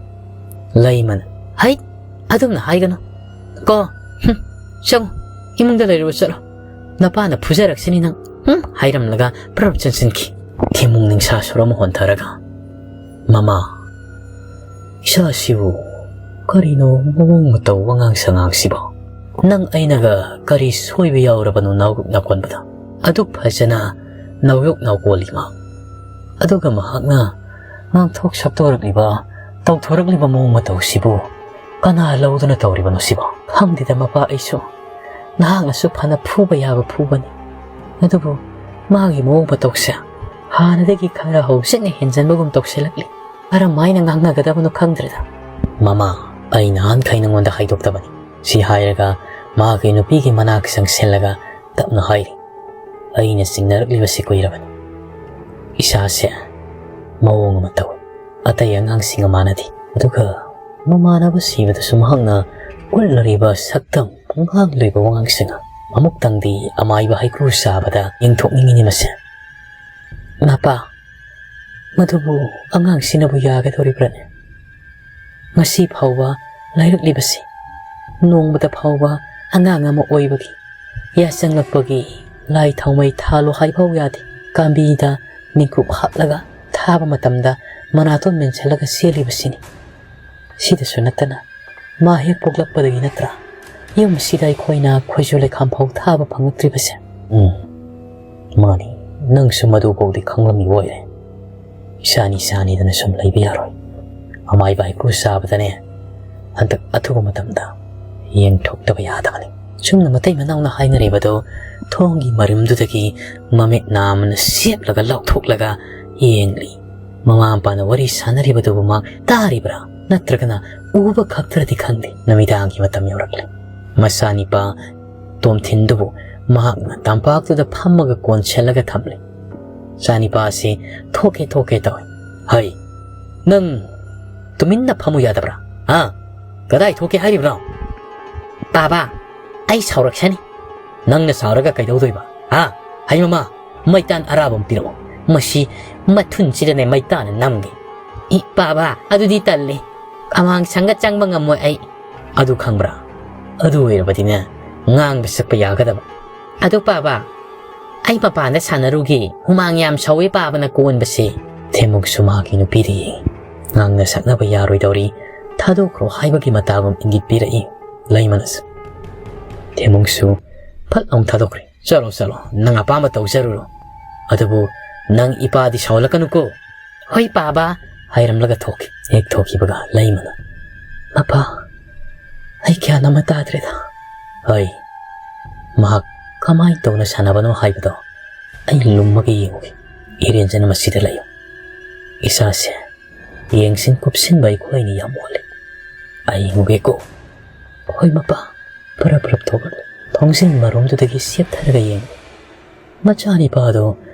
ꯂꯩꯃꯅ, "ꯍꯩꯠ, ꯑꯗꯨꯝꯅ ꯍꯥꯏꯒꯅꯨ ꯀꯣ꯫ ꯍꯨꯝ, ꯆꯪꯉꯨ, ꯏꯃꯨꯡꯗ ꯂꯩꯔꯨꯕ ꯆꯠꯂꯣ꯫ ꯅꯄꯥꯅ ꯐꯨꯖꯔꯛꯁꯤꯅꯤ ꯅꯪ꯫" "ꯍꯨꯝ," ꯍꯥꯏꯔꯝꯂꯒ ꯄ꯭ꯔꯞ ꯆꯪꯁꯤꯟꯈꯤ꯫ ꯊꯦꯝꯕꯨꯡ ꯅꯤꯡꯁꯥ ꯁꯣꯔ ꯑꯃ ꯍꯣꯟꯊꯔꯒ, "ꯃꯃꯥ, ꯏꯆꯥꯁꯤꯕꯨ ꯀꯔꯤꯅꯣ ꯃꯑꯣꯡ ꯃꯇꯧ ꯋꯥꯉꯥꯡ ꯁꯉꯥꯡꯁꯤꯕꯣ? ꯅꯪ ꯑꯩꯅꯒ ꯀꯔꯤ ꯁꯣꯏꯕ ꯌꯥꯎꯔꯕꯅꯣ ꯅꯥꯎꯔꯨꯛ ꯅꯥꯎꯀꯣꯟꯕꯗ? ꯑꯗꯨꯛ ꯐꯖꯅ ꯅꯥꯎꯔꯨꯛ ꯅꯥꯎꯀꯣꯜꯂꯤ ꯃꯥ꯫ ꯑꯗꯨꯒ ꯃꯍꯥꯛꯅ ꯉꯥꯡꯊꯣꯛ ꯁꯛꯇꯣꯔꯛꯂꯤꯕ, ꯇꯧꯊꯣꯔꯛꯂꯤꯕ ꯃꯑꯣꯡ ꯃꯇꯧꯁꯤꯕꯨ ꯀꯅꯥ ꯂꯧꯗꯨꯅ ꯇꯧꯔꯤꯕꯅꯣ ꯁꯤꯕꯣ? ꯈꯪꯗꯦꯗ ꯃꯄꯥ ꯑꯩꯁꯨ꯫ ꯅꯍꯥꯛꯅꯁꯨ ꯐꯅ ꯐꯨꯕ ꯌꯥꯕ ꯐꯨꯕꯅꯤ꯫ ꯑꯗꯨꯕꯨ ꯃꯥꯒꯤ ꯃꯑꯣꯡ ꯃꯇꯧꯁꯦ ꯍꯥꯟꯅꯗꯒꯤ ꯈꯔ ꯍꯧꯖꯤꯛꯅ ꯍꯦꯟꯖꯟꯕꯒꯨꯝ ꯇꯧꯁꯤꯜꯂꯛꯂꯤ꯫ ꯀꯔꯝ ꯍꯥꯏꯅ ꯉꯥꯡꯅꯒꯗꯕꯅꯣ ꯈꯪꯗ꯭ꯔꯦꯗ꯫" "ꯃꯃꯥ, ꯑꯩ ꯅꯍꯥꯟꯈꯩ ꯅꯉꯣꯟꯗ ꯍꯥꯏꯗꯣꯛꯇꯕꯅꯤ꯫" ꯁꯤ ꯍꯥꯏꯔꯒ ꯃꯍꯥꯛꯀꯤ ꯅꯨꯄꯤꯒꯤ ꯃꯅꯥꯛ ꯆꯪꯁꯤꯜꯂꯒ ꯇꯞꯅ ꯍꯥꯏꯔꯤ, "ꯑꯩꯅ ꯆꯤꯡꯅꯔꯛꯂꯤꯕꯁꯤ ꯀꯨꯏꯔꯕꯅꯤ꯫ ꯏꯁꯥꯁꯦ ꯃꯑꯣꯡ ꯑꯃ ꯇꯧꯏ꯫ ꯑꯇꯩ ꯑꯉꯥꯡꯁꯤꯡꯒ ꯃꯥꯟꯅꯗꯦ꯫" ꯑꯗꯨꯒ ꯃꯃꯥꯟꯅꯕ ꯁꯤꯕꯗꯁꯨ ꯃꯍꯥꯛꯅ ꯎꯠꯂꯔꯤꯕ ꯁꯛꯇꯝ, ꯉꯥꯡꯂꯤꯕ ꯋꯥꯉꯥꯡꯁꯤꯡ ꯑꯃꯨꯛꯇꯪꯗꯤ ꯑꯃꯥꯏꯕ ꯍꯩꯀ꯭ꯔꯨ ꯆꯥꯕꯗ ꯌꯦꯡꯊꯣꯛꯅꯤꯡꯉꯤꯅꯤ ꯃꯁꯦ꯫ "ꯃꯄꯥ, ꯃꯗꯨꯕꯨ ꯑꯉꯥꯡꯁꯤꯅꯕꯨ ꯌꯥꯒꯗꯧꯔꯤꯕ꯭ꯔꯅꯦ? ꯉꯁꯤ ꯐꯥꯎꯕ ꯂꯩꯔꯛꯂꯤꯕꯁꯤ, ꯅꯣꯡꯃꯇ ꯐꯥꯎꯕ ꯑꯉꯥꯡ ꯑꯃ ꯑꯣꯏꯕꯒꯤ ꯌꯥꯆꯪꯂꯛꯄꯒꯤ ꯂꯥꯏ ꯊꯥꯎꯃꯩ ꯊꯥꯜꯂꯨ ꯍꯥꯏꯐꯥꯎ ꯌꯥꯗꯦ꯫ ꯀꯥꯝꯕꯤꯗ ꯃꯤꯀꯨꯞ ꯍꯥꯞꯂꯒ ꯊꯥꯕ ꯃꯇꯝꯗ ꯃꯅꯥꯇꯣꯟ ꯃꯦꯟꯁꯤꯜꯂꯒ ꯆꯦꯜꯂꯤꯕꯁꯤꯅꯤ꯫ ꯁꯤꯗꯁꯨ ꯅꯠꯇꯅ ꯃꯥ ꯍꯦꯛ ꯄꯣꯛꯂꯛꯄꯗꯒꯤ ꯅꯠꯇ꯭ꯔꯥ ꯌꯨꯝ ꯑꯁꯤꯗ ꯑꯩꯈꯣꯏꯅ ꯈꯣꯏꯖꯨ ꯂꯩꯈꯥꯝ ꯐꯥꯎ ꯊꯥꯕ ꯐꯪꯉꯛꯇ꯭ꯔꯤꯕꯁꯦ? ꯎꯝ, ꯃꯥꯅꯤ, ꯅꯪꯁꯨ ꯃꯗꯨꯐꯥꯎꯗꯤ ꯈꯪꯂꯝꯃꯤ ꯑꯣꯏꯔꯦ꯫ ꯏꯁꯥꯅꯤ ꯏꯁꯥꯅꯤꯗꯅ ꯁꯨꯝ ꯂꯩꯕ ꯌꯥꯔꯣꯏ꯫ ꯑꯃꯥꯏꯕ ꯍꯩꯀ꯭ꯔꯨ ꯆꯥꯕꯗꯅꯦ ꯍꯟꯗꯛ ꯑꯊꯨꯕ ꯃꯇꯝꯗ ꯌꯦꯡꯊꯣꯛꯇꯕ ꯌꯥꯗꯕꯅꯤ꯫ ꯁꯨꯝꯅ ꯃꯇꯩ ꯃꯅꯥꯎꯅ ꯍꯥꯏꯅꯔꯤꯕꯗꯣ ꯊꯣꯡꯒꯤ ꯃꯔꯨꯝꯗꯨꯗꯒꯤ ꯃꯃꯤꯠ ꯅꯥꯝꯃꯅ ꯁꯦꯞꯂꯒ ꯂꯥꯎꯊꯣꯛꯂꯒ ꯌꯦꯡꯂꯤ꯫ ꯃꯃꯥ ꯃꯄꯥꯅ ꯋꯥꯔꯤ ꯁꯥꯟꯅꯔꯤꯕꯗꯨꯕꯨ ꯃꯍꯥꯛ ꯇꯥꯔꯤꯕ꯭ꯔꯥ ꯅꯠꯇ꯭ꯔꯒꯅ ꯎꯕ ꯈꯛꯇ꯭ꯔꯗꯤ ꯈꯪꯗꯦ꯫ ꯅꯨꯃꯤꯗꯥꯡꯒꯤ ꯃꯇꯝ ꯌꯧꯔꯛꯂꯦ꯫ ꯃꯆꯥꯅꯤꯄꯥ ꯇꯣꯝꯊꯤꯟꯗꯨꯕꯨ ꯃꯍꯥꯛꯅ ꯇꯝꯄꯥꯛꯇꯨꯗ ꯐꯝꯃꯒ ꯀꯣꯟꯁꯤꯜꯂꯒ ꯊꯝꯂꯤ꯫ ꯃꯆꯥꯅꯤꯄꯥ ꯑꯁꯤ ꯊꯣꯛꯀꯦ ꯊꯣꯛꯀꯦ ꯇꯧꯏ꯫ "ꯍꯩ, ꯅꯪ ꯇꯨꯃꯤꯟꯅ ꯐꯝꯃꯨ ꯌꯥꯗꯕ꯭ꯔꯥ? ꯍꯥ? ꯀꯗꯥꯏ ꯊꯣꯛꯀꯦ ꯍꯥꯏꯔꯤꯕꯅꯣ?" "ꯄꯥꯕꯥ, ꯑꯩ ꯁꯥꯎꯔꯛꯁꯅꯤ꯫" "ꯅꯪꯅ ꯁꯥꯎꯔꯒ ꯀꯩꯗꯧꯗꯣꯏꯕ? ꯍꯥ? ꯍꯩ ꯃꯃꯥ, ꯃꯩꯇꯥꯟ ꯑꯔꯥꯕ ꯑꯃ ꯄꯤꯔꯛꯑꯣ꯫ ꯃꯁꯤ ꯃꯊꯨꯟꯁꯤꯗꯅꯦ ꯃꯩꯇꯥꯟꯅ ꯅꯝꯒꯦ꯫" "ꯏ, ꯄꯥꯕꯥ, ꯑꯗꯨꯗꯤ ꯇꯜꯂꯤ꯫ ꯑꯃꯥꯡ ꯁꯪꯒ ꯆꯪꯕ ꯉꯝꯃꯣꯏ ꯑꯩ꯫" "ꯑꯗꯨ ꯈꯪꯕ꯭ꯔꯥ? ꯑꯗꯨ ꯑꯣꯏꯔꯕꯗꯤꯅꯦ, ꯉꯥꯡꯕ ꯁꯛꯄ ꯌꯥꯒꯗꯕ꯫" "ꯑꯗꯨ ꯄꯥꯕꯥ, ꯑꯩ ꯃꯄꯥꯟꯗ ꯁꯥꯟꯅꯔꯨꯒꯦ꯫ ꯍꯨꯃꯥꯡ ꯌꯥꯝ ꯁꯧꯏ ꯄꯥꯕꯅ ꯀꯣꯟꯕꯁꯦ꯫" ꯊꯦꯝꯃꯨꯛꯁꯨ ꯃꯍꯥꯛꯀꯤ ꯅꯨꯄꯤꯗ ꯌꯦꯡꯏ꯫ ꯉꯥꯡꯅ ꯁꯛꯅꯕ ꯌꯥꯔꯣꯏꯗꯧꯔꯤ꯫ ꯊꯥꯗꯣꯛꯈ꯭ꯔꯣ ꯍꯥꯏꯕꯒꯤ ꯃꯇꯥꯒꯨꯝ ꯏꯪꯒꯤꯠ ꯄꯤꯔꯛꯏ ꯂꯩꯃꯅꯁꯨ꯫ ꯊꯦꯝꯃꯨꯛꯁꯨ ꯐꯠ ꯂꯥꯎ ꯊꯥꯗꯣꯛꯈ꯭ꯔꯦ꯫ "ꯆꯠꯂꯣ, ꯆꯠꯂꯣ, ꯅꯪ ꯑꯄꯥꯝꯕ ꯇꯧꯖꯔꯨꯔꯣ꯫ ꯑꯗꯨꯕꯨ ꯅꯪ ꯏꯄꯥꯗꯤ ꯁꯥꯎꯍꯜꯂꯛꯀꯅꯨꯀꯣ꯫" "ꯍꯣꯏ ꯄꯥꯕꯥ꯫" ꯍꯥꯏꯔꯝꯂꯒ ꯊꯣꯛꯈꯤ꯫ ꯍꯦꯛ ꯊꯣꯛꯈꯤꯕꯒ ꯂꯩꯃꯅ, "ꯃꯄꯥ, ꯑꯩ ꯒ꯭ꯌꯥꯟ ꯑꯃ ꯇꯥꯗ꯭ꯔꯦꯗ꯫" "ꯍꯩ, ꯃꯍꯥꯛ ꯀꯃꯥꯏꯅ ꯇꯧꯅ ꯁꯥꯟꯅꯕꯅꯣ ꯍꯥꯏꯕꯗꯣ ꯑꯩ ꯂꯨꯝꯃꯒ ꯌꯦꯡꯉꯨꯒꯦ꯫ ꯏꯔꯦꯟꯖꯅ ꯃꯁꯤꯗ ꯂꯩꯌꯨ꯫ ꯏꯁꯥꯁꯦ ꯌꯦꯡꯁꯤꯟ ꯀꯨꯞꯁꯤꯟꯕ ꯑꯩꯈꯣꯏꯅ ꯌꯥꯝ ꯑꯣꯜꯂꯦ꯫ ꯑꯩ ꯌꯦꯡꯉꯨꯒꯦꯀꯣ꯫" "ꯍꯣꯏ ꯃꯄꯥ꯫" ꯄꯔꯞ ꯄꯔꯞ ꯊꯣꯛꯂꯛꯂꯦ꯫ ꯊꯣꯡꯖꯤꯟ ꯃꯔꯣꯝꯗꯨꯗꯒꯤ ꯁꯦꯞꯊꯔꯒ ꯌꯦꯡꯂꯦ꯫ ꯃꯆꯥꯅꯤꯄꯥꯗꯣ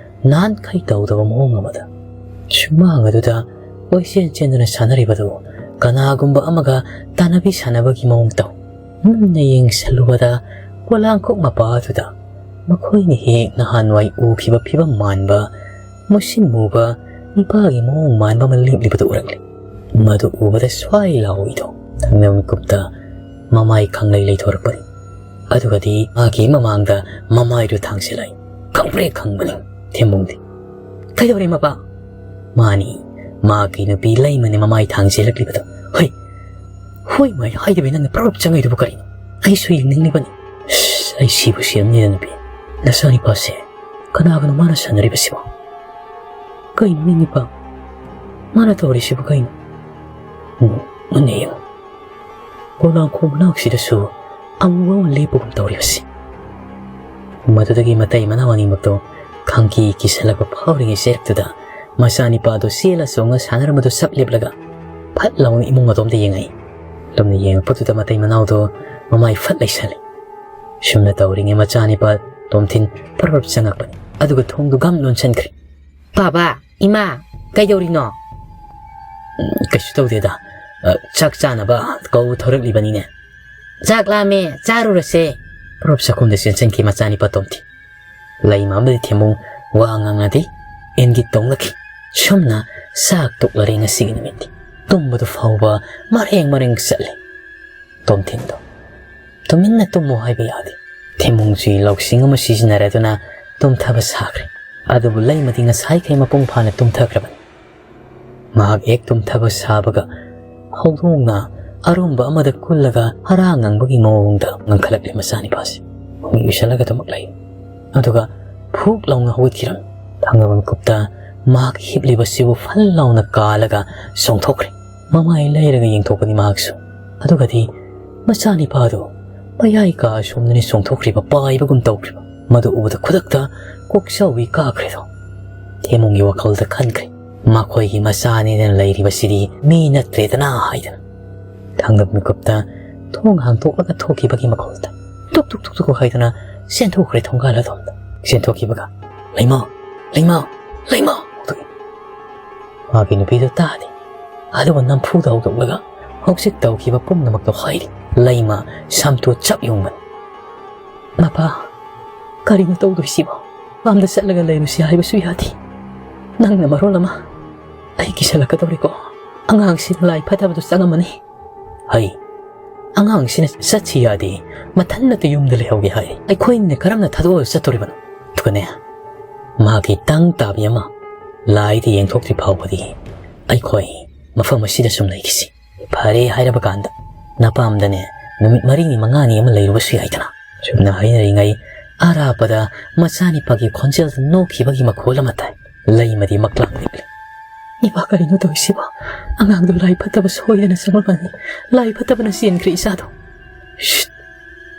ꯅꯍꯥꯟꯈꯩ ꯇꯧꯗꯕ ꯃꯑꯣꯡ ꯑꯃꯗ ꯁꯨꯃꯥꯡ ꯑꯗꯨꯗ ꯀꯣꯏꯆꯦꯟ ꯆꯦꯟꯗꯨꯅ ꯁꯥꯟꯅꯔꯤꯕꯗꯨ ꯀꯅꯥꯒꯨꯝꯕ ꯑꯃꯒ ꯇꯥꯟꯅꯕꯤ ꯁꯥꯟꯅꯕꯒꯤ ꯃꯑꯣꯡ ꯇꯧ꯫ ꯃꯨꯟꯅ ꯌꯦꯡꯁꯤꯜꯂꯨꯕꯗ ꯄꯣꯂꯥꯡꯈꯣꯛ ꯃꯄꯥ ꯑꯗꯨꯗ ꯃꯈꯣꯏꯅ ꯍꯦꯛ ꯅꯍꯥꯟꯋꯥꯏ ꯎꯈꯤꯕ ꯐꯤꯕꯝ ꯃꯥꯟꯕ, ꯃꯨꯁꯤꯟ ꯃꯨꯕ ꯅꯨꯄꯥꯒꯤ ꯃꯑꯣꯡ ꯃꯥꯟꯕ ꯑꯃ ꯂꯦꯞꯂꯤꯕꯗꯨ ꯎꯔꯛꯂꯦ꯫ ꯃꯗꯨ ꯎꯕꯗ ꯁ꯭ꯋꯥꯏ ꯂꯥꯎꯏꯗꯣ ꯊꯪꯅꯕ ꯃꯤꯀꯨꯞꯇ ꯃꯃꯥꯏ ꯈꯪꯂꯩ ꯂꯩꯊꯣꯔꯛꯄꯅꯤ꯫ ꯑꯗꯨꯒꯗꯤ ꯃꯥꯒꯤ ꯃꯃꯥꯡꯗ ꯃꯃꯥꯏꯗꯨ ꯊꯥꯡꯖꯤꯜꯂꯛꯏ꯫ ꯈꯪꯄ꯭ꯔꯦꯛ ꯈꯪꯕꯅꯤ ꯊꯦꯝꯕꯨꯡꯗꯤ꯫ "ꯀꯩꯗꯧꯔꯦ ꯃꯄꯥ?" ꯃꯥꯅꯤ, ꯃꯥꯒꯤ ꯅꯨꯄꯤ ꯂꯩꯃꯅꯤ ꯃꯃꯥꯏ ꯊꯥꯡꯖꯤꯜꯂꯛꯂꯤꯕꯗꯣ꯫ ꯍꯣꯏ, ꯍꯣꯏ ꯃꯥꯏ ꯍꯥꯏꯗꯕꯤ ꯅꯪꯅ ꯄ꯭ꯔꯞ ꯆꯪꯉꯛꯏꯗꯨꯕꯨ ꯀꯔꯤꯅꯣ? ꯑꯩꯁꯨ ꯌꯦꯡꯅꯤꯡꯂꯤꯕꯅꯤ꯫ ꯑꯁ, ꯑꯩ ꯁꯤꯕꯨ ꯁꯤꯔꯝꯅꯤꯗ ꯅꯨꯄꯤ꯫ ꯅꯆꯥꯅꯤꯄꯥꯁꯦ ꯀꯅꯥꯒꯅꯣ ꯃꯥꯅ ꯁꯥꯟꯅꯔꯤꯕꯁꯤꯕꯣ? ꯀꯩꯅꯣꯅꯦ ꯅꯤꯄꯥ? ꯃꯥꯅ ꯇꯧꯔꯤꯁꯤꯕꯨ ꯀꯩꯅꯣ? ꯎꯝ, ꯃꯨꯟꯅ ꯌꯦꯡꯉꯨ꯫ ꯄꯣꯂꯥꯡꯈꯣꯡ ꯃꯅꯥꯛꯁꯤꯗꯁꯨ ꯑꯃꯨꯕ ꯑꯃ ꯂꯦꯞꯄꯒꯨꯝ ꯇꯧꯔꯤꯕꯁꯤ꯫ ꯃꯗꯨꯗꯒꯤ ꯃꯇꯩ ꯃꯅꯥꯎ ꯑꯅꯤꯃꯛꯇꯣ ꯈꯪꯀꯤ ꯀꯤꯁꯜꯂꯛꯄ ꯐꯥꯎꯔꯤꯉꯩ ꯆꯩꯔꯛꯇꯨꯗ ꯃꯆꯥꯅꯤꯄꯥꯗꯣ ꯆꯦꯜꯂ ꯆꯣꯡꯉ ꯁꯥꯟꯅꯔꯝꯕꯗꯨ ꯁꯞ ꯂꯦꯞꯂꯒ ꯐꯠ ꯂꯥꯎꯅ ꯏꯃꯨꯡ ꯑꯗꯣꯝꯗ ꯌꯦꯡꯉꯛꯏ꯫ ꯂꯨꯝꯅ ꯌꯦꯡꯉꯛꯄꯗꯨꯗ ꯃꯇꯩ ꯃꯅꯥꯎꯗꯣ ꯃꯃꯥꯏ ꯐꯠ ꯂꯩꯁꯜꯂꯤ꯫ ꯁꯨꯝꯅ ꯇꯧꯔꯤꯉꯩ ꯃꯆꯥꯅꯤꯄꯥ ꯇꯣꯝꯊꯤꯟ ꯄꯔꯞ ꯆꯪꯉꯛꯄꯅꯤ꯫ ꯑꯗꯨꯒ ꯊꯣꯡꯗꯨ ꯒꯝ ꯂꯣꯟꯁꯤꯟꯈ꯭ꯔꯦ꯫ "ꯕꯥꯕꯥ, ꯏꯃꯥ, ꯀꯩꯗꯧꯔꯤꯅꯣ?" "ꯎꯝ, ꯀꯩꯁꯨ ꯇꯧꯗꯦꯗ꯫ ꯑ, ꯆꯥꯛ ꯆꯥꯅꯕ ꯀꯧ ꯊꯣꯔꯛꯂꯤꯕꯅꯤꯅꯦ꯫" "ꯆꯥꯛ ꯂꯥꯝꯃꯦ, ꯆꯥꯔꯨꯔꯁꯦ꯫" ꯄꯔꯞ ꯆꯥꯛꯈꯨꯝꯗ ꯆꯦꯟꯁꯤꯟꯈꯤ ꯃꯆꯥꯅꯤꯄꯥ ꯇꯣꯝꯊꯤꯟ꯫ ꯂꯩꯃ ꯑꯃꯗꯤ ꯊꯦꯝꯃꯨꯡ ꯋꯥ ꯉꯥꯡꯅꯗꯦ꯫ ꯏꯪꯒꯤꯠ ꯇꯧꯅꯈꯤ꯫ ꯁꯨꯝꯅ ꯆꯥꯛ ꯇꯣꯛꯂꯔꯦ ꯉꯁꯤꯒꯤ ꯅꯨꯃꯤꯠꯇꯤ꯫ ꯇꯨꯝꯕꯗꯨ ꯐꯥꯎꯕ ꯃꯔꯦꯡ ꯃꯔꯦꯡ ꯆꯠꯂꯦ꯫ ꯇꯣꯝꯊꯤꯟꯗꯣ ꯇꯨꯃꯤꯟꯅ ꯇꯨꯝꯃꯨ ꯍꯥꯏꯕ ꯌꯥꯗꯦ꯫ ꯊꯦꯝꯃꯨꯡꯁꯤ ꯂꯧꯁꯤꯡ ꯑꯃ ꯁꯤꯖꯤꯟꯅꯔꯗꯨꯅ ꯇꯨꯝꯊꯕ ꯁꯥꯈ꯭ꯔꯦ꯫ ꯑꯗꯨꯕꯨ ꯂꯩꯃꯗꯤ ꯉꯁꯥꯏꯈꯩ ꯃꯄꯨꯡ ꯐꯥꯅ ꯇꯨꯝꯊꯈ꯭ꯔꯕꯅꯤ꯫ ꯃꯍꯥꯛ ꯍꯦꯛ ꯇꯨꯝꯊꯕ ꯁꯥꯕꯒ ꯍꯧꯗꯣꯡꯅ ꯑꯔꯨꯝꯕ ꯑꯃꯗ ꯀꯨꯜꯂꯒ ꯍꯔꯥ ꯉꯪꯕꯒꯤ ꯃꯑꯣꯡꯗ ꯉꯪꯈꯠꯂꯛꯂꯦ ꯃꯆꯥꯅꯤꯄꯥꯁꯤ꯫ ꯃꯃꯤꯠ ꯎꯏꯁꯜꯂꯒ ꯑꯗꯨꯃꯛ ꯂꯩ꯫ ꯑꯗꯨꯒ ꯐꯨꯛ ꯂꯥꯎꯅ ꯍꯧꯒꯠꯈꯤꯔꯝꯃꯤ꯫ ꯊꯪꯅꯕ ꯃꯤꯀꯨꯞꯇ ꯃꯍꯥꯛ ꯍꯤꯞꯂꯤꯕꯁꯤꯕꯨ ꯐꯜ ꯂꯥꯎꯅ ꯀꯥꯜꯂꯒ ꯆꯣꯡꯊꯣꯛꯈ꯭ꯔꯦ꯫ ꯃꯃꯥꯏ ꯂꯩꯔꯒ ꯌꯦꯡꯊꯣꯛꯄꯅꯤ ꯃꯍꯥꯛꯁꯨ꯫ ꯑꯗꯨꯒꯗꯤ ꯃꯆꯥꯅꯤꯄꯥꯗꯨ ꯃꯌꯥꯏ ꯀꯥ ꯑꯁꯣꯝꯗꯅꯤ ꯆꯣꯡꯊꯣꯛꯈ꯭ꯔꯤꯕ, ꯄꯥꯏꯕꯒꯨꯝ ꯇꯧꯈ꯭ꯔꯤꯕ꯫ ꯃꯗꯨ ꯎꯕꯗ ꯈꯨꯗꯛꯇ ꯀꯣꯛꯆꯥꯎꯕꯤ ꯀꯥꯈ꯭ꯔꯦꯗꯣ꯫ ꯊꯦꯝꯃꯨꯡꯒꯤ ꯋꯥꯈꯜꯗ ꯈꯟꯈ꯭ꯔꯦ, ꯃꯈꯣꯏꯒꯤ ꯃꯆꯥꯅꯤꯗꯅ ꯂꯩꯔꯤꯕꯁꯤꯗꯤ ꯃꯤ ꯅꯠꯇ꯭ꯔꯦꯗꯅ ꯍꯥꯏꯗꯅ꯫ ꯊꯥꯡꯗꯕ ꯃꯤꯀꯨꯞꯇ ꯊꯣꯡ ꯍꯥꯡꯗꯣꯛꯂꯒ ꯊꯣꯛꯈꯤꯕꯒꯤ ꯃꯈꯣꯜꯗ ꯇꯨꯛ ꯇꯨꯛ ꯇꯨꯛ ꯇꯨꯛ ꯍꯥꯏꯗꯨꯅ ꯆꯦꯟꯊꯣꯛꯈ꯭ꯔꯦ ꯊꯣꯡꯒꯥꯜ ꯑꯗꯣꯝꯗ꯫ ꯆꯦꯟꯊꯣꯛꯈꯤꯕꯒ "ꯂꯩꯃ! ꯂꯩꯃ!" ꯀꯧꯊꯣꯛꯏ꯫ ꯃꯥꯒꯤ ꯅꯨꯄꯤꯗꯨ ꯇꯥꯗꯦ꯫ ꯑꯗꯨꯒ ꯅꯝꯐꯨꯗ ꯍꯧꯗꯣꯛꯂꯒ ꯍꯧꯖꯤꯛ ꯇꯧꯈꯤꯕ ꯄꯨꯝꯅꯃꯛꯇꯣ ꯍꯥꯏꯔꯤ꯫ ꯂꯩꯃ ꯁꯝꯇꯨ ꯆꯞ ꯌꯨꯡꯕꯅꯤ꯫ "ꯃꯄꯥ, ꯀꯔꯤꯅꯣ ꯇꯧꯗꯣꯏꯁꯤꯕꯣ? ꯃꯄꯥꯝꯗ ꯆꯠꯂꯒ ꯂꯩꯔꯨꯁꯤ ꯍꯥꯏꯕꯁꯨ ꯌꯥꯗꯦ꯫ ꯅꯪꯅ ꯃꯔꯣꯜ ꯑꯃ ꯑꯩ ꯀꯤꯁꯜꯂꯛꯀꯗꯧꯔꯦꯀꯣ꯫ ꯑꯉꯥꯡꯁꯤꯅ ꯂꯥꯏ ꯐꯠꯇꯕꯗꯨ ꯆꯪꯉꯝꯃꯅꯤ꯫" "ꯍꯩ, ꯑꯉꯥꯡꯁꯤꯅ ꯆꯠꯁꯤ ꯌꯥꯗꯦ, ꯃꯊꯟꯅꯇ ꯌꯨꯝꯗ ꯂꯩꯍꯧꯒꯦ ꯍꯥꯏ꯫ ꯑꯩꯈꯣꯏꯅ ꯀꯔꯝꯅ ꯊꯥꯗꯣꯛꯑꯒ ꯆꯠꯇꯣꯔꯤꯕꯅꯣ? ꯑꯗꯨꯒꯅꯦ, ꯃꯥꯒꯤ ꯇꯪ ꯇꯥꯕꯤ ꯑꯃ ꯂꯥꯏꯗ ꯌꯦꯡꯊꯣꯛꯇ꯭ꯔꯤ ꯐꯥꯎꯕꯗꯤ ꯑꯩꯈꯣꯏ ꯃꯐꯝ ꯑꯁꯤꯗ ꯁꯨꯝ ꯂꯩꯈꯤꯁꯤ꯫ ꯐꯔꯦ ꯍꯥꯏꯔꯕ ꯀꯥꯟꯗ ꯅꯄꯥꯝꯗꯅꯦ ꯅꯨꯃꯤꯠ ꯃꯔꯤꯅꯤ ꯃꯉꯥꯅꯤ ꯑꯃ ꯂꯩꯔꯨꯕꯁꯨ ꯌꯥꯏꯗꯅ꯫ ꯁꯨꯝꯅ ꯍꯥꯏꯅꯔꯤꯉꯩ ꯑꯔꯥꯞꯄꯗ ꯃꯆꯥꯅꯤꯄꯥꯒꯤ ꯈꯣꯟꯖꯦꯜ ꯅꯣꯛꯈꯤꯕꯒꯤ ꯃꯈꯣꯜ ꯑꯃ ꯇꯥꯏ꯫ ꯂꯩꯃꯗꯤ ꯃꯛꯂꯥꯡ ꯅꯤꯛꯂꯤ꯫ "ꯏꯄꯥ, ꯀꯔꯤꯅꯣ ꯇꯧꯔꯤꯁꯤꯕꯣ? ꯑꯉꯥꯡꯗꯣ ꯂꯥꯏ ꯐꯠꯇꯕ ꯁꯣꯏꯗꯅ ꯆꯪꯂꯛꯂꯅꯤ꯫ ꯂꯥꯏ ꯐꯠꯇꯕꯅ ꯆꯦꯟꯈ꯭ꯔꯦ ꯏꯆꯥꯗꯣ꯫" "ꯁꯤꯠ,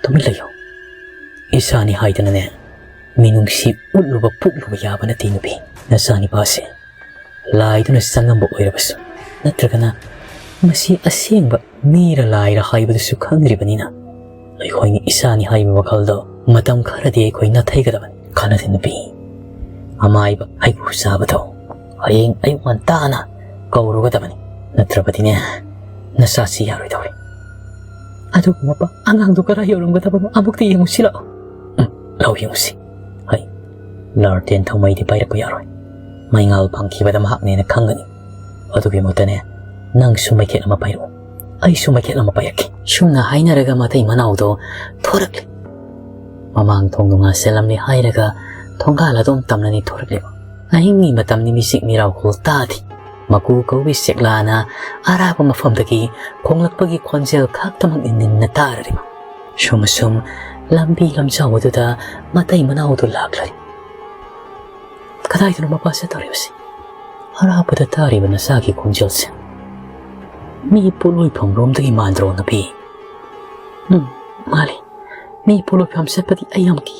ꯇꯨꯃꯤꯟ ꯂꯩꯌꯨ꯫ ꯏꯆꯥꯅꯤ ꯍꯥꯏꯗꯅꯅꯦ ꯃꯤꯅꯨꯡꯁꯤ ꯎꯠꯂꯨꯕ ꯄꯣꯛꯂꯨꯕ ꯌꯥꯕ ꯅꯠꯇꯦ ꯅꯨꯄꯤ꯫ ꯅꯆꯥꯅꯤꯄꯥꯁꯦ ꯂꯥꯏꯗꯨꯅ ꯆꯪꯉꯝꯕ ꯑꯣꯏꯔꯕꯁꯨ, ꯅꯠꯇ꯭ꯔꯒꯅ ꯃꯁꯤ ꯑꯁꯦꯡꯕ ꯃꯤꯔ ꯂꯥꯏꯔ ꯍꯥꯏꯕꯗꯨꯁꯨ ꯈꯪꯗ꯭ꯔꯤꯕꯅꯤꯅ, ꯑꯩꯈꯣꯏꯅ ꯏꯆꯥꯅꯤ ꯍꯥꯏꯕ ꯋꯥꯈꯜꯗꯣ ꯃꯇꯝ ꯈꯔꯗꯤ ꯑꯩꯈꯣꯏ ꯅꯥꯊꯩꯒꯗꯕꯅꯤ꯫ ꯈꯟꯅꯗꯦ ꯅꯨꯄꯤ, ꯑꯃꯥꯏꯕ ꯍꯩꯀ꯭ꯔꯨ ꯆꯥꯕꯗꯣ ꯍꯌꯦꯡ ꯑꯌꯨꯛ ꯉꯟꯇꯥꯅ ꯀꯧꯔꯨꯒꯗꯕꯅꯤ꯫ ꯅꯠꯇ꯭ꯔꯕꯗꯤꯅꯦ, ꯅꯆꯥꯁꯤ ꯌꯥꯔꯣꯏꯗꯧꯔꯤ꯫" "ꯑꯗꯨꯕꯨ ꯃꯄꯥ, ꯑꯉꯥꯡꯗꯣ ꯀꯗꯥꯏ ꯌꯧꯔꯝꯒꯗꯕꯅꯣ ꯑꯃꯨꯛꯇ ꯌꯦꯡꯉꯨꯁꯤ ꯂꯥꯛꯑꯣ꯫" "ꯎꯝ, ꯂꯧ ꯌꯦꯡꯉꯨꯁꯤ꯫ ꯍꯩ, ꯂꯥꯔꯇꯦꯟ ꯊꯥꯎꯃꯩꯗꯤ ꯄꯥꯏꯔꯛꯄ ꯌꯥꯔꯣꯏ꯫ ꯃꯩꯉꯥꯜ ꯐꯪꯈꯤꯕꯗ ꯃꯍꯥꯛꯅꯦꯅ ꯈꯪꯒꯅꯤ꯫ ꯑꯗꯨꯒꯤ ꯃꯍꯨꯠꯇꯅꯦ, ꯅꯪꯁꯨ ꯃꯩꯈꯦꯠ ꯑꯃ ꯄꯥꯏꯔꯛꯎ, ꯑꯩꯁꯨ ꯃꯩꯈꯦꯠ ꯑꯃ ꯄꯥꯏꯔꯛꯀꯦ꯫" ꯁꯨꯝꯅ ꯍꯥꯏꯅꯔꯒ ꯃꯇꯩ ꯃꯅꯥꯎꯗꯣ ꯊꯣꯔꯛꯂꯦ꯫ ꯃꯃꯥꯡ ꯊꯣꯡꯗꯣ ꯉꯥꯁꯤꯜꯂꯝꯂꯦ ꯍꯥꯏꯔꯒ ꯊꯣꯡꯒꯥꯜ ꯑꯗꯣꯝ ꯇꯝꯅꯅꯤ ꯊꯣꯔꯛꯂꯤꯕ꯫ ꯑꯍꯤꯡꯒꯤ ꯃꯇꯝꯅꯤ, ꯃꯤꯆꯤꯛ ꯃꯤꯔꯥꯎꯈꯣꯜ ꯇꯥꯗꯦ꯫ ꯃꯀꯨ ꯀꯧꯕꯤ ꯆꯦꯛꯂꯥꯅ ꯑꯔꯥꯞꯄ ꯃꯐꯝꯗꯒꯤ ꯈꯣꯡꯂꯛꯄꯒꯤ ꯈꯣꯟꯖꯦꯜ ꯈꯛꯇꯃꯛꯅꯤ ꯅꯤꯟꯅ ꯇꯥꯔꯔꯤꯕ꯫ ꯁꯨꯝ ꯁꯨꯝ ꯂꯝꯕꯤ ꯂꯝꯖꯥꯎ ꯑꯗꯨꯗ ꯃꯇꯩ ꯃꯅꯥꯎꯗꯨ ꯂꯥꯛꯂꯔꯤ꯫ ꯀꯗꯥꯏꯗꯅꯣ ꯃꯄꯥ ꯆꯠꯇꯧꯔꯤꯕꯁꯤ? ꯑꯔꯥꯞꯄꯗ ꯇꯥꯔꯤꯕ ꯅꯆꯥꯒꯤ ꯈꯣꯟꯖꯦꯜꯁꯦ ꯃꯤ ꯄꯣꯠꯂꯣꯏꯐꯝ ꯔꯣꯝꯗꯒꯤ ꯃꯥꯟꯗ꯭ꯔꯣ ꯅꯨꯄꯤ? ꯎꯝ, ꯃꯥꯜꯂꯤ꯫ ꯃꯤ ꯄꯣꯠꯂꯣꯏꯐꯝ ꯆꯠꯄꯗꯤ ꯑꯩ ꯌꯥꯝ ꯀꯤ꯫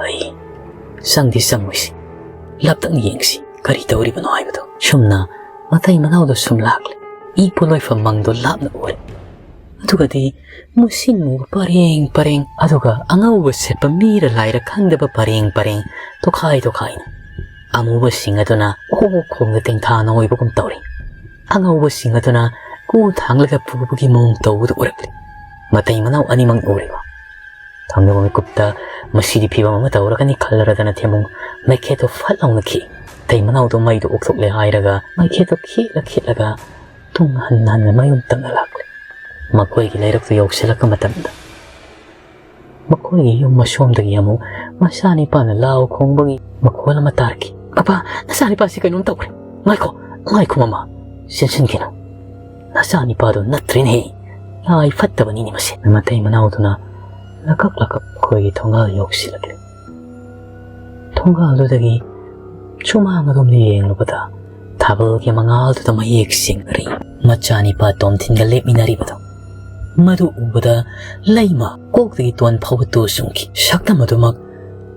ꯑꯩ ꯆꯪꯗꯤ ꯆꯪꯉꯣꯏꯁꯤ, ꯂꯥꯞꯇꯛꯅ ꯌꯦꯡꯁꯤ ꯀꯔꯤ ꯇꯧꯔꯤꯕꯅꯣ ꯍꯥꯏꯕꯗꯣ꯫ ꯁꯨꯝꯅ ꯃꯇꯩ ꯃꯅꯥꯎꯗꯣ ꯁꯨꯝ ꯂꯥꯛꯂꯦ꯫ ꯃꯤ ꯄꯣꯠꯂꯣꯏꯐꯝ ꯃꯪꯗꯣ ꯂꯥꯞꯅ ꯎꯔꯦ꯫ ꯑꯗꯨꯒꯗꯤ ꯃꯨꯁꯤꯟ ꯃꯨꯕ ꯄꯔꯦꯡ ꯄꯔꯦꯡ, ꯑꯗꯨꯒ ꯑꯉꯧꯕ ꯁꯦꯠꯄ ꯃꯤꯔ ꯂꯥꯏꯔ ꯈꯪꯗꯕ ꯄꯔꯦꯡ ꯄꯔꯦꯡ, ꯇꯣꯈꯥꯏ ꯇꯣꯈꯥꯏꯅ꯫ ꯑꯃꯨꯕꯁꯤꯡ ꯑꯗꯨꯅ ꯑꯣꯛ ꯈꯣꯡꯗ ꯇꯦꯡꯊꯥ ꯅꯣꯏꯕꯒꯨꯝ ꯇꯧꯔꯤ꯫ ꯑꯉꯧꯕꯁꯤꯡ ꯑꯗꯨꯅ ꯀꯨ ꯊꯥꯡꯂꯒ ꯄꯨꯕꯒꯤ ꯃꯑꯣꯡ ꯇꯧꯕꯗꯨ ꯎꯔꯛꯂꯤ꯫ ꯃꯇꯩ ꯃꯅꯥꯎ ꯑꯅꯤꯃꯛ ꯎꯔꯤꯕ꯫ ꯊꯝꯂꯕ ꯃꯤꯀꯨꯞꯇ ꯃꯁꯤꯗꯤ ꯐꯤꯕꯝ ꯑꯃ ꯇꯧꯔꯒꯅꯤ ꯈꯜꯂꯔꯗꯅ ꯊꯦꯝꯃꯨ ꯃꯩꯈꯦꯠꯇꯨ ꯐꯠ ꯂꯥꯎꯅ ꯈꯤꯛꯏ꯫ ꯃꯇꯩ ꯃꯅꯥꯎꯗꯣ ꯃꯩꯗꯨ ꯑꯣꯛꯊꯣꯛꯂꯦ ꯍꯥꯏꯔꯒ ꯃꯩꯈꯦꯠꯇꯨ ꯈꯤꯛꯂ ꯈꯤꯛꯂꯒ ꯇꯨꯡ ꯍꯟ ꯍꯟꯅ ꯃꯌꯨꯝ ꯇꯝꯅ ꯂꯥꯛꯂꯦ꯫ ꯃꯈꯣꯏꯒꯤ ꯂꯩꯔꯛꯇꯨ ꯌꯧꯁꯤꯜꯂꯛꯄ ꯃꯇꯝꯗ ꯃꯈꯣꯏꯒꯤ ꯌꯨꯝ ꯃꯁꯣꯝꯗꯒꯤ ꯑꯃꯨꯛ ꯃꯆꯥꯅꯤꯄꯥꯅ ꯂꯥꯎ ꯈꯣꯡꯕꯒꯤ ꯃꯈꯣꯜ ꯑꯃ ꯇꯥꯔꯛꯈꯤ꯫ "ꯑꯄꯥ, ꯅꯆꯥꯅꯤꯄꯥꯁꯤ ꯀꯩꯅꯣꯝ ꯇꯧꯈ꯭ꯔꯦ꯫ ꯉꯥꯏꯈꯣ, ꯉꯥꯏꯈꯣ ꯃꯃꯥ, ꯆꯦꯟꯁꯤꯟꯈꯤꯅꯨ꯫ ꯅꯆꯥꯅꯤꯄꯥꯗꯣ ꯅꯠꯇ꯭ꯔꯦꯅꯦꯍꯦ꯫ ꯂꯥꯏ ꯐꯠꯇꯕꯅꯤꯅꯦ ꯃꯁꯤ꯫" ꯃꯇꯩ ꯃꯅꯥꯎꯗꯨꯅ ꯂꯀꯛ ꯂꯀꯛ ꯑꯩꯈꯣꯏꯒꯤ ꯊꯣꯡꯒꯥꯜ ꯌꯧꯁꯤꯜꯂꯛꯂꯦ꯫ ꯊꯣꯡꯒꯥꯜꯗꯨꯗꯒꯤ ꯁꯨꯃꯥꯡ ꯑꯗꯣꯝꯗ ꯌꯦꯡꯂꯨꯕꯗ ꯊꯥꯕꯜꯒꯤ ꯃꯉꯥꯜꯗꯨꯗ ꯃꯌꯦꯛ ꯁꯦꯡꯅꯔꯤ꯫ ꯃꯆꯥꯅꯤꯄꯥ ꯇꯣꯝꯊꯤꯟꯒ ꯂꯦꯞꯃꯤꯟꯅꯔꯤꯕꯗꯣ, ꯃꯗꯨ ꯎꯕꯗ ꯂꯩꯃ ꯀꯣꯛꯇꯒꯤ ꯇꯣꯟ ꯐꯥꯎꯕ ꯇꯨ ꯆꯨꯡꯈꯤ꯫ ꯁꯛꯇꯝ ꯑꯗꯨꯃꯛ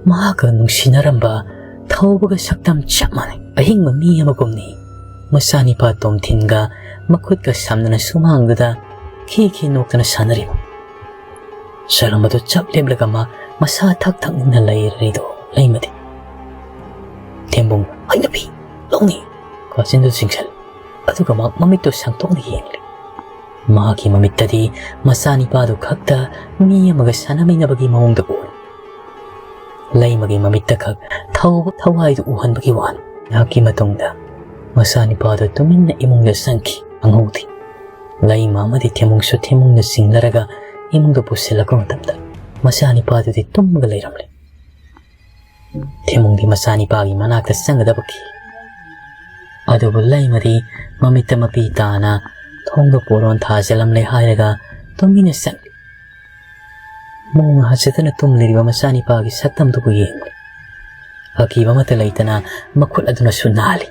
ꯃꯍꯥꯛꯀ ꯅꯨꯡꯁꯤꯅꯔꯝꯕ ꯊꯧꯕꯒ ꯁꯛꯇꯝ ꯆꯞ ꯃꯥꯟꯅꯩ꯫ ꯑꯍꯤꯡꯕ ꯃꯤ ꯑꯃꯒꯨꯝꯅꯤ ꯃꯆꯥꯅꯤꯄꯥ ꯇꯣꯝꯊꯤꯟꯒ ꯃꯈꯨꯠꯀ ꯁꯝꯅꯅ ꯁꯨꯃꯥꯡꯗꯨꯗ ꯈꯤ ꯈꯤ ꯅꯣꯛꯇꯅ ꯁꯥꯟꯅꯔꯤꯕ꯫ ꯁꯔꯝ ꯑꯗꯨ ꯆꯞ ꯂꯦꯞꯂꯒ ꯃꯥ ꯃꯁꯥ ꯊꯛ ꯊꯛ ꯅꯤꯛꯅ ꯂꯩꯔꯤꯗꯣ ꯂꯩꯃꯗꯤ꯫ ꯊꯦꯝꯕꯨꯡ, "ꯍꯩ ꯅꯨꯄꯤ, ꯂꯧꯅꯤ!" ꯀꯥꯆꯤꯟꯗꯨ ꯆꯤꯡꯁꯤꯜꯂꯤ꯫ ꯑꯗꯨꯒ ꯃꯍꯥꯛ ꯃꯃꯤꯠꯇꯨ ꯁꯥꯡꯗꯣꯛꯅ ꯌꯦꯡꯂꯤ꯫ ꯃꯍꯥꯛꯀꯤ ꯃꯃꯤꯠꯇꯗꯤ ꯃꯆꯥꯅꯤꯄꯥꯗꯨ ꯈꯛꯇ ꯃꯤ ꯑꯃꯒ ꯁꯥꯟꯅꯃꯤꯟꯅꯕꯒꯤ ꯃꯑꯣꯡꯗ ꯎꯔꯤ꯫ ꯂꯩꯃꯒꯤ ꯃꯃꯤꯠꯇ ꯈꯛ ꯊꯧꯕ ꯊꯋꯥꯏꯗꯨ ꯎꯍꯟꯕꯒꯤ ꯋꯥꯅꯤ꯫ ꯉꯥꯏꯍꯥꯛꯀꯤ ꯃꯇꯨꯡꯗ ꯃꯆꯥꯅꯤꯄꯥꯗꯨ ꯇꯨꯃꯤꯟꯅ ꯏꯃꯨꯡꯗ ꯆꯪꯈꯤ꯫ ꯈꯪꯍꯧꯗꯦ꯫ ꯂꯩꯃ ꯑꯃꯗꯤ ꯊꯦꯝꯕꯨꯡꯁꯨ ꯊꯦꯝꯕꯨꯡꯅ ꯆꯤꯡꯅꯔꯒ ꯏꯃꯨꯡꯗ ꯄꯨꯁꯤꯜꯂꯛꯄ ꯃꯇꯝꯗ ꯃꯆꯥꯅꯤꯄꯥꯗꯨꯗꯤ ꯇꯨꯝꯃꯒ ꯂꯩꯔꯝꯂꯦ꯫ ꯊꯦꯝꯕꯨꯡꯗꯤ ꯃꯆꯥꯅꯤꯄꯥꯒꯤ ꯃꯅꯥꯛꯇ ꯆꯪꯒꯗꯕ ꯀꯤ꯫ ꯑꯗꯨꯕꯨ ꯂꯩꯃꯗꯤ ꯃꯃꯤꯠꯇ ꯃꯄꯤ ꯇꯥꯅ ꯊꯣꯡꯗ ꯄꯣꯂꯣꯟ ꯊꯥꯖꯤꯜꯂꯝꯂꯦ ꯍꯥꯏꯔꯒ ꯇꯨꯃꯤꯟꯅ ꯆꯪꯂꯤ꯫ ꯃꯣꯡ ꯍꯥꯖꯗꯅ ꯇꯨꯝꯂꯤꯕ ꯃꯆꯥꯅꯤꯄꯥꯒꯤ ꯁꯛꯇꯝꯗꯨꯕꯨ ꯌꯦꯡꯂꯤ꯫ ꯑꯀꯤꯕ ꯑꯃꯠꯇ ꯂꯩꯇꯅ ꯃꯈꯨꯠ ꯑꯗꯨꯅꯁꯨ ꯅꯥꯜꯂꯤ꯫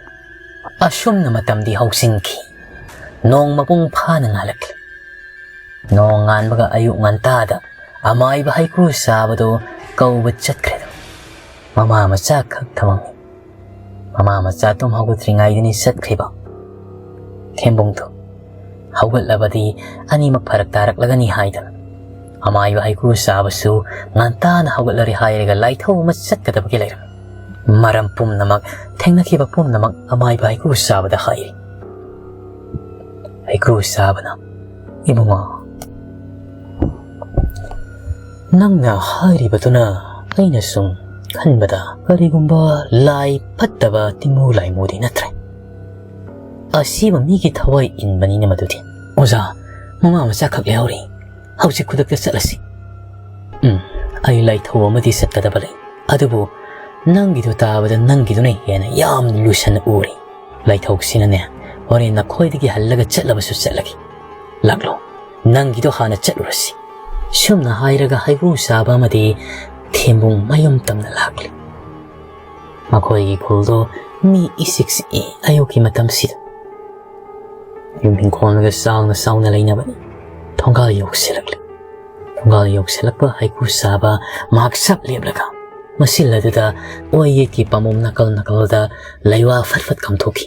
ꯑꯁꯨꯝꯅ ꯃꯇꯝꯗꯤ ꯍꯧꯖꯤꯟꯈꯤ꯫ ꯅꯣꯡ ꯃꯄꯨꯡ ꯐꯥꯅ ꯉꯥꯜꯂꯛꯂꯤ꯫ ꯅꯣꯡ ꯉꯥꯟꯕꯒ ꯑꯌꯨꯛ ꯉꯟꯇꯥꯗ ꯑꯃꯥꯏꯕ ꯍꯩꯀ꯭ꯔꯨ ꯆꯥꯕꯗꯨ ꯀꯧꯕ ꯆꯠꯈ꯭ꯔꯦꯗꯣ꯫ ꯃꯃꯥ ꯃꯆꯥ ꯈꯛ ꯊꯝꯃꯝꯃꯤ꯫ ꯃꯃꯥ ꯃꯆꯥ ꯇꯨꯝ ꯍꯧꯒꯠꯇ꯭ꯔꯤꯉꯩꯗꯅꯤ ꯆꯠꯈ꯭ꯔꯤꯕ꯫ ꯊꯦꯝꯕꯨꯡꯗꯨ ꯍꯧꯒꯠꯂꯕꯗꯤ ꯑꯅꯤꯃꯛ ꯐꯔꯛ ꯇꯥꯔꯛꯂꯒꯅꯤ ꯍꯥꯏꯗꯅ ꯑꯃꯥꯏꯕ ꯍꯩꯀ꯭ꯔꯨ ꯆꯥꯕꯁꯨ ꯉꯟꯇꯥꯅ ꯍꯧꯒꯠꯂꯔꯦ ꯍꯥꯏꯔꯒ ꯂꯥꯏꯊꯧ ꯑꯃ ꯆꯠꯀꯗꯕꯒꯤ ꯂꯩꯔꯝꯃꯤ꯫ ꯃꯔꯝ ꯄꯨꯝꯅꯃꯛ, ꯊꯦꯡꯅꯈꯤꯕ ꯄꯨꯝꯅꯃꯛ ꯑꯃꯥꯏꯕ ꯍꯩꯀ꯭ꯔꯨ ꯆꯥꯕꯗ ꯍꯥꯏꯔꯤ꯫ ꯍꯩꯀ꯭ꯔꯨ ꯆꯥꯕꯅ, "ꯏꯕꯨꯡꯉꯣ, ꯅꯪꯅ ꯍꯥꯏꯔꯤꯕꯗꯨꯅ ꯑꯩꯅ ꯁꯨꯝ ꯈꯟꯕꯗ ꯀꯔꯤꯒꯨꯝꯕ ꯂꯥꯏ ꯐꯠꯇꯕ ꯇꯤꯡꯃꯨ ꯂꯥꯏꯃꯨꯗꯤ ꯅꯠꯇ꯭ꯔꯦ꯫ ꯑꯁꯤꯕ ꯃꯤꯒꯤ ꯊꯋꯥꯏ ꯏꯟꯕꯅꯤꯅ ꯃꯗꯨꯗꯤ꯫ ꯑꯣꯖꯥ, ꯃꯃꯥ ꯃꯆꯥꯈꯛ ꯂꯩꯍꯧꯔꯤ꯫ ꯍꯧꯖꯤꯛ ꯈꯨꯗꯛꯇ ꯆꯠꯂꯁꯤ꯫" "ꯎꯝ, ꯑꯩ ꯂꯥꯏꯊꯧ ꯑꯃꯗꯤ ꯆꯠꯀꯗꯕ ꯂꯩ꯫ ꯑꯗꯨꯕꯨ ꯅꯪꯒꯤꯗꯣ ꯇꯥꯕꯗ ꯅꯪꯒꯤꯗꯨꯅ ꯍꯦꯟꯅ ꯌꯥꯝꯅ ꯂꯨꯁꯟꯅ ꯎꯔꯦ꯫ ꯂꯥꯏꯊꯧꯁꯤꯅꯅꯦ, ꯍꯣꯔꯦꯟ ꯅꯈꯣꯏꯗꯒꯤ ꯍꯜꯂꯒ ꯆꯠꯂꯕꯁꯨ ꯆꯠꯂꯒꯦ꯫ ꯂꯥꯛꯂꯣ, ꯅꯪꯒꯤꯗꯣ ꯍꯥꯟꯅ ꯆꯠꯂꯨꯔꯁꯤ꯫ ꯁꯨꯝꯅ ꯍꯥꯏꯔꯒ ꯍꯩꯀ꯭ꯔꯨ ꯆꯥꯕ ꯑꯃꯗꯤ ꯊꯦꯝꯕꯨꯡ ꯃꯌꯨꯝ ꯇꯝꯅ ꯂꯥꯛꯂꯤ꯫ ꯃꯈꯣꯏꯒꯤ ꯈꯨꯜꯗꯣ ꯃꯤ ꯏꯆꯤꯛ ꯆꯤꯛꯏ ꯑꯌꯨꯛꯀꯤ ꯃꯇꯝꯁꯤꯗ꯫ ꯌꯨꯝ ꯏꯪꯈꯣꯜꯒ ꯆꯥꯎꯅ ꯆꯥꯎꯅ ꯂꯩꯅꯕꯅꯤ꯫ ꯊꯣꯡꯒꯥꯜ ꯌꯧꯁꯤꯜꯂꯛꯂꯤ꯫ ꯊꯣꯡꯒꯥꯜ ꯌꯧꯁꯤꯜꯂꯛꯄ ꯍꯩꯀ꯭ꯔꯨ ꯆꯥꯕ ꯃꯍꯥꯛ ꯁꯞ ꯂꯦꯞꯂꯒ ꯃꯁꯤꯜ ꯑꯗꯨꯗ ꯑꯣꯏ ꯌꯦꯠꯀꯤ ꯄꯥꯝꯕꯣꯝ ꯅꯥꯀꯜ ꯅꯥꯀꯜꯗ ꯂꯩꯋꯥ ꯐꯠ ꯐꯠ ꯀꯥꯝꯊꯣꯛꯈꯤ꯫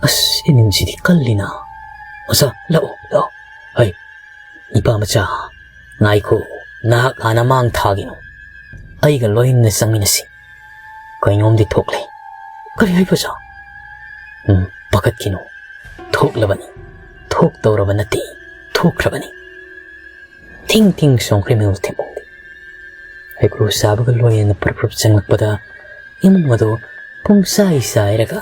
"ꯑꯁ, ꯏꯅꯤꯟꯁꯤꯗꯤ ꯀꯜꯂꯤꯅ꯫ ꯑꯣꯖꯥ, ꯂꯥꯛꯑꯣ, ꯂꯥꯛꯑꯣ꯫ ꯍꯩ, ꯏꯄꯥ ꯃꯆꯥ, ꯉꯥꯏꯈꯣ, ꯅꯍꯥꯛ ꯍꯥꯟꯅ ꯃꯥꯡ ꯊꯥꯒꯤꯅꯨ꯫ ꯑꯩꯒ ꯂꯣꯏꯅꯅ ꯆꯪꯃꯤꯟꯅꯁꯤ꯫ ꯀꯩꯅꯣꯝꯗꯤ ꯊꯣꯛꯂꯦ꯫ ꯀꯔꯤ ꯍꯥꯏꯕ, ꯑꯣꯖꯥ?" "ꯎꯝ, ꯄꯥꯈꯠꯈꯤꯅꯨ꯫ ꯊꯣꯛꯂꯕꯅꯤ꯫ ꯊꯣꯛꯇꯧꯔꯕ ꯅꯠꯇꯦ꯫ ꯊꯣꯛꯈ꯭ꯔꯕꯅꯤ꯫" ꯊꯤꯡ ꯊꯤꯡ ꯆꯣꯡꯈ꯭ꯔꯦ ꯃꯤꯍꯨꯜ ꯊꯦꯝꯕꯨꯡꯗꯤ꯫ ꯍꯩꯀ꯭ꯔꯨ ꯆꯥꯕꯒ ꯂꯣꯏꯅꯅ ꯄ꯭ꯔꯞ ꯄ꯭ꯔꯞ ꯆꯪꯂꯛꯄꯗ ꯏꯃꯨꯡ ꯑꯗꯨ ꯄꯨꯡꯆꯥꯏ ꯆꯥꯏꯔꯒ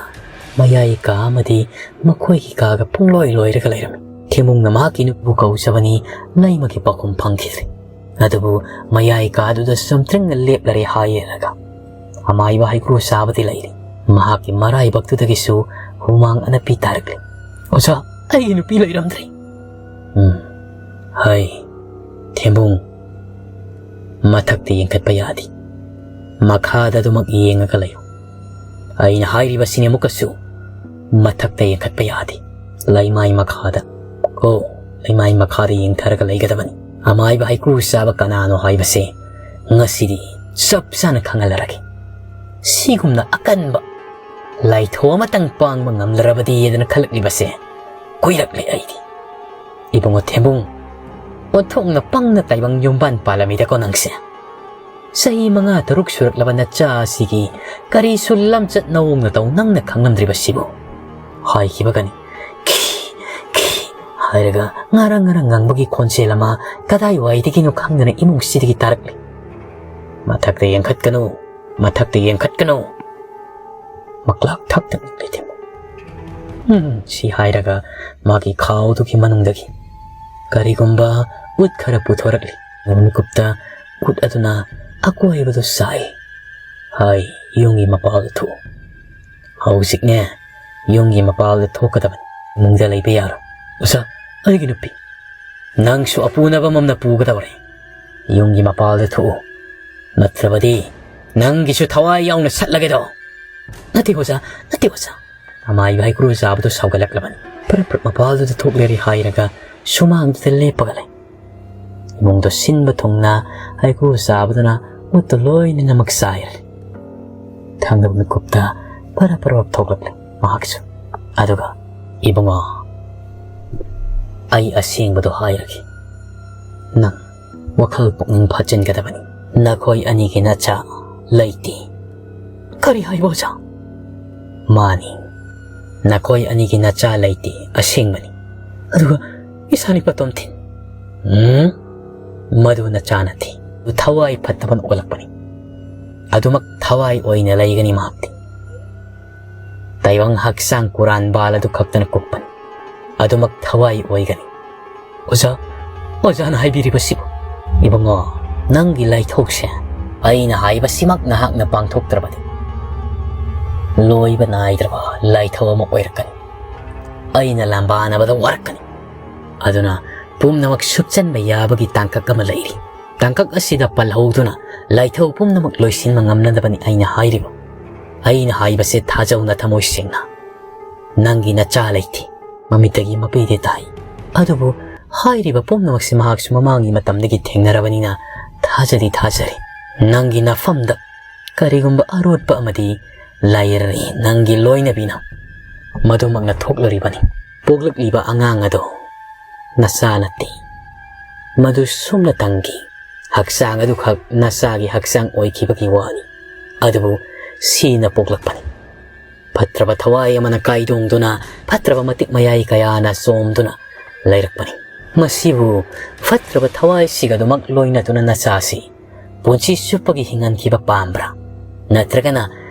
ꯃꯌꯥꯏ ꯀꯥ ꯑꯃꯗꯤ ꯃꯈꯣꯏꯒꯤ ꯀꯥꯒ ꯄꯨꯡꯂꯣꯏ ꯂꯣꯏꯔꯒ ꯂꯩꯔꯝꯃꯤ꯫ ꯊꯦꯝꯕꯨꯡꯅ ꯃꯍꯥꯛꯀꯤ ꯅꯨꯄꯤꯕꯨ ꯀꯧꯖꯕꯅꯤ, ꯂꯩꯃꯒꯤ ꯄꯥꯎꯈꯨꯝ ꯐꯪꯈꯤꯗ꯭ꯔꯦ꯫ ꯑꯗꯨꯕꯨ ꯃꯌꯥꯏ ꯀꯥꯗꯨꯗ ꯆꯨꯝꯇ꯭ꯔꯤꯡꯅ ꯂꯦꯞꯂꯔꯦ ꯍꯥꯏꯌꯦꯔꯒ ꯑꯃꯥꯏꯕ ꯍꯩꯀ꯭ꯔꯨ ꯆꯥꯕꯗꯤ ꯂꯩꯔꯤ꯫ ꯃꯍꯥꯛꯀꯤ ꯃꯔꯥꯏꯕꯛꯇꯨꯗꯒꯤꯁꯨ ꯍꯨꯃꯥꯡ ꯑꯅꯞꯄꯤ ꯇꯥꯔꯛꯂꯤ꯫ "ꯑꯣꯖꯥ, ꯑꯩꯒꯤ ꯅꯨꯄꯤ ꯂꯩꯔꯝꯗ꯭ꯔꯦ꯫" "ꯎꯝ, ꯍꯩ, ꯊꯦꯝꯕꯨꯡ, ꯃꯊꯛꯇ ꯌꯦꯡꯈꯠꯄ ꯌꯥꯗꯦ꯫ ꯃꯈꯥꯗ ꯑꯗꯨꯃꯛ ꯌꯦꯡꯉꯒ ꯂꯩꯌꯨ꯫ ꯑꯩꯅ ꯍꯥꯏꯔꯤꯕꯁꯤꯅꯤ ꯑꯃꯨꯛꯀꯁꯨ, ꯃꯊꯛꯇ ꯌꯦꯡꯈꯠꯄ ꯌꯥꯗꯦ꯫ ꯂꯩꯃꯥꯏ ꯃꯈꯥꯗ, ꯑꯣ, ꯂꯩꯃꯥꯏ ꯃꯈꯥꯗ ꯌꯦꯡꯊꯔꯒ ꯂꯩꯒꯗꯕꯅꯤ꯫ ꯑꯃꯥꯏꯕ ꯍꯩꯀ꯭ꯔꯨ ꯆꯥꯕ ꯀꯅꯥꯅꯣ ꯍꯥꯏꯕꯁꯦ ꯉꯁꯤꯗꯤ ꯆꯞ ꯆꯥꯅ ꯈꯪꯍꯜꯂꯔꯒꯦ꯫ ꯁꯤꯒꯨꯝꯅ ꯑꯀꯟꯕ ꯂꯥꯏꯊꯧ ꯑꯃꯇꯪ ꯄꯥꯡꯕ ꯉꯝꯂꯔꯕꯗꯤ ꯍꯥꯏꯗꯅ ꯈꯜꯂꯛꯂꯤꯕꯁꯦ ꯀꯨꯏꯔꯛꯂꯦ ꯑꯩꯗꯤ꯫" "ꯏꯕꯨꯡꯉꯣ ꯊꯦꯝꯕꯨꯡ, ꯑꯣꯟꯊꯣꯛꯅ ꯄꯪꯅ ꯇꯥꯏꯕꯪ ꯌꯨꯝꯕꯥꯟ ꯄꯥꯜꯂꯝꯃꯤꯗꯀꯣ ꯅꯪꯁꯦ꯫ ꯆꯍꯤ ꯃꯉꯥ ꯇꯔꯨꯛ ꯁꯨꯔꯛꯂꯕ ꯅꯆꯥ ꯑꯁꯤꯒꯤ ꯀꯔꯤꯁꯨ ꯂꯝꯆꯠ ꯅꯑꯣꯡ ꯅꯇꯧ ꯅꯪꯅ ꯈꯪꯂꯝꯗ꯭ꯔꯤꯕꯁꯤꯕꯨ?" ꯍꯥꯏꯈꯤꯕꯒꯅꯤ ꯈꯤ ꯈꯤ ꯍꯥꯏꯔꯒ ꯉꯔꯪ ꯉꯔꯪ ꯉꯪꯕꯒꯤ ꯈꯣꯟꯖꯦꯜ ꯑꯃ ꯀꯗꯥꯏꯋꯥꯏꯗꯒꯤꯅꯣ ꯈꯪꯗꯅ ꯏꯃꯨꯡꯁꯤꯗꯒꯤ ꯇꯥꯔꯛꯂꯤ꯫ "ꯃꯊꯛꯇ ꯌꯦꯡꯈꯠꯀꯅꯨ, ꯃꯊꯛꯇ ꯌꯦꯡꯈꯠꯀꯅꯨ꯫" ꯃꯀ꯭ꯂꯥꯛ ꯊꯛꯇ ꯅꯤꯛꯂꯤ ꯊꯦꯝꯕꯨꯡ꯫ "ꯎꯝ," ꯁꯤ ꯍꯥꯏꯔꯒ ꯃꯥꯒꯤ ꯈꯥꯎꯗꯨꯒꯤ ꯃꯅꯨꯡꯗꯒꯤ ꯀꯔꯤꯒꯨꯝꯕ ꯎꯠ ꯈꯔ ꯄꯨꯊꯣꯔꯛꯂꯤ꯫ ꯃꯤꯀꯨꯞꯇ ꯎꯠ ꯑꯗꯨꯅ ꯑꯀꯣꯏꯕꯗꯨ ꯆꯥꯏ꯫ ꯍꯥꯏ, ꯌꯨꯝꯒꯤ ꯃꯄꯥꯜꯗ ꯊꯣꯛꯎ꯫ ꯍꯧꯖꯤꯛꯅꯦ, ꯌꯨꯝꯒꯤ ꯃꯄꯥꯜꯗ ꯊꯣꯛꯀꯗꯕꯅꯤ꯫ ꯏꯃꯨꯡꯗ ꯂꯩꯕ ꯌꯥꯔꯣꯏ꯫ ꯑꯣꯖꯥ, ꯑꯩꯒꯤ ꯅꯨꯄꯤ, ꯅꯪꯁꯨ ꯑꯄꯨꯅꯕ ꯑꯃꯝꯅ ꯄꯨꯒꯗꯕꯅꯤ꯫ ꯌꯨꯝꯒꯤ ꯃꯄꯥꯜꯗ ꯊꯣꯛꯎ, ꯅꯠꯇ꯭ꯔꯕꯗꯤ ꯅꯪꯒꯤꯁꯨ ꯊꯋꯥꯏ ꯌꯥꯎꯅ ꯁꯠꯂꯒꯦꯗꯣ꯫ ꯅꯠꯇꯦ ꯑꯣꯖꯥ, ꯅꯠꯇꯦ ꯑꯣꯖꯥ꯫ ꯑꯃꯥꯏꯕ ꯍꯩꯀ꯭ꯔꯨ ꯆꯥꯕꯗꯨ ꯁꯥꯎꯒꯠꯂꯛꯂꯕꯅꯤ꯫ ꯄ꯭ꯔꯞ ꯄ꯭ꯔꯞ ꯃꯄꯥꯜꯗꯨꯗ ꯊꯣꯛꯂꯦꯔꯤ ꯍꯥꯏꯔꯒ ꯁꯨꯃꯥꯡꯗꯨꯗ ꯂꯦꯞꯄꯒ ꯂꯩ꯫ ꯏꯃꯨꯡꯗꯣ ꯁꯤꯟꯕ ꯊꯨꯡꯅ ꯍꯩꯀ꯭ꯔꯨ ꯆꯥꯕꯗꯨꯅ ꯃꯨꯠꯇꯨ ꯂꯣꯏꯅꯃꯛ ꯆꯥꯏꯔꯦ꯫ ꯊꯪꯅꯕ ꯃꯤꯀꯨꯞꯇ ꯄꯔꯞ ꯄꯔꯞ ꯊꯣꯛꯂꯛꯂꯦ ꯃꯍꯥꯛꯁꯨ꯫ ꯑꯗꯨꯒ, "ꯏꯕꯨꯡꯉꯣ, ꯑꯩ ꯑꯁꯦꯡꯕꯗꯣ ꯍꯥꯏꯔꯒꯦ꯫ ꯅꯪ ꯋꯥꯈꯜ ꯄꯨꯛꯅꯤꯡ ꯐꯥꯖꯤꯟꯒꯗꯕꯅꯤ꯫ ꯅꯈꯣꯏ ꯑꯅꯤꯒꯤ ꯅꯆꯥ ꯂꯩꯇꯦ꯫" "ꯀꯔꯤ ꯍꯥꯏꯕ, ꯑꯣꯖꯥ?" "ꯃꯥꯅꯤ, ꯅꯈꯣꯏ ꯑꯅꯤꯒꯤ ꯅꯆꯥ ꯂꯩꯇꯦ, ꯑꯁꯦꯡꯕꯅꯤ꯫" "ꯑꯗꯨꯒ ꯏꯁꯥꯅꯤ ꯄꯇꯣꯝꯊꯤꯟ?" "ꯎꯝ, ꯃꯗꯨ ꯅꯆꯥ ꯅꯠꯇꯦ꯫ ꯊꯋꯥꯏ ꯐꯠꯇꯕꯅ ꯑꯣꯜꯂꯛꯄꯅꯤ꯫ ꯑꯗꯨꯃꯛ ꯊꯋꯥꯏ ꯑꯣꯏꯅ ꯂꯩꯒꯅꯤ ꯃꯍꯥꯛꯇꯤ꯫ ꯇꯥꯏꯕꯪ ꯍꯛꯆꯥꯡ ꯀꯨꯔꯥꯟꯕꯥꯜ ꯑꯗꯨ ꯈꯛꯇꯅ ꯀꯨꯞꯄꯅꯤ꯫ ꯑꯗꯨꯃꯛ ꯊꯋꯥꯏ ꯑꯣꯏꯒꯅꯤ꯫" "ꯑꯣꯖꯥ, ꯑꯣꯖꯥꯅ ꯍꯥꯏꯕꯤꯔꯤꯕꯁꯤꯕꯨ?" "ꯏꯕꯨꯡꯉꯣ, ꯅꯪꯒꯤ ꯂꯥꯏꯊꯧꯁꯦ ꯑꯩꯅ ꯍꯥꯏꯕꯁꯤꯃꯛ ꯅꯍꯥꯛꯅ ꯄꯥꯡꯊꯣꯛꯇ꯭ꯔꯕꯗꯤ ꯂꯣꯏꯕ ꯅꯥꯏꯗ꯭ꯔꯕ ꯂꯥꯏꯊꯧ ꯑꯃ ꯑꯣꯏꯔꯛꯀꯅꯤ꯫ ꯑꯩꯅ ꯂꯥꯝꯕꯥꯅꯕꯗ ꯋꯥꯔꯛꯀꯅꯤ꯫ ꯑꯗꯨꯅ ꯄꯨꯝꯅꯃꯛ ꯁꯨꯞꯆꯟꯕ ꯌꯥꯕꯒꯤ ꯇꯥꯡꯀꯛ ꯑꯃ ꯂꯩꯔꯤ꯫ ꯇꯥꯡꯀꯛ ꯑꯁꯤꯗ ꯄꯜꯍꯧꯗꯨꯅ ꯂꯥꯏꯊꯧ ꯄꯨꯝꯅꯃꯛ ꯂꯣꯏꯁꯤꯟꯕ ꯉꯝꯅꯅꯕꯅꯤ ꯑꯩꯅ ꯍꯥꯏꯔꯤꯕ꯫ ꯑꯩꯅ ꯍꯥꯏꯕꯁꯦ ꯊꯥꯖꯧ ꯅꯊꯃꯣꯏ ꯁꯦꯡꯅ꯫ ꯅꯪꯒꯤ ꯅꯆꯥ ꯂꯩꯇꯦ, ꯃꯃꯤꯠꯇꯒꯤ ꯃꯄꯤꯗꯤ ꯇꯥꯏ꯫ ꯑꯗꯨꯕꯨ ꯍꯥꯏꯔꯤꯕ ꯄꯨꯝꯅꯃꯛꯁꯤ ꯃꯍꯥꯛꯁꯨ ꯃꯃꯥꯡꯒꯤ ꯃꯇꯝꯗꯒꯤ ꯊꯦꯡꯅꯔꯕꯅꯤꯅ ꯊꯥꯖꯗꯤ ꯊꯥꯖꯔꯤ꯫ ꯅꯪꯒꯤ ꯅꯐꯝꯗ ꯀꯔꯤꯒꯨꯝꯕ ꯑꯔꯣꯠꯄ ꯑꯃꯗꯤ ꯂꯩꯔꯔꯤ ꯅꯪꯒꯤ ꯂꯣꯏꯅꯕꯤꯅ꯫ ꯃꯗꯨꯃꯛꯅ ꯊꯣꯛꯂꯨꯔꯤꯕꯅꯤ꯫ ꯄꯣꯛꯂꯛꯂꯤꯕ ꯑꯉꯥꯡ ꯑꯗꯣ ꯅꯆꯥ ꯅꯠꯇꯦ꯫ ꯃꯗꯨ ꯁꯨꯝꯅꯇꯪꯒꯤ ꯍꯛꯆꯥꯡ ꯑꯗꯨꯈꯛ ꯅꯆꯥꯒꯤ ꯍꯛꯆꯥꯡ ꯑꯣꯏꯈꯤꯕꯒꯤ ꯋꯥꯅꯤ꯫ ꯑꯗꯨꯕꯨ ꯁꯤꯅ ꯄꯣꯛꯂꯛꯄꯅꯤ꯫ ꯐꯠꯇ꯭ꯔꯕ ꯊꯋꯥꯏ ꯑꯃꯅ ꯀꯥꯏꯗꯣꯡꯗꯨꯅ ꯐꯠꯇ꯭ꯔꯕ ꯃꯇꯤꯛ ꯃꯌꯥꯏ ꯀꯌꯥꯅ ꯆꯣꯝꯗꯨꯅ ꯂꯩꯔꯛꯄꯅꯤ꯫ ꯃꯁꯤꯕꯨ ꯐꯠꯇ꯭ꯔꯕ ꯊꯋꯥꯏꯁꯤꯒ ꯑꯗꯨꯃꯛ ꯂꯣꯏꯅꯗꯨꯅ ꯅꯆꯥꯁꯤ ꯄꯨꯟꯁꯤ ꯆꯨꯞꯄꯒꯤ ꯍꯤꯡꯍꯟꯈꯤꯕ ꯄꯥꯝꯕ꯭ꯔꯥ? ꯅꯠꯇ꯭ꯔꯒꯅ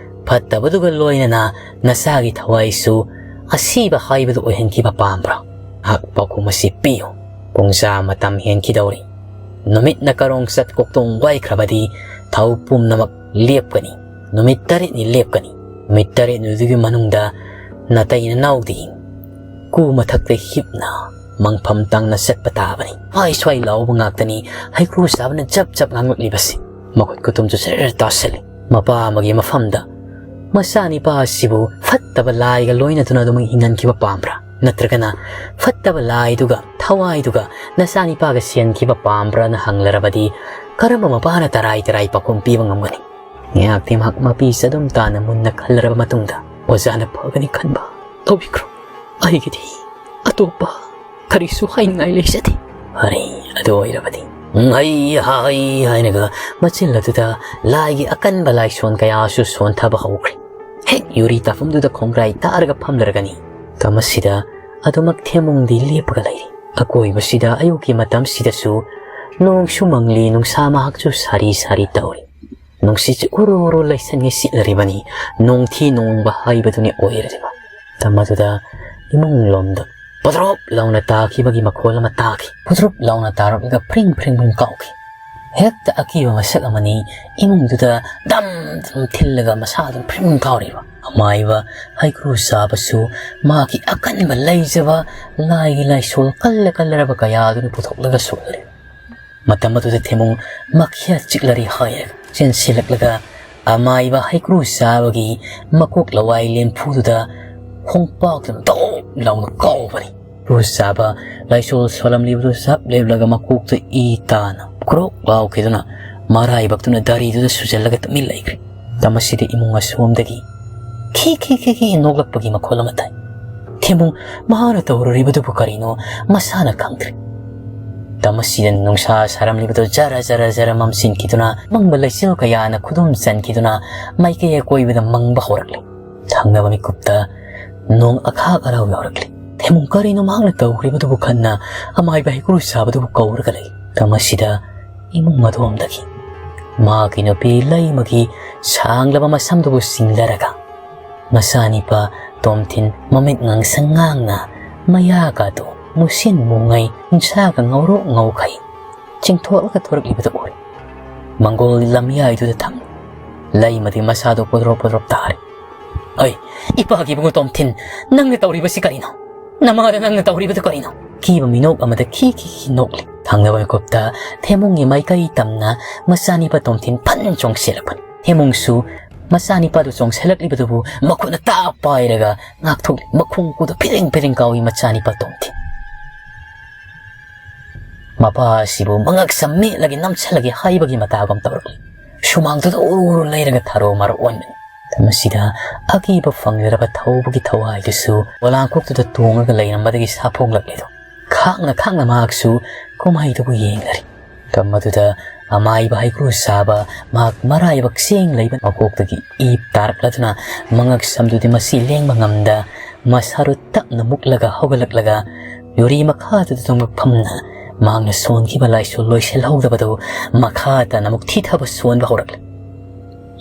ꯐꯠꯇꯕꯗꯨꯒ ꯂꯣꯏꯅꯅ ꯅꯆꯥꯒꯤ ꯊꯋꯥꯏꯁꯨ ꯑꯁꯤꯕ ꯍꯥꯏꯕꯗꯨ ꯑꯣꯏꯍꯟꯈꯤꯕ ꯄꯥꯝꯕ꯭ꯔꯥ? ꯉꯥꯏꯍꯥꯛ ꯄꯥꯎꯈꯨꯝ ꯑꯁꯤ ꯄꯤꯌꯨ꯫ ꯄꯨꯡꯖꯥ ꯃꯇꯝ ꯍꯦꯟꯈꯤꯗꯧꯔꯤ꯫ ꯅꯨꯃꯤꯠꯅ ꯀꯔꯣꯡ ꯆꯠ ꯀꯣꯛꯇꯣꯡ ꯋꯥꯏꯈ꯭ꯔꯕꯗꯤ ꯊꯧ ꯄꯨꯝꯅꯃꯛ ꯂꯦꯞꯀꯅꯤ꯫ ꯅꯨꯃꯤꯠ ꯇꯔꯦꯠꯅꯤ ꯂꯦꯞꯀꯅꯤ꯫ ꯅꯨꯃꯤꯠ ꯇꯔꯦꯠꯅꯤꯗꯨꯒꯤ ꯃꯅꯨꯡꯗ ꯅꯇꯩ ꯅꯅꯥꯎꯗꯤ ꯀꯨ ꯃꯊꯛꯇ ꯍꯤꯞꯅ ꯃꯪꯐꯝ ꯇꯥꯡꯅ ꯆꯠꯄ ꯇꯥꯕꯅꯤ꯫ ꯍꯥꯏ ꯁ꯭ꯋꯥꯏ ꯂꯥꯎꯕ ꯉꯥꯛꯇꯅꯤ ꯍꯩꯀ꯭ꯔꯨ ꯆꯥꯕꯅ ꯖꯞ ꯖꯞ ꯉꯥꯡꯂꯛꯂꯤꯕꯁꯤ꯫ ꯃꯈꯨꯠ ꯈꯨꯇꯨꯝꯁꯨ ꯁꯔ ꯇꯥꯁꯤꯜꯂꯤ꯫ ꯃꯄꯥ ꯑꯃꯒꯤ ꯃꯐꯝꯗ ꯃꯆꯥꯅꯤꯄꯥ ꯑꯁꯤꯕꯨ ꯐꯠꯇꯕ ꯂꯥꯏꯒ ꯂꯣꯏꯅꯗꯨꯅ ꯑꯗꯨꯃꯛ ꯍꯤꯡꯍꯟꯈꯤꯕ ꯄꯥꯝꯕ꯭ꯔꯥ? ꯅꯠꯇ꯭ꯔꯒꯅ ꯐꯠꯇꯕ ꯂꯥꯏꯗꯨꯒ ꯊꯋꯥꯏꯗꯨꯒ ꯅꯆꯥꯅꯤꯄꯥꯒ ꯁꯦꯟꯈꯤꯕ ꯄꯥꯝꯕ꯭ꯔꯥꯅ ꯍꯪꯂꯔꯕꯗꯤ ꯀꯔꯝꯕ ꯃꯄꯥꯅ ꯇꯔꯥꯏ ꯇꯔꯥꯏ ꯄꯥꯎꯈꯨꯝ ꯄꯤꯕ ꯉꯝꯒꯅꯤ? ꯉꯥꯏꯍꯥꯛꯇꯤ ꯃꯍꯥꯛ ꯃꯄꯤ ꯆꯗꯨꯝ ꯇꯥꯅ ꯃꯨꯟꯅ ꯈꯜꯂꯔꯕ ꯃꯇꯨꯡꯗ ꯑꯣꯖꯥꯅ ꯐꯒꯅꯤ ꯈꯟꯕ ꯇꯧꯕꯤꯈ꯭ꯔꯣ꯫ ꯑꯩꯒꯤꯗꯤ ꯑꯇꯣꯞꯄ ꯀꯔꯤꯁꯨ ꯍꯥꯏꯅꯤꯡꯉꯥꯏ ꯂꯩꯖꯗꯦ꯫ ꯐꯔꯦ, ꯑꯗꯨ ꯑꯣꯏꯔꯕꯗꯤ꯫ ꯍꯩ ꯍꯩ ꯍꯥꯏꯅꯒ ꯃꯆꯤꯟ ꯑꯗꯨꯗ ꯂꯥꯏꯒꯤ ꯑꯀꯟꯕ ꯂꯥꯏꯁꯣꯟ ꯀꯌꯥꯁꯨ ꯁꯣꯟꯊꯕ ꯍꯧꯈ꯭ꯔꯦ꯫ ꯍꯦꯛ ꯌꯨꯔꯤ ꯇꯥꯐꯝꯗꯨꯗ ꯈꯣꯡꯒ꯭ꯔꯥꯏ ꯇꯥꯔꯒ ꯐꯝꯂꯔꯒꯅꯤ꯫ ꯃꯇꯝ ꯑꯁꯤꯗ ꯑꯗꯨꯃꯛ ꯊꯦꯝꯃꯨꯡꯗꯤ ꯂꯦꯞꯄꯒ ꯂꯩꯔꯤ꯫ ꯑꯀꯣꯏꯕꯁꯤꯗ ꯑꯌꯨꯛꯀꯤ ꯃꯇꯝꯁꯤꯗꯁꯨ ꯅꯣꯡꯁꯨ ꯃꯪꯂꯤ, ꯅꯨꯡꯁꯥ ꯃꯍꯥꯛꯁꯨ ꯁꯥꯔꯤ ꯁꯥꯔꯤ ꯇꯧꯔꯤ꯫ ꯅꯨꯡꯁꯤꯠꯁꯨ ꯎꯔꯨ ꯎꯔꯨ ꯂꯩꯁꯟꯒꯩ ꯁꯤꯠꯂꯔꯤꯕꯅꯤ꯫ ꯅꯣꯡꯊꯤ ꯅꯣꯡꯕ ꯍꯥꯏꯕꯗꯨꯅꯤ ꯑꯣꯏꯔꯤꯕ꯫ ꯃꯇꯝ ꯑꯗꯨꯗ ꯏꯃꯨꯡ ꯂꯣꯝꯗ ꯄꯣꯗ꯭ꯔꯣꯞ ꯂꯥꯎꯅ ꯇꯥꯈꯤꯕꯒꯤ ꯃꯈꯣꯜ ꯑꯃ ꯇꯥꯈꯤ꯫ ꯄꯣꯗ꯭ꯔꯣꯞ ꯂꯥꯎꯅ ꯇꯥꯔꯛꯂꯒ ꯐ꯭ꯔꯤꯡ ꯐ꯭ꯔꯤꯡ ꯐ꯭ꯔꯤꯡ ꯀꯥꯎꯈꯤ꯫ ꯍꯦꯛꯇ ꯑꯀꯤꯕ ꯃꯁꯛ ꯑꯃꯅꯤ ꯏꯃꯨꯡꯗꯨꯗ ꯗꯝ ꯗꯝ ꯊꯤꯜꯂꯒ ꯃꯁꯥ ꯑꯗꯨꯝ ꯐ꯭ꯔꯤꯡ ꯀꯥꯎꯔꯤꯕ꯫ ꯑꯃꯥꯏꯕ ꯍꯩꯀ꯭ꯔꯨ ꯆꯥꯕꯁꯨ ꯃꯥꯒꯤ ꯑꯀꯟꯕ ꯂꯩꯖꯕ ꯂꯥꯏꯒꯤ ꯂꯥꯏꯁꯣꯜ ꯀꯜꯂ ꯀꯜꯂꯔꯕ ꯀꯌꯥ ꯑꯗꯨꯅ ꯄꯨꯊꯣꯛꯂꯒ ꯁꯣꯜꯂꯤ꯫ ꯃꯇꯝ ꯑꯗꯨꯗ ꯊꯦꯝꯃꯨꯡ ꯃꯈ꯭ꯌꯥ ꯆꯤꯛꯂꯔꯤ ꯍꯥꯏꯔꯒ ꯆꯦꯟꯁꯤꯜꯂꯛꯂꯒ ꯑꯃꯥꯏꯕ ꯍꯩꯀ꯭ꯔꯨ ꯆꯥꯕꯒꯤ ꯃꯀꯣꯛ ꯂꯋꯥꯏ ꯂꯦꯝꯐꯨꯗꯨꯗ ꯈꯣꯡꯄꯥꯛꯇꯨꯅ ꯗꯧ ꯂꯥꯎꯅ ꯀꯥꯎꯕꯅꯤ꯫ ꯍꯩꯀ꯭ꯔꯨ ꯆꯥꯕ ꯂꯥꯏꯁꯣꯜ ꯁꯣꯜꯂꯝꯂꯤꯕꯗꯨ ꯆꯞ ꯂꯦꯞꯂꯒ ꯃꯀꯣꯛꯇ ꯏ ꯇꯥꯅ ꯀ꯭ꯔꯣꯛ ꯂꯥꯎꯈꯤꯗꯨꯅ ꯃꯔꯥꯏꯕꯛꯇꯨꯅ ꯗꯥꯔꯤꯗꯨꯗ ꯁꯨꯖꯜꯂꯒ ꯇꯨꯃꯤꯟ ꯂꯩꯈ꯭ꯔꯦ꯫ ꯃꯇꯝ ꯑꯁꯤꯗ ꯏꯃꯨꯡ ꯑꯁꯣꯝꯗꯒꯤ ꯈꯤ ꯈꯤ ꯈꯤ ꯈꯤ ꯅꯣꯛꯂꯛꯄꯒꯤ ꯃꯈꯣꯜ ꯑꯃ ꯇꯥꯏ꯫ ꯊꯦꯝꯃꯨꯡ ꯃꯍꯥꯛꯅ ꯇꯧꯔꯨꯔꯤꯕꯗꯨꯕꯨ ꯀꯔꯤꯅꯣ ꯃꯁꯥꯅ ꯈꯪꯗ꯭ꯔꯦ꯫ ꯃꯇꯝ ꯑꯁꯤꯗ ꯅꯨꯡꯁꯥ ꯁꯥꯔꯝꯂꯤꯕꯗꯨ ꯖꯔ ꯖꯔ ꯖꯔ ꯃꯝꯁꯤꯟꯈꯤꯗꯨꯅ ꯑꯃꯪꯕ ꯂꯩꯆꯤꯜ ꯀꯌꯥꯅ ꯈꯨꯗꯨꯝ ꯆꯟꯈꯤꯗꯨꯅ ꯃꯥꯏꯀꯩ ꯑꯀꯣꯏꯕꯗ ꯃꯪꯕ ꯍꯧꯔꯛꯂꯦ꯫ ꯊꯪꯅꯕ ꯃꯤꯀꯨꯞꯇ ꯅꯣꯡ ꯑꯈꯥꯛ ꯑꯔꯥꯎ ꯌꯥꯎꯔꯛꯂꯦ꯫ ꯊꯦꯝꯃꯨꯡ ꯀꯔꯤꯅꯣ ꯃꯍꯥꯛꯅ ꯇꯧꯔꯤꯕꯗꯨꯕꯨ ꯈꯟꯅ ꯑꯃꯥꯏꯕ ꯍꯩꯀ꯭ꯔꯨ ꯆꯥꯕꯗꯨꯕꯨ ꯀꯧꯔꯒ ꯂꯩ꯫ ꯃꯇꯝ ꯑꯁꯤꯗ ꯏꯃꯨꯡ ꯑꯗꯣꯝꯗꯒꯤ ꯃꯍꯥꯛꯀꯤ ꯅꯨꯄꯤ ꯂꯩꯃꯒꯤ ꯁꯥꯡꯂꯕ ꯃꯁꯝꯗꯨꯕꯨ ꯆꯤꯡꯊꯔꯒ ꯃꯆꯥꯅꯤꯄꯥ ꯇꯣꯝꯊꯤꯟ ꯃꯃꯤꯠ ꯉꯥꯡꯁꯪ ꯉꯥꯡꯅ ꯃꯌꯥꯒꯗꯨ ꯃꯨꯁꯤꯟ ꯃꯨꯉꯩ ꯎꯟꯁꯥꯒ ꯉꯧꯔꯣꯛ ꯉꯧꯈꯩ ꯆꯤꯡꯊꯣꯛꯂꯒ ꯊꯣꯔꯛꯂꯤꯕꯗꯨ ꯎꯔꯦ꯫ ꯃꯪꯒꯣꯜ ꯂꯝꯌꯥꯏꯗꯨꯗ ꯊꯝꯂꯤ꯫ ꯂꯩꯃꯗꯤ ꯃꯁꯥꯗꯣ ꯄꯣꯗ꯭ꯔꯣꯛ ꯄꯣꯗ꯭ꯔꯣꯛ ꯇꯥꯔꯦ꯫ "ꯑꯩ, ꯏꯄꯥꯒꯤ ꯏꯕꯨꯡꯉꯣ ꯇꯣꯝꯊꯤꯟ, ꯅꯪꯅ ꯇꯧꯔꯤꯕꯁꯤ ꯀꯔꯤꯅꯣ? ꯅꯃꯥꯗ ꯅꯪꯅ ꯇꯧꯔꯤꯕꯗꯨ ꯀꯔꯤꯅꯣ?" ꯀꯤꯕ ꯃꯤꯅꯣꯛ ꯑꯃꯗ ꯈꯤ ꯈꯤ ꯈꯤ ꯅꯣꯛꯂꯤ꯫ ꯊꯪꯅꯕ ꯃꯤꯀꯨꯞꯇ ꯊꯦꯝꯃꯨꯡꯒꯤ ꯃꯥꯏꯀꯩ ꯇꯝꯅ ꯃꯆꯥꯅꯤꯄꯥ ꯇꯣꯝꯊꯤꯟ ꯐꯟ ꯆꯣꯡꯁꯤꯜꯂꯛꯄꯅꯤ꯫ ꯊꯦꯝꯃꯨꯡꯁꯨ ꯃꯆꯥꯅꯤꯄꯥꯗꯨ ꯆꯣꯡꯁꯤꯜꯂꯛꯂꯤꯕꯗꯨꯕꯨ ꯃꯈꯨꯠꯅ ꯇꯥ ꯄꯥꯏꯔꯒ ꯉꯥꯛꯊꯣꯛꯂꯤ꯫ ꯃꯈꯣꯡ ꯀꯨꯗ ꯐꯤꯔꯤꯡ ꯐꯤꯔꯤꯡ ꯀꯥꯎꯏ ꯃꯆꯥꯅꯤꯄꯥ ꯇꯣꯝꯊꯤꯟ꯫ ꯃꯄꯥ ꯑꯁꯤꯕꯨ ꯃꯉꯛ ꯁꯝ ꯃꯦꯠꯂꯒꯦ ꯅꯝꯁꯤꯜꯂꯒꯦ ꯍꯥꯏꯕꯒꯤ ꯃꯇꯥꯒꯨꯝ ꯇꯧꯔꯛꯂꯤ꯫ ꯁꯨꯃꯥꯡꯗꯨꯗ ꯎꯔꯨ ꯎꯔꯨ ꯂꯩꯔꯒ ꯊꯔꯣ ꯃꯔꯣ ꯑꯣꯟꯕꯅꯤ꯫ ꯃꯁꯤꯗ ꯑꯀꯤꯕ ꯐꯪꯖꯔꯕ ꯊꯧꯕꯒꯤ ꯊꯋꯥꯏꯗꯨꯁꯨ ꯄꯣꯂꯥꯡꯈꯣꯛꯇꯨꯗ ꯇꯣꯡꯉꯒ ꯂꯩꯔꯝꯕꯗꯒꯤ ꯁꯥꯐꯣꯡꯂꯛꯂꯤꯗꯣ꯫ ꯈꯥꯡꯅ ꯈꯥꯡꯅ ꯃꯍꯥꯛꯁꯨ ꯀꯨꯝꯍꯩꯗꯨꯕꯨ ꯌꯦꯡꯂꯔꯤ꯫ ꯃꯇꯝ ꯑꯗꯨꯗ ꯑꯃꯥꯏꯕ ꯍꯩꯀ꯭ꯔꯨ ꯆꯥꯕ ꯃꯍꯥꯛ ꯃꯔꯥꯏꯕꯛ ꯆꯦꯡ ꯂꯩꯕ ꯃꯀꯣꯛꯇꯒꯤ ꯏꯞ ꯇꯥꯔꯛꯂꯗꯨꯅ ꯃꯉꯛ ꯁꯝꯗꯨꯗꯤ ꯃꯁꯤ ꯂꯦꯡꯕ ꯉꯝꯗ ꯃꯁꯥꯔꯨ ꯇꯞꯅ ꯃꯨꯛꯂꯒ ꯍꯧꯒꯠꯂꯛꯂꯒ ꯌꯨꯔꯤ ꯃꯈꯥꯗꯨꯗ ꯇꯨꯝꯕ ꯐꯝꯅ ꯃꯍꯥꯛꯅ ꯁꯣꯟꯈꯤꯕ ꯂꯥꯏꯁꯣꯜ ꯂꯣꯏꯁꯤꯜꯍꯧꯗꯕꯗꯨ ꯃꯈꯥ ꯇꯥꯅ ꯑꯃꯨꯛ ꯊꯤꯊꯕ ꯁꯣꯟꯕ ꯍꯧꯔꯛꯂꯦ꯫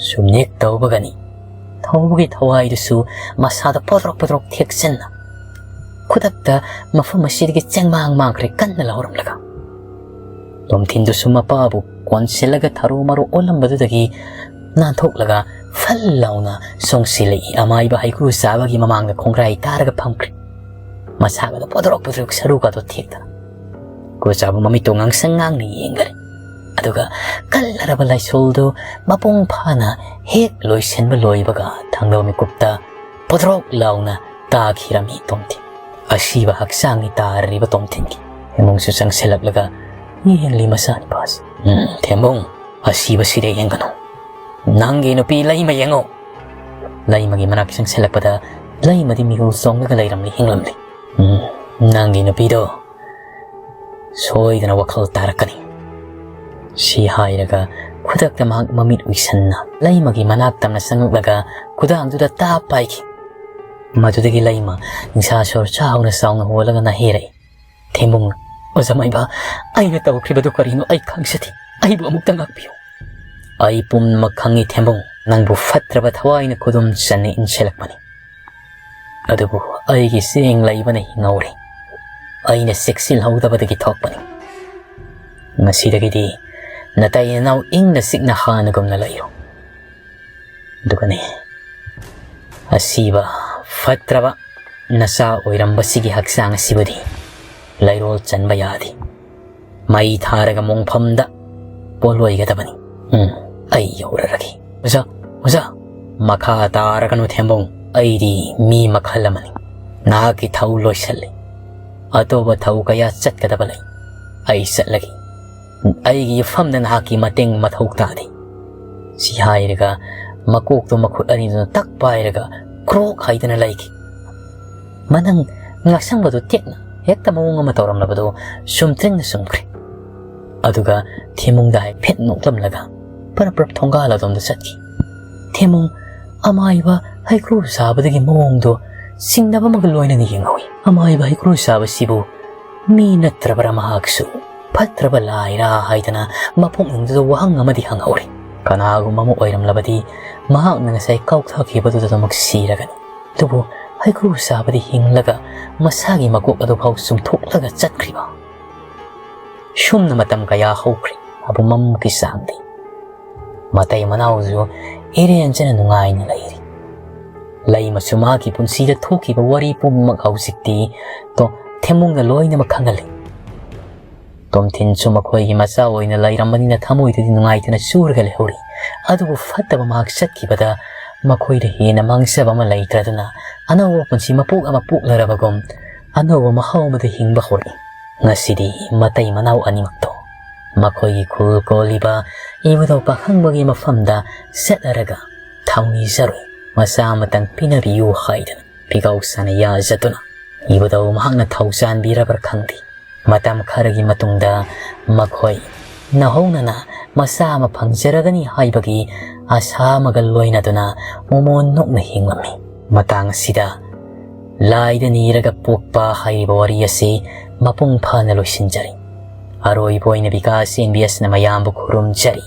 ꯁꯨꯝ ꯅꯦꯛ ꯇꯧꯕꯒꯅꯤ ꯊꯧꯕꯒꯤ ꯊꯋꯥꯏꯗꯨꯁꯨ ꯃꯁꯥꯗ ꯄꯣꯗ꯭ꯔꯣꯛ ꯄꯣꯗ꯭ꯔꯣꯛ ꯊꯦꯛꯆꯟꯅ ꯈꯨꯗꯛꯇ ꯃꯐꯝ ꯑꯁꯤꯗꯒꯤ ꯆꯦꯡꯃꯥꯡ ꯃꯥꯡꯈ꯭ꯔꯦ ꯀꯟꯅ ꯂꯥꯎꯔꯝꯂꯒ꯫ ꯇꯣꯝꯊꯤꯟꯗꯨꯁꯨ ꯃꯄꯥꯕꯨ ꯀꯣꯟꯁꯤꯜꯂꯒ ꯊꯔꯣ ꯃꯔꯣ ꯑꯣꯜꯂꯝꯕꯗꯨꯗꯒꯤ ꯅꯥꯟꯊꯣꯛꯂꯒ ꯐꯜ ꯂꯥꯎꯅ ꯆꯣꯡꯁꯤꯜꯂꯛꯏ꯫ ꯑꯃꯥꯏꯕ ꯍꯩꯀ꯭ꯔꯨ ꯆꯥꯕꯒꯤ ꯃꯃꯥꯡꯗ ꯈꯣꯡꯒ꯭ꯔꯥꯏ ꯇꯥꯔꯒ ꯐꯝꯈ꯭ꯔꯦ꯫ ꯃꯁꯥꯒꯗꯣ ꯄꯣꯗ꯭ꯔꯣꯛ ꯄꯣꯗ꯭ꯔꯣꯛ ꯁꯔꯨꯒꯗꯣ ꯊꯦꯛꯇꯅ꯫ ꯍꯩꯀ꯭ꯔꯨ ꯆꯥꯕ ꯃꯃꯤꯠꯇꯣ ꯉꯥꯡꯁꯪ ꯉꯥꯡꯅ ꯌꯦꯡꯈꯔꯦ꯫ ꯑꯗꯨꯒ ꯀꯜꯂꯔꯕ ꯂꯥꯏꯁꯣꯜꯗꯨ ꯃꯄꯨꯡ ꯐꯥꯅ ꯍꯦꯛ ꯂꯣꯏꯁꯤꯟꯕ ꯂꯣꯏꯕꯒ ꯊꯥꯡꯗꯧ ꯃꯤꯀꯨꯞꯇ ꯄꯣꯗ꯭ꯔꯣꯛ ꯂꯥꯎꯅ ꯇꯥꯈꯤꯔꯝꯃꯤ ꯇꯣꯝꯊꯤꯟ꯫ ꯑꯁꯤꯕ ꯍꯛꯆꯥꯡꯅꯤ ꯇꯥꯔꯤꯕ ꯇꯣꯝꯊꯤꯟꯒꯤ꯫ ꯏꯃꯨꯡꯁꯨ ꯆꯪꯁꯤꯜꯂꯛꯂꯒ ꯌꯦꯡꯂꯤ ꯃꯆꯥꯅꯤꯄꯥꯁꯤ꯫ "ꯎꯝ, ꯊꯦꯝꯕꯨꯡ, ꯑꯁꯤꯕꯁꯤꯗ ꯌꯦꯡꯒꯅꯨ꯫ ꯅꯪꯒꯤ ꯅꯨꯄꯤ ꯂꯩꯃ ꯌꯦꯡꯉꯨ!" ꯂꯩꯃꯒꯤ ꯃꯅꯥꯛ ꯆꯪꯁꯤꯜꯂꯛꯄꯗ ꯂꯩꯃꯗꯤ ꯃꯤꯍꯨꯜ ꯆꯣꯡꯂꯒ ꯂꯩꯔꯝꯂꯤ ꯍꯤꯡꯂꯝꯂꯤ꯫ "ꯎꯝ, ꯅꯪꯒꯤ ꯅꯨꯄꯤꯗꯣ ꯁꯣꯏꯗꯅ ꯋꯥꯈꯜ ꯇꯥꯔꯛꯀꯅꯤ꯫" ꯁꯤ ꯍꯥꯏꯔꯒ ꯈꯨꯗꯛꯇ ꯃꯍꯥꯛ ꯃꯃꯤꯠ ꯎꯏꯁꯟꯅ ꯂꯩꯃꯒꯤ ꯃꯅꯥꯛ ꯇꯝꯅ ꯆꯪꯂꯛꯂꯒ ꯈꯨꯗꯥꯡꯗꯨꯗ ꯇꯥꯞ ꯄꯥꯏꯈꯤ꯫ ꯃꯗꯨꯗꯒꯤ ꯂꯩꯃ ꯅꯤꯡꯁꯥ ꯁꯣꯔ ꯆꯥꯎꯅ ꯆꯥꯎꯅ ꯍꯣꯜꯂꯒ ꯅꯥꯍꯦꯔꯛꯏ꯫ "ꯊꯦꯝꯕꯨꯡ, ꯑꯣꯖꯥ ꯃꯥꯏꯕ, ꯑꯩꯅ ꯇꯧꯈ꯭ꯔꯤꯕꯗꯨ ꯀꯔꯤꯅꯣ ꯑꯩ ꯈꯪꯖꯗꯦ꯫ ꯑꯩꯕꯨ ꯑꯃꯨꯛꯇ ꯉꯥꯛꯄꯤꯌꯨ꯫" "ꯑꯩ ꯄꯨꯝꯅꯃꯛ ꯈꯪꯏ ꯊꯦꯝꯕꯨꯡ, ꯅꯪꯕꯨ ꯐꯠꯇ꯭ꯔꯕ ꯊꯋꯥꯏꯅ ꯈꯨꯗꯨꯝ ꯆꯟꯅ ꯏꯟꯁꯤꯜꯂꯛꯄꯅꯤ꯫ ꯑꯗꯨꯕꯨ ꯑꯩꯒꯤ ꯆꯦꯡ ꯂꯩꯕꯅ ꯍꯤꯡꯍꯧꯔꯦ꯫ ꯑꯩꯅ ꯆꯦꯛꯁꯤꯜꯍꯧꯗꯕꯗꯒꯤ ꯊꯣꯛꯄꯅꯤ꯫ ꯉꯁꯤꯗꯒꯤꯗꯤ ꯅꯇꯩ ꯅꯅꯥꯎ ꯏꯪꯅ ꯆꯤꯛꯅ ꯍꯥꯟꯅꯒꯨꯝꯅ ꯂꯩꯌꯨ꯫ ꯑꯗꯨꯒꯅꯦ, ꯑꯁꯤꯕ ꯐꯠꯇ꯭ꯔꯕ ꯅꯆꯥ ꯑꯣꯏꯔꯝꯕꯁꯤꯒꯤ ꯍꯛꯆꯥꯡ ꯑꯁꯤꯕꯨꯗꯤ ꯂꯩꯔꯣꯜ ꯆꯟꯕ ꯌꯥꯗꯦ꯫ ꯃꯩ ꯊꯥꯔꯒ ꯃꯣꯡꯐꯝꯗ ꯄꯣꯠꯂꯣꯏꯒꯗꯕꯅꯤ꯫ ꯎꯝ, ꯑꯩ ꯌꯧꯔꯔꯒꯦ꯫ ꯑꯣꯖꯥ, ꯑꯣꯖꯥ, ꯃꯈꯥ ꯇꯥꯔꯒꯅꯨ ꯊꯦꯝꯕꯨꯡ꯫ ꯑꯩꯗꯤ ꯃꯤ ꯃꯈꯜ ꯑꯃꯅꯤ꯫ ꯅꯍꯥꯛꯀꯤ ꯊꯧ ꯂꯣꯏꯁꯤꯜꯂꯤ꯫ ꯑꯇꯣꯞꯄ ꯊꯧ ꯀꯌꯥ ꯆꯠꯀꯗꯕ ꯂꯩ꯫ ꯑꯩ ꯆꯠꯂꯒꯦ꯫ ꯑꯩꯒꯤ ꯏꯐꯝꯗ ꯅꯍꯥꯛꯀꯤ ꯃꯇꯦꯡ ꯃꯊꯧ ꯇꯥꯗꯦ꯫ ꯁꯤ ꯍꯥꯏꯔꯒ ꯃꯀꯣꯛꯇꯣ ꯃꯈꯨꯠ ꯑꯅꯤꯗꯨꯅ ꯇꯛ ꯄꯥꯏꯔꯒ ꯀ꯭ꯔꯣꯛ ꯍꯥꯏꯗꯅ ꯂꯩꯈꯤ꯫ ꯃꯅꯪ ꯉꯛꯁꯪꯕꯗꯨ ꯇꯦꯛꯅ ꯍꯦꯛꯇ ꯃꯑꯣꯡ ꯑꯃ ꯇꯧꯔꯝꯂꯕꯗꯨ ꯆꯨꯝꯗ꯭ꯔꯤꯡꯅ ꯆꯨꯝꯈ꯭ꯔꯦ꯫ ꯑꯗꯨꯒ ꯊꯦꯝꯕꯨꯡꯗ ꯍꯥꯏꯐꯦꯠ ꯅꯣꯛꯂꯝꯂꯒ ꯄꯔꯞ ꯄꯔꯞ ꯊꯣꯡꯒꯥꯜ ꯑꯗꯣꯝꯗ ꯆꯠꯈꯤ꯫ ꯊꯦꯝꯕꯨꯡ ꯑꯃꯥꯏꯕ ꯍꯩꯀ꯭ꯔꯨ ꯁꯥꯕꯗꯒꯤ ꯃꯑꯣꯡꯗꯣ ꯆꯤꯡꯅꯕ ꯑꯃꯒ ꯂꯣꯏꯅꯅ ꯌꯦꯡꯍꯧꯏ꯫ ꯑꯃꯥꯏꯕ ꯍꯩꯀ꯭ꯔꯨ ꯁꯥꯕꯁꯤꯕꯨ ꯃꯤ ꯅꯠꯇ꯭ꯔꯕ꯭ꯔꯥ ꯃꯍꯥꯛꯁꯨ? ꯐꯠꯇ꯭ꯔꯕ ꯂꯥꯏꯔꯥ ꯍꯥꯏꯗꯅ ꯃꯄꯨꯛꯅꯤꯡꯗꯨꯗ ꯋꯥꯍꯪ ꯑꯃꯗꯤ ꯍꯪꯍꯧꯔꯤ꯫ ꯀꯅꯥꯒꯨꯝꯕ ꯑꯃ ꯑꯣꯏꯔꯝꯂꯕꯗꯤ ꯃꯍꯥꯛꯅ ꯉꯁꯥꯏ ꯀꯥꯎꯊꯈꯤꯕꯗꯨꯗꯃꯛ ꯁꯤꯔꯒꯅꯤ꯫ ꯑꯗꯨꯕꯨ ꯍꯩꯀ꯭ꯔꯨ ꯁꯥꯕꯗꯤ ꯍꯤꯡꯂꯒ ꯃꯁꯥꯒꯤ ꯃꯀꯣꯛ ꯑꯗꯨꯐꯥꯎ ꯆꯨꯝꯊꯣꯛꯂꯒ ꯆꯠꯈ꯭ꯔꯤꯕ꯫ ꯁꯨꯝꯅ ꯃꯇꯝ ꯀꯌꯥ ꯍꯧꯈ꯭ꯔꯦ꯫ ꯃꯕꯨꯡ ꯃꯃꯨꯀꯤ ꯆꯥꯡꯗꯤ ꯃꯇꯩ ꯃꯅꯥꯎꯁꯨ ꯏꯔꯦꯟꯖꯅ ꯅꯨꯡꯉꯥꯏꯅ ꯂꯩꯔꯤ꯫ ꯂꯩꯃꯁꯨ ꯃꯍꯥꯛꯀꯤ ꯄꯨꯟꯁꯤꯗ ꯊꯣꯛꯈꯤꯕ ꯋꯥꯔꯤ ꯄꯨꯝꯅꯃꯛ ꯍꯧꯖꯤꯛꯇꯤ ꯇꯣ-, ꯊꯦꯝꯕꯨꯡꯅ ꯂꯣꯏꯅꯃꯛ ꯈꯪꯍꯜꯂꯤ꯫ ꯇꯣꯝꯊꯤꯟꯁꯨ ꯃꯈꯣꯏꯒꯤ ꯃꯆꯥ ꯑꯣꯏꯅ ꯂꯩꯔꯝꯕꯅꯤꯅ ꯊꯃꯣꯏꯗꯗꯤ ꯅꯨꯡꯉꯥꯏꯇꯅ ꯆꯨꯔꯒ ꯂꯩꯍꯧꯔꯤ꯫ ꯑꯗꯨꯕꯨ ꯐꯠꯇꯕ ꯃꯍꯥꯛ ꯆꯠꯈꯤꯕꯗ ꯃꯈꯣꯏꯗ ꯍꯦꯟꯅ ꯃꯥꯡꯖꯕ ꯑꯃ ꯂꯩꯇ꯭ꯔꯗꯨꯅ ꯑꯅꯧꯕ ꯄꯨꯟꯁꯤ ꯃꯄꯣꯛ ꯑꯃ ꯄꯣꯛꯂꯔꯕꯒꯨꯝ ꯑꯅꯧꯕ ꯃꯍꯥꯎ ꯑꯃꯗ ꯍꯤꯡꯕ ꯍꯧꯔꯛꯏ꯫ ꯉꯁꯤꯗꯤ ꯃꯇꯩ ꯃꯅꯥꯎ ꯑꯅꯤꯃꯛꯇꯣ ꯃꯈꯣꯏꯒꯤ ꯈꯨꯜ ꯀꯣꯜꯂꯤꯕ ꯏꯕꯨꯙꯧ ꯄꯥꯈꯪꯕꯒꯤ ꯃꯐꯝꯗ ꯆꯠꯂꯔꯒ ꯊꯧꯅꯤꯖꯔꯣꯏ, ꯃꯆꯥ ꯑꯃꯇꯪ ꯄꯤꯅꯕꯤꯌꯨ ꯍꯥꯏꯗꯅ ꯐꯤꯒꯥꯎ ꯁꯥꯅ ꯌꯥꯖꯗꯨꯅ ꯏꯕꯨꯙꯧ ꯃꯍꯥꯛꯅ ꯊꯧꯖꯥꯟꯕꯤꯔꯕ꯭ꯔꯥ ꯈꯪꯗꯦ꯫ ꯃꯇꯝ ꯈꯔꯒꯤ ꯃꯇꯨꯡꯗ ꯃꯈꯣꯏ ꯅꯧꯍꯧꯅꯅ ꯃꯆꯥ ꯑꯃ ꯐꯪꯖꯔꯒꯅꯤ ꯍꯥꯏꯕꯒꯤ ꯑꯁꯥ ꯑꯃꯒ ꯂꯣꯏꯅꯗꯨꯅ ꯃꯣꯃꯣꯟ ꯅꯣꯛꯅ ꯍꯤꯡꯂꯝꯃꯤ꯫ ꯃꯇꯥꯡ ꯑꯁꯤꯗ ꯂꯥꯏꯗ ꯅꯤꯔꯒ ꯄꯣꯛꯄ ꯍꯥꯏꯔꯤꯕ ꯋꯥꯔꯤ ꯑꯁꯤ ꯃꯄꯨꯡ ꯐꯥꯅ ꯂꯣꯏꯁꯤꯟꯖꯔꯤ꯫ ꯑꯔꯣꯏꯕ ꯑꯣꯏꯅ ꯕꯤꯀꯥꯁ ꯑꯦꯝ ꯕꯤ ꯑꯦꯁꯅ ꯃꯌꯥꯝꯕꯨ ꯈꯨꯔꯨꯝꯖꯔꯤ꯫